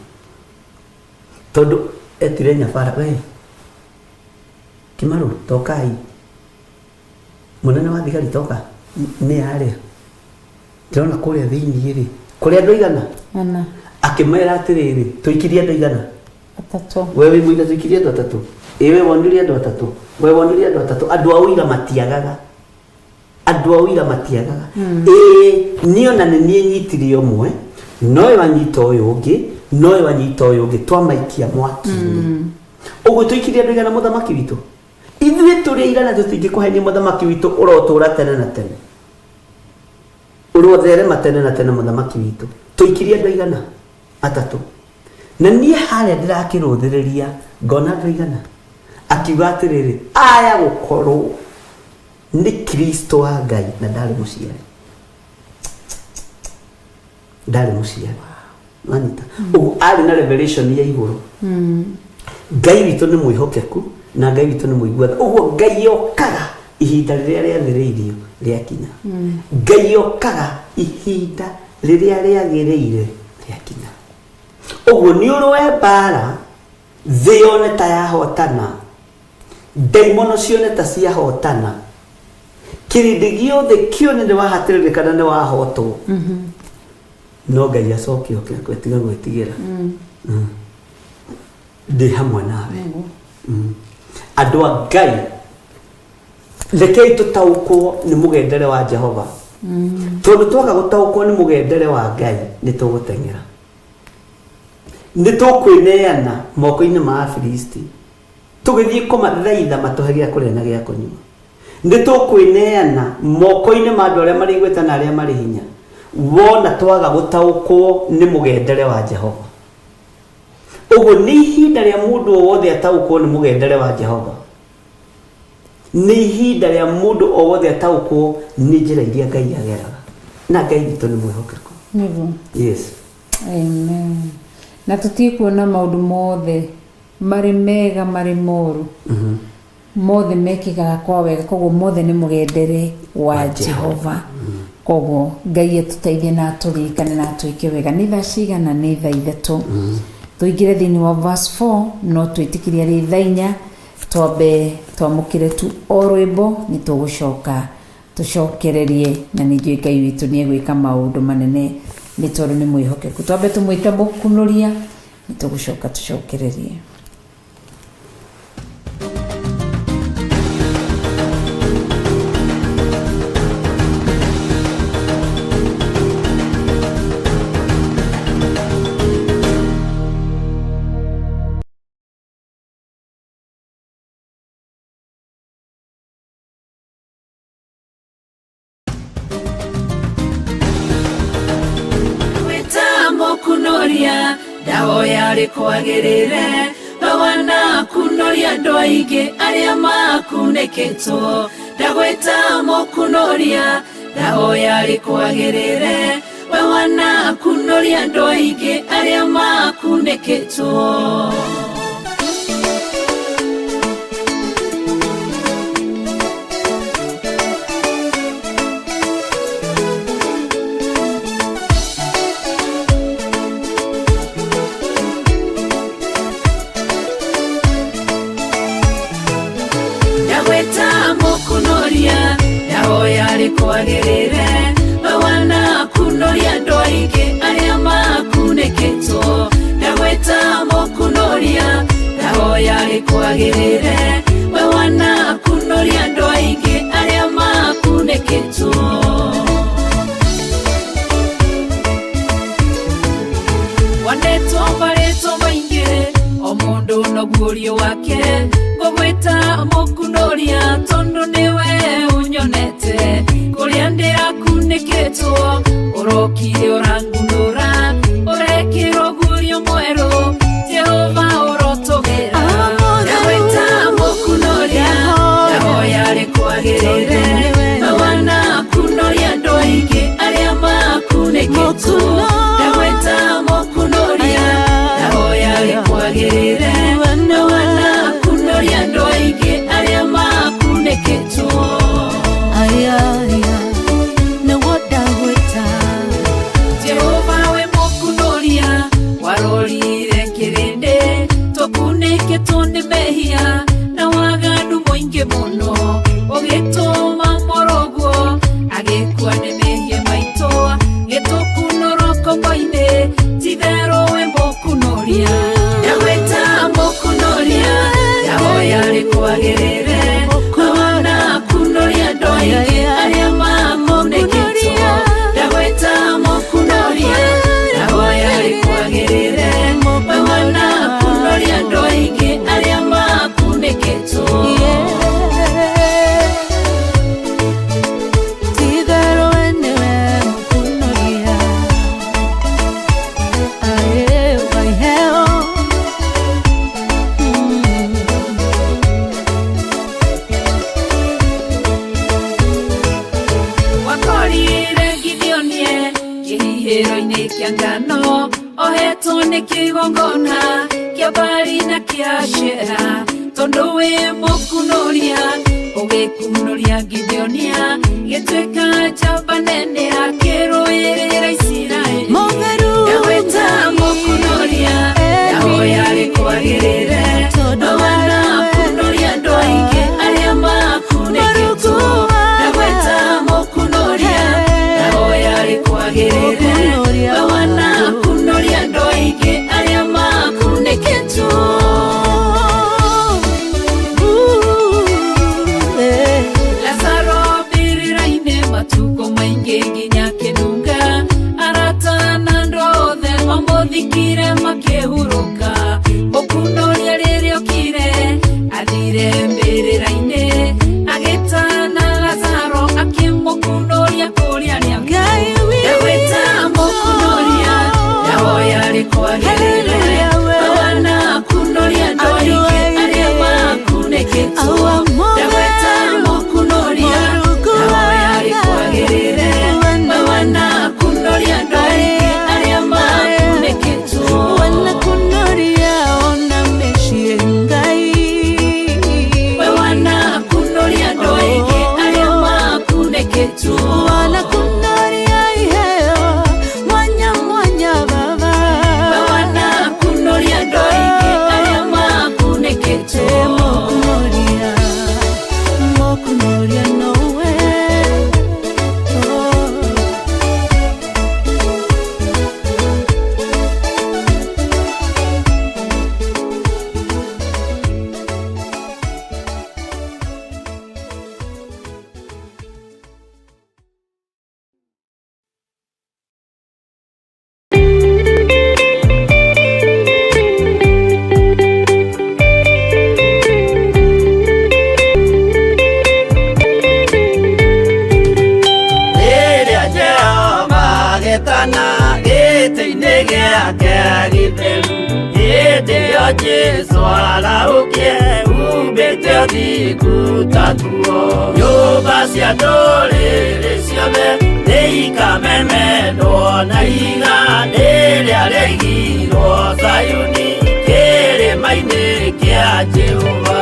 tondũ etire nyabara, we Kĩmarũ, tokai, mũnene wa thigari toka, nĩ arĩa ndĩrona kũrĩa thĩiniĩ rĩ, kũrĩ andũ aigana? Ana. Akĩmera atĩrĩrĩ, tũikirie andũ aigana? Atatũ. We wĩ mũira, tũikirie andũ atatũ. Ĩ we wonirie andũ atatũ, we wonirie andũ atatũ. Andũ a ũira matiagaga, andũ a ũira matiagaga. Ĩĩ, niĩ ona nĩ niĩ nyitire ũmwe, noyo anyita ũyũ ũngĩ, noyo anyita ũyũ ũngĩ, twamaikia mwaki-inĩ. Ũguo tũikirie andũ igana, mũthamaki witũ. Ithuĩ tũrĩ aira na tũtingĩkũhenia, mũthamaki witũ, ũrotũra tene na tene, ũrotherema tene na tene, mũthamaki witũ. Tũikirie andũ aigana? Atatũ. Na niĩ harĩa ndĩrakĩrũthĩrĩria ngona andũ aigana. Akiuga atĩrĩrĩ, aya gũkorwo nĩ Kristo wa Ngai, na ndarĩ mũciari, ndarĩ mũciari. Wanyita ũguo arĩ na revelation ya igũrũ. Ngai witũ nĩ mwĩhokeku na Ngai witũ nĩ mũigua tha. Ũguo Ngai okaga ihinda rĩrĩa rĩathĩrĩirio rĩakinya. Ngai okaga ihinda rĩrĩa rĩagĩrĩire rĩakinya. Ũguo nĩ ũrũe mbara, thĩ yone ta yahotana, ndaimono cione ta ciahotana, kĩrĩndĩ gĩothe kĩone nĩ wahatĩrĩrĩka na nĩ wahotwo, no Ngai acoke oke akwe, tiga gwĩtigĩra. Ndĩ hamwe nawe. Andũ a Ngai, rekei tũtaũkwo nĩ mũgendere wa Jehova, tondũ twaga gũtaũkwo nĩ mũgendere wa Ngai nĩ tũgũteng'era, nĩ tũkwĩneana moko-inĩ ma Afilisti tũgĩthiĩ kũmathaitha matũhe gĩa kũrĩa na gĩa kũnyua. Nĩ tũkwĩneana moko-inĩ ma andũ arĩa marĩ igweta na arĩa marĩ hinya, wona twaga gũtaũkwo nĩ mũgendere wa Jehova. Ũguo nĩ ihinda rĩa mũndũ o wothe ataũkwo nĩ mũgendere wa Jehova, nĩ ihinda rĩa mũndũ o wothe ataũkwo nĩ njĩra iria Ngai ageraga, na Ngai witũ nĩ mwĩhokeku. Nĩguo. Yes. Amen. Na tũtikuona maũndũ mothe marĩ mega, marĩ moru, mothe mekĩkaga kwa wega. Koguo mothe nĩ mũgendere wa Jehova. Koguo Ngai atũteithie na atũririkane na atwĩke wega. Nĩ thaa cigana? Nĩ thaa 3. Tũingĩre thĩinĩ wa verse 4, no twĩtĩkĩrie arĩ thaa 4 twambe twamũkĩre tu o rwĩmbo, nĩ tũgũcoka tũcokererie, na nĩ njũĩ Ngai witũ nĩ egwĩka maũndũ manene nĩ tondũ nĩ mwĩhokeku. Twambe tũmwĩte mũkunũria, nĩ tũgũcoka tũcokererie. Ndahoya rĩkwagĩrĩre we wanakunoria andũ aingĩ arĩa makunĩkĩtwo ndagwĩta mũkunoria ndahoya rĩkwagĩrĩre we wanakunoria andũ aingĩ arĩa makunĩkĩtwo. Ndagwĩta mũkunoria ndahoya rĩkwagĩrĩre we wanakunoria andũ aingĩ arĩa makunĩkĩtwo ndagwĩta mũkunoria ndahoya rĩkwagĩrĩre we wanakunoria andũ aingĩ arĩa makunĩkĩtwo. Wanetwo marĩtwo maingĩ o mũndũ noguo wake ngũgwĩta mũkunoria tondũ nĩwe ũnyonete kũrĩa ndĩrakunĩkĩtwo ũrokire ũrangunũra ũrekĩrwo gurio mwerũ Jehova ũrotũgĩra. Ndagwĩta mũkunoria ndahoya rĩkwagĩrĩre we wanakunoria andũ aingĩ arĩa makunĩkĩtwo ndagwĩta mũkunoria ndahoya rĩkwagĩrĩre we wanakunoria andũ aingĩ arĩa makunĩkĩtwo. Jehova we mũkunoria warorire kĩrĩndĩ tũkunĩkĩtwo nĩ mehia na waganu mũingĩ mũno ũgĩtũma mũrũguo agĩkua nĩ mehia maitũ gĩtũkunũrwo ngombo-inĩ titherũ we mũkunoria. Ndagwĩta mũkunoria ndahoya rĩkwagĩrĩre we wanakunoria andũ aingĩ arĩa makunĩkĩtwo ndagwĩta mũkunoria ndahoya rĩkwagĩrĩre we wanakunoria andũ aingĩ arĩa makunĩkĩtwo. Wakorire Gideonie kĩhihĩro-inĩ kĩa ngano ohetwo nĩ kĩgongona kĩa Baali na kĩa Ashera tondũ wĩ mũkunoria ũgĩkunoria Gideonia gĩtuĩka njamba nene akĩrũĩrĩra Isiraeli. Ndagwĩta mũkunoria ndahoya rĩkwagĩrĩre we wanakunoria andũ aingĩ arĩa makunĩkĩtwo ndagwĩta mũkunoria ndahoya rĩkwagĩrĩre we wanakunoria andũ aingĩ arĩa makunĩkĩtwo. Lazaro mbĩrĩra-inĩ matukũ maingĩ nginya kĩnunga Nĩrĩo Jesũ arahũkie umbĩte ũthingu ta nguo. Nyũmba cia ndũrĩrĩ ciothe nĩikamemendwo na ihiga rĩrĩa rĩaigirwo Zayuni kĩrĩma-inĩ kĩa Jehova.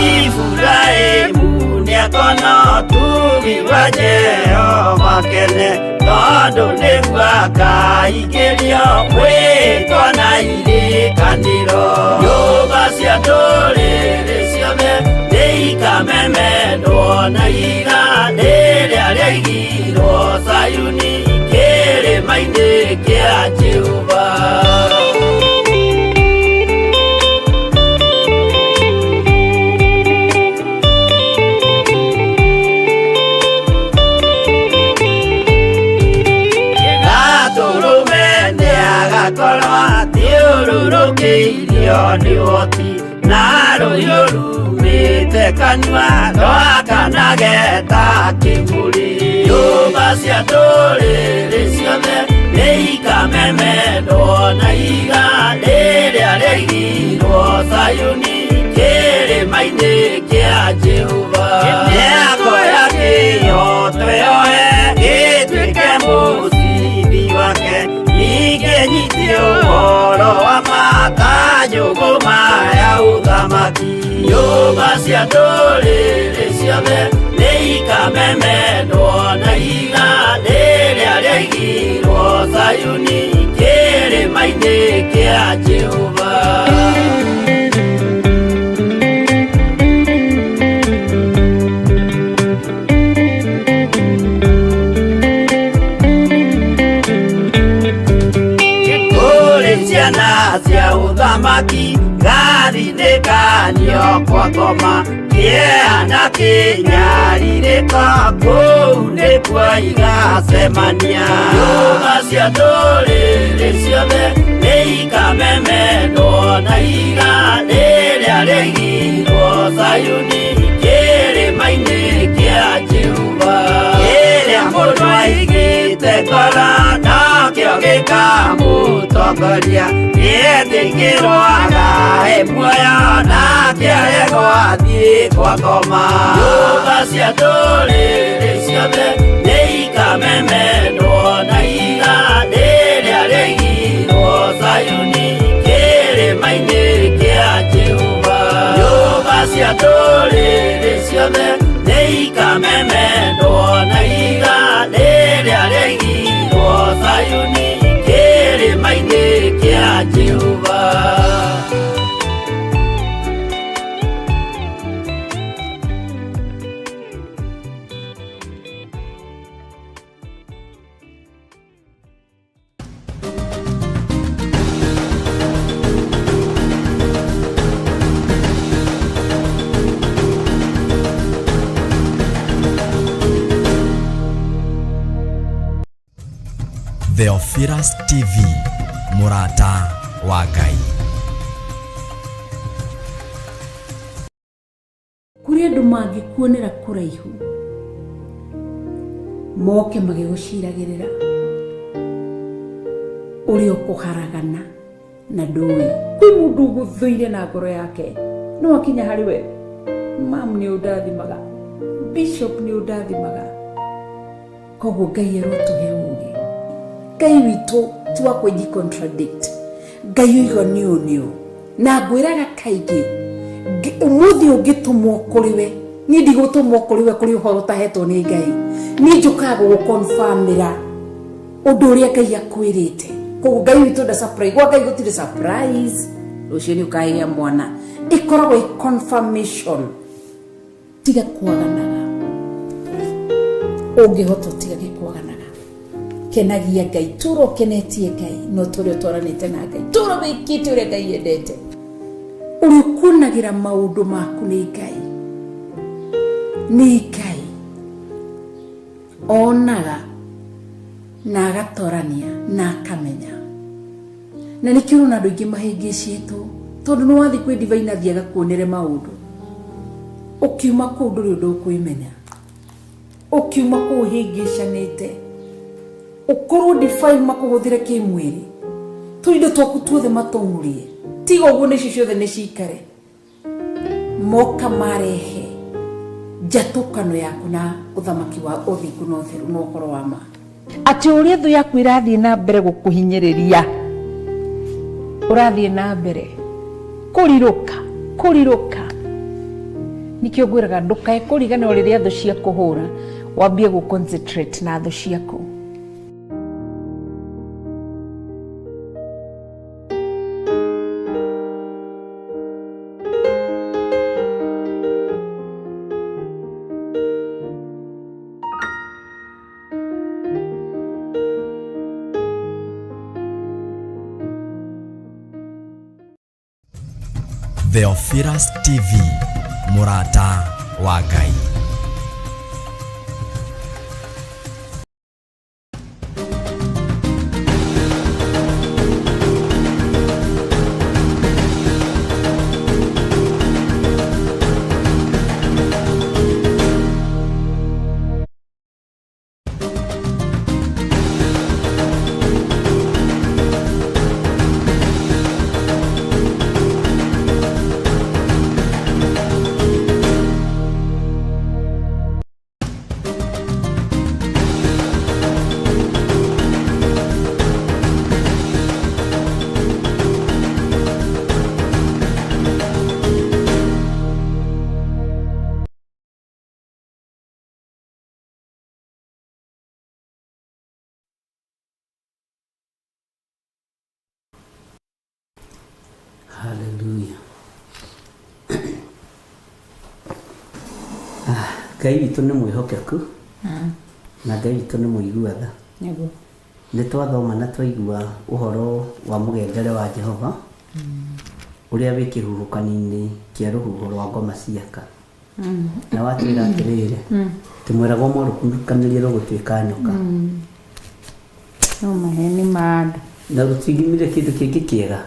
Iburahĩmu nĩakona ũtugi wa Jehova kene tondũ nĩguo akaingĩrio mwĩtwa na irĩkanĩro. Nyũmba cia ndũrĩrĩ ciothe nĩikamemendwo na ihiga rĩrĩa rĩaigirwo Zayuni kĩrĩma-inĩ kĩa Jehova. Gatũrũme nĩagakorwo athiũrũrũkĩirio nĩ ũhoti na rũhiũ rumĩte kanua rwakanage ta kĩmũrĩ. Nyũmba cia ndũrĩrĩ ciothe nĩikamemendwo na ihiga rĩrĩa rĩaigirwo Zayuni kĩrĩma-inĩ kĩa Jehova. Nĩakoya kĩhooto yoe gĩtuĩke mũcibi wake ningĩ nyite ũhoro wa ma ta njũgũma ya ũthamaki. Nyũmba cia ndũrĩrĩ ciothe nĩikamemendwo na ihiga rĩrĩa rĩaigirwo Zayuni kĩrĩma-inĩ kĩa Jehova. Kũrĩ ciana cia ũthamaki gathinĩkanio kwa ngoma kĩeha na kĩnyarirĩko kũu nĩkuo igacemania. Nyũmba cia ndũrĩrĩ ciothe nĩikamemendwo na ihiga rĩrĩa rĩaigirwo Zayuni kĩrĩma-inĩ kĩa Jehova. Kĩrĩa mũndũ aigĩte ngoro nokĩo gĩkamũtongoria nĩetĩkĩrwo agae muoyo nake aregwo athiĩ kwa ngoma. Nyũmba cia ndũrĩrĩ ciothe nĩikamemendwo na ihiga rĩrĩa rĩaigirwo Zayuni kĩrĩma-inĩ kĩa Jehova. Nyũmba cia ndũrĩrĩ ciothe nĩikamemendwo na ihiga rĩrĩa rĩaigirwo Zayuni kĩrĩma-inĩ kĩa Jehova. Theophilus TV mũrata wa Ngai. Kũrĩ andũ mangĩkuonera kũraihu moke magĩgũciragĩrĩra ũrĩa ũkũharagana na ndũĩ. Kwĩ mũndũ ũgũthũire na ngoro yake no akinya harĩ we, mam nĩ ũndathimaga, bishop nĩ ũndathimaga. Koguo Ngai arotũhe ũũgĩ. Ngai witũ ti wa kwĩji contradict. Ngai oiga nĩ ũũ nĩ ũũ. Na ngwĩraga kaingĩ ũmũthĩ ũngĩtũmwo kũrĩ we, niĩ ndigũtũmwo kũrĩ we kũrĩ ũhoro ũtahetwo nĩ Ngai. Niĩ njũkaga gũgũconfirmĩra ũndũ ũrĩa Ngai akwĩrĩte. Koguo Ngai witũ nda surprise. Gwa Ngai gũtirĩ surprise. Rũciũ nĩ ũkagĩa mwana. Ĩkoragwo ĩ confirmation. Tiga kwaganaga. Ũngĩhota ũtigage kwaganaga. Kenagia Ngai, tũra ũkenetie Ngai, no tũrĩa ũtwaranĩte na Ngai, tũra wĩkĩte ũrĩa Ngai endete. Ũrĩa ũkuonagĩra maũndũ maku nĩ Ngai. Nĩ Ngai. Onaga na agatorania na akamenya. Na nĩkĩo ũrona andũ aingĩ mahĩngĩcĩtwo, tondũ nĩ wathiĩ kwĩ divine athiĩ agakuonere maũndũ. Ũkiuma kũu ndũrĩ ũndũ ũkwĩmenya. Ũkiuma kũu ũhĩngĩcanĩte. Ũkorwo divine makũhũthĩre kĩmwĩrĩ. Tũindo twaku tuothe matũng'ũrie. Tiga ũguo nĩcio ciothe nĩ cikare moka marehe njatũkano yaku na ũthamaki wa ũthingu na ũtheru na ũhoro wa ma. Atĩ ũrĩa thũ yaku ĩrathiĩ na mbere gũkũhinyĩrĩria, ũrathiĩ na mbere kũrirũka kũrirũka. Nĩkĩo ngwĩraga ndũkae kũriganĩrwo rĩrĩa thũ ciakũhũra, wambie gũ concentrate na thũ ciaku. Theophilus TV, mũrata wa Ngai. Haleluya. Ah, Ngai witũ nĩ mwĩhokeku na Ngai witũ nĩ mũigua tha. Nĩguo. Nĩ twathoma na twaigua ũhoro wa mũgendere wa Jehova ũrĩa wĩ kĩhuhũkanio-inĩ kĩa rũhuho rwa ngoma ciaka. Na watwĩra atĩrĩrĩ, tũmwĩragwo mwarũkunũkanĩrie rũgũtuĩka nyoka. No maheni ma andũ. Na rũtingimire kĩndũ kĩngĩ kĩega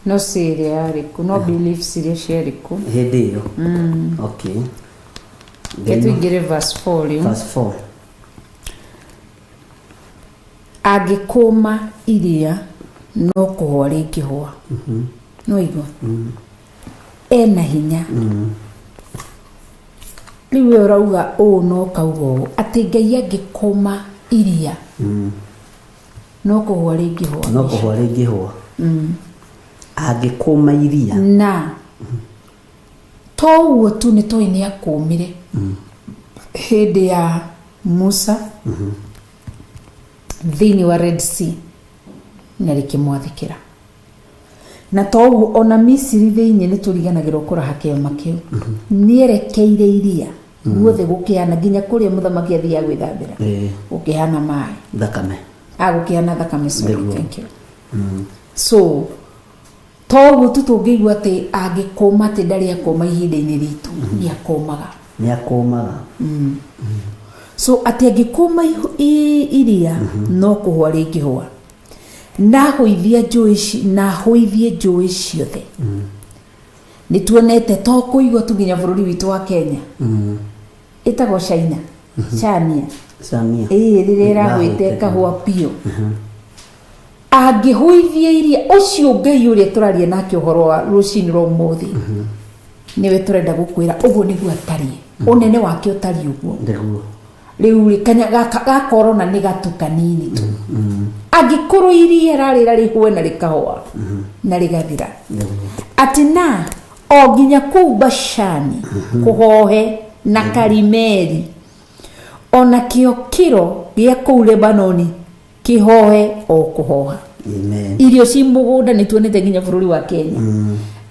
No si ĩrĩa yarĩ kuo, no beliefs iria ciarĩ kuo. hĩndĩ ĩyo. Okay. Reke tũingĩre verse 4 rĩu. Verse 4. Angĩkũma iria no kũhũa rĩngĩhũa. No igua. Ena hinya. Rĩu we ũrauga ũũ na ũkauga ũũ atĩ Ngai angĩkũma iria no kũhũa rĩngĩhũa. No kũhũa rĩngĩhũa. Angĩkũma iria. Na to ũguo tu nĩ tũĩ nĩ akũmire hĩndĩ ya Musa thĩinĩ wa Red Sea na rĩkĩmwathĩkĩra. Na to ũguo ona Misiri thĩinĩ nĩ tũriganagĩrwo kũraha kĩama kĩu. Nĩerekeire iria guothe gũkĩhana nginya kũrĩa mũthamaki athiaga gwĩthambĩra gũkĩhana maĩ. Thakame. Ah, gũkĩhana thakame, sorry, Nĩguo. thank you. So to ũguo tu tũngĩigua atĩ angĩkũma atĩ ndarĩ akũma ihinda-inĩ ritũ, nĩ akũmaga. Nĩ akũmaga. So atĩ angĩkũma iria no kũhũa rĩngĩhũa. Na hũithia njũĩ na hũithie njũĩ ciothe. Nĩ tuonete to kũigua tu nginya bũrũri witũ wa Kenya. Ĩtagwo China. Chania. Samia. Ĩĩ rĩrĩa ĩragwĩte ĩkahũa biũ. Angĩhũithia iria ũcio Ngai ũrĩa tũraria nake ũhoro wa rũcinĩ rwa ũmũthĩ nĩwe tũrenda gũkwĩra ũguo nĩguo atariĩ. Ũnene wake ũtariĩ ũguo. Nĩguo. Rĩu rĩ kanya gaka ga korona nĩ gatu kanini tu. Angĩkorwo iria rarĩra rĩhũe na rĩkahũa na rĩgathira. Atĩ na o nginya kũu Bashani kũhohe na Karimeli ona kĩo kĩro gĩa kũu Lebanoni kĩhohe o kũhoha. Amen. Irio ci mũgũnda nĩ tuonete nginya bũrũri wa Kenya.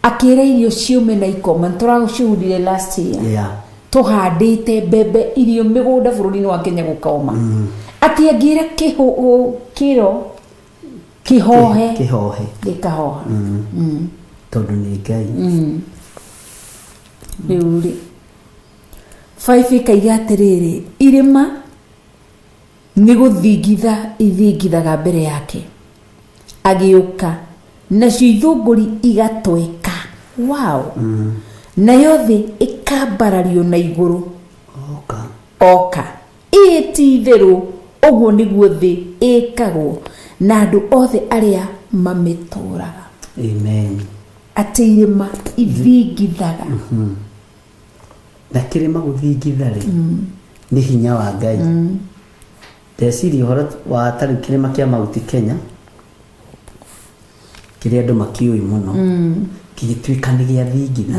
Akĩra irio ciũme na ikoma nĩ tũracihundire last year. Yeah. Tũhandĩte mbembe irio mĩgũnda bũrũri-inĩ wa Kenya gũkoma. Atĩ angĩra kĩro kĩhohe Kĩhohe. gĩkahoha. Tondũ nĩ Ngai. Rĩu rĩ 5 ĩkaiga atĩrĩrĩ, irĩma nĩ gũthingitha ithingithaga mbere yake agĩũka nacio ithũngũri igatweka. Wow. Nayo thĩ ĩkambarario na igũrũ. Oka. Oka. Ĩĩ ti itherũ ũguo nĩguo thĩ ĩkagwo na andũ othe arĩa mamĩtũraga. Amen. Atĩ irĩma ithingithaga. Na kĩrĩma gũthingitha rĩ, nĩ hinya wa Ngai. Ndeciria ũhoro wa ta rĩu kĩrĩma kĩa Mount Kenya, kĩrĩa andũ makĩũĩ mũno, gĩgĩtuĩka nĩ gĩathingitha,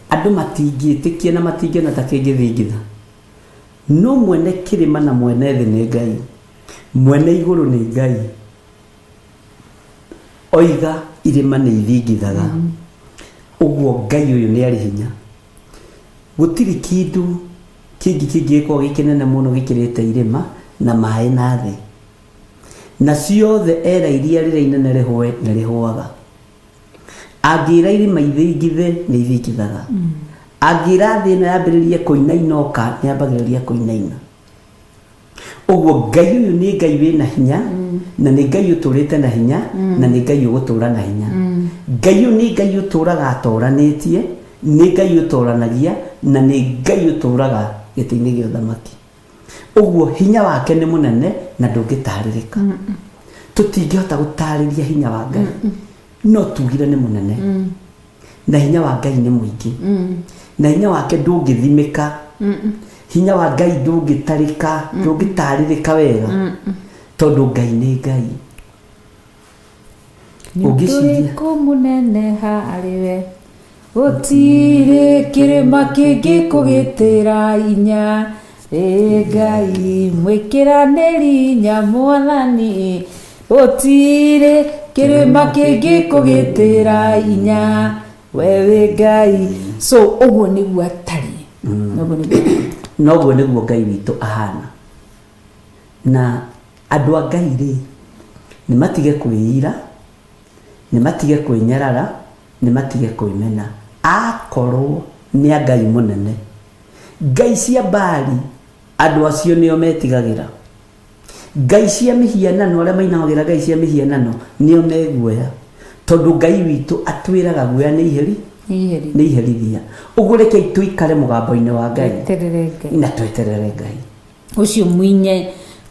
andũ matingĩtĩkia na matingĩona ta kĩngĩthingitha. No mwene kĩrĩma na mwene thĩ nĩ Ngai, mwene igũrũ nĩ Ngai. Oiga irĩma nĩ ithingithaga. Ũguo Ngai ũyũ nĩ arĩ hinya. Gũtirĩ kĩndũ kĩngĩ kĩngĩgĩkorwo gĩ kĩnene mũno gĩkĩrĩte irĩma na maĩ na thĩ. Na ciothe era iria rĩrĩa inene rĩhũe nĩ rĩhũaga. Angĩra irĩma ithingithe nĩ ithingithaga. Angĩra thĩ ĩno yambĩrĩrie kũinaina oka nĩ yambagĩrĩria kũinaina. Ũguo Ngai ũyũ nĩ Ngai wĩna hinya, na nĩ Ngai ũtũrĩte na hinya, na nĩ Ngai ũgũtũra na hinya. Ngai ũyũ nĩ Ngai ũtũraga atoranĩtie, nĩ Ngai ũtoranagia, na nĩ Ngai ũtũraga gĩtĩ-inĩ gĩa ũthamaki. Ũguo hinya wake nĩ mũnene na ndũngĩtarĩrĩka. Tũtingĩhota gũtarĩria hinya wa Ngai, no tugire nĩ mũnene. Na hinya wa Ngai nĩ mũingĩ, na hinya wake ndũngĩthimĩka. Hinya wa Ngai ndũngĩtarĩka, ndũngĩtarĩrĩka wega, tondũ Ngai nĩ Ngai. Ũngĩciria Ũrĩkũ mũnene harĩ we, gũtirĩ kĩrĩma kĩngĩkũgitĩra inya. Ĩ Ngai mwĩkĩranĩri inya mwathani, gũtirĩ kĩrĩma kĩngĩkũgitĩra inya, we wĩ Ngai. So ũguo nĩguo atariĩ. Ũguo nĩguo. Noguo nĩguo Ngai witũ ahana. Na andũ a Ngai rĩ, nĩ matige kwĩira, nĩ matige kwĩnyarara, nĩ matige kwĩmena. Akorwo nĩ a Ngai mũnene. Ngai cia Baali, andũ acio nĩo metigagĩra. Ngai cia mĩhianano, arĩa mainamagĩra ngai cia mĩhianano nĩo meguoya. Tondũ Ngai witũ atwĩraga guoya nĩ iheri, nĩ iherithia. Ũguo rekei tũikare mũgambo-inĩ wa Ngai. Tweterere Ngai. Na tweterere Ngai. Ũcio mwinye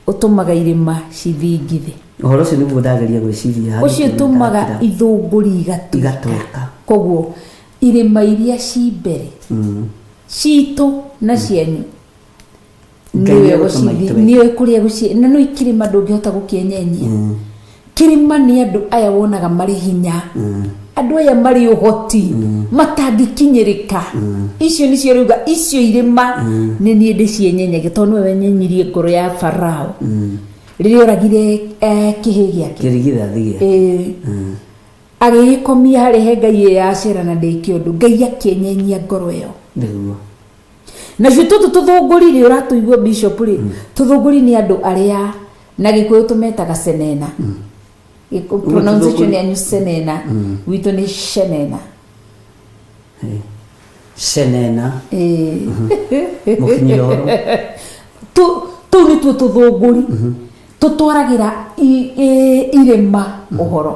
ũtũmaga irĩma cithingithe. Ũhoro ũcio nĩguo ndageria gwĩciria harĩ Ũcio kĩndũ ũtũmaga ndakĩra. ithũngũri igatweka. Igatweka. Koguo irĩma iria ci mbere citũ na cianyu, Ngai nĩwe nĩegũtũma gũcithi- itweke. nĩwe kũrĩa gũci na no ikĩrĩma ndũngĩhota gũkĩenyenyia. Kĩrĩma nĩ andũ aya wonaga marĩ hinya, andũ aya marĩ ũhoti matangĩkinyĩrĩka. Icio nĩcio rĩuga icio irĩma nĩ niĩ ndĩcienyenyagia, tondũ nĩwe wenyenyirie ngoro ya Farao rĩrĩa oragire kĩhĩ gĩake. Kĩrigithathi gĩake. Ĩĩ. Agĩgĩkomia harĩ he ngai ĩyo ya Ashera na ndĩke ũndũ. Ngai akĩenyenyia ngoro ĩyo. Nĩguo. Nacio tũtũ tũthũngũri rĩ, ũratũigua bishop rĩ, tũthũngũri nĩ andũ arĩa na Gĩkũyũ tũmetaga cenena. Pronunciation yanyu cenena, gwitũ nĩ cenena. Cenena. Ĩĩ. Mũkinyĩra ũhoro. Tũu nĩtuo tũthũngũri tũtwaragĩra irĩma ũhoro.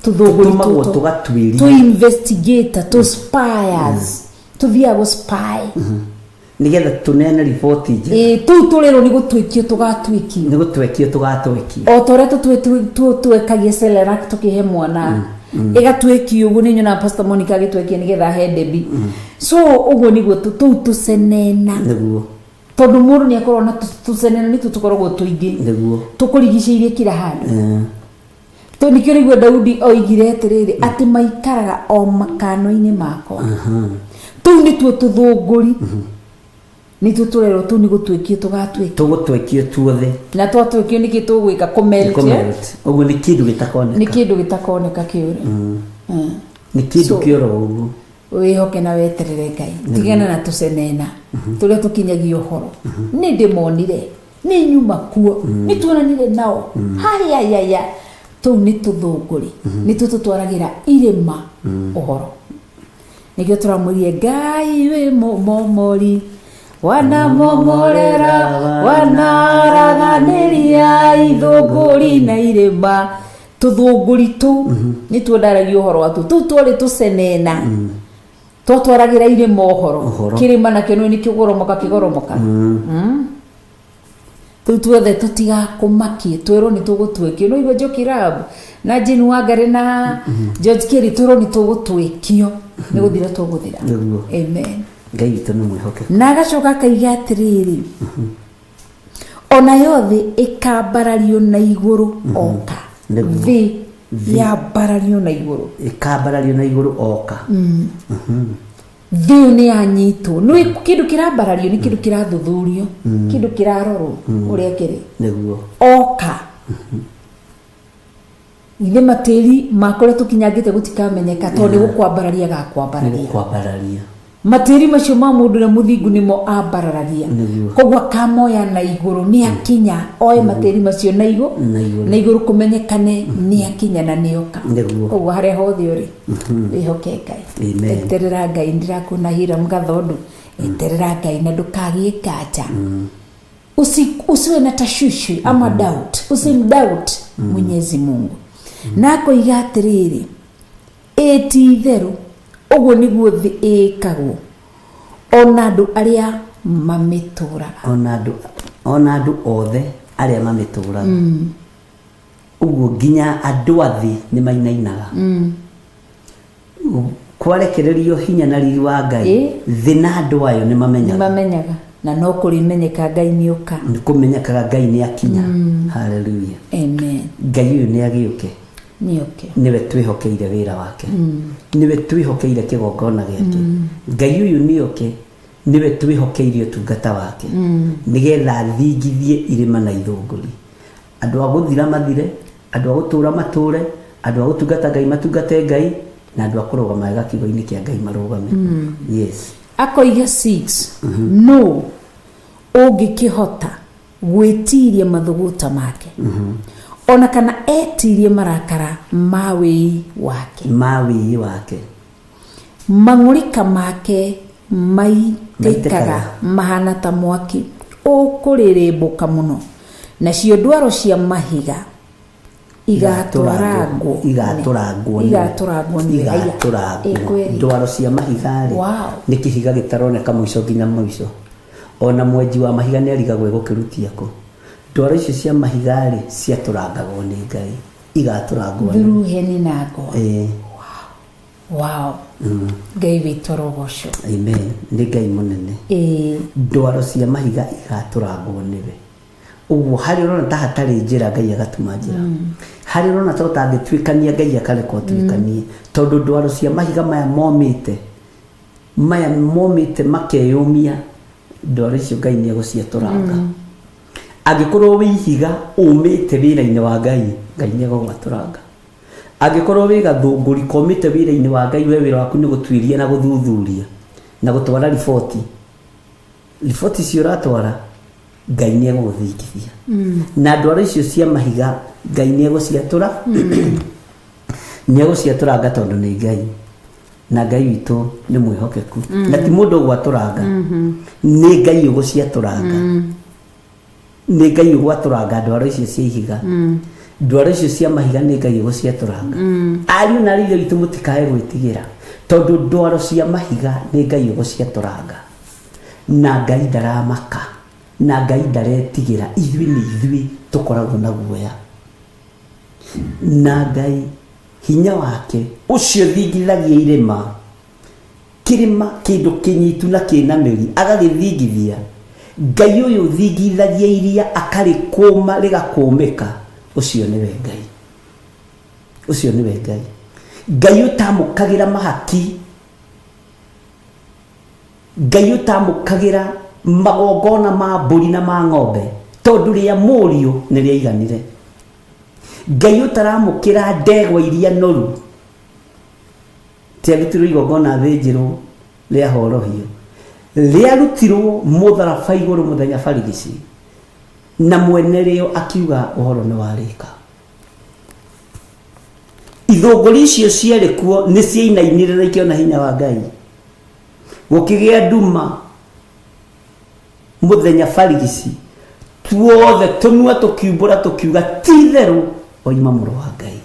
Tũthũngũri Tũtũmagwo tũtũ. tũgatuĩria. Tũ investigator, tũ spies. Tũthiaga gũ spy. Nĩgetha tũneane riboti njega. Ĩĩ, tũu tũrĩrwo nĩ gũtuĩkio tũgatuĩkio. Nĩ gũtwekio tũgatwekio. O ta ũrĩa tũtwekagia Cerelac tũkĩhe mwana. Ĩgatuĩkio ũguo, nĩ nyonaga Pastor Monica agĩtwekia nĩgetha ahe Debbie. So ũguo nĩguo tũu tũcenena. Nĩguo. Tondũ mũndũ nĩ akoragwo na tũcenena nĩtuo tũkoragwo tũingĩ. Nĩguo. Tũkũrigicĩirie kila handũ. Tondũ nĩkĩo rĩu Daudi oigire atĩrĩrĩ, atĩ maikaraga o makano-inĩ makwa. Tũu nĩtuo tũthũngũri. Nĩtuo tũrerwo tũu nĩ gũtuĩkio tũgatuĩkio. Tũgũtuĩkio tuothe. Na twatuĩkio nĩkĩ tũgwĩka? Kũmelt. Kũmelt. Ũguo nĩ kĩndũ gĩtakoneka. Nĩ kĩndũ gĩtakoneka kĩũre. Nĩ kĩndũ kĩoro ũguo. Wĩhoke na weterere Ngai. Tigana na tũcenena tũrĩa tũkinyagia ũhoro. Nĩ ndĩmonire, nĩ nyuma kuo, nĩ tuonanire nao. Hayayaya, tũu nĩ tũthũngũri. Nĩtuo tũtwaragĩra irĩma ũhoro. Nĩkĩo tũramwĩrire Ngai wĩ mũmomori, wanamomorera, wanaraganĩria ithũngũri na irĩma. Tũthũngũri tũu nĩtuo ndaragia ũhoro watuo. Tũu twarĩ tũcenena. Twatwaragĩra irĩma ũhoro. Ũhoro. Kĩrĩma nakĩo nĩ kĩgoromoka kĩgoromoka. Tũu tuothe tũtigakũmakie twĩrwo nĩ tũgũtuĩkio no igua Njoki Rab na Jane Wangari na George Kerry twĩrwo nĩ tũgũtuĩkio nĩ gũthira tũgũthira. Nĩguo. Amen. Ngai witũ nĩ mwĩhokeku. Na agacoka akaiga atĩrĩrĩ, onayo thĩ ĩkambarario na igũrũ oka. Nĩguo. Thĩ yambarario na igũrũ. Ĩkambarario na igũrũ oka. Thĩ ĩyo nĩ yanyitwo. Nĩ kĩndũ kĩrambarario nĩ kĩndũ kĩrathuthurio, kĩndũ kĩrarorwo ũrĩa kĩrĩ. Nĩguo. Oka. Ithe matĩri ma kũrĩa tũkinyangĩte gũtikamenyeka tondũ nĩ gũkwambararia gakwambararia. Nĩgũkwambararia. Matĩri macio ma mũndũ ũrĩa mũthingu nĩmo ambararagia. Nĩguo. Koguo akamoya na igũrũ nĩ akinya oe matĩri macio na igũrũ Na igũrũ. na igũrũ kũmenyekane nĩ akinya na nĩ oka. Nĩguo. Koguo harĩa hothe ũrĩ wĩhoke Ngai. Amen. Eterera Ngai, ndĩrakuona Hiram Gathondu. Eterera Ngai na ndũkagĩe nganja. Usiwe na tashwishi ama doubt, usimdoubt Mwenyezi Mungu. Na akoiga atĩrĩrĩ, ĩ ti itherũ ũguo nĩguo thĩ ĩĩkagwo ona andũ arĩa mamĩtũraga. Ona andũ othe arĩa mamĩtũraga. Ũguo nginya andũ a thĩ nĩ mainainaga. Kwarekererio hinya na riri wa Ngai, thĩ na andũ ayo nĩ mamenyaga. Nĩ mamenyaga. Na no kũrĩmenyeka Ngai nĩ oka. Nĩ kũmenyekaga Ngai nĩ akinya. Hallelujah. Amen. Ngai ũyũ nĩ agĩũke. Nĩ oke. Nĩwe twĩhokeire wĩra wake. Nĩwe twĩhokeire kĩgongona gĩake. Ngai ũyũ nĩ oke. Nĩwe twĩhokeire ũtungata wake. Nĩgetha athingithie irĩma na ithũngũri. Andũ a gũthira mathire, andũ a gũtũra matũre, andũ a gũtungata Ngai matungate Ngai, na andũ a kũrũgama wega kiugo-inĩ kĩa Ngai marũgame. Yes. Akoiga 6 no ũngĩkĩhota gwĩtiria mathũgũta make ona kana etirie marakara ma wĩi wake. Ma wĩi wake. Mang'ũrĩka make maitĩkaga Maitĩkaga. mahana ta mwaki ũkũrĩrĩmbũka mũno, nacio ndwaro cia mahiga igatũrangwo. Igatũrangwo nĩwe. Igatũrangwo nĩwe. Igatũrangwo. Ĩkweri. Ndwaro cia mahiga rĩ, Wow. nĩ kĩhiga gĩtaroneka mũico nginya mũico. Ona mwenji wa mahiga nĩ arigagwo egũkĩrutia kũ. Ndwaro icio cia mahiga rĩ, ciatũrangagwo nĩ Ngai. Igatũrangwo nĩwe. Through heni na ngwa. Wow. Ngai witũ arogocwo. Amen. Nĩ Ngai mũnene. Ndwaro cia mahiga igatũrangwo nĩwe. Ũguo harĩa ũrona ta hatarĩ njĩra Ngai agatuma njĩra. Harĩa ũrona ta ũtangĩtuĩkania Ngai akareka ũtuĩkanie. Tondũ ndwaro cia mahiga maya momĩte, maya momĩte makeyũmia, ndwaro icio Ngai nĩ egũciatũranga. Angĩkorwo wĩ ihiga ũmĩte wĩra-inĩ wa Ngai, Ngai nĩ egũgwatũranga. Angĩkorwo wĩ gathũngũri komĩte wĩra-inĩ wa Ngai, we wĩra waku nĩ gũtuĩria na gũthuthuria na gũtwara riboti. Riboti icio ũratwara Ngai nĩ egũgũthingithia. Na ndwaro icio cia mahiga Ngai nĩ egũciatũra. Nĩ egũciatũranga tondũ nĩ Ngai. Na Ngai witũ nĩ mwĩhokeku. Na ti mũndũ ũgwatũranga. Nĩ Ngai ũgũciatũranga. Nĩ Ngai ũgwatũranga ndwaro icio cia ihiga. Ndwaro icio cia mahiga nĩ Ngai ũgũciatũranga. Ariũ na aarĩ witũ mũtikae gwĩtigĩra. Tondũ ndwaro cia mahiga nĩ Ngai ũgũciatũranga. Na Ngai ndaramaka. Na Ngai ndaretigĩra. Ithuĩ nĩ ithuĩ tũkoragwo na guoya. Na Ngai hinya wake ũcio thingithagia irĩma, kĩrĩma kĩndũ kĩnyitu na kĩna mĩri agagĩthingithia. Ngai ũyũ ũthingithagia iria akarĩkũma rĩgakũmĩka, ũcio nĩwe Ngai. Ũcio nĩwe Ngai. Ngai ũtamũkagĩra mahaki, Ngai ũtamũkagĩra magongona ma mbũri na ma ng'ombe, tondũ rĩa mũriũ nĩ rĩaiganire. Ngai ũtaramũkĩra ndegwa iria noru, tiarutirwo igongona thĩnjĩrwo rĩa horohio, rĩarutirwo mũtharaba igũrũ mũthenya barigici, na mwene rĩo akiuga ũhoro nĩ warĩka. Ithũngũri icio ciarĩ kuo nĩ ciainainire na ikĩona hinya wa Ngai. Gũkĩgĩa nduma mũthenya barigici, tuothe tũnua tũkiumbũra tũkiuga ti itherũ oima mũrũ wa Ngai.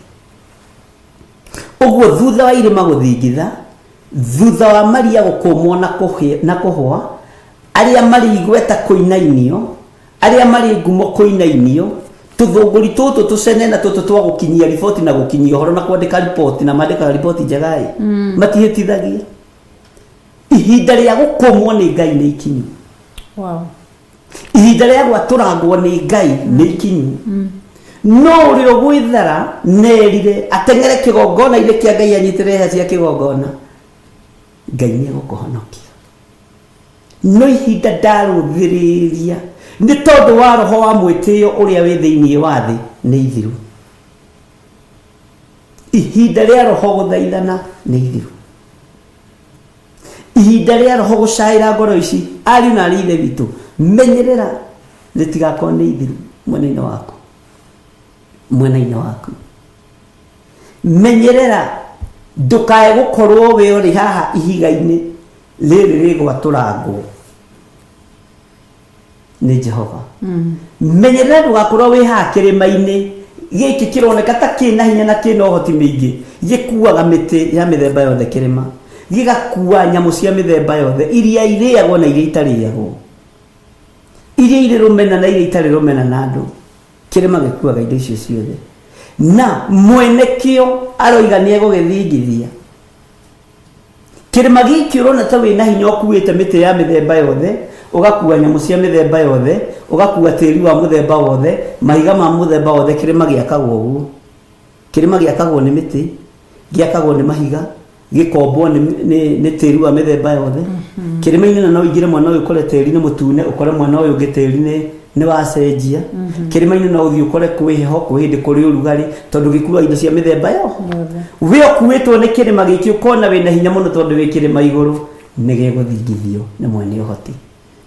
Ũguo thutha wa irĩma gũthingitha, thutha wa maria gũkũmwo na kũhwa, arĩa marĩ igweta kũinainio, Arĩa marĩ ngumo kũinainio, tũthũngũri tũtũ tũcene na tũtũ twa gũkinyia riboti na gũkinyia ũhoro na kwandĩka riboti na mandĩkaga riboti njega ĩ, matihĩtithagia. Ihinda rĩa gũkũmwo nĩ Ngai nĩ ikinyu. Wow. Ihinda rĩa gwatũrangwo nĩ Ngai nĩ ikinyu. No ũrĩa ũgwĩthara nerire ateng'ere kĩgongona-inĩ kĩa Ngai anyitĩrĩre hĩa cia kĩgongona, Ngai nĩ egũkũhonokia. No ihinda ndarũthĩrĩria nĩ tondũ wa roho wa mwĩtĩo ũrĩa wĩ thĩinĩ wa thĩ nĩ ithiru. Ihinda rĩa roho gũthaithana nĩ ithiru. Ihinda rĩa roho gũcaĩra ngoro ici, ariũ na arĩ ithe witũ, menyerera rĩtigakorwo nĩ ithiru mwena-inĩ waku, mwena-inĩ waku. Menyerera ndũkae gũkorwo wĩ ũrĩ haha ihiga-inĩ rĩrĩ rĩgwatũrangwo nĩ Jehova. Menyerera ndũgakorwo wĩ haha kĩrĩma-inĩ gĩkĩ kĩroneka ta kĩna hinya na kĩna ũhoti mĩingĩ, gĩkuaga mĩtĩ ya mĩthemba yothe kĩrĩma, gĩgakua nyamũ cia mĩthemba yothe, iria irĩagwo na iria itarĩagwo, iria irĩ rũmena na iria itarĩ rũmena na andũ. Kĩrĩma gĩkuaga indo icio ciothe, na mwene kĩo aroiga nĩ egũgĩthingithia. Kĩrĩma gĩkĩ ũrona ta wĩna hinya ũkuĩte mĩtĩ ya mĩthemba yothe, ũgakua nyamũ cia mĩthemba yothe, ũgakua tĩri wa mũthemba wothe, mahiga ma mũthemba wothe, kĩrĩma gĩakagwo ũguo. Kĩrĩma gĩakagwo nĩ mĩtĩ, gĩakagwo nĩ mahiga, gĩkombwo nĩ tĩri wa mĩthemba yothe. Kĩrĩma-inĩ na no ũingĩre mwena ũyũ ũkore tĩri nĩ mũtune, ũkore mwena ũyũ ũngĩ tĩri nĩ wacenjia. Kĩrĩma-inĩ no ũthiĩ ũkore kwĩ heho, kwĩ hĩndĩ kũrĩ ũrugarĩ, tondũ gĩkuaga indo cia mĩthemba yothe. We ũkuĩtwo nĩ kĩrĩma gĩkĩ ũkona wĩna hinya mũno tondũ wĩ kĩrĩma igũrũ, nĩ gĩgũthingithio nĩ mwene ũhoti.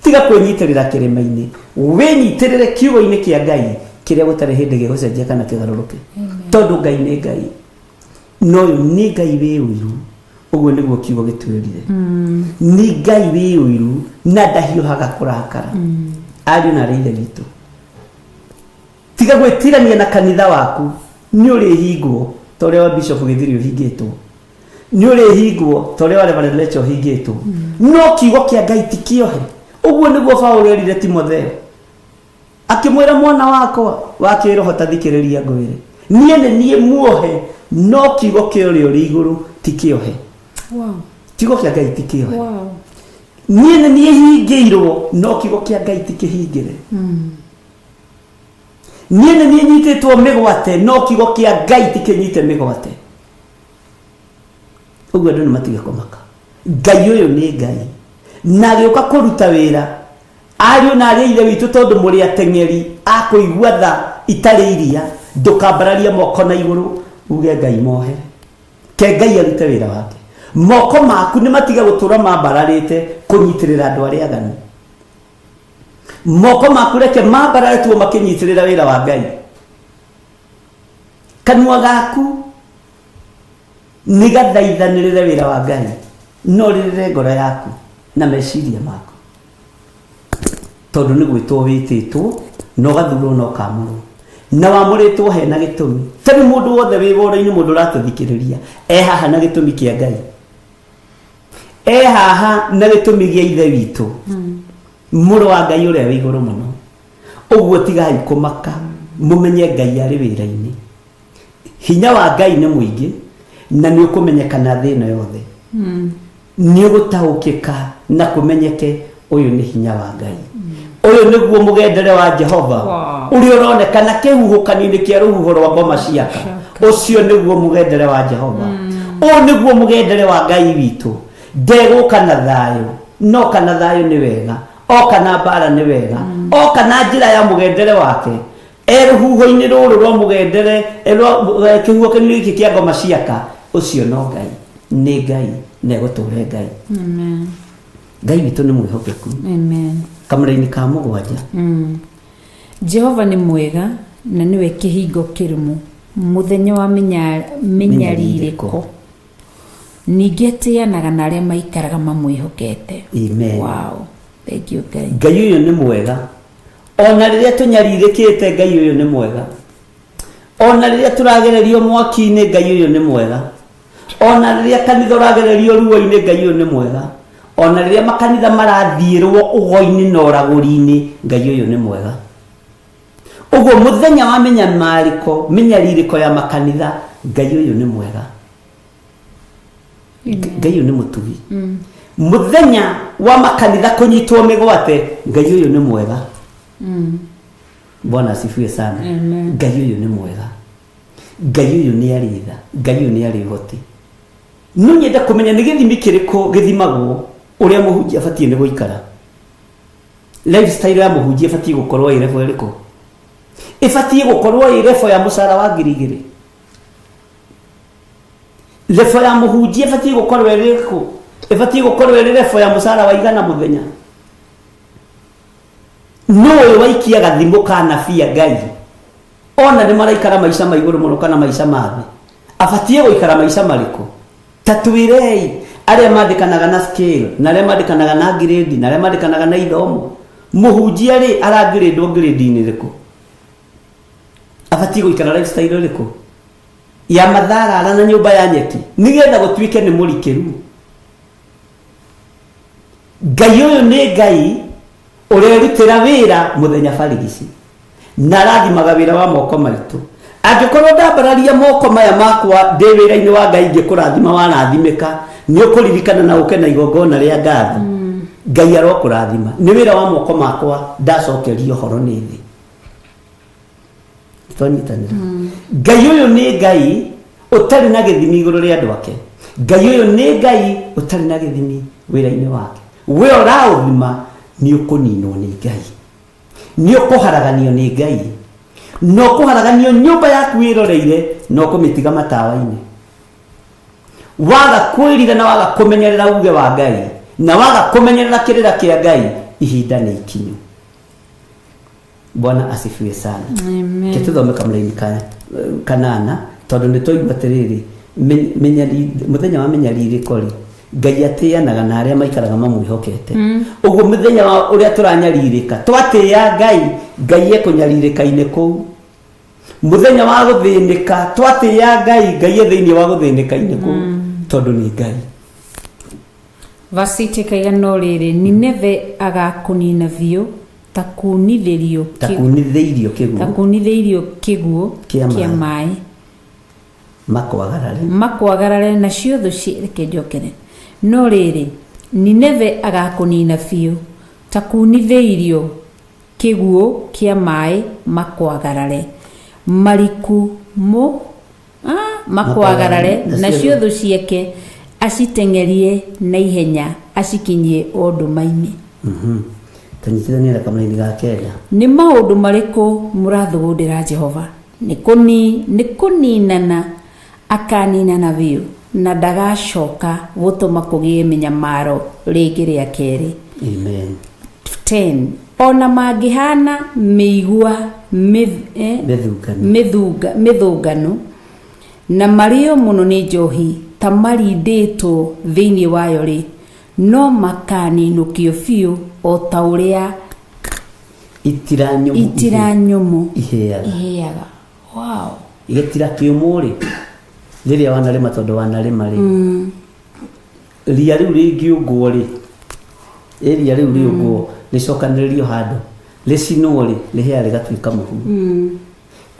Tiga kwĩnyitĩrĩra kĩrĩma-inĩ, wĩnyitĩrĩre kiugo-inĩ kĩa Ngai kĩrĩa gũtarĩ hĩndĩ gĩgũcenjia kana kĩgarũrũke, tondũ Ngai nĩ Ngai. No ũyũ nĩ Ngai wĩ ũiru, ũguo nĩguo kiugo gĩtwĩrire. Nĩ Ngai wĩ ũiru na ndahiũhaga kũrakara. Ariũ na arĩ ithe witũ, tiga gwĩtirania na kanitha waku, nĩ ũrĩhingwo ta ũrĩa wa Bishop Gĩthiri ũhingĩtwo, nĩ ũrĩhingwo ta ũrĩa wa Reverend Lecha ũhingĩtwo. No kiugo kĩa Ngai ti kĩohe. Ũguo nĩguo Paũlũ erire Timotheo, akĩmwĩra, mwana wakwa wa kĩroho ta thikĩrĩria ngwĩre, niĩ nĩ niĩ muohe, no kiugo kĩa ũrĩa ũrĩ igũrũ ti kĩohe. Wow. Kiugo kĩa Ngai ti kĩohe. Wow. Niĩ nĩ niĩ hingĩirwo, no kiugo kĩa Ngai ti kĩhingĩre. Niĩ nĩ niĩ nyitĩtwo mĩgwate, no kiugo kĩa Ngai ti kĩnyite mĩgwate. Ũguo andũ nĩ matige kũmaka. Ngai ũyũ nĩ Ngai, na agĩũka kũruta wĩra. Ariũ na arĩ a ithe witũ, tondũ mũrĩ ateng'eri a kũigua tha itarĩ iria, ndũkambararie moko na igũrũ uge Ngai mohere. Ke Ngai arute wĩra wake. Moko maku nĩ matige gũtũra mambararĩte kũnyitĩrĩra andũ arĩa aganu. Moko maku reke mambarare tuo makĩnyitĩrĩra wĩra wa Ngai. Kanua gaku nĩ gathaithanĩrĩre wĩra wa Ngai, no rĩrĩre ngoro yaku na meciria maku, tondũ nĩ gwĩtwo wĩtĩtwo na ũgathurwo na ũkamũrwo, na wamũrĩtwo hena gĩtũmi. Tarĩu mũndũ wothe wĩ woro-inĩ, mũndũ ũratũthikĩrĩria e haha na gĩtũmi kĩa Ngai, e haha na gĩtũmi gĩa ithe witũ, mũrũ wa Ngai ũrĩa wĩ igũrũ mũno. Ũguo tigai kũmaka, mũmenye Ngai arĩ wĩra-inĩ. Hinya wa Ngai nĩ mũingĩ na nĩ ũkũmenyekana thĩ ĩno yothe. Nĩ ũgũtaũkĩka na kũmenyeke ũyũ nĩ hinya wa Ngai. Ũyũ nĩguo mũgendere wa Jehova ũrĩa ũronekana kĩhuhũkanio-inĩ kĩa rũhuho rwa ngoma ciaka. Ũcio nĩguo mũgendere wa Jehova. Ũyũ nĩguo mũgendere wa Ngai witũ. Ndegũka na thayũ, no kana thayũ nĩ wega, oka na mbara nĩ wega, oka na njĩra ya mũgendere wake. E rũhuho-inĩ rũrũ rwa mũgendere, kĩhuhũkanio gĩkĩ kĩa ngoma ciaka, ũcio no Ngai, nĩ Ngai, na egũtũre Ngai. Amen. Ngai witũ nĩ mwĩhokeku. Amen. Kamũra-inĩ ka mũgwanja. Jehova nĩ mwega na nĩwe kĩhingo kĩrũmu mũthenya wa mĩnyarirĩko, ningĩ atĩanaga na arĩa maikaraga mamwĩhokete. Amen. Wow. Thank you Ngai. Ngai ũyũ nĩ mwega. Ona rĩrĩa tũnyarirĩkĩte, Ngai ũyũ nĩ mwega. Ona rĩrĩa tũragererio mwaki-inĩ, Ngai ũyũ nĩ mwega. Ona rĩrĩa kanitha ũragererio ruo-inĩ, Ngai ũyũ nĩ mwega. Ona rĩrĩa makanitha marathiĩrwo ũgo-inĩ na ũragũri-inĩ, Ngai ũyũ nĩ mwega. Ũguo mũthenya wa mĩnyamarĩko, mĩnyarirĩko ya makanitha, Ngai ũyũ nĩ mwega. Ngai ũyũ nĩ mũtugi. Mũthenya wa makanitha kũnyitwo mĩgwate, Ngai ũyũ nĩ mwega. Bwana asifiwe sana. Ngai ũyũ nĩ mwega. Ngai ũyũ nĩ arĩ tha. Ngai ũyũ nĩ arĩ ũhoti. No nyende kũmenya nĩ gĩthimi kĩrĩkũ gĩthimagwo ũrĩa mũhunjia abatiĩ nĩ gũikara. Lifestyle ya mũhunjia ĩbatiĩ gũkorwo ĩ level ĩrĩkũ? Ĩbatiĩ gũkorwo ĩ level ya mũcara wa 2000. Level ya mũhunjia ĩbatiĩ gũkorwo ĩrĩ ĩrĩkũ? Ĩbatiĩ gũkorwo ĩrĩ level ya mũcara wa 100 mũthenya. Nũ ũyũ waikia gathimũ ka anabii a Ngai ona nĩ maraikara maica ma igũrũ mũno kana maica ma thĩ? Abatiĩ gũikara maica marĩkũ? Ta twĩrei arĩa mandĩkanaga na scale, na arĩa mandĩkanaga na grade, na arĩa mandĩkanaga na ithomo. Mũhunjia rĩ arangirĩndwo grade-inĩ ĩrĩkũ? Abatiĩ gũikara lifestyle ĩrĩkũ? Ya matharara na nyũmba ya nyeki, nĩgetha gũtuĩke nĩ mũrikĩru. Ngai ũyũ nĩ Ngai ũrerutĩra wĩra mũthenya barigici na arathimaga wĩra wa moko maitũ. Angĩkorwo ndambararia moko maya makwa ndĩ wĩra-inĩ wa Ngai ngĩkũrathima warathimĩka, nĩ ũkũririkana na ũke na igongona rĩa ngatho. Ngai arokũrathima. Nĩ wĩra wa moko makwa ndacokeria ũhoro nĩ thĩ. Twanyitanĩra. Ngai ũyũ nĩ Ngai ũtarĩ na gĩthimi igũrũ rĩa andũ ake. Ngai ũyũ nĩ Ngai ũtarĩ na gĩthimi wĩra-inĩ wake. We ũraũthima nĩ ũkũninwo nĩ Ngai. Nĩ ũkũharaganio nĩ Ngai. Na ũkũharaganio nyũmba yaku wĩroreire na ũkũmĩtiga matawa-inĩ. Waga kwĩrira na waga kũmenyerera uge wa Ngai na waga kũmenyerera kĩrĩra kĩa Ngai, ihinda nĩ ikinyu. Bwana asifiwe sana. Amen. Ke tũthome kamũraini ka kanana tondũ nĩ twaigua atĩrĩrĩ mũthenya wa mĩnyarirĩko rĩ Ngai atĩanaga na arĩa maikaraga mamwĩhokete. Ũguo mũthenya wa ũrĩa tũranyarirĩka twatĩĩa Ngai, Ngai ekũnyarirĩka-inĩ kũu. Mũthenya wa gũthĩnĩka twatĩĩa Ngai, Ngai e thĩinĩ wa gũthĩnĩka-inĩ kũu tondũ nĩ Ngai. Verse 8 ĩkaiga no rĩrĩ, Nineve agakũnina biũ ta kunithĩrio Ta kunithĩirio kĩguũ. Ta kunithĩirio kĩguũ Kĩa kĩa maĩ. maĩ. Makwagarare. Makwagarare nacio thũ ci reke njokere. No rĩrĩ, Nineve agakũnina biũ ta kunithĩirio kĩguũ kĩa maĩ makwagarare. Mariku mũ makwagarare nacio thũ ciake aciteng'erie na ihenya acikinyie o nduma-inĩ. Tũnyitithanie na kamũraini ga kenda. Nĩ maũndũ marĩkũ mũrathugundĩra Jehova? Nĩ kũni nĩ kũninana akaninana biũ, na ndagacoka gũtũma kũgĩe mĩnyamaro rĩngĩ rĩa kerĩ. Amen. 10 o na mangĩhana mĩigua Mĩthunganu. mĩthunga mĩthũnganu na marĩo mũno nĩ njohi ta marindĩtwo thĩinĩ wayo rĩ, no makaninũkio biũ o ta ũrĩa Itira nyũmũ itira nyũmũ ihĩaga. ihĩaga. Wow. Gĩtira kĩũmũ rĩ, rĩrĩa wanarĩma tondũ wanarĩma rĩ, ria rĩu rĩngĩũngwo rĩ, ĩ ria rĩu rĩũngwo rĩcokanĩrĩrio handũ rĩcinwo rĩ, rĩhĩa rĩgatuĩka mũhu.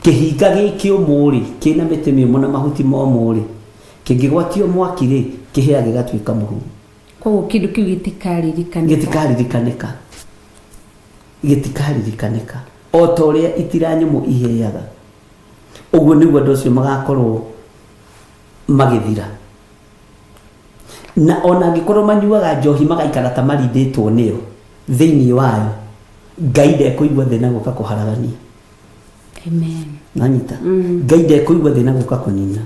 Kĩhinga gĩkĩũmũ rĩ, kĩna mĩtĩ mĩũmũ na mahuti momũ rĩ, kĩngĩgwatio mwaki rĩ, kĩhĩa gĩgatuĩka mũhu. Koguo kĩndũ kĩu gĩtikaririkanĩka. Gĩtikaririkanĩka. Gĩtikaririkanĩka. O ta ũrĩa itira nyũmũ ihĩaga. Ũguo nĩguo andũ acio magakorwo magĩthira. Na ona angĩkorwo manyuaga njohi magaikara ta marindĩtwo nĩyo thĩinĩ wayo, Ngai ndekũigua thĩna gũka kũharagania. Amen. Nanyita. Ngai ndekũigua thĩna gũka kũnina.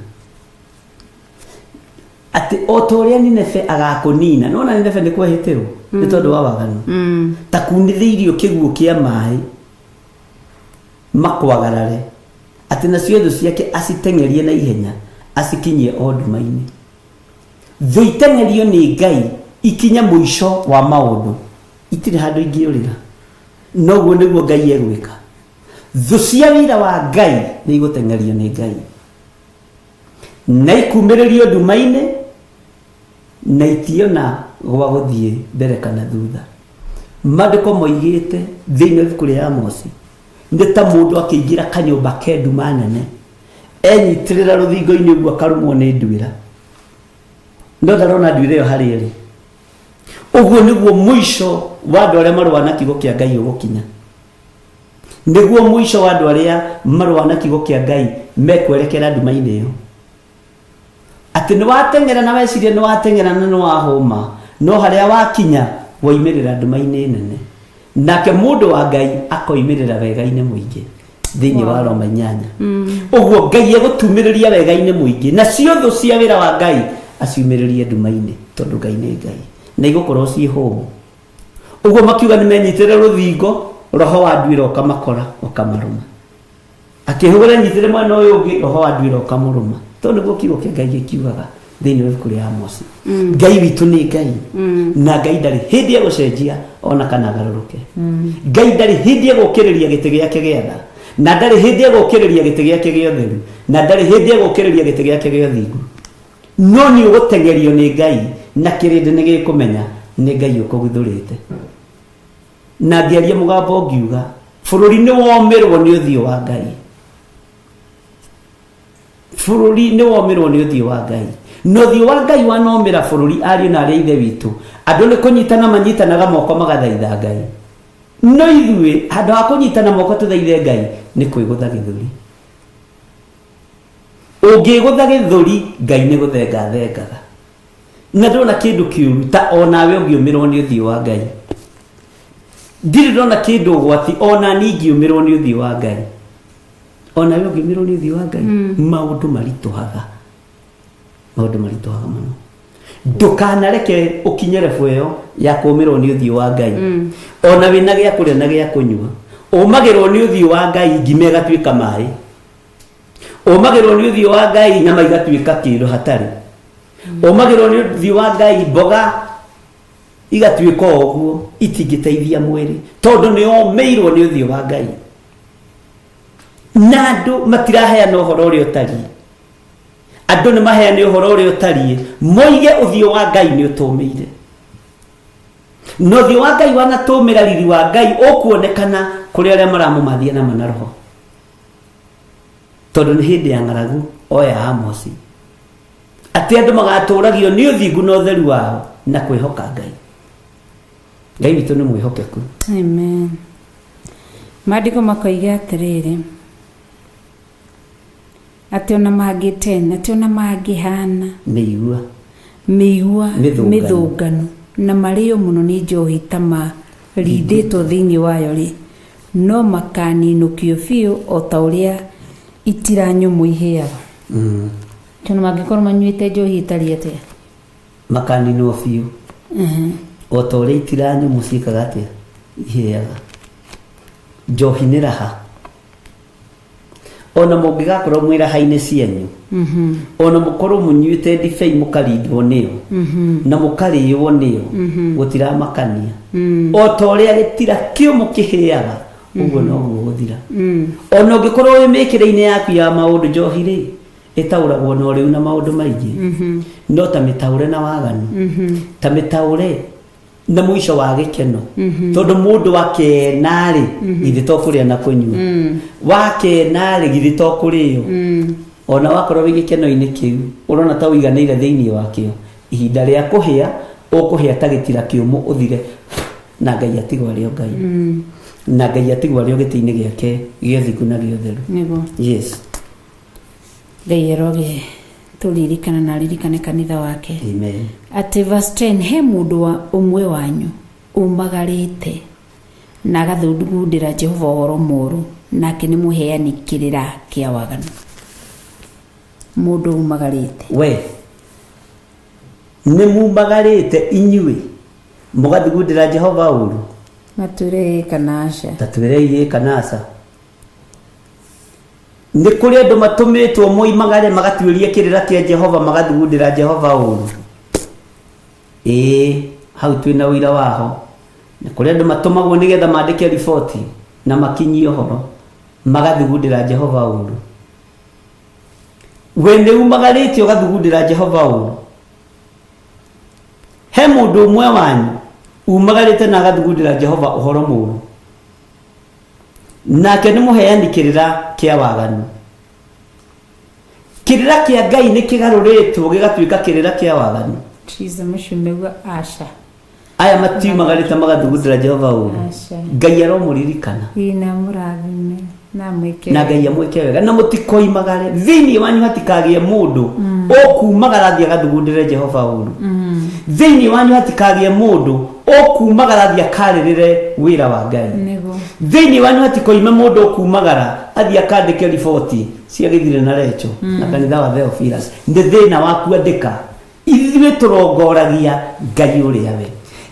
Atĩ o ta ũrĩa Nineve agakũnina, nĩwona Nineve nĩ kwehĩtĩrwo nĩ tondũ wa waganu. Ta kunithĩirio kĩguũ kĩa maĩ makwagarare, atĩ nacio thũ ciake aciteng'erie na ihenya acikinyie o nduma-inĩ. Thũ iteng'erio nĩ Ngai ikinye mũico wa maũndũ, itirĩ handũ ingĩũrĩra. Noguo nĩguo Ngai egwĩka. Thũ cia wĩra wa Ngai nĩ igũteng'erio nĩ Ngai na ikumĩrĩrio nduma-inĩ na itiona gwa gũthiĩ mbere kana thutha. Maandĩko moigĩte thĩinĩ wa ibuku rĩa Amosi, Nĩ ta mũndũ akĩingĩra kanyũmba ke nduma nene, enyitĩrĩra rũthingo-inĩ ũguo akarũmwo nĩ nduĩra, no ndarona nduĩra ĩyo harĩa ĩrĩ. Ũguo nĩguo mũico wa andũ arĩa marũa na kiugo kĩa Ngai ũgũkinya. Nĩguo mũico wa andũ arĩa marũa na kiugo kĩa Ngai mekwerekera nduma-inĩ ĩyo. Atĩ nĩ wateng'era na weciria nĩ wateng'era na nĩ wahũma, no harĩa wakinya woimĩrĩra nduma-inĩ nene. Nake mũndũ wa Ngai akoimĩrĩra wega-inĩ mũingĩ thĩinĩ wa Roma 8. Ũguo Ngai egũtumĩrĩria wega-inĩ mũingĩ, nacio thũ cia wĩra wa Ngai aciumĩrĩrie nduma-inĩ, tondũ Ngai nĩ Ngai na igũkorwo ciĩ hũmũ. Ũguo makiuga nĩ menyitĩrĩre rũthingo, roho wa nduĩra ũkamakora ũkamarũma. Akĩhũgũra nyitĩrĩre mwena ũyũ ũngĩ, roho wa nduĩra ũkamũrũma. Tondũ nĩguo kiugo kĩa Ngai gĩkiugaga thĩinĩ wa ibuku rĩa Amosi. Ngai witũ nĩ Ngai, na Ngai ndarĩ hĩndĩ egũcenjia ona kana agarũrũke. Ngai ndarĩ hĩndĩ egũkĩrĩria gĩtĩ gĩake gĩa tha, na ndarĩ hĩndĩ egũkĩrĩria gĩtĩ gĩake gĩa ũtheru, na ndarĩ hĩndĩ egũkĩrĩria gĩtĩ gĩake gĩa ũthingu. No nĩ ũgũteng'erio nĩ Ngai, na kĩrĩndĩ nĩ gĩkũmenya nĩ Ngai ũkũguthũrĩte. Na ngĩaria mũgambo ngiuga, bũrũri nĩ womĩrwo nĩ ũthiũ wa Ngai. Bũrũri nĩ womĩrwo nĩ ũthiũ wa Ngai. Na ũthiũ wa Ngai wanomĩra bũrũri, ariũ na arĩ a Ithe witũ, andũ nĩ kũnyitana manyitanaga moko magathaitha Ngai. No ithuĩ, handũ ha kũnyitana moko tũthaithe Ngai, nĩ kwĩgũtha gĩthũri. Ũngĩgũtha gĩthũri, Ngai nĩ gũthenga athengaga. Na ndona kĩndũ kĩũru ta onawe ũngĩũmĩrwo nĩ ũthiũ wa Ngai. Ndirĩ ndona kĩndũ ũgwati ona niĩ ingĩũmĩrwo nĩ ũthiũ wa Ngai. Onawe ũngĩũmĩrwo nĩ ũthiũ wa Ngai, maũndũ maritũhaga. Maũndũ maritũhaga mũno. Ndũkanareke ũkinye level ĩyo ya kũũmĩrwo nĩ ũthiũ wa Ngai. Ona wĩna gĩa kũrĩa na gĩa kũnyua, ũmagĩrwo nĩ ũthiũ wa Ngai ngima ĩgatuĩka maĩ. Ũmagĩrwo nĩ ũthiũ wa Ngai nyama igatuĩka kĩndũ hatarĩ. Ũmagĩrwo nĩ ũthiũ wa Ngai mboga igatuĩka o ũguo, itingĩteithia mwĩrĩ, tondũ nĩ omĩirwo nĩ ũthiũ wa Ngai. Na andũ matiraheana ũhoro ũrĩa ũtariĩ. Andũ nĩ maheane ũhoro ũrĩa ũtariĩ, moige ũthiũ wa Ngai nĩ ũtũmĩire. Na ũthiũ wa Ngai wanatũmĩra, riri wa Ngai ũkuonekana kũrĩ arĩa maramũmathia na mana roho. Tondũ nĩ hĩndĩ ya ng'aragu o ya Amosi, atĩ andũ magatũragio nĩ ũthingu na ũtheru wao na kwĩhoka Ngai. Ngai witũ nĩ mwĩhokeku. Amen. Maandĩko makoiga atĩrĩrĩ, atĩ ona mangĩtena, atĩ ona mangĩhana mĩigua mĩigua mĩthũnganu, mĩthũnganu na marĩo mũno nĩ njohi ta marindĩtwo thĩinĩ wayo rĩ, no makaninũkio biũ o ta ũrĩa itira nyũmũ ihĩaga. Tondũ mangĩkorwo manyuĩte njohi ĩtariĩ atĩa? Makaninwo biũ o ta ũrĩa itira nyũmũ ciĩkaga atĩa? Ihĩaga. Njohi nĩ raha. Ona mũngĩgakorwo mwĩ raha-inĩ cianyu, ona mũkorwo mũnyuĩte ndibei mũkarindwo nĩyo na mũkarĩo nĩyo, gũtiramakania. O ta ũrĩa gĩtira kĩũmũ kĩhĩaga, ũguo noguo gũthira. Ona ũngĩkorwo wĩ mĩkĩre-inĩ yaku ya maũndũ, njohi rĩ ĩtaũragwo na ũrĩu na maũndũ maingĩ, no ta mĩtaũre na waganu, ta mĩtaũre na mũico wa gĩkeno, tondũ mũndũ wakena-rĩ, githĩ to kũrĩa na kũnyua? Wakena-rĩ, githĩ to kũrĩo? Ona wakorwo wĩ gĩkeno-inĩ kĩu ũrona ta ũiganĩire thĩinĩ wakĩo, ihinda rĩa kũhĩa ũkũhĩa ta gĩtira kĩũmũ ũthire, na Ngai atigwo arĩ o Ngai, na Ngai atigwo arĩ o gĩtĩ-inĩ gĩake gĩa ũthingu na gĩa ũtheru. Nĩguo. Yes. Ngai aroge tũririkana na aririkane kanitha wake. Amen. Atĩ verse 10, he mũndũ wa ũmwe wanyu umagarĩte na agathugundĩra Jehova ũhoro mũũru, nake nĩ mũheani kĩrĩra kĩa waganu. Mũndũ umagarĩte. We nĩ mumagarĩte inyuĩ mũgathugundĩra Jehova ũũru? Matwĩre ĩ kana aca. Ta twĩrei ĩ kana aca. Nĩ kũrĩ andũ matũmĩtwo moimagare magatuĩrie kĩrĩra kĩa Jehova, magathugundĩra Jehova ũũru? Ĩĩ, hau twĩna ũira waho. Nĩ kũrĩ andũ matũmagwo nĩgetha mandĩke riboti na makinyie ũhoro, magathugundĩra Jehova ũũru. We nĩ umagarĩte ũgathugundĩra Jehova ũũru? He mũndũ ũmwe wanyu umagarĩte na agathugundĩra Jehova ũhoro mũũru? Nake nĩ mũheani kĩrĩra kĩa waganu. Kĩrĩra kĩa Ngai nĩ kĩgarũrĩtwo gĩgatuĩka kĩrĩra kĩa waganu. Triza mũcio aca. Aya matiumagarĩte magathugundĩra Jehova ũru. Aca. Ngai aromũririkana. Ĩ na mũrathime na mwĩke. Na Ngai amwĩke wega na mũtikoimagare thĩinĩ wanyu hatikagĩe mũndũ ũkumagara athiĩ agathugundĩre Jehova ũru. Thĩinĩ wanyu hatikagĩe mũndũ ũkumagara athiĩ akarĩrĩre wĩra wa Ngai. Nĩguo. Thĩinĩ wanyu hatikoime mũndũ ũkumagara athiĩ akandĩke riboti cia gĩthire na recho na kanitha wa Theophilus. Nĩ thĩna waku andĩka. Ithuĩ tũrongoragia Ngai ũrĩa we.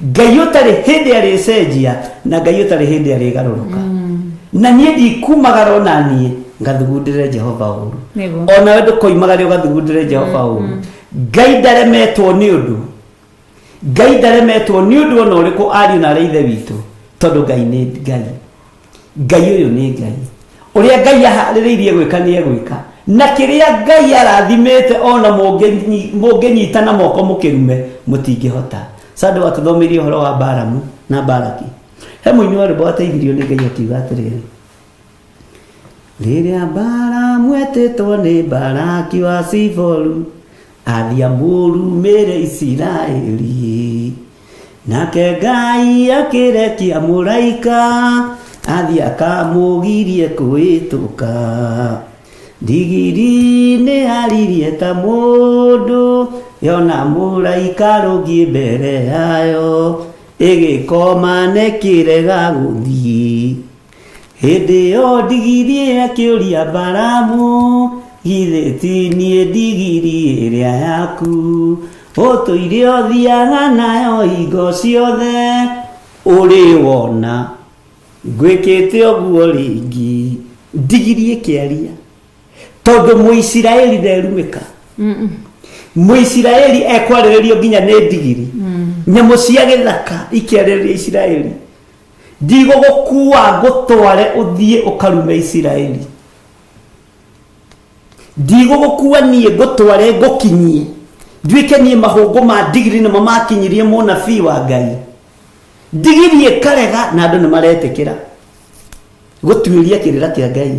Ngai ũtarĩ hĩndĩ arĩcenjia na Ngai ũtarĩ hĩndĩ arĩgarũrũka. Na niĩ ndikumagara ona niĩ ngathugundĩre Jehova ũru. Nĩguo. Onawe ndũkoimagare ũgathugundĩre Jehova ũru. Ngai ndaremetwo nĩ ũndũ. Ngai ndaremetwo nĩ ũndũ ona ũrĩkũ ariũ na arĩa ithe witũ tondũ Ngai nĩ Ngai. Ngai ũyũ nĩ Ngai. Ũrĩa Ngai aharĩrĩirie gwĩka nĩ egwĩka. Na kĩrĩa Ngai arathimĩte ona mũngĩnyita na moko mũkĩrume mũtingĩhota. Sandũ watũthomirie ũhoro wa Balamu na Balaki. He mũini wa rwĩmbo wateithirio nĩ Ngai akiuga atĩrĩrĩ. Rĩrĩa Balamu etĩtwo nĩ Balaki wa Siforu athiĩ amũrumĩre Isiraeli. Nake Ngai akĩrekia mũraika athiĩ akamũgirie kũhĩtũka. Ndigiri nĩ yaririe ta mũndũ yona mũraika rũngiĩ mbere yayo ĩgĩkoma na ĩkĩrega gũthiĩ. Hĩndĩ ĩyo ndigiri ĩkĩũria Balamu, githĩ ti niĩ ndigiri ĩrĩa yaku ũtũire ũthiaga nayo hingo ciothe ũrĩ wona ngwĩkĩte ũguo rĩngĩ. Ndigiri ĩkĩaria tondũ Mũisiraeli nderumĩka. Mũisiraeli ekwarĩrĩrio nginya nĩ ndigiri. Nyamũ cia gĩthaka ikĩarĩrĩria Isiraeli. Ndigũgũkua ngũtware ũthiĩ ũkarume Isiraeli. Ndigũgũkua niĩ ngũtware ngũkinyie nduĩke niĩ mahũngũ ma ndigiri nĩmo makinyirie mũnabii wa Ngai. Ndigiri ĩkarega na andũ nĩ maretĩkĩra gũtuĩria kĩrĩra kĩa Ngai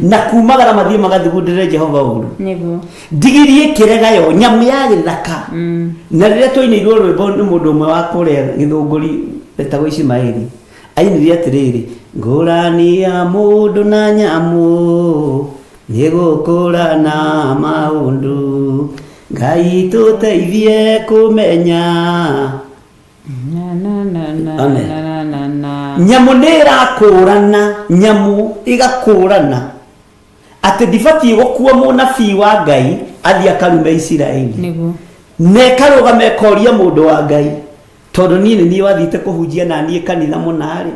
na kumagara mathiĩ magathugundĩre Jehova ũru. Nĩguo. Ndigiri ĩkĩrega yo nyamũ ya gĩthaka. Na rĩrĩa twainĩirwo rwĩmbo nĩ mũndũ ũmwe wa kũrĩa Gĩthũngũri wetagwo Ishimaeli ainire atĩrĩrĩ, ngũrani ya mũndũ na nyamũ nĩ gũkũrana maũndũ, Ngai tũteithie kũmenya. Na na na na Amen. na na na na. Nyamũ nĩ ĩrakũrana, nyamũ ĩgakũrana atĩ ndibatiĩ gũkua mũnabii wa Ngai athiĩ akarume Isiraeli. Nĩguo. Na ĩkarũgama ĩkoria mũndũ wa Ngai, tondũ niĩ nĩ niĩ wathiĩte kũhunjia na niĩ kanitha mũna-rĩ,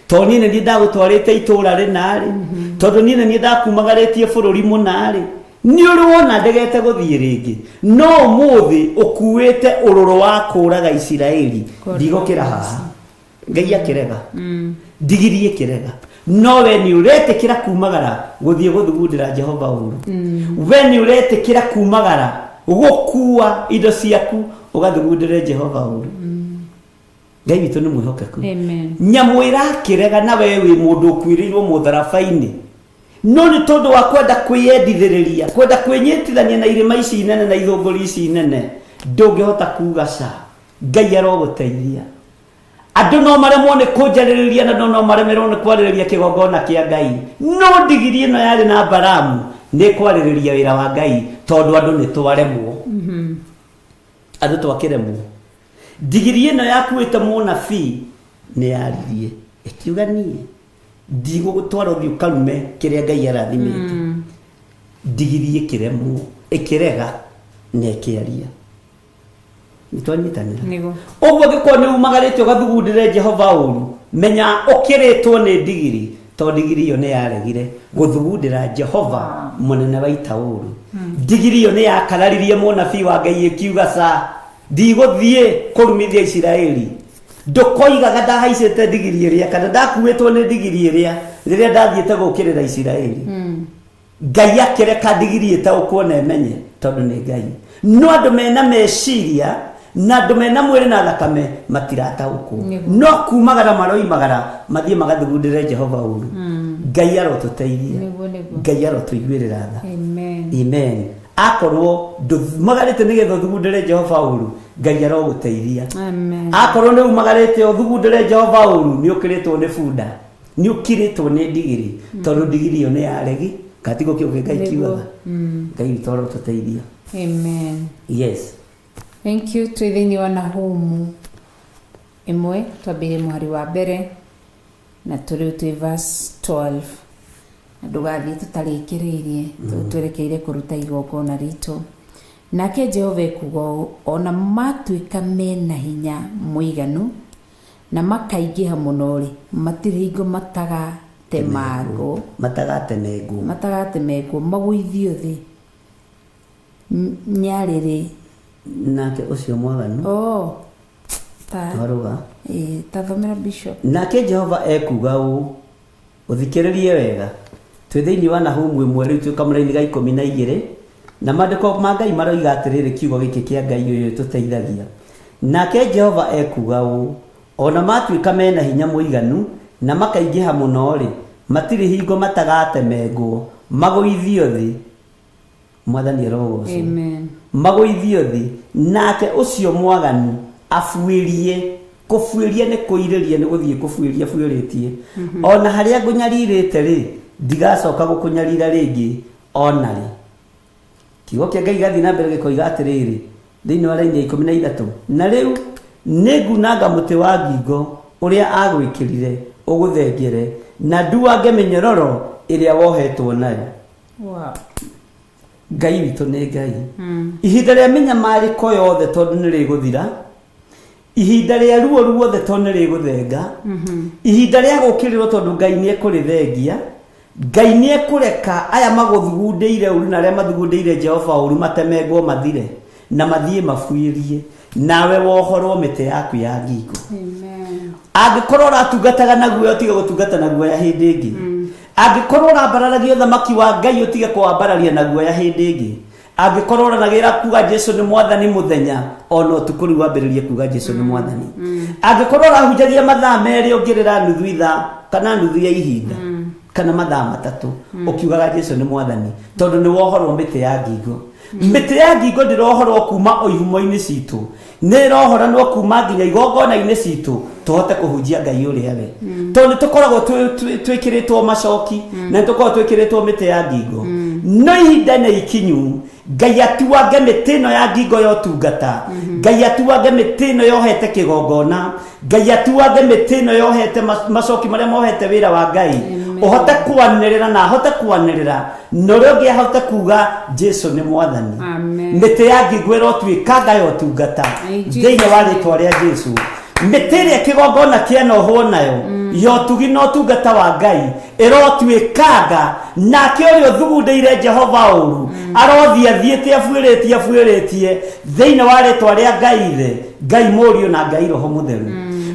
tondũ niĩ nĩ niĩ ndagũtwarĩte itũũra rĩna-rĩ, tondũ niĩ nĩ niĩ ndakumagarĩtie bũrũri mũna-rĩ, nĩ ũrĩ wona ndegete gũthiĩ rĩngĩ, no ũmũthĩ ũkuĩte ũrũrũ wa kũũraga Isiraeli, ndigũkĩra haha. Ngai akĩrega. Ndigiri ĩkĩrega. No we nĩ ũretĩkĩra kumagara gũthiĩ gũthugundĩra Jehova ũru. We nĩ ũretĩkĩra kumagara gũkua indo ciaku ũgathugundĩre Jehova ũru. Ngai witũ nĩ mwĩhokeku. Amen. Nyamũ ĩrakĩrega na we wĩ mũndũ ũkuĩrĩirwo mũtharaba-inĩ. No nĩ tondũ wa kwenda kwĩyendithĩrĩria, kwenda kwĩnyitithania na irĩma ici nene na ithũngũri ici nene, ndũngĩhota kuga ca. Ngai arogũteithia. Andũ no maremwo nĩ kũnjarĩrĩria na no maremerwo nĩ kwarĩrĩria kĩgongona kĩa Ngai. No ndigiri ĩno yarĩ na Balamu nĩ kwarĩrĩria wĩra wa Ngai tondũ andũ nĩ twaremwo. Andũ twakĩremwo. Ndigiri ĩno yakuĩte mũnabii nĩ yaririe ĩkiuga niĩ ndigũgũtwara ũthiĩ ũkarume kĩrĩa Ngai arathimĩte. Ndigiri ĩkĩremwo, ĩkĩrega na ĩkĩaria. Nĩ twanyitanĩra. Nĩguo. Ũguo angĩkorwo nĩ umagarĩte ũgathugundĩre Jehova ũru, menya ũkĩrĩtwo nĩ ndigiri, tondũ ndigiri ĩyo nĩ yaregire gũthugundĩra Jehova mũnene wa ita ũru. Ndigiri ĩyo nĩ yakararirie mũnabii wa Ngai ĩkiuga ca, ndigũthiĩ kũrumithia Isiraeli. Ndũkoigaga ndahaicĩte ndigiri ĩrĩa kana ndakuĩtwo nĩ ndigiri ĩrĩa rĩrĩa ndathiĩte gũkĩrĩra Isiraeli. Ngai akĩreka ndigiri ĩtaũkwo na ĩmenye tondũ nĩ Ngai. No andũ mena meciria na andũ mena mwĩrĩ na thakame matirataũkwo. No kumagara maroimagara mathiĩ magathugundĩre Jehova ũru. Ngai arotũteithia. Nĩguo, nĩguo. Ngai arotũiguĩrĩra tha. Amen. Amen. Akorwo ndũmagarĩte nĩgetha ũthugundĩre Jehova ũru, Ngai arogũteithia. Amen. Akorwo nĩ umagarĩte ũthugundĩre Jehova ũru, nĩ ũkĩrĩtwo nĩ bunda, nĩ ũkirĩtwo nĩ ndigiri, tondũ ndigiri ĩyo nĩ ya regi gatigo kĩu kĩ Ngai Nĩguo. kiugaga. Ngai witũ arotũteithia. Amen. Yes. Thank you. Twĩ thĩinĩ wa Nahumu ĩmwe, twambĩrĩrie mũhari wa mbere na tũrĩu twĩ verse 12, na ndũgathiĩ tũtarĩkĩrĩirie, twerekeire kũruta igongona ritũ. Nake Jehova ekuga ũũ, ona matuĩka mena hinya mũiganu na makaingĩha mũno-rĩ, matirĩ hingo matagatemangwo, matagatemengwo, matagatemengwo magũithio thĩ nyarĩrĩ. Nake ũcio mwaganu. Oh, ta twarũga. Ĩ, tathomera bishop. Nake Jehova ekuga ũũ, ũthikĩrĩrie wega, twĩ thĩinĩ wa Nahumu ĩmwe, rĩu twĩ kamũraini ga 12, na maandĩko ma Ngai maroiga atĩrĩrĩ, kiugo gĩkĩ kĩa Ngai ũyũ tũteithagia. Nake Jehova ekuga ũũ, ona matuĩka mena hinya mũiganu na makaingĩha mũno-rĩ, matirĩ hingo matagatemengwo magũithio thĩ. Mwathani arogocwo. Amen. Magũithio thĩ, nake ũcio mwaganu abuĩrie. Kũbuĩria nĩ kũirĩria, nĩ gũthiĩ kũbuĩria buĩrĩtie. Ona harĩa ngũnyarirĩte rĩ, ndigacoka gũkũnyarira rĩngĩ ona rĩ. Kiugo kĩa Ngai gathiĩ na mbere gĩkoiga atĩrĩrĩ, thĩinĩ wa raini ya 13, na rĩu nĩ ngunanga mũtĩ wa ngingo ũrĩa agwĩkĩrire ũgũthengere, na nduange mĩnyororo ĩrĩa wohetwo nayo. Wow. Ngai witũ nĩ Ngai. Ihinda rĩa mĩnyamarĩko yothe tondũ nĩ rĩgũthira, ihinda rĩa ruo ruothe tondũ nĩ rĩgũthenga, ihinda rĩa gũkĩrĩrwo tondũ Ngai nĩ ekũrĩthengia. Ngai nĩ ekũreka aya magũthugundĩire ũru na arĩa mathugundĩire Jehova ũru matemengwo mathire na mathiĩ mabuĩrie, nawe wohorwo mĩtĩ yaku ya ngingo. Amen. Angĩkorwo ũratungataga na guoya, ũtige gũtungata na guoya hĩndĩ ĩngĩ. Angĩkorwo ũrambararia ũthamaki wa Ngai, ũtige kũwambararia na guoya hĩndĩ ĩngĩ. Angĩkorwo ũranagĩra kuga Jesu nĩ mwathani mũthenya, ona ũtukũ rĩu wambĩrĩrie kuga Jesu nĩ mwathani. Angĩkorwo ũrahunjagia mathaa 2 ũngĩrĩra nuthu ithaa kana nuthu ya ihinda kana mathaa 3, ũkiugaga Jesu nĩ mwathani, tondũ nĩ wohorwo mĩtĩ ya ngingo. Mĩtĩ ya ngingo ndĩrohorwo kuma o ihumo-inĩ citũ, nĩ ĩrohoranwo kuma nginya igongona-inĩ citũ, tũhote kũhunjia Ngai ũrĩa we, tondũ nĩ tũkoragwo twĩkĩrĩtwo macoki na nĩ tũkoragwo twĩkĩrĩtwo mĩtĩ ya ngingo. No ihinda nĩ ikinyu Ngai atuange mĩtĩ ĩno ya ngingo ya ũtungata, Ngai atuange mĩtĩ ĩno yohete kĩgongona, Ngai atuange mĩtĩ ĩno yohete macoki marĩa mohete wĩra wa Ngai, ũhote kwanĩrĩra na ahote kwanĩrĩra, na ũrĩa ũngĩ ahote kuga Jesu nĩ mwathani. Amen. Mĩtĩ ya ngingo ĩrotuĩka ya ũtungata In Jesus' thĩinĩ wa rĩtwa rĩa Jesu. Mĩtĩ ĩrĩa kĩgongona kĩanohwo nayo ya ũtugi na ũtungata wa Ngai ĩrotuĩkanga, nake ũrĩa ũthugundĩire Jehova ũru arothiĩ athiĩte abuĩrĩtie abuĩrĩtie thĩinĩ wa rĩtwa rĩa Ngai Ithe, Ngai Mũriũ na Ngai Roho Mũtheru.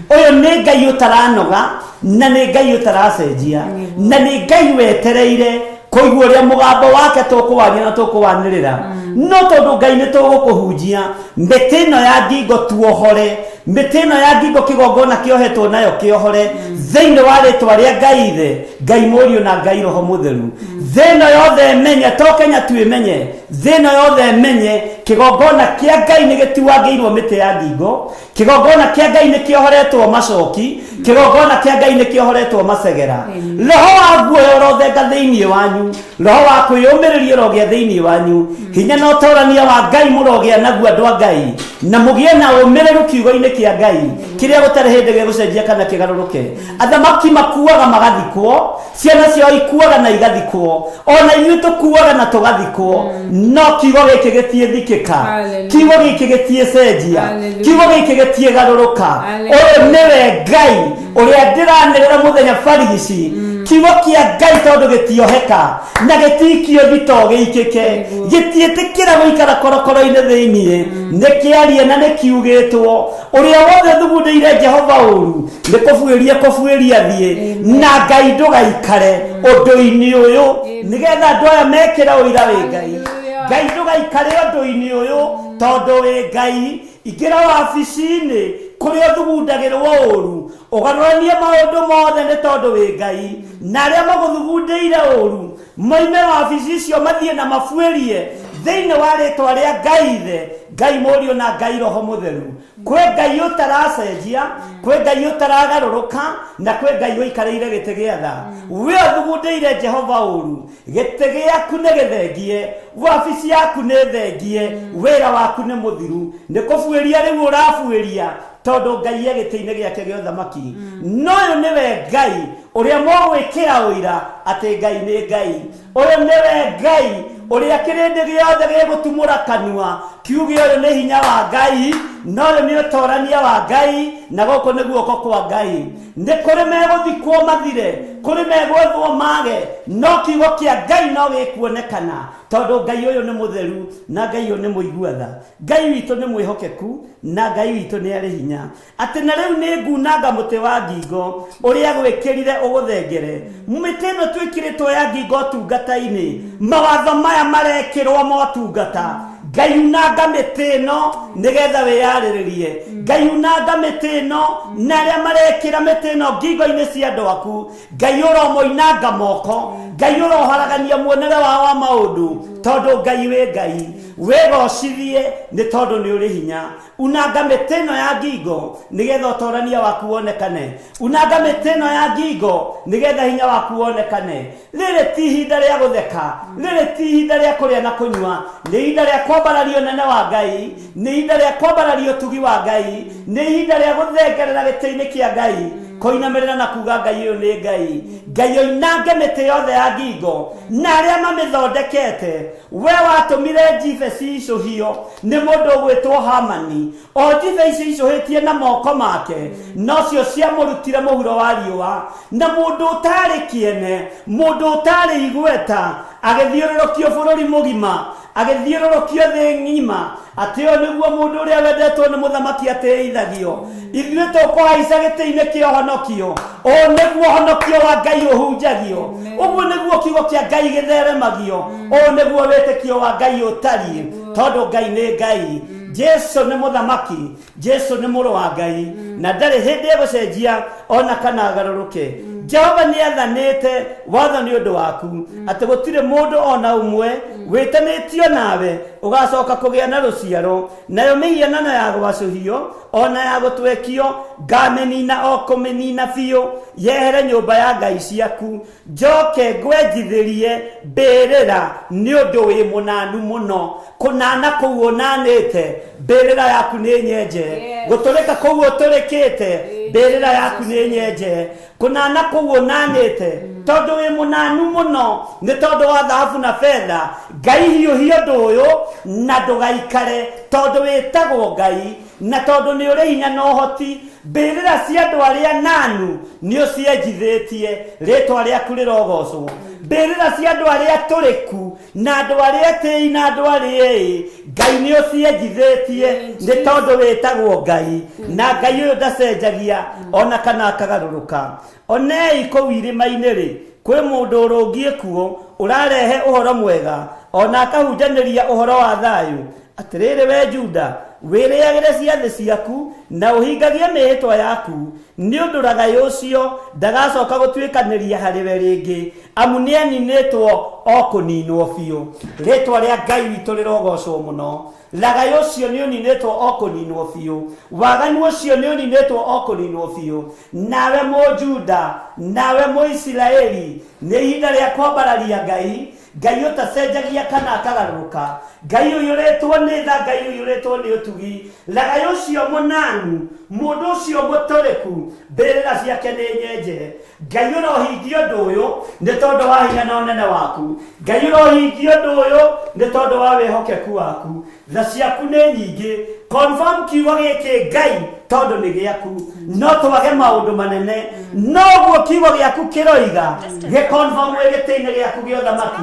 Ũyũ nĩ Ngai ũtaranoga, na nĩ Ngai ũtaracenjia, na nĩ Ngai wetereire kũigua ũrĩa mũgambo wake tũkũwaria na tũkũwanĩrĩra. No tondũ Ngai nĩ tũgũkũhunjia, mĩtĩ ĩno ya ngingo tuohore, mĩtĩ ĩno ya ngingo kĩgongona kĩohetwo nayo kĩohore thĩinĩ wa rĩtwa rĩa Ngai Ithe, Ngai Mũriũ na Ngai Roho Mũtheru. Thĩ ĩno yothe ĩmenye, to Kenya tu ĩmenye, thĩ ĩno yothe ĩmenye kĩgongona kĩa Ngai nĩ gĩtuangĩirwo mĩtĩ ya ngingo, kĩgongona kĩa Ngai nĩ kĩohoretwo macoki, kĩgongona kĩa Ngai nĩ kĩohoretwo macegera. Roho wa guoya ũrothenga thĩinĩ wanyu, roho wa kwĩyũmĩrĩria ũrogĩa thĩinĩ wanyu, hinya na ũtorania wa Ngai mũrogĩa naguo andũ a Ngai, na mũgĩe na ũmĩrĩru kiugo-inĩ kĩa Ngai kĩrĩa gũtarĩ hĩndĩ gĩgũcenjia kana kĩgarũrũke. Athamaki makuaga magathikwo, ciana ciao ikuaga na igathikwo, ona ithuĩ tũkuaga na tũgathikwo, no kiugo gĩkĩ gĩtiĩthikĩka. Hallelujah. Kiugo gĩkĩ gĩtiĩcenjia. Hallelujah. Kiugo gĩkĩ gĩtiĩgarũrũka. Hallelujah. Ũyũ nĩwe Ngai ũrĩa ndĩranĩrĩra mũthenya barigici. Kiugo kĩa Ngai tondũ gĩtioheka na gĩtikio thito gĩikĩke, gĩtiĩtĩkĩra gũikara korokoro-inĩ thĩiniĩ, nĩ kĩarie na nĩ kiugĩtwo. Ũrĩa wothe thugundĩire Jehova ũru nĩ kũbuĩria kũbuĩria thiĩ, na Ngai ndũgaikare ũndũ-inĩ ũyũ, nĩgetha andũ aya mekĩre ũira wĩ Ngai. Hallelujah. Ngai ndũgaikare ũndũ-inĩ ũyũ tondũ wĩ Ngai. Ingĩra wabici-inĩ, Kũrĩa ũthugundagĩrwo ũru, ũgarũranie maũndũ mothe nĩ tondũ wĩ Ngai. Na arĩa magũthugundĩire ũru moime wabici icio mathiĩ na mabuĩrie thĩinĩ wa rĩtwa rĩa Ngai Ithe, Ngai Mũriũ na Ngai Roho Mũtheru. Kwĩ Ngai ũtaracenjia, kwĩ Ngai ũtaragarũrũka, na kwĩ Ngai ũikarĩire gĩtĩ gĩa tha. We ũthugundĩire Jehova ũru, gĩtĩ gĩaku nĩ gĩthengie, wabici yaku nĩ thengie, wĩra waku nĩ mũthiru. Nĩ kũbuĩria rĩu ũrabuĩria, tondũ Ngai e gĩtĩ-inĩ gĩake gĩa ũthamaki. Na ũyũ nĩwe Ngai ũrĩa mũgwĩkĩra ũira atĩ Ngai nĩ Ngai. Ũyũ nĩwe Ngai ũrĩa kĩrĩndĩ gĩothe gĩgũtumũra kanua kiuge ũyũ nĩ hinya wa Ngai, na ũyũ nĩ ũtorania wa Ngai, na gũkũ nĩ guoko kwa Ngai. Nĩ kũrĩ megũthikwo mathire, kũrĩ megwethwo mage, no kiugo kĩa Ngai no gĩkuonekana, tondũ Ngai ũyũ nĩ mũtheru na Ngai ũyũ nĩ mũigua tha. Ngai witũ nĩ mwĩhokeku na Ngai witũ nĩ arĩ hinya. Atĩ na rĩu nĩ ngunanga mũtĩ wa ngingo ũrĩa gwĩkĩrire ũgũthengere. Mĩtĩ ĩno twĩkĩrĩtwo ya ngingo ũtungata-inĩ, mawatho maya marekĩrwo motungata. Ngai unanga mĩtĩ ĩno nĩgetha wĩyarĩrĩrie. Ngai unanga mĩtĩ ĩno na arĩa marekĩra mĩtĩ ĩno ngingo-inĩ cia andũ aku. Ngai ũromoinanga moko. Ngai ũroharagania muonere wao wa maũndũ, tondũ Ngai wĩ Ngai. Wĩgocithie nĩ tondũ nĩ ũrĩ hinya. Unanga mĩtĩ ĩno ya ngingo nĩgetha ũtorania waku wonekane. Unanga mĩtĩ ĩno ya ngingo nĩgetha hinya waku wonekane. Rĩrĩ ti ihinda rĩa gũtheka, rĩrĩ ti ihinda rĩa kũrĩa na kũnyua, nĩ ihinda rĩa kwambararia ũnene wa Ngai, nĩ ihinda rĩa kwambararia ũtugi wa Ngai, nĩ ihinda rĩa gũthengerera gĩtĩ-inĩ kĩa Ngai, kũinamĩrĩra na kuga Ngai ũyũ nĩ Ngai. Ngai oinange mĩtĩ yothe ya ngingo na arĩa mamĩthondekete. We watũmire njibe cicũhio nĩ mũndũ ũgwĩtwo Hamani, o njibe icio icũhĩtie na moko make, nocio ciamũrutire mũhuro wa riũa. Na mũndũ ũtaarĩ kĩene, mũndũ ũtaarĩ igweta, agĩthiũrũrũkio bũrũri mũgima, agĩthiũrũrũkio thĩ ng'ima, atĩ ũyũ nĩguo mũndũ ũrĩa wendetwo nĩ mũthamaki atĩithagio. Ithuĩ tũkũhaica gĩtĩ-inĩ kĩa ũhonokio. Ũũ nĩguo ũhonokio wa Ngai ũhunjagio. Ũguo nĩguo kiugo kĩa Ngai gĩtheremagio. Ũũ nĩguo wĩtĩkio wa Ngai ũtariĩ, tondũ Ngai nĩ Ngai. Jesu nĩ mũthamaki, Jesu nĩ mũrũ wa Ngai, na ndarĩ hĩndĩ egũcenjia ona kana agarũrũke. Jehova nĩ athanĩte watho nĩ ũndũ waku atĩ gũtirĩ mũndũ ona ũmwe wĩtanĩtio nawe ũgacoka kũgĩa na rũciaro, nayo mĩhianano ya gwacũhio ona ya gũtwekio ngamĩnina o kũmĩnina biũ yehere nyũmba ya ngai ciaku, njoke ngwenjithĩrie mbĩrĩra nĩ ũndũ wĩ mũnanu mũno. Kũnana kũu ũnanĩte, mbĩrĩra yaku nĩ nyenje. Gũtũrĩka kũu ũtũrĩkĩte, mbĩrĩra yaku nĩ nyenje. Kũnana kũu ũnanĩte, tondũ wĩ mũnanu mũno nĩ tondũ wa thahabu na betha. Ngai hiũhia ũndũ ũyũ na ndũgaikare, tondũ wĩtagwo Ngai na tondũ nĩ ũrĩ hinya na ũhoti. Mbĩrĩra cia andũ arĩa nanu nĩ ũcienjithĩtie, rĩtwa rĩaku rĩrogocwo. Mbĩrĩra cia andũ arĩa tũrĩku na andũ arĩa etĩi na andũ arĩa ĩĩ, Ngai nĩ ũcienjithĩtie nĩ tondũ wĩtagwo Ngai, na Ngai ũyũ ndacenjagia ona kana akagarũrũka. Onei kũu irĩma-inĩ rĩ, kwĩ mũndũ ũrũngiĩ kuo ũrarehe ũhoro mwega, ona akahunjanĩria ũhoro wa thayũ. Atĩrĩrĩ we Juda, wĩrĩagĩre ciathĩ ciaku na ũhingagie mĩĩhĩtwa yaku, nĩ ũndũ ragaĩ ũcio ndagacoka gũtuĩkanĩria harĩ we rĩngĩ, amu nĩaninĩtwo o kũninwo biũ. Rĩĩtwa rĩa Ngai witũ rĩrogocwo mũno. Ragaĩ ũcio nĩũninĩtwo o kũninwo biũ, waganu ũcio nĩũninĩtwo o kũninwo biũ. Nawe Mũjuda, nawe Mũisiraeli, nĩ ihinda rĩa kwambararia Ngai, Ngai ũtacenjagia kana akagarũrũka, Ngai ũiyũrĩtwo nĩ tha, Ngai ũiyũrĩtwo nĩ ũtugi. Ragaĩ ũcio mũnanu, mũndũ ũcio mũtũrĩku, mbĩrĩra ciake nĩ nyenje. Ngai ũrohingia ũndũ ũyũ nĩ tondũ wa hinya na ũnene waku. Ngai ũrohingia ũndũ ũyũ nĩ tondũ wa wĩhokeku waku. Tha ciaku nĩ nyingĩ. Confirm kiugo gĩkĩ Ngai tondũ nĩ gĩaku. No twage maũndũ manene, no ũguo kiugo gĩaku kĩroiga gĩ confirm wĩ gĩtĩ-inĩ gĩaku gĩa ũthamaki,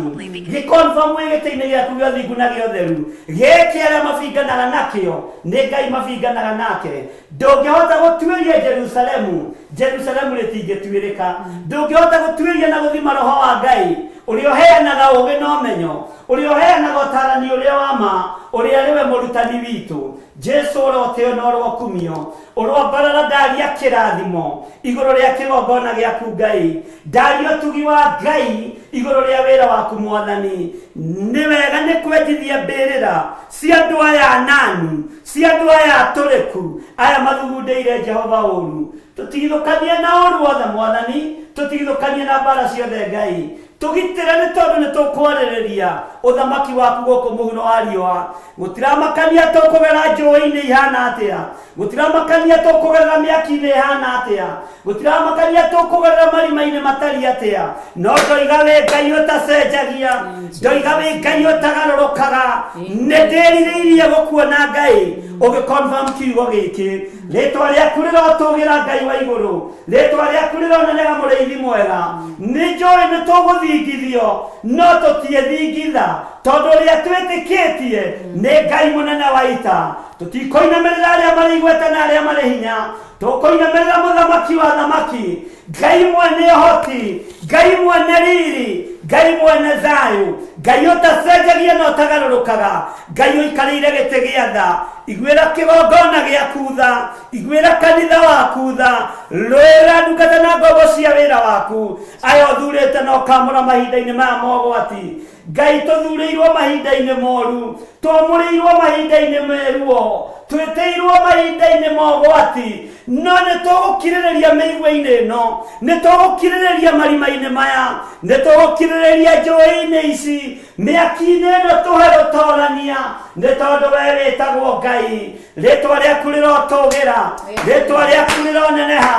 gĩ confirm wĩ gĩtĩ-inĩ gĩaku gĩa ũthingu na gĩa ũtheru. Gĩkĩ arĩa mabinganaga nakĩo nĩ Ngai mabinganaga nake. Ndũngĩhota gũtuĩria Jerusalemu, Jerusalemu rĩtingĩtuĩrĩka. Ndũngĩhota gũtuĩria na gũthima Roho wa Ngai, ũrĩa ũheanaga ũũgĩ na ũmenyo, ũrĩa ũheanaga ũtaarani ũrĩa wa ma, Ũrĩa arĩ we mũrutani witũ. Jesu ũrotĩo na ũrokumio. Ũroambarara ndaria kĩrathimo igũrũ rĩa kĩgongona gĩaku Ngai. Ndaria ũtugi wa Ngai igũrũ rĩa wĩra waku Mwathani. Nĩ wega nĩ kwenjithia mbĩrĩra cia andũ aya ananu, cia andũ aya atũrĩku, aya mathugundĩire Jehova ũru. Tũtigithũkanie na ũru wothe Mwathani, tũtigithũkanie na mbara ciothe Ngai. Tũgitĩre nĩ tondũ nĩ tũkwarĩrĩria ũthamaki waku gũkũ mũhuro wa riũa. Gũtiramakania tũkũgera njũĩ-inĩ ihana atĩa, gũtiramakania tũkũgerera mĩaki-inĩ ĩhana atĩa, gũtiramakania tũkũgerera marima-inĩ matariĩ atĩa, no ndoiga wĩ Ngai ũtacenjagia, ndoiga wĩ Ngai ũtagarũrũkaga. Nĩ ndĩrirĩirie gũkuona Ngai ũgĩconfirm kiugo gĩkĩ. Rĩtwa rĩaku rĩrotũgĩra Ngai wa igũrũ, rĩtwa rĩaku rĩroneneha mũrĩithi mwega. Nĩ njũĩ nĩ tũgũthingithio, no tũtiĩthingitha, tondũ ũrĩa twĩtĩkĩtie nĩ Ngai mũnene wa ita. Tũtikũinamĩrĩra arĩa marĩ igweta na arĩa marĩ hinya, tũkũinamĩrĩra mũthamaki wa thamaki, Ngai mwene ũhoti, Ngai mwene riri, Ngai mwene thayũ, Ngai ũtacenjagia na ũtagarũrũkaga, Ngai ũikarĩire gĩtĩ gĩa tha. Iguĩra kĩgongona gĩaku tha, iguĩra kanitha waku tha, rũĩra ndungata na ngombo cia wĩra waku, aya ũthurĩte na ũkamũra mahinda-inĩ maya mogwati. Ngai tũthurĩirwo mahinda-inĩ moru, twamũrĩirwo mahinda-inĩ meruo, twĩtĩirwo mahinda-inĩ mogwati, no nĩ tũgũkirĩrĩria mĩigua-inĩ ĩno, nĩ tũgũkirĩrĩria marima-inĩ maya, nĩ tũgũkirĩrĩria njũĩ-inĩ ici, mĩaki-inĩ ĩno tũhe rũtorania, nĩ tondũ we wĩtagwo Ngai. Rĩtwa rĩaku rĩrotũgĩra, rĩtwa rĩaku rĩroneneha.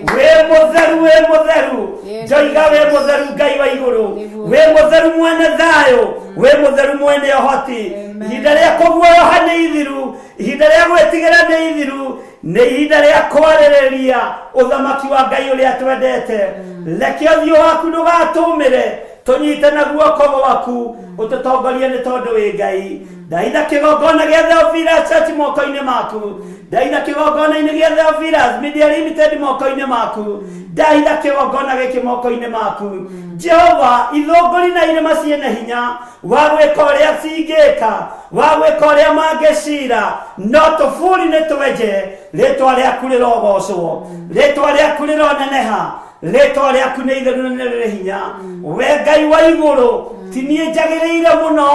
Wĩ mũtheru, wĩ mũtheru, njoiga wĩ mũtheru Ngai wa igũrũ, wĩ mũtheru mwene thayũ, wĩ mũtheru mwene ũhoti. Ihinda rĩa kũguoyoha nĩ ithiru, ihinda rĩa gwĩtigĩra nĩ ithiru, nĩ ihinda rĩa kwarĩrĩria ũthamaki wa Ngai ũrĩa twendete. Reke ũthiũ waku ndũgatũmĩre, tũnyite na guoko gwaku, ũtũtongorie nĩ tondũ wĩ Ngai. Ndaitha kĩgongona gĩa Theophilus Church moko-inĩ maku, ndaitha kĩgongona-inĩ gĩa Theophilus Media Limited moko-inĩ maku, ndaitha kĩgongona gĩkĩ moko-inĩ maku. Jehova, ithũngũri na irĩma ciĩna hinya wa gwĩka ũrĩa cingĩka, wa gwĩka ũrĩa mangĩcira, no tũburi nĩ twenje. Rĩtwa rĩaku rĩrogocwo, rĩtwa rĩaku rĩroneneha, rĩtwa rĩaku nĩ itheru na nĩ rĩrĩ hinya. We Ngai wa igũrũ, ti niĩ njagĩrĩire mũno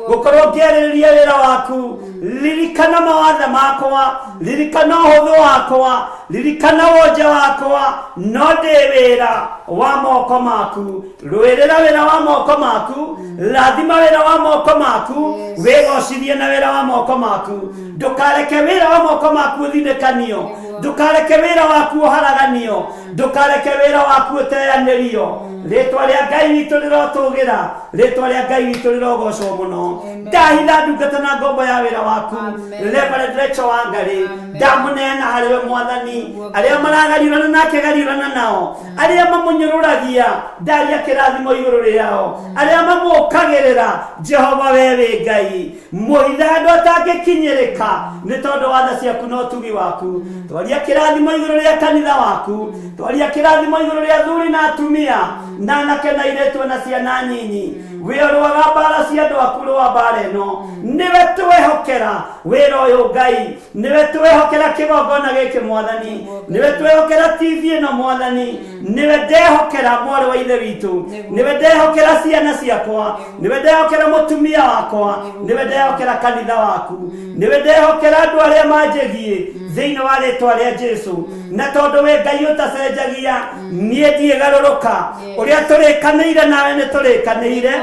gũkorwo ngĩarĩrĩria wĩra waku. Ririkana mawathe makwa, ririkana ũhũthũ wakwa, ririkana wonje wakwa, no ndĩ wĩra wa moko maku. Rũĩrĩra wĩra wa moko maku, rathima wĩra wa moko maku, wĩgocithie na wĩra wa moko maku. Ndũkareke wĩra wa moko maku ũthinĩkanio, ndũkareke wĩra waku ũharaganio, ndũkareke wĩra waku ũteanĩrio. Rĩtwa rĩa Ngai witũ rĩrotũgĩra, rĩtwa rĩa Ngai witũ rĩrogocwo mũno. Ndahitha ndungata na ngombo ya wĩra waku Reverend Rachel Wangari, ndamũneana harĩ we Mwathani. Arĩa maragariũrana nake gariũrana nao, arĩa mamũnyũrũragia ndaria kĩrathimo igũrũ rĩao, arĩa mamũkagĩrĩra Jehova we wĩ Ngai mũhithe handũ atangĩkinyĩrĩka nĩ tondũ wa tha ciaku na ũtugi waku. Twaria kĩrathimo igũrũ rĩa kanitha waku, twaria kĩrathimo igũrũ rĩa athuri na atumia na anake na airĩtu na ciana nyinyi. Wĩ ũrũaga mbara cia andũ aku, rũa mbara ĩno. Nĩwe twehokera wĩra ũyũ Ngai, nĩwe twehokera kĩgongona gĩkĩ Mwathani, nĩwe twehokera TV ĩno Mwathani, nĩwe ndehokera mwarĩ wa ithe witũ, nĩwe ndehokera ciana ciakwa, nĩwe ndehokera mũtumia wakwa, nĩwe ndehokera kanitha waku, nĩwe ndehokera andũ arĩa manjĩgiĩ thĩinĩ wa rĩtwa rĩa Jesu. Na tondũ wĩ Ngai ũtacenjagia, niĩ ndiĩgarũrũka. Ũrĩa tũrĩkanĩire nawe nĩ tũrĩkanĩire,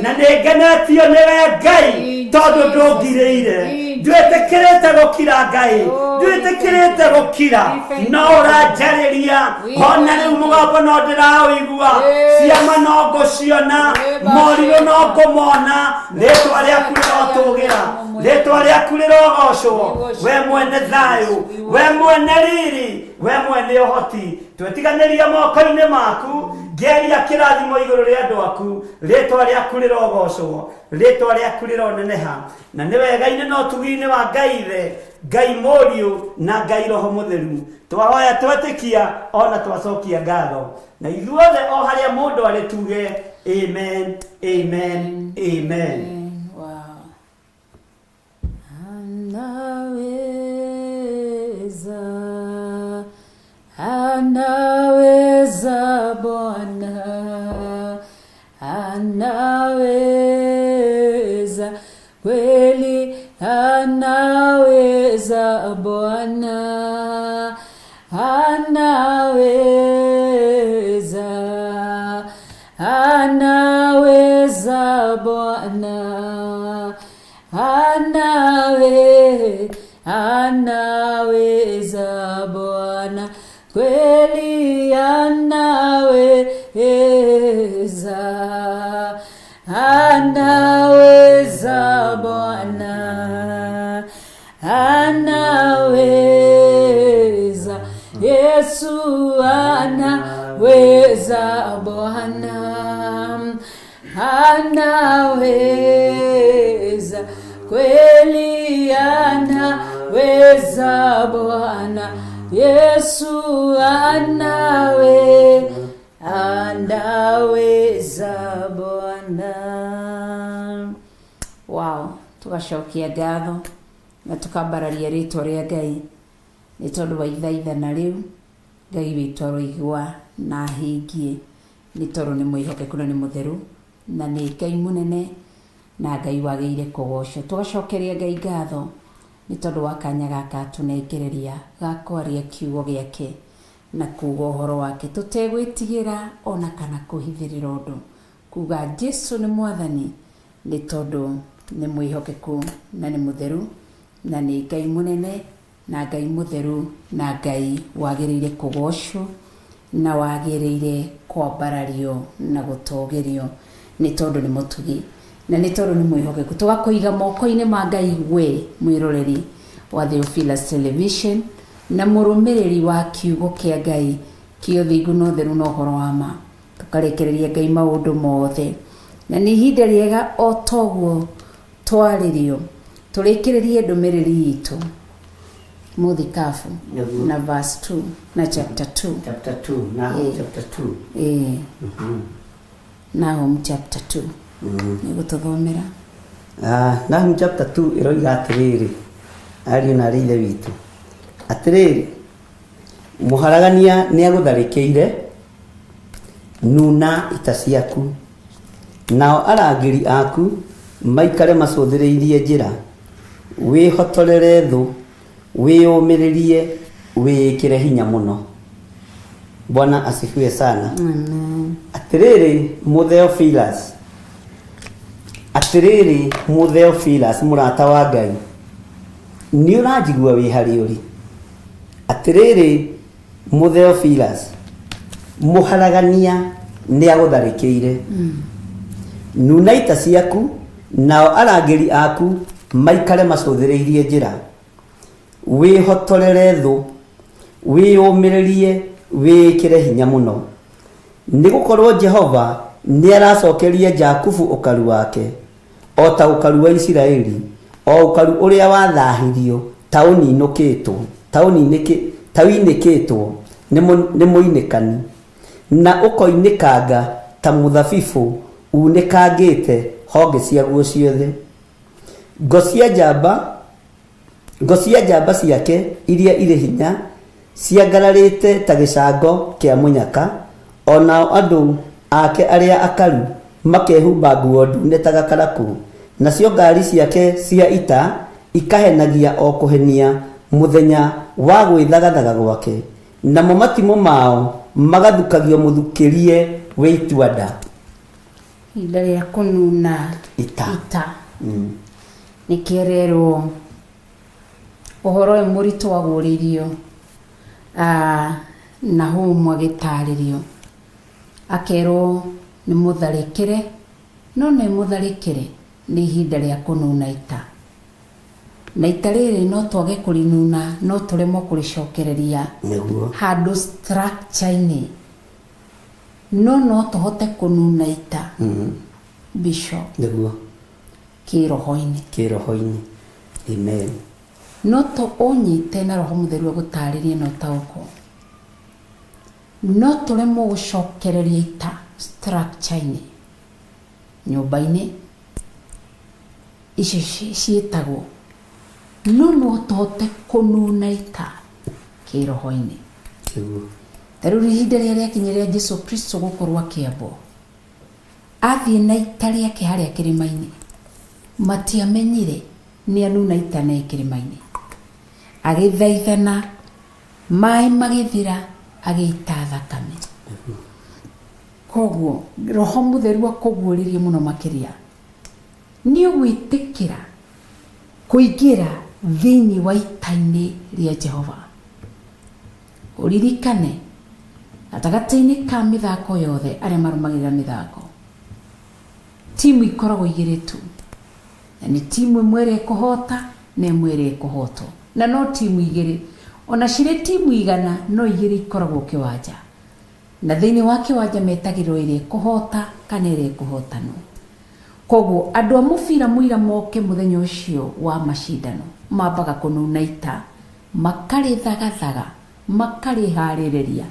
na nĩ ngenetio nĩwe Ngai, tondũ ndũngirĩire, ndwĩtĩkĩrĩte gũkira Ngai, ndwĩtĩkĩrĩte gũkira, no ũranjarĩria. Ona rĩu mũgambo no ndĩraũigua, ciama no ngũciona, morirũ no ngũmona. Rĩtwa rĩaku rĩrotũgĩra, rĩtwa rĩaku rĩrogocwo, we mwene thayũ, we mwene riri, we mwene ũhoti. Twetiganĩria moko-inĩ maku, ngĩaria kĩrathimo igũrũ rĩa andũ aku. Rĩtwa rĩaku rĩrogocwo, rĩtwa rĩaku rĩroneneha, na nĩ wega-inĩ na ũtugi-inĩ wa Ngai Ithe, Ngai Mũriũ na Ngai Roho Mũtheru. Twahoya twetĩkia ona twacokia ngatho, na ithuothe o harĩa mũndũ arĩ tuge amen, amen, amen. Wow. Anaweza Bwana, anaweza kweli, anaweza Bwana, anaweza, anaweza Bwana, anawe anaweza Bwana kweli, anaweza, anaweza Bwana, anaweza Yesu, anaweza Bwana, anaweza kweli, anaweza Bwana Yesu, anaweza Bwana. Wow, tugacokia ngatho na tukambararia rĩtwa rĩa Ngai nĩ tondũ wa ithaithana rĩu. Ngai witũ aroigua na ahingie nĩ tondũ nĩ mwĩhokeku na nĩ mũtheru na nĩ Ngai mũnene na Ngai wagĩrĩire kũgocwo. Tũgacokeria Ngai ngatho nĩ tondũ wa kanya gaka atũnengereria ga kwaria kiugo gĩake na kuga ũhoro wake tũtegwĩtigĩra ona kana kũhithĩrĩra ũndũ, kuga Jesu nĩ mwathani nĩ tondũ nĩ mwĩhokeku na nĩ mũtheru na nĩ Ngai mũnene na Ngai mũtheru na Ngai wagĩrĩire kũgocwo na wagĩrĩire kwambarario na gũtũgĩrio nĩ tondũ nĩ mũtugi na nĩ tondũ nĩ mwĩhokeku. Tũgakũiga moko-inĩ ma Ngai we mwĩroreri wa Theophilus Television na mũrũmĩrĩri wa kiugo kĩa Ngai kĩa ũthingu na ũtheru na ũhoro wa ma. Tũkarekereria Ngai maũndũ mothe na nĩ ihinda rĩega o toguo twarĩrio tũrĩkĩrĩrie ndũmĩrĩri itũ mũthikabu Nĩguo. na verse 2 na chapter 2. Chapter 2, Nahum chapter 2. Ĩĩ, Nahum chapter 2 nĩ gũtũthomera. Nahum chapter 2 ĩroiga atĩrĩrĩ, ariũ na arĩ ithe witũ, atĩrĩrĩ, mũharagania nĩ agũtharĩkĩire, nuna ita ciaku, nao arangĩri aku maikare macũthĩrĩirie njĩra, wĩhotorere thũ, wĩyũmĩrĩrie, wĩĩkĩre hinya mũno. Bwana asifiwe sana. Amen. Atĩrĩrĩ Mũtheophilus, atĩrĩrĩ Mũtheophilus mũrata wa Ngai, nĩ ũranjigua wĩ harĩ ũrĩ. Atĩrĩrĩ Mũtheophilus, mũharagania nĩ agũtharĩkĩire, nuna ita ciaku, nao arangĩri aku maikare macũthĩrĩirie njĩra, wĩhotorere thũ, wĩyũmĩrĩrie, wĩĩkĩre hinya mũno, nĩ gũkorwo Jehova nĩ aracokeria Jakubu ũkaru wake o ta ũkaru wa Isiraeli, o ũkaru ũrĩa wathahirio ta ũninũkĩtwo, ta ũinĩkĩtwo nĩ mũinĩkani, na ũkoinĩkanga ta mũthabibũ unĩkangĩte honge ciaguo ciothe. Ngo cia njamba, ngo cia njamba ciake iria irĩ hinya ciangararĩte ta gĩcango kĩa mũnyaka, o nao andũ ake arĩa akaru makehumba nguo ndune ta gakarakũ, nacio ngaari ciake cia ita ikahenagia o kũhenia mũthenya wa gwĩthagathaga gwake, namo matimũ mao magathukagio mũthukĩrie wĩ itua-nda. Ihinda rĩa kũnuna Ita. ita nĩkĩo rerwo ũhoro ũyũ mũritũ wagũrĩirio Nahumu agĩtarĩrio akerwo nĩ mũtharĩkĩre, no nĩ mũtharĩkĩre nĩ ihinda rĩa kũnuna ita, na ita rĩrĩ no twage kũrinuna, no tũremwo kũrĩcokereria Nĩguo. handũ structure-inĩ, no no tũhote kũnuna ita, Bishop, Nĩguo. kĩroho-inĩ. Kĩroho-inĩ. Amen. No to ũnyite na roho mũtheru agũtarĩrie na ũtaũkwo, no tũremwo gũcokereria ita structure-inĩ nyũmba-inĩ icio ciĩtagwo, no no tũhote kũnuna ita kĩroho-inĩ. Nĩguo. Ta rĩu ihinda rĩrĩa rĩakinya rĩa Jesu Kristo gũkorwo akĩambwo, athiĩ na ita rĩake harĩa kĩrĩma-inĩ, matiamenyire nĩ anuna ita na e kĩrĩma-inĩ. Agĩthaithana, maĩ magĩthira, agĩita thakame. Koguo Roho Mũtheru akũguũrĩrie mũno makĩria, nĩ ũgwĩtĩkĩra kũingĩra thĩinĩ wa ita-inĩ rĩa Jehova. Ũririkane, gatagatĩ-inĩ ka mĩthako yothe, arĩa marũmagĩrĩra mĩthako, timu ikoragwo igĩrĩ tu, na nĩ timu ĩmwe ĩrĩa ĩkũhota na ĩmwe ĩrĩa ĩkũhotwo. Na no timu igĩrĩ, ona cirĩ timu igana, no igĩrĩ ikoragwo kĩwanja. Na thĩinĩ wa kĩwanja metagĩrĩrwo ĩrĩa ĩkũhota kana ĩrĩa ĩkũhotanwo. Koguo andũ a mũbira mũira moke mũthenya ũcio wa macindano, mambaga kũnuna ita, makarĩthagathaga, makarĩharĩrĩria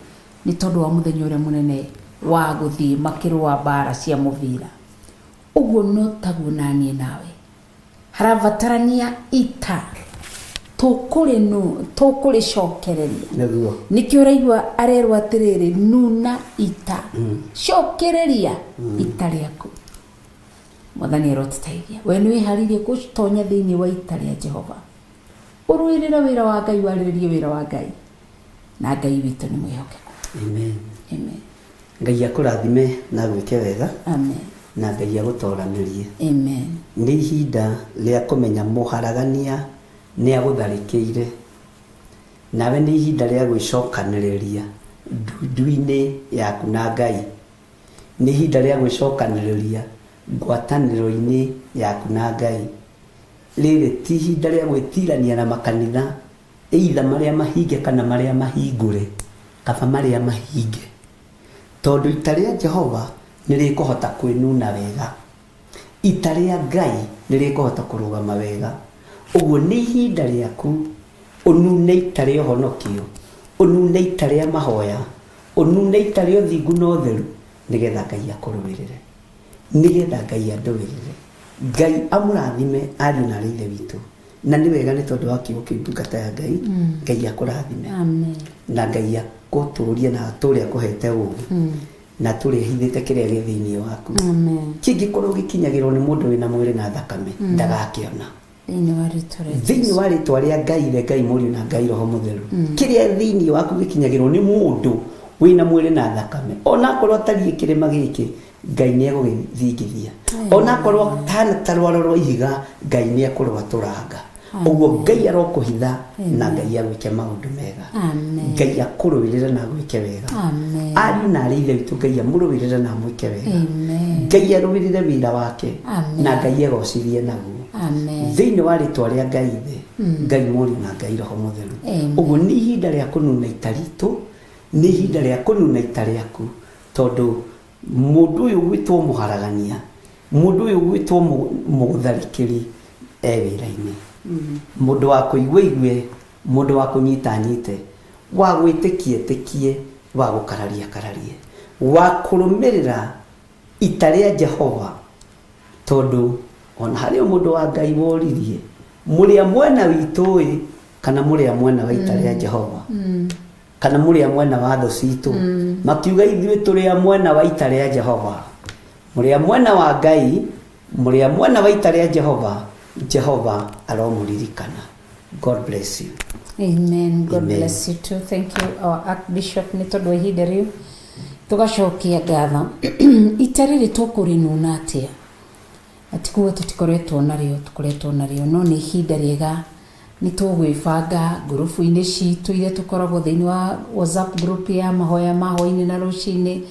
nĩ tondũ wa mũthenya ũrĩa mũnene wa gũthiĩ makĩrũa mbara cia mũbira. Ũguo no taguo naniĩ nawe. Harabatarania ita tũkũrĩcokereria. Nĩguo. Nĩkĩo ũraigua arerwo atĩrĩrĩ, nuna ita, cokereria ita rĩaku. Mwathani arotũteithia. We nĩ wĩharĩirie gũtonya thĩinĩ wa ita rĩa Jehova, ũrũĩrĩre wĩra wa Ngai, warĩrĩrie wĩra wa Ngai, na Ngai witũ nĩ mwĩhokeku. Amen. Amen. Ngai akũrathime na agwĩke wega. Amen. Na Ngai agũtoranĩrie. Amen. Nĩ ihinda rĩa kũmenya mũharagania nĩ agũtharĩkĩire, nawe nĩ ihinda rĩa gwĩcokanĩrĩria ndundu-inĩ yaku na Ngai. Nĩ ihinda rĩa gwĩcokanĩrĩria ngwatanĩro-inĩ yaku na Ngai. Rĩrĩ ti ihinda rĩa gwĩtirania na makanitha, either marĩa mahinge kana marĩa mahingũre, kaba marĩa mahinge, tondũ ita rĩa Jehova nĩ rĩkũhota kwĩnuna wega, ita rĩa Ngai nĩ rĩkũhota kũrũgama wega. Ũguo nĩ ihinda rĩaku ũnune ita rĩa ũhonokio, ũnune ita rĩa mahoya, ũnune ita rĩa ũthingu na ũtheru, nĩgetha Ngai akũrũĩrĩre, nĩgetha Ngai andũĩrĩre. Ngai amũrathime ariũ na arĩ ithe witũ. Na nĩ wega nĩ tondũ wa kiugo kĩu ndungata ya Ngai. Ngai akũrathime. Amen. Na Ngai akũtũrie na atũre akũhete ũũgĩ, na atũre ahithĩte kĩrĩa gĩ thĩinĩ waku. Amen. Kĩngĩkorwo gĩkinyagĩrwo nĩ mũndũ wĩna mwĩrĩ na thakame, ndagakĩona. Thĩinĩ wa rĩtwa rĩa Thĩinĩ wa rĩtwa rĩa Ngai ithe, Ngai mũriũ na Ngai Roho Mũtheru, kĩrĩa thĩinĩ waku gĩkinyagĩrwo nĩ mũndũ wĩna mwĩrĩ na thakame, onakorwo atariĩ kĩrĩma gĩkĩ, Ngai nĩ egũgĩthingithia. Onakorwo hana ta rwaro rwa ihiga, Ngai nĩ ekũrwatũranga. Ũguo Ngai arokũhitha na Ngai agwĩke maũndũ mega. Amen. Ngai akũrũĩrĩre na agwĩke wega. Amen. Ariũ na arĩ ithe witũ, Ngai amũrũĩrĩre na amwĩke wega. Amen. Ngai arũĩrĩre wĩra wake Amen. na Ngai egocithie naguo. Amen. Thĩinĩ wa rĩtwa rĩa Ngai ithe, Ngai mũriũ na Ngai Roho Mũtheru. Amen. Ũguo nĩ ihinda rĩa kũnuna ita ritũ, nĩ ihinda rĩa kũnuna ita rĩaku, tondũ mũndũ ũyũ gwĩtwo mũharagania, mũndũ ũyũ gwĩtwo mũgũtharĩkĩri e wĩra-inĩ. Mũndũ wa kũigua igue, mũndũ wa kũnyita anyite, wa gwĩtĩkia etĩkie, wa gũkararia akararie, wa kũrũmĩrĩra ita rĩa Jehova, tondũ ona harĩ o mũndũ wa Ngai woririe, mũrĩa mwena witũ ĩ, kana mũrĩa mwena wa ita rĩa Jehova, kana mũrĩa mwena wa thũ citũ. Makiuga ithuĩ tũrĩ a mwena wa ita rĩa Jehova, mũrĩa mwena wa Ngai, mũrĩa mwena wa ita rĩa Jehova, Jehova aromũririkana. God bless you. Amen. God Amen. bless you too. Thank you, our Archbishop, nĩ tondũ wa ihinda rĩu tũgacokia ngatho. Ita rĩrĩ tũkũrĩnuna atĩa? Na ti kuga tũtikoretwo narĩo, tũkoretwo narĩo, no nĩ ihinda rĩega nĩ tũgwĩbanga ngurubu-inĩ citũ iria tũkoragwo thĩinĩ wa WhatsApp group ya mahoya ma hwaĩ-inĩ na rũcinĩ,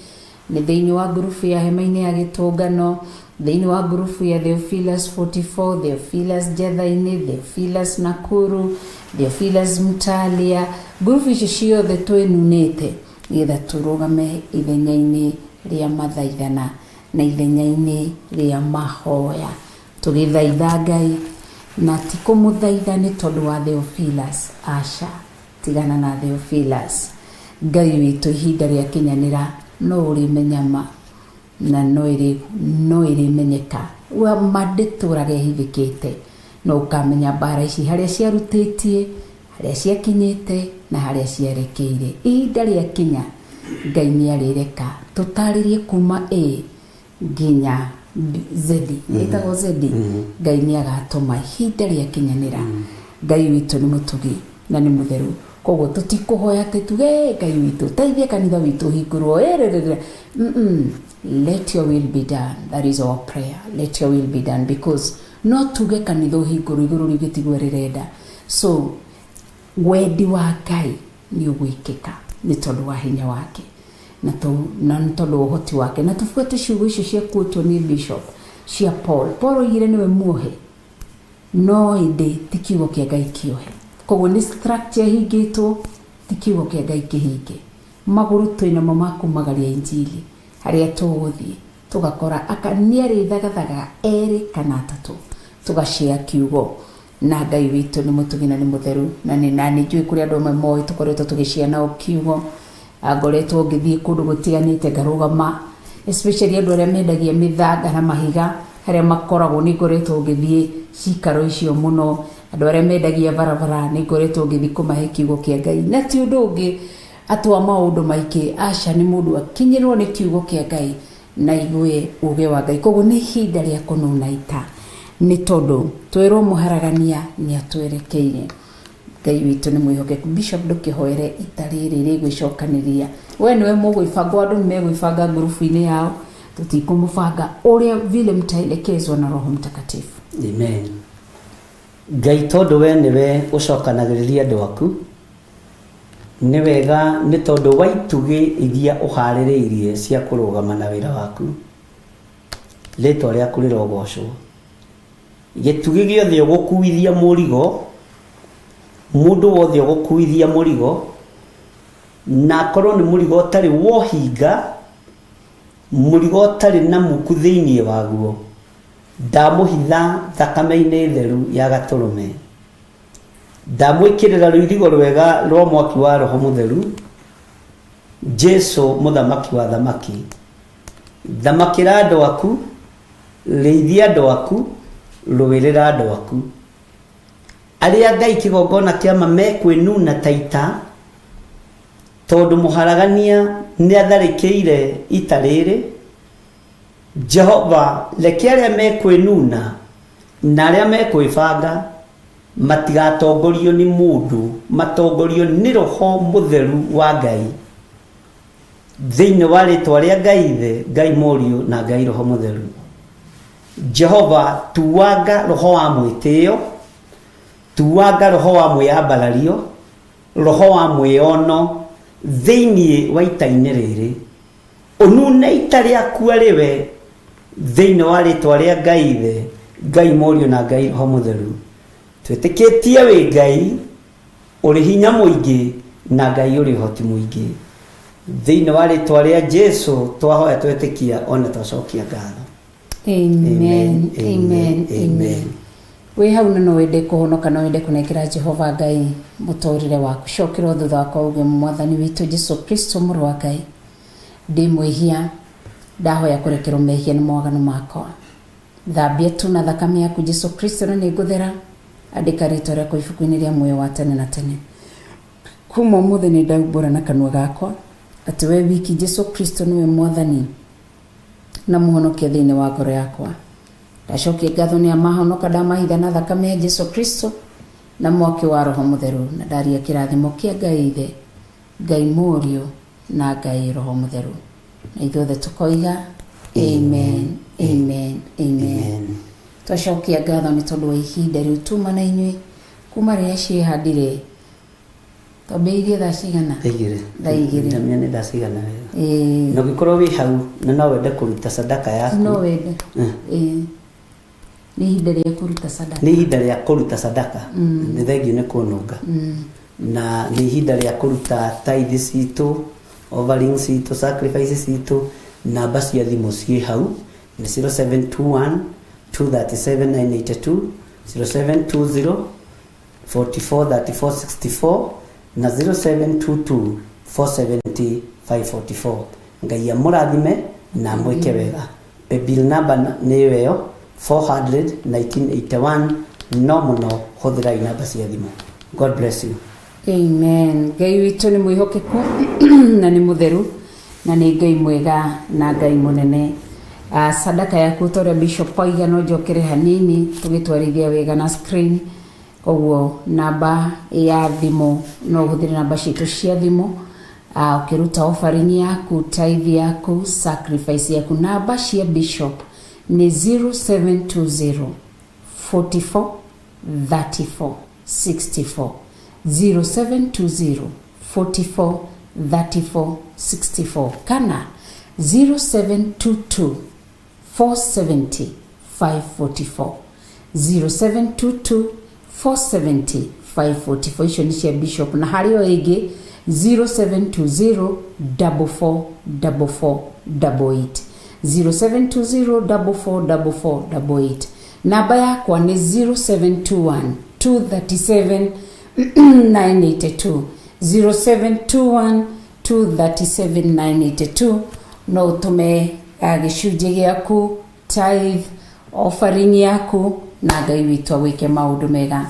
nĩ thĩinĩ wa ngurubu ya hema-inĩ ya gĩtũngano, thĩinĩ wa ngurubu ya Theophilus 44, Theophilus Njetha-inĩ, Theophilus Nakuru, Theophilus Mutalia. Ngurubu icio ciothe twĩnunĩte nĩgetha tũrũgame ithenya-inĩ rĩa mathaithana na ithenya-inĩ rĩa mahoya, tũgĩthaitha Ngai, na ti kũmũthaitha nĩ tondũ wa Theophilus, aca, tigana na Theophilus. Ngai witũ ihinda rĩa kinyanĩra no ũrĩmenya ma na no ĩrĩmenyeka. Ma ndĩtũraga ĩhithĩkĩte, no ũkamenya mbara ici harĩa ciarutĩtie, harĩa ciakinyĩte na harĩa ciarekeire. Ihinda rĩa kinya Ngai nĩ arĩreka tũtarĩrie kuma A nginya Z, ĩtagwo Z. Ngai nĩ agatũma ihinda rĩakinyanĩra. Ngai witũ nĩ mũtugi na nĩ mũtheru, koguo tũtikũhoya atĩ tuge "Eh, Ngai witũ teithia kanitha witũ ũhingũrwo ĩrĩrĩrĩ." Let your will be done, that is our prayer. Let your will be done, because no tuge kanitha ũhingũrwo igũrũ riuge tiguo rĩrenda. So wendi wa Ngai nĩ ũgwĩkĩka nĩ tondũ wa hinya wake na na nĩ tondũ wa ũhoti wake, na tũbuate ciugo icio ciakuĩtwo nĩ bishop cia Paul. Paul oigire nĩwe muohe, no ĩndĩ ti kiugo kĩa Ngai kĩohe. Koguo nĩ structure ĩhingĩtwo, ti kiugo kĩa Ngai kĩhinge. Magũrũ twĩnamo ma kumagaria injili harĩa tũgũthiĩ tũgakora aka nĩ arĩthagathaga erĩ kana atatũ tũgacĩa kiugo. Na Ngai witũ nĩ mũtugi na nĩ mũtheru, na nĩ na nĩ njũĩ kũrĩ andũ amwe moĩ tũkoretwo tũgĩcĩa nao kiugo. Ngoretwo ngĩthiĩ kũndũ gũtiganĩte ngarũgama, especially andũ arĩa mendagia mĩthanga na mahiga harĩa makoragwo, nĩ ngoretwo ngĩthiĩ cikaro icio mũno. Andũ arĩa mendagia barabara nĩ ngoretwo ngĩthiĩ kũmahe kiugo kĩa Ngai, na ti ũndũ ũngĩ atwa maũndũ maingĩ, aca, nĩ mũndũ akinyĩrwo nĩ kiugo kĩa Ngai na igue uge wa Ngai. Koguo nĩ ihinda rĩa kũnuna ita, nĩ tondũ twĩrwo mũharagania nĩ atwerekeire. Ngai witũ nĩ mwĩhokeku. Bishop, ndũkĩhoere ita rĩrĩ rĩgwĩcokanĩria. We nĩwe mũgwĩbanga, andũ nĩ megwĩbanga ngurubu-inĩ yao, tũtikũmũbanga ũrĩa vile mtaelekezwa na Roho Mtakatifu. Amen. Ngai, tondũ we nĩwe ũcokanagĩrĩria andũ aku, nĩ wega nĩ tondũ wa itugĩ iria ũharĩrĩirie cia kũrũgama na wĩra waku. Rĩtwa rĩaku rĩrogocwo. Gĩtugĩ gĩothe ũgũkuithia mũrigo, mũndũ wothe ũgũkuithia mũrigo, na akorwo nĩ mũrigo ũtarĩ wohinga, mũrigo ũtarĩ na muku thĩinĩ waguo, ndamũhitha thakame-inĩ theru ya Gatũrũme, ndamwĩkĩrĩra rũirigo rwega rwa mwaki wa Roho Mũtheru. Jesu mũthamaki wa thamaki, thamakĩra andũ aku, rĩithia andũ aku, rũĩrĩra andũ aku arĩa Ngai kĩgongona kĩama mekwĩnuna ta ita, tondũ mũharagania nĩ atharĩkĩire ita rĩrĩ. Jehova, reke arĩa mekwĩnuna na arĩa mekwĩbanga matigatongorio nĩ mũndũ, matongorio nĩ Roho Mũtheru wa Ngai, thĩinĩ wa rĩtwa rĩa Ngai Ithe, Ngai Mũriũ na Ngai Roho Mũtheru. Jehova, tuanga roho wa mwĩtĩo, tuanga roho wa mwĩyambarario, roho wa mwĩono thĩinĩ wa ita-inĩ rĩrĩ. Ũnune ita rĩaku arĩ we, thĩinĩ wa rĩtwa rĩa Ngai Ithe, Ngai Mũriũ na Ngai Roho Mũtheru. Twĩtĩkĩtie wĩ Ngai ũrĩ hinya mũingĩ na Ngai ũrĩ ũhoti mũingĩ. Thĩinĩ wa rĩtwa rĩa Jesu twahoya, twetĩkia, ona twacokia ngatho. Amen, amen, amen. Wĩ hau na no wende kũhonoka, no wende kũnengera Jehova Ngai mũtũrĩre waku, cokera thutha wakwa uge, "Mwathani witũ Jesu Kristo, mũrũ wa Ngai, ndĩ mwĩhia, ndahoya kũrekerwo mehia nĩ mawaganu makwa. Thambia tu na thakame yaku Jesu Kristo na nĩ ngũthera. Andĩka rĩtwa rĩakwa ibuku-inĩ rĩa muoyo wa tene na tene. Kuma ũmũthĩ nĩ ndaumbũra na kanua gakwa atĩ we wiki Jesu Kristo nĩwe Mwathani na Mũhonokia thĩinĩ wa ngoro yakwa. Ndacokia ngatho nĩ amahonoka, ndamahitha na thakame ya Jesu Kristo na mwaki wa Roho Mũtheru, na ndaria kĩrathimo kĩa Ngai Ithe, Ngai Mũriũ na Ngai Roho Mũtheru." Na ithuothe tũkoiga amen, amen, amen. Twacokia ngatho nĩ tondũ wa ihinda rĩu tuma na inyuĩ kuma rĩrĩa ciĩhandire. Twambĩrĩirie thaa cigana? Thaa 2. Thaa 2. Ndamenya nĩ thaa cigana wega. Ĩĩ. Na ũngĩkorwo wĩ hau na no wende kũruta sadaka yaku, No wende. Ĩĩ. Nĩ ihinda rĩa kũruta sadaka. Nĩ ihinda rĩa kũruta sadaka. Nĩ thengiũ nĩ kũnũnga, na nĩ ihinda rĩa kũruta tithe citũ, offering citũ, sacrifice citũ. Namba cia thimũ ciĩ hau, nĩ 0721 237 982, 0720 44 34 64 na 0722 470 544. Ngai amũrathime na amwĩke wega. Paybill number nĩ ĩyo 400 1981. No mũno hũthĩrai namba cia thimũ. God bless you. Amen. Ngai witũ nĩ mwĩhokeku na nĩ mũtheru na nĩ Ngai mwega na Ngai mũnene. Sadaka yaku ta ũrĩa Bishop oiga no njokere hanini tũgĩtwarithia wega na screen. Koguo namba ya thimũ no ũhũthĩre namba citũ cia thimũ ũkĩruta offering yaku, tithe yaku, sacrifice yaku. Namba cia Bishop nĩ 0720 44 34 64, 0720 44 34 64 kana 0722 470 544, 0722 470 544. Icio nĩ cia Bishop, na harĩ o ĩngĩ 0720 44 44 88, 0720 44 44 88. Namba yakwa nĩ 0721 237 982, 0721 237 982. No ũtũme gĩcunjĩ gĩaku, tithe, offering yaku, na Ngai witũ agwĩke maũndũ mega,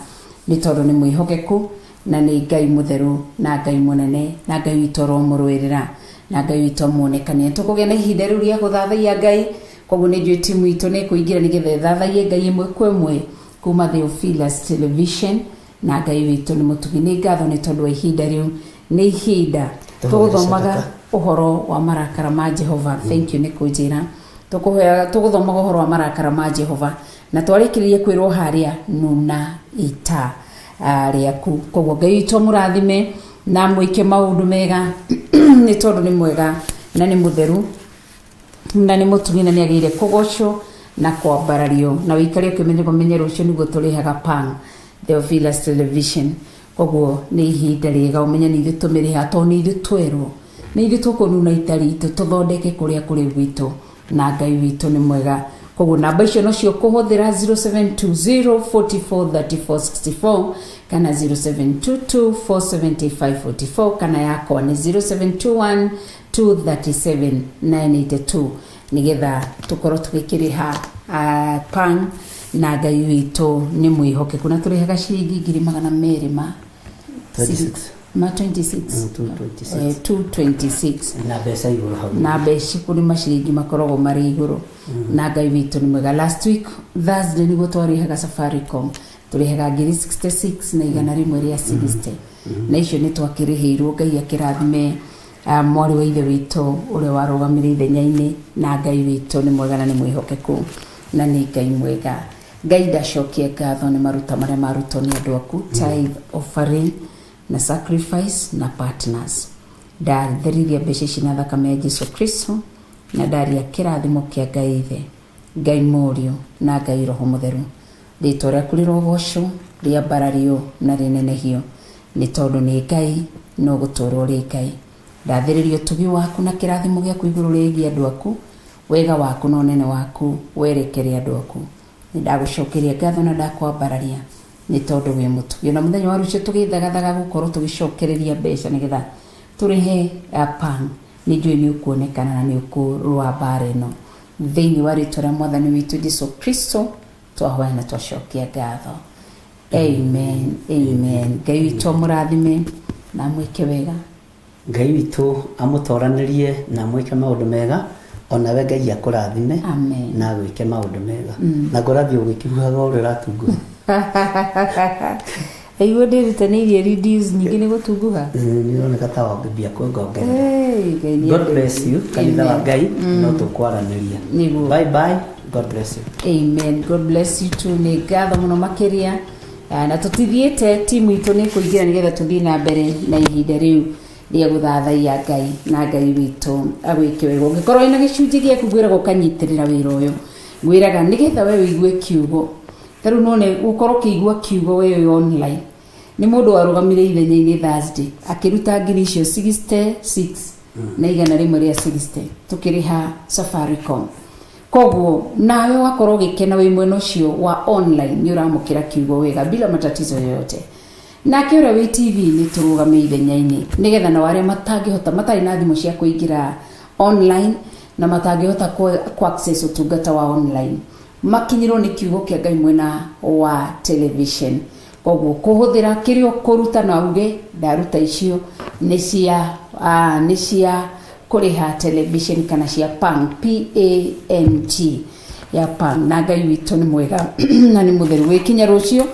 nĩ tondũ nĩ mwĩhokeku na nĩ Ngai mũtheru na Ngai mũnene, na Ngai witũ aromũrũĩrĩra na Ngai witũ amuonekanie. Tũkũgĩa na ihinda rĩu rĩa gũthathaiya Ngai, koguo nĩ njũĩ timu itũ nĩ ĩkũingĩra nĩgetha ĩthathaiye Ngai ĩmwe kwa ĩmwe kuma Theophilus Television, na Ngai witũ nĩ mũtugi. Nĩ ngatho nĩ tondũ wa ihinda rĩu, nĩ ihinda tũgũthomaga ũhoro wa marakara ma Jehova. Thank you nĩ kũnjĩra. Tũgũthomaga ũhoro wa marakara ma Jehova, na twarĩkĩrĩria kwĩrwo harĩa nuna ita rĩaku. Koguo Ngai witũ amũrathime na mwĩke maũndũ mega, nĩ tondũ nĩ mwega na nĩ mũtheru na nĩ mũtugi na nĩ agĩrĩire kũgocwo na kwambarario. Na wĩikare ũkĩmenya kũmenya rũciũ nĩguo tũrĩhaga pang Theophilus Television. Koguo nĩ ihinda rĩega ũmenye nĩ ithuĩ tũmĩrĩhaga, tondũ nĩ ithuĩ twerwo, nĩ ithuĩ tũkũnuna ita ritũ tũthondeke kũrĩa kũrĩ gwitũ, na Ngai witũ nĩ mwega. Koguo namba icio nocio kũhũthĩra, 0720 44 34 64 kana 0722 475 44, kana yakwa nĩ 0721 237 982, nigetha tũkorwo tũgĩkĩrĩha pang, na Ngai witũ nĩ mwĩhokeku, na tũrĩhaga ciringi 200,000 ma 26. Ma 26. 226. 226. Na mbeca igũrũ hau. Na mbeca kũrĩ maciringi makoragwo marĩ igũrũ, na Ngai witũ nĩ mwega. Last week Thursday nĩguo twarĩhaga Safaricom, tũrĩhaga 66,100 60, na icio nĩ twakĩrĩhĩirwo. Ngai akĩrathime mwarĩ wa ithe witũ ũrĩa warũgamire ithenya-inĩ, na Ngai witũ nĩ mwega na nĩ mwĩhokeku na nĩ Ngai mwega. Ngai, ndacokia ngatho nĩ maruta marĩa marutwo nĩ andũ aku, tithe, offering na sacrifice na partners. Ndatheririe mbeca ici na thakame ya Jesu Kristo, na ndaria kĩrathimo kĩa Ngai Ithe, Ngai Mũriũ na Ngai Roho Mũtheru. Rĩtwa rĩaku rĩrogocwo, rĩambarario na rĩnenehio, nĩ tondũ nĩ Ngai no gũtũrwo rĩ Ngai. Ndathĩrĩria ũtugi waku na kĩrathimo gĩaku igũrũ rĩgiĩ andũ aku, wega waku na ũnene waku werekere andũ aku. Nĩ ndagũcokeria ngatho na ndakwambararia, nĩ tondũ wĩ mũtugi. Ona mũthenya wa rũciũ tũgĩthagathaga gũkorwo tũgĩcokereria mbeca nĩgetha tũrĩhe pang, nĩ njũĩ nĩ ũkuonekana na nĩ ũkũrũa mbara ĩno. Thĩinĩ wa rĩtwa rĩa Mwathani witũ Jesu Kristo twahoya na twacokia ngatho, amen, amen. Ngai witũ amũrathime na amwĩke wega. Ngai witũ amũtoranĩrie na amwĩke maũndũ mega. Onawe Ngai akũrathime. Amen. Na agwĩke maũndũ mega, na ngũrathiĩ ũgĩkihuhaga ũrĩa ũratunguha. Aiguo ndĩrutanĩirie reduce nyingĩ nĩ gũtunguha. Nĩ ũroneka ta wambia kuongongerera. Hey, Ngai nĩ God bless you, kanitha wa Amen. Ngai, no tũkwaranĩria. Nĩguo. Bye bye, God bless you. Amen. God bless you too. Nĩ ngatho mũno makĩria. Na tũtithiĩte, timu itũ nĩ kũingĩra nĩgetha tũthiĩ na mbere na ihinda rĩu rĩa gũthathaiya Ngai, na Ngai witũ agwĩke wega. Ũngĩkorwo wĩna gĩcunjĩ gĩaku, ngwĩraga ũkanyitĩrĩra wĩra ũyũ, ngwĩraga nĩgetha we ũigue kiugo. Ta rĩu none gũkorwo ũkĩigua kiugo we wĩ online, nĩ mũndũ warũgamire ithenya-inĩ Thursday akĩruta ngiri icio 66,160 tukĩrĩha Safaricom. Koguo nawe ũgakorwo ũgĩkena wĩ mwena ũcio wa online, nĩ ũramũkĩra kiugo wega bila matatizo yoyote. Nake ũrĩa wĩ TV nĩ tũrũgame ithenya-inĩ nĩgetha nao arĩa matangĩhota, matarĩ na thimũ cia kũingĩra online na matangĩhota ku access ũtungata wa online, makinyĩrwo nĩ kiugo kĩa Ngai mwena wa television. Koguo Koguo kũhũthĩra kĩrĩa ũkũruta na uge ndaruta icio nĩ cia nĩ cia kũrĩha television kana cia PANG, PANG ya PANG. Na Ngai witũ nĩ mwega na nĩ mũtheru. Wĩkinya rũciũ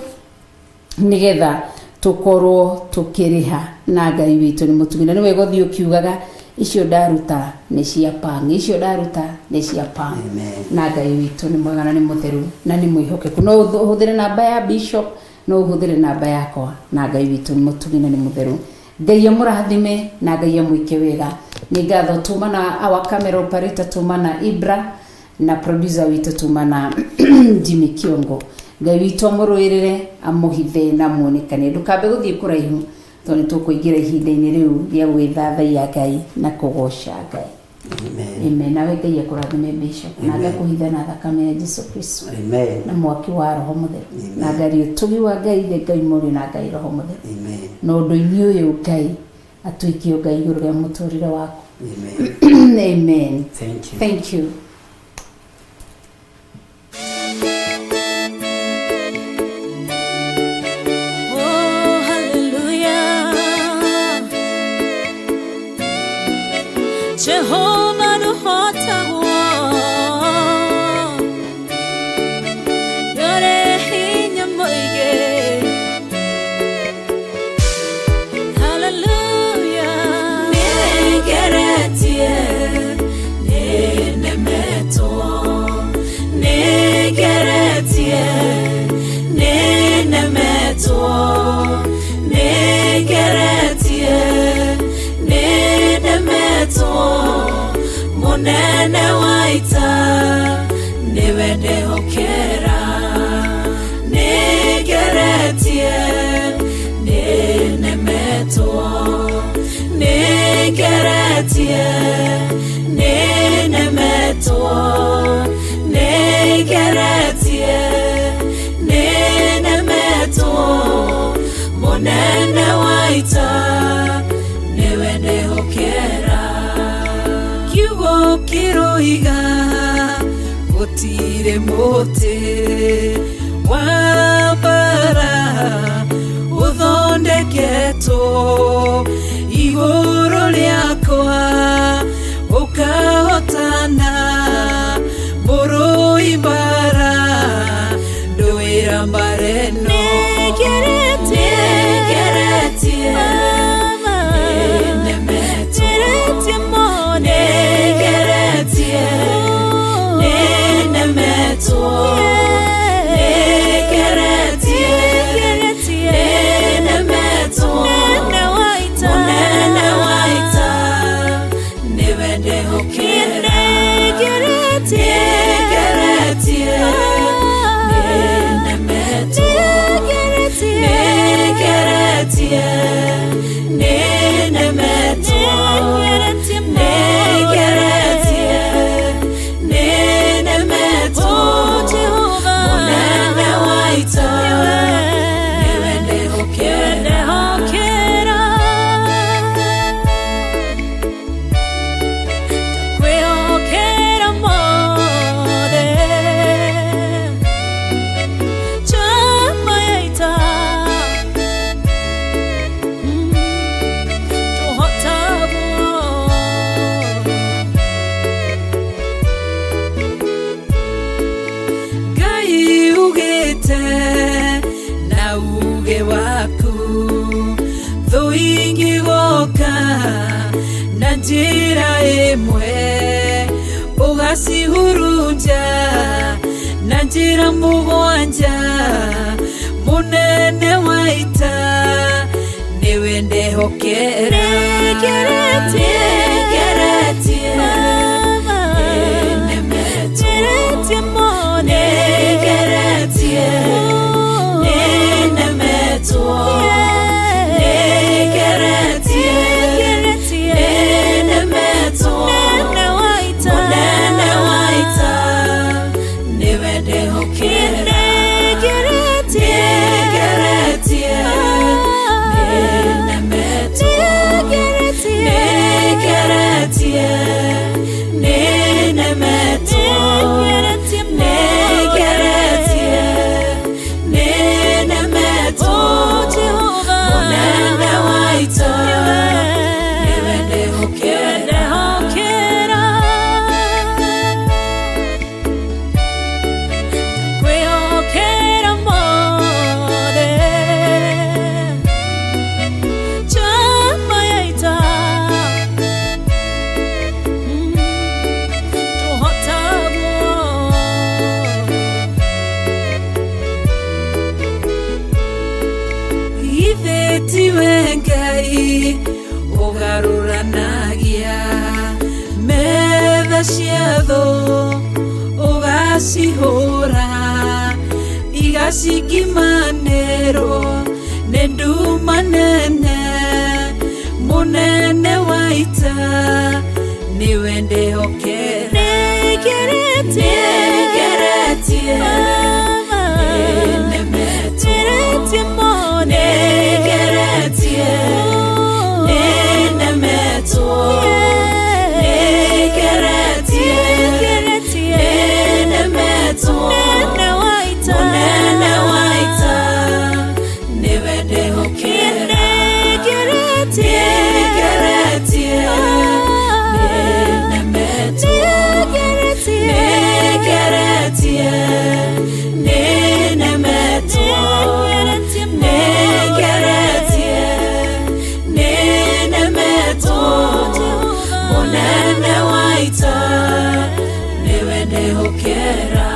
nigetha tukorwo tukiriha na Ngai witũ nĩ mũtugi. Na nĩ wega ũthiĩ ũkiugaga icio ndaruta nĩ cia PANG, icio ndaruta nĩ cia PANG. Na Ngai witũ nĩ mwega na nĩ mũtheru na nĩ mwĩhokeku. No ũhũthĩre namba ya bishop, no ũhũthĩre namba yakwa, na Ngai witũ nĩ mũtugi na nĩ mũtheru. Ngai amũrathime na Ngai amwĩke wega. Nĩ ngatho tuma na our camera operator, tuma na Ibra, na producer witũ tuma na Jimmy Kiongo. Ngai witũ amũrũĩrĩre, amũhithe na muonekane. Ndũkambe gũthiĩ kũraihu tondũ nĩ tũkũingĩra ihinda-inĩ rĩu rĩa gwĩthathaiya Ngai na kũgoca Ngai. Amen. Amen. Nawe Ngai akũrathime bishop na ngakũhitha na thakame ya Jesu Kristo Amen. na mwaki wa Roho Mũtheru na Ngai ũtugi wa Ngai Ithe, Ngai Mũriũ na Ngai Roho Mũtheru. Amen. Na ũndũ-inĩ ũyũ Ngai atuĩke Ngai igũrũ rĩa mũtũrĩre waku. Amen. Amen. Thank you. Thank you. Oh, hallelujah. Jehovah nuhotagwo yore hinya mũingĩ. Hallelujah. Nĩngeretie, nĩnemetwo, nĩngeretie, nĩnemetwo, nĩngeretie, nĩnemetwo. Mũnene wa ita nĩwe ndehokera. Nĩngeretie, nĩnemetwo, nĩngeretie, nĩnemetwo, nĩngeretie, nĩnemetwo. Mũnene wa ita nĩwe ndehokera. Kiugo kĩroiga gũtirĩ mũtĩ wa mbara ũthondeketwo igũrũ rĩakwa ũkahotana mũrũi mbara ndũĩra mbara ĩno. Nĩngeretie, nĩnemetwo, nĩngeretie, nĩnemetwo, nĩngeretie, nĩnemetwo. Mũnene wa ita nĩwe ndehokera. Nĩngeretie, nĩnemetwo, nĩngeretie, nĩnemetwo, nĩngeretie, nĩnemetwo. Mũnene wa ita nĩwe ndehokera. Kwĩhokera mothe chama ya ita tũhotagwo. Ngai ugĩte na uge waku thũ ingĩgoka na njĩra ĩmwe ũgacihurunja na njĩra mũgwanja. Mũnene wa ita nĩwe ndehokera. Nĩngeretie, nĩnemetwo, nĩngeretie, nĩnemetwo, nĩngeretie, nĩnemetwo. Mũnene wa ita nĩwe ndehokera. Nĩngeretie, nĩnemetwo, nĩngeretie, Ũgarũranagia metha cia thũ ũgacihũra igacikimanĩrwo nĩ nduma nene mũnene wa ita nĩwe ndĩhokera nĩngeretie nĩnemetwo nĩngeretie nĩnemetwo nĩngeretie nĩnemetwo mũnene wa ita nĩwe ndĩhokera nĩngeretie nĩnemetwo nĩngeretie nĩnemetwo nĩngeretie nĩnemetwo mũnene wa ita nĩwe ndĩhokera.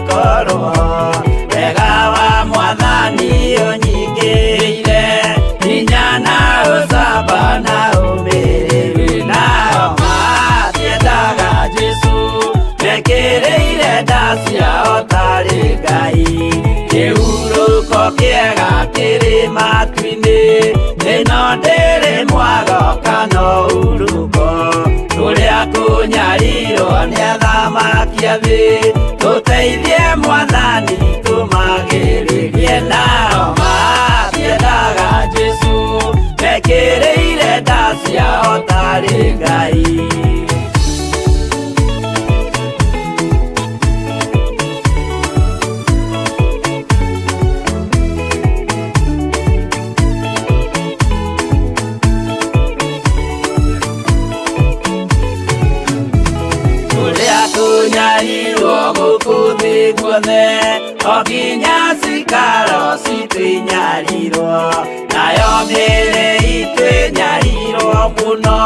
nĩngakorwo wega wa mwathani ũnyingĩrĩire hinya na ũcamba na ũmĩrĩru nao matiendaga Jesũ mekĩrĩire nda ciao tarĩ Ngai kĩhurũko kĩega kĩrĩ matu-inĩ ĩno ndĩrĩ mwago kana ũhurũko tũrĩa kũnyarirwo nĩ athamaki a thĩ tũteithie mwathani tũmagĩrĩrie nao matiendaga Jesũ mekĩrĩire nda ciao tarĩ Ngai. Kũnyarirwo gũkũ thĩ guothe o nginya cikaro citũ inyarirwo nayo mĩĩrĩ itũ ĩnyarirwo mũno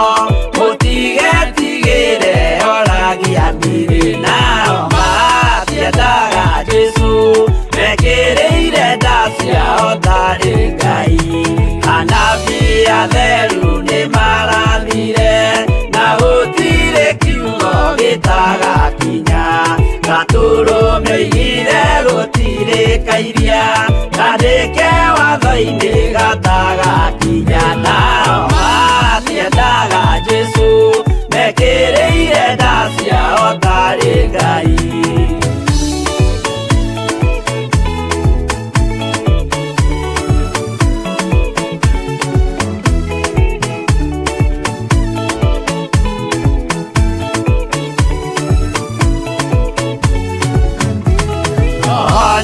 mũtigetigĩre oragia mĩĩrĩ nao matiendaga Jesũ mekĩrĩire nda ciao tarĩ Ngai anabii atheru nĩmarathire na gũtirĩ kiugo gĩtagakinya gatũrũme oigire gũtirĩ kairia kandĩke watho-inĩ gatagakinya nao matiendaga Jesũ mekĩrĩire nda ciao tarĩ Ngai.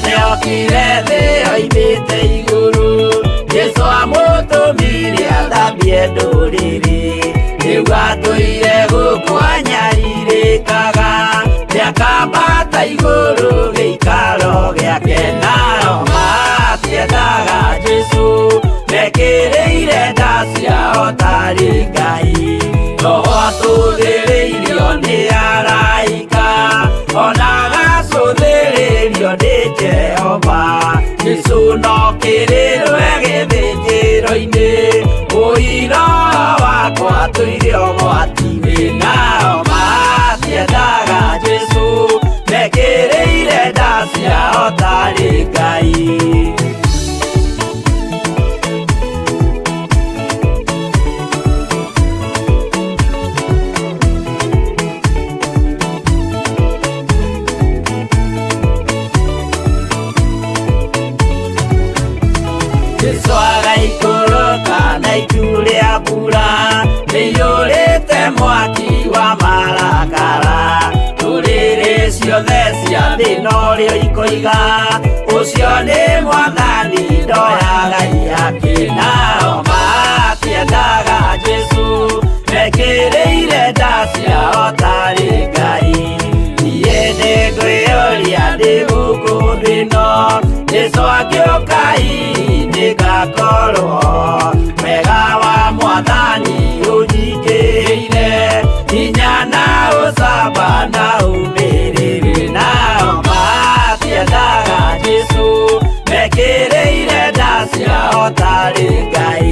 Nĩokire thĩ oimĩte igũrũ Jesũ amũtũmire athambie ndũrĩrĩ rĩu atũire gũkũ anyarirĩkaga nĩakambata igũrũ gĩikaro gĩake nao matiendaga Jesũ mekĩrĩire nda ciao tarĩ Ngai Roho atũthĩrĩirio nĩ araika ona agacũthĩrĩrio nĩ Jehova Jesũ no kĩrĩrwe gĩthĩnjĩro-inĩ ũira wakwa tũire ũgwati-inĩ nao matiendaga Jesũ mekĩrĩire nda ciao tarĩ Ngai. Jesũ agaikũrũka na itu rĩa mbura rĩiyũrĩte mwaki wa marakara ndũrĩrĩ ciothe cia thĩ norĩo ikoiga ũcio nĩ mwathani ndoyaga ihaki nao matiendaga Jesũ mekĩrĩire nda ciao tarĩ Ngai niĩ nĩngwĩyũria ndĩ gũkũ thĩ ĩno Jesũ angĩũka hihi nĩngakorwo wega wa mwathani ũnyingĩrĩire hinya na ũcamba na ũmĩrĩru nao matiendaga Jesũ mekĩrĩire nda ciao tarĩ Ngai.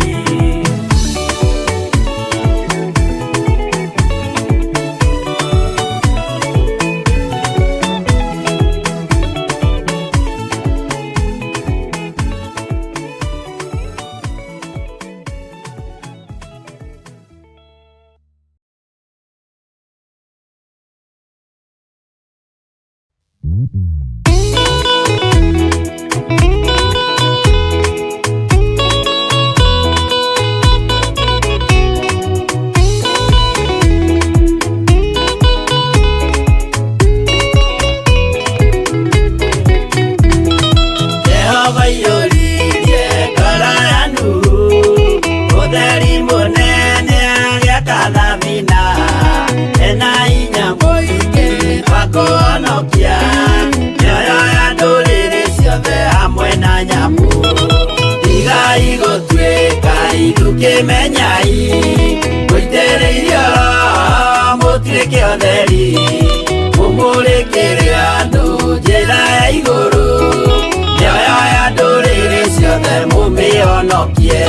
mũmĩhonokie.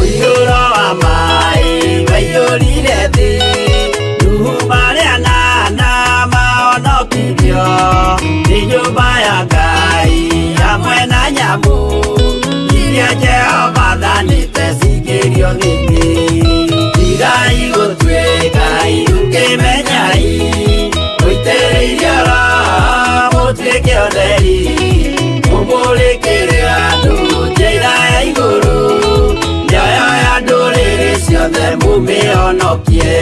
Ũiyũro wa maĩ waiyũrire thĩ, Nuhu marĩ anana mahonokirio. Nĩ nyũmba ya Ngai hamwe na nyamũ iria Jehova athanĩte cingĩrio thĩinĩ. Tigai gũtuĩka irũkĩmenyai, mũitĩrĩirio Roho mũtuĩke ũtheri, mũmũrĩkĩre andũ njĩra ya igũrũ, mĩoyo ya ndũrĩrĩ ciothe mũmĩhonokie.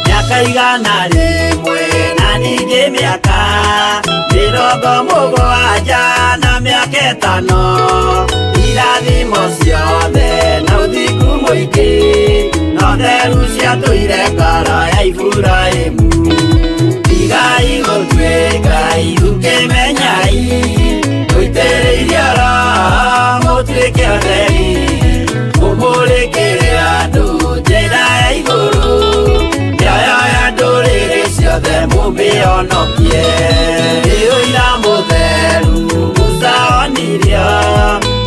Mĩaka 100 na ningĩ mĩaka 70 na mĩaka 5, irathimo ciothe na ũthingu mũingĩ, no theru ciatũire ngoro ya Iburahĩmu. Tigai gũtuĩka irũkĩmenyai, mũitĩrĩirio Roho mũtuĩke ũtheri, mũmũrĩkĩre andũ njĩra ya igũrũ, mĩoyo ya ndũrĩrĩ ciothe mũmĩhonokie. Nĩ ũira mũtheru Musa onirio,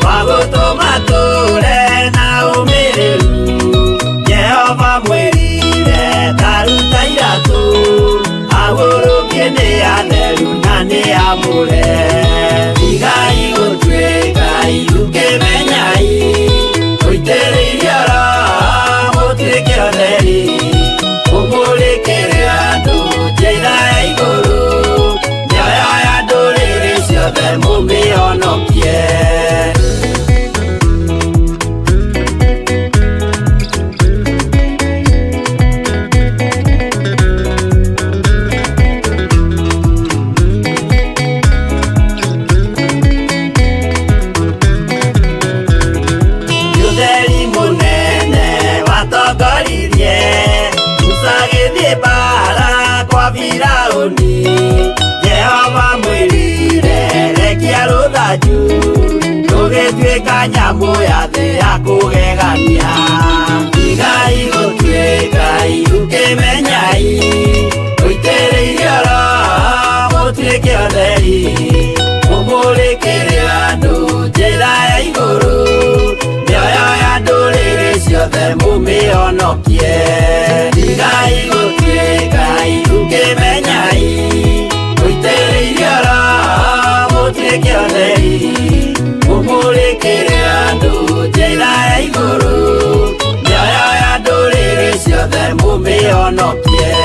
wa gũtũma tũre na ũmĩrĩru. Jehova mwĩrire ta ruta iratũ, ahurũkie nĩ atheru na nĩ amũre. Tigai gũtuĩka irũkĩmenyai, mũitĩrĩirio Roho mũtuĩke ũtheri, mũmũrĩkĩre andũ njĩra ya igũrũ, mĩoyo ya ndũrĩrĩ ciothe mũmĩhonokie. Ũtheri mũnene watongoririe Musa agĩthiĩ mbaara kwa Firaũni. Jehova mwĩrire rekia rũthanju, rũgĩtuĩka nyamũ ya thĩ ya kũgegania. Tigai gũtuĩka irũkĩmenyai, mũitĩrĩirio Roho mũtuĩke ũtheri, mũmũrĩkĩre andũ njĩra ya igũrũ, mĩoyo ya ndũrĩrĩ ciothe mũmĩhonokie. Tigai gũtuĩka irũkĩmenyai, mũitĩrĩirio Roho mũtuĩke ũtheri, mũmũrĩkĩre andũ njĩra ya igũrũ, mĩoyo ya ndũrĩrĩ ciothe mũmĩhonokie.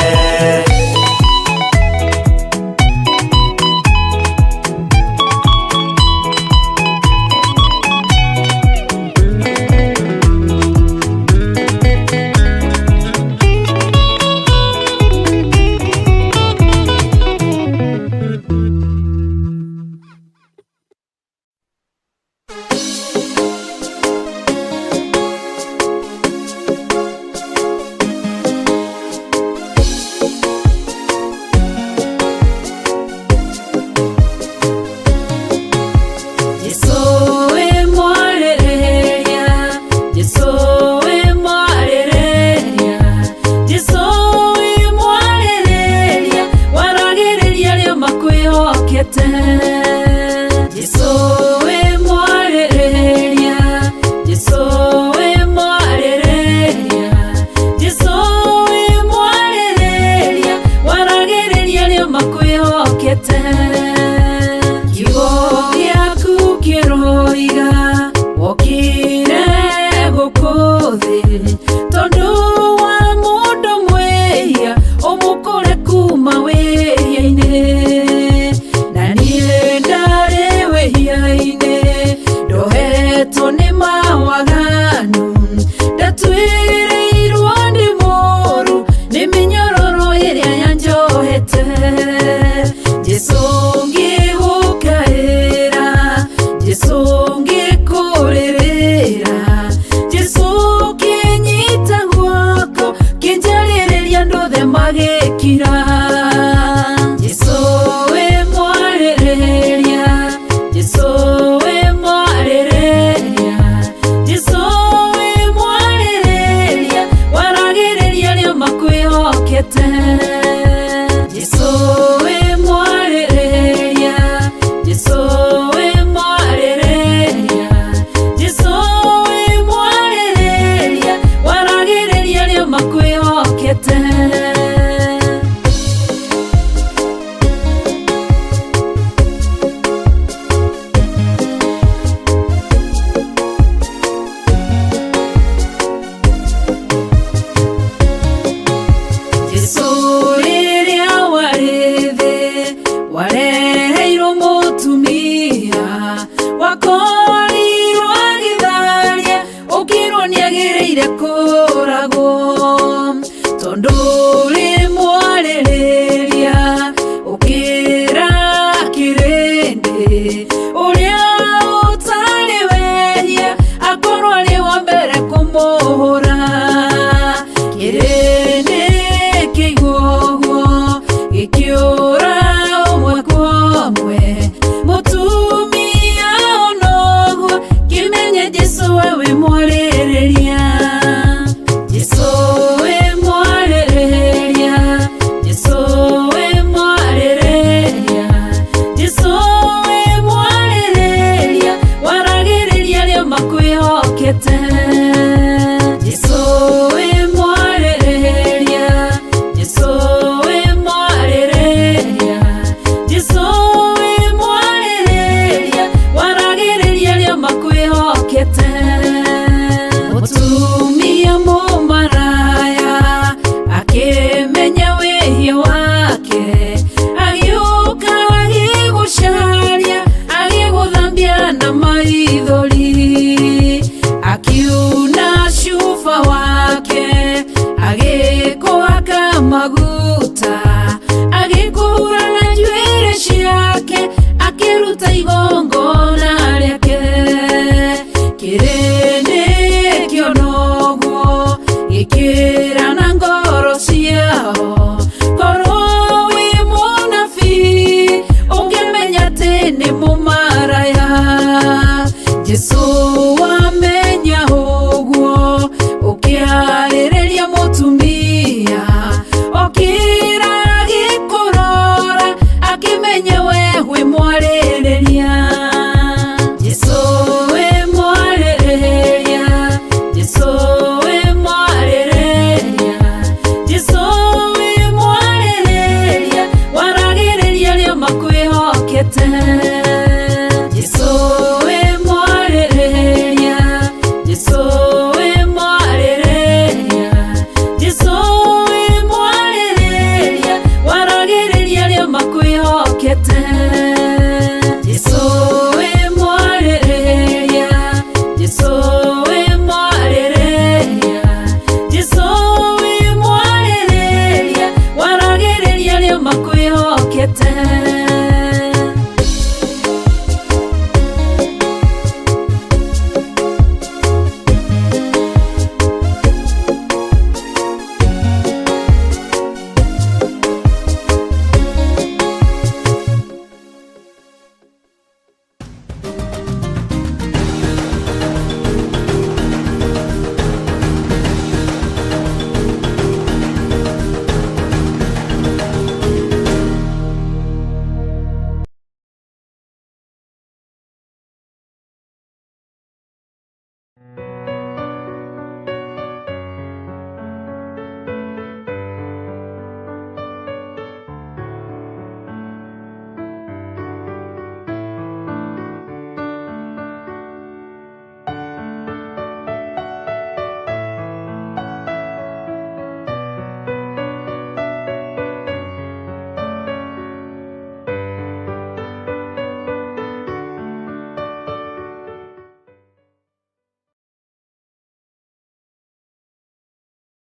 Akĩruta igongona rĩake. Kĩrĩndĩ kĩona ũguo gĩkĩra na ngoro ciao. Korwo wĩ mũnabii ũngĩmenya atĩ nĩ mũmaraya. Jesũ.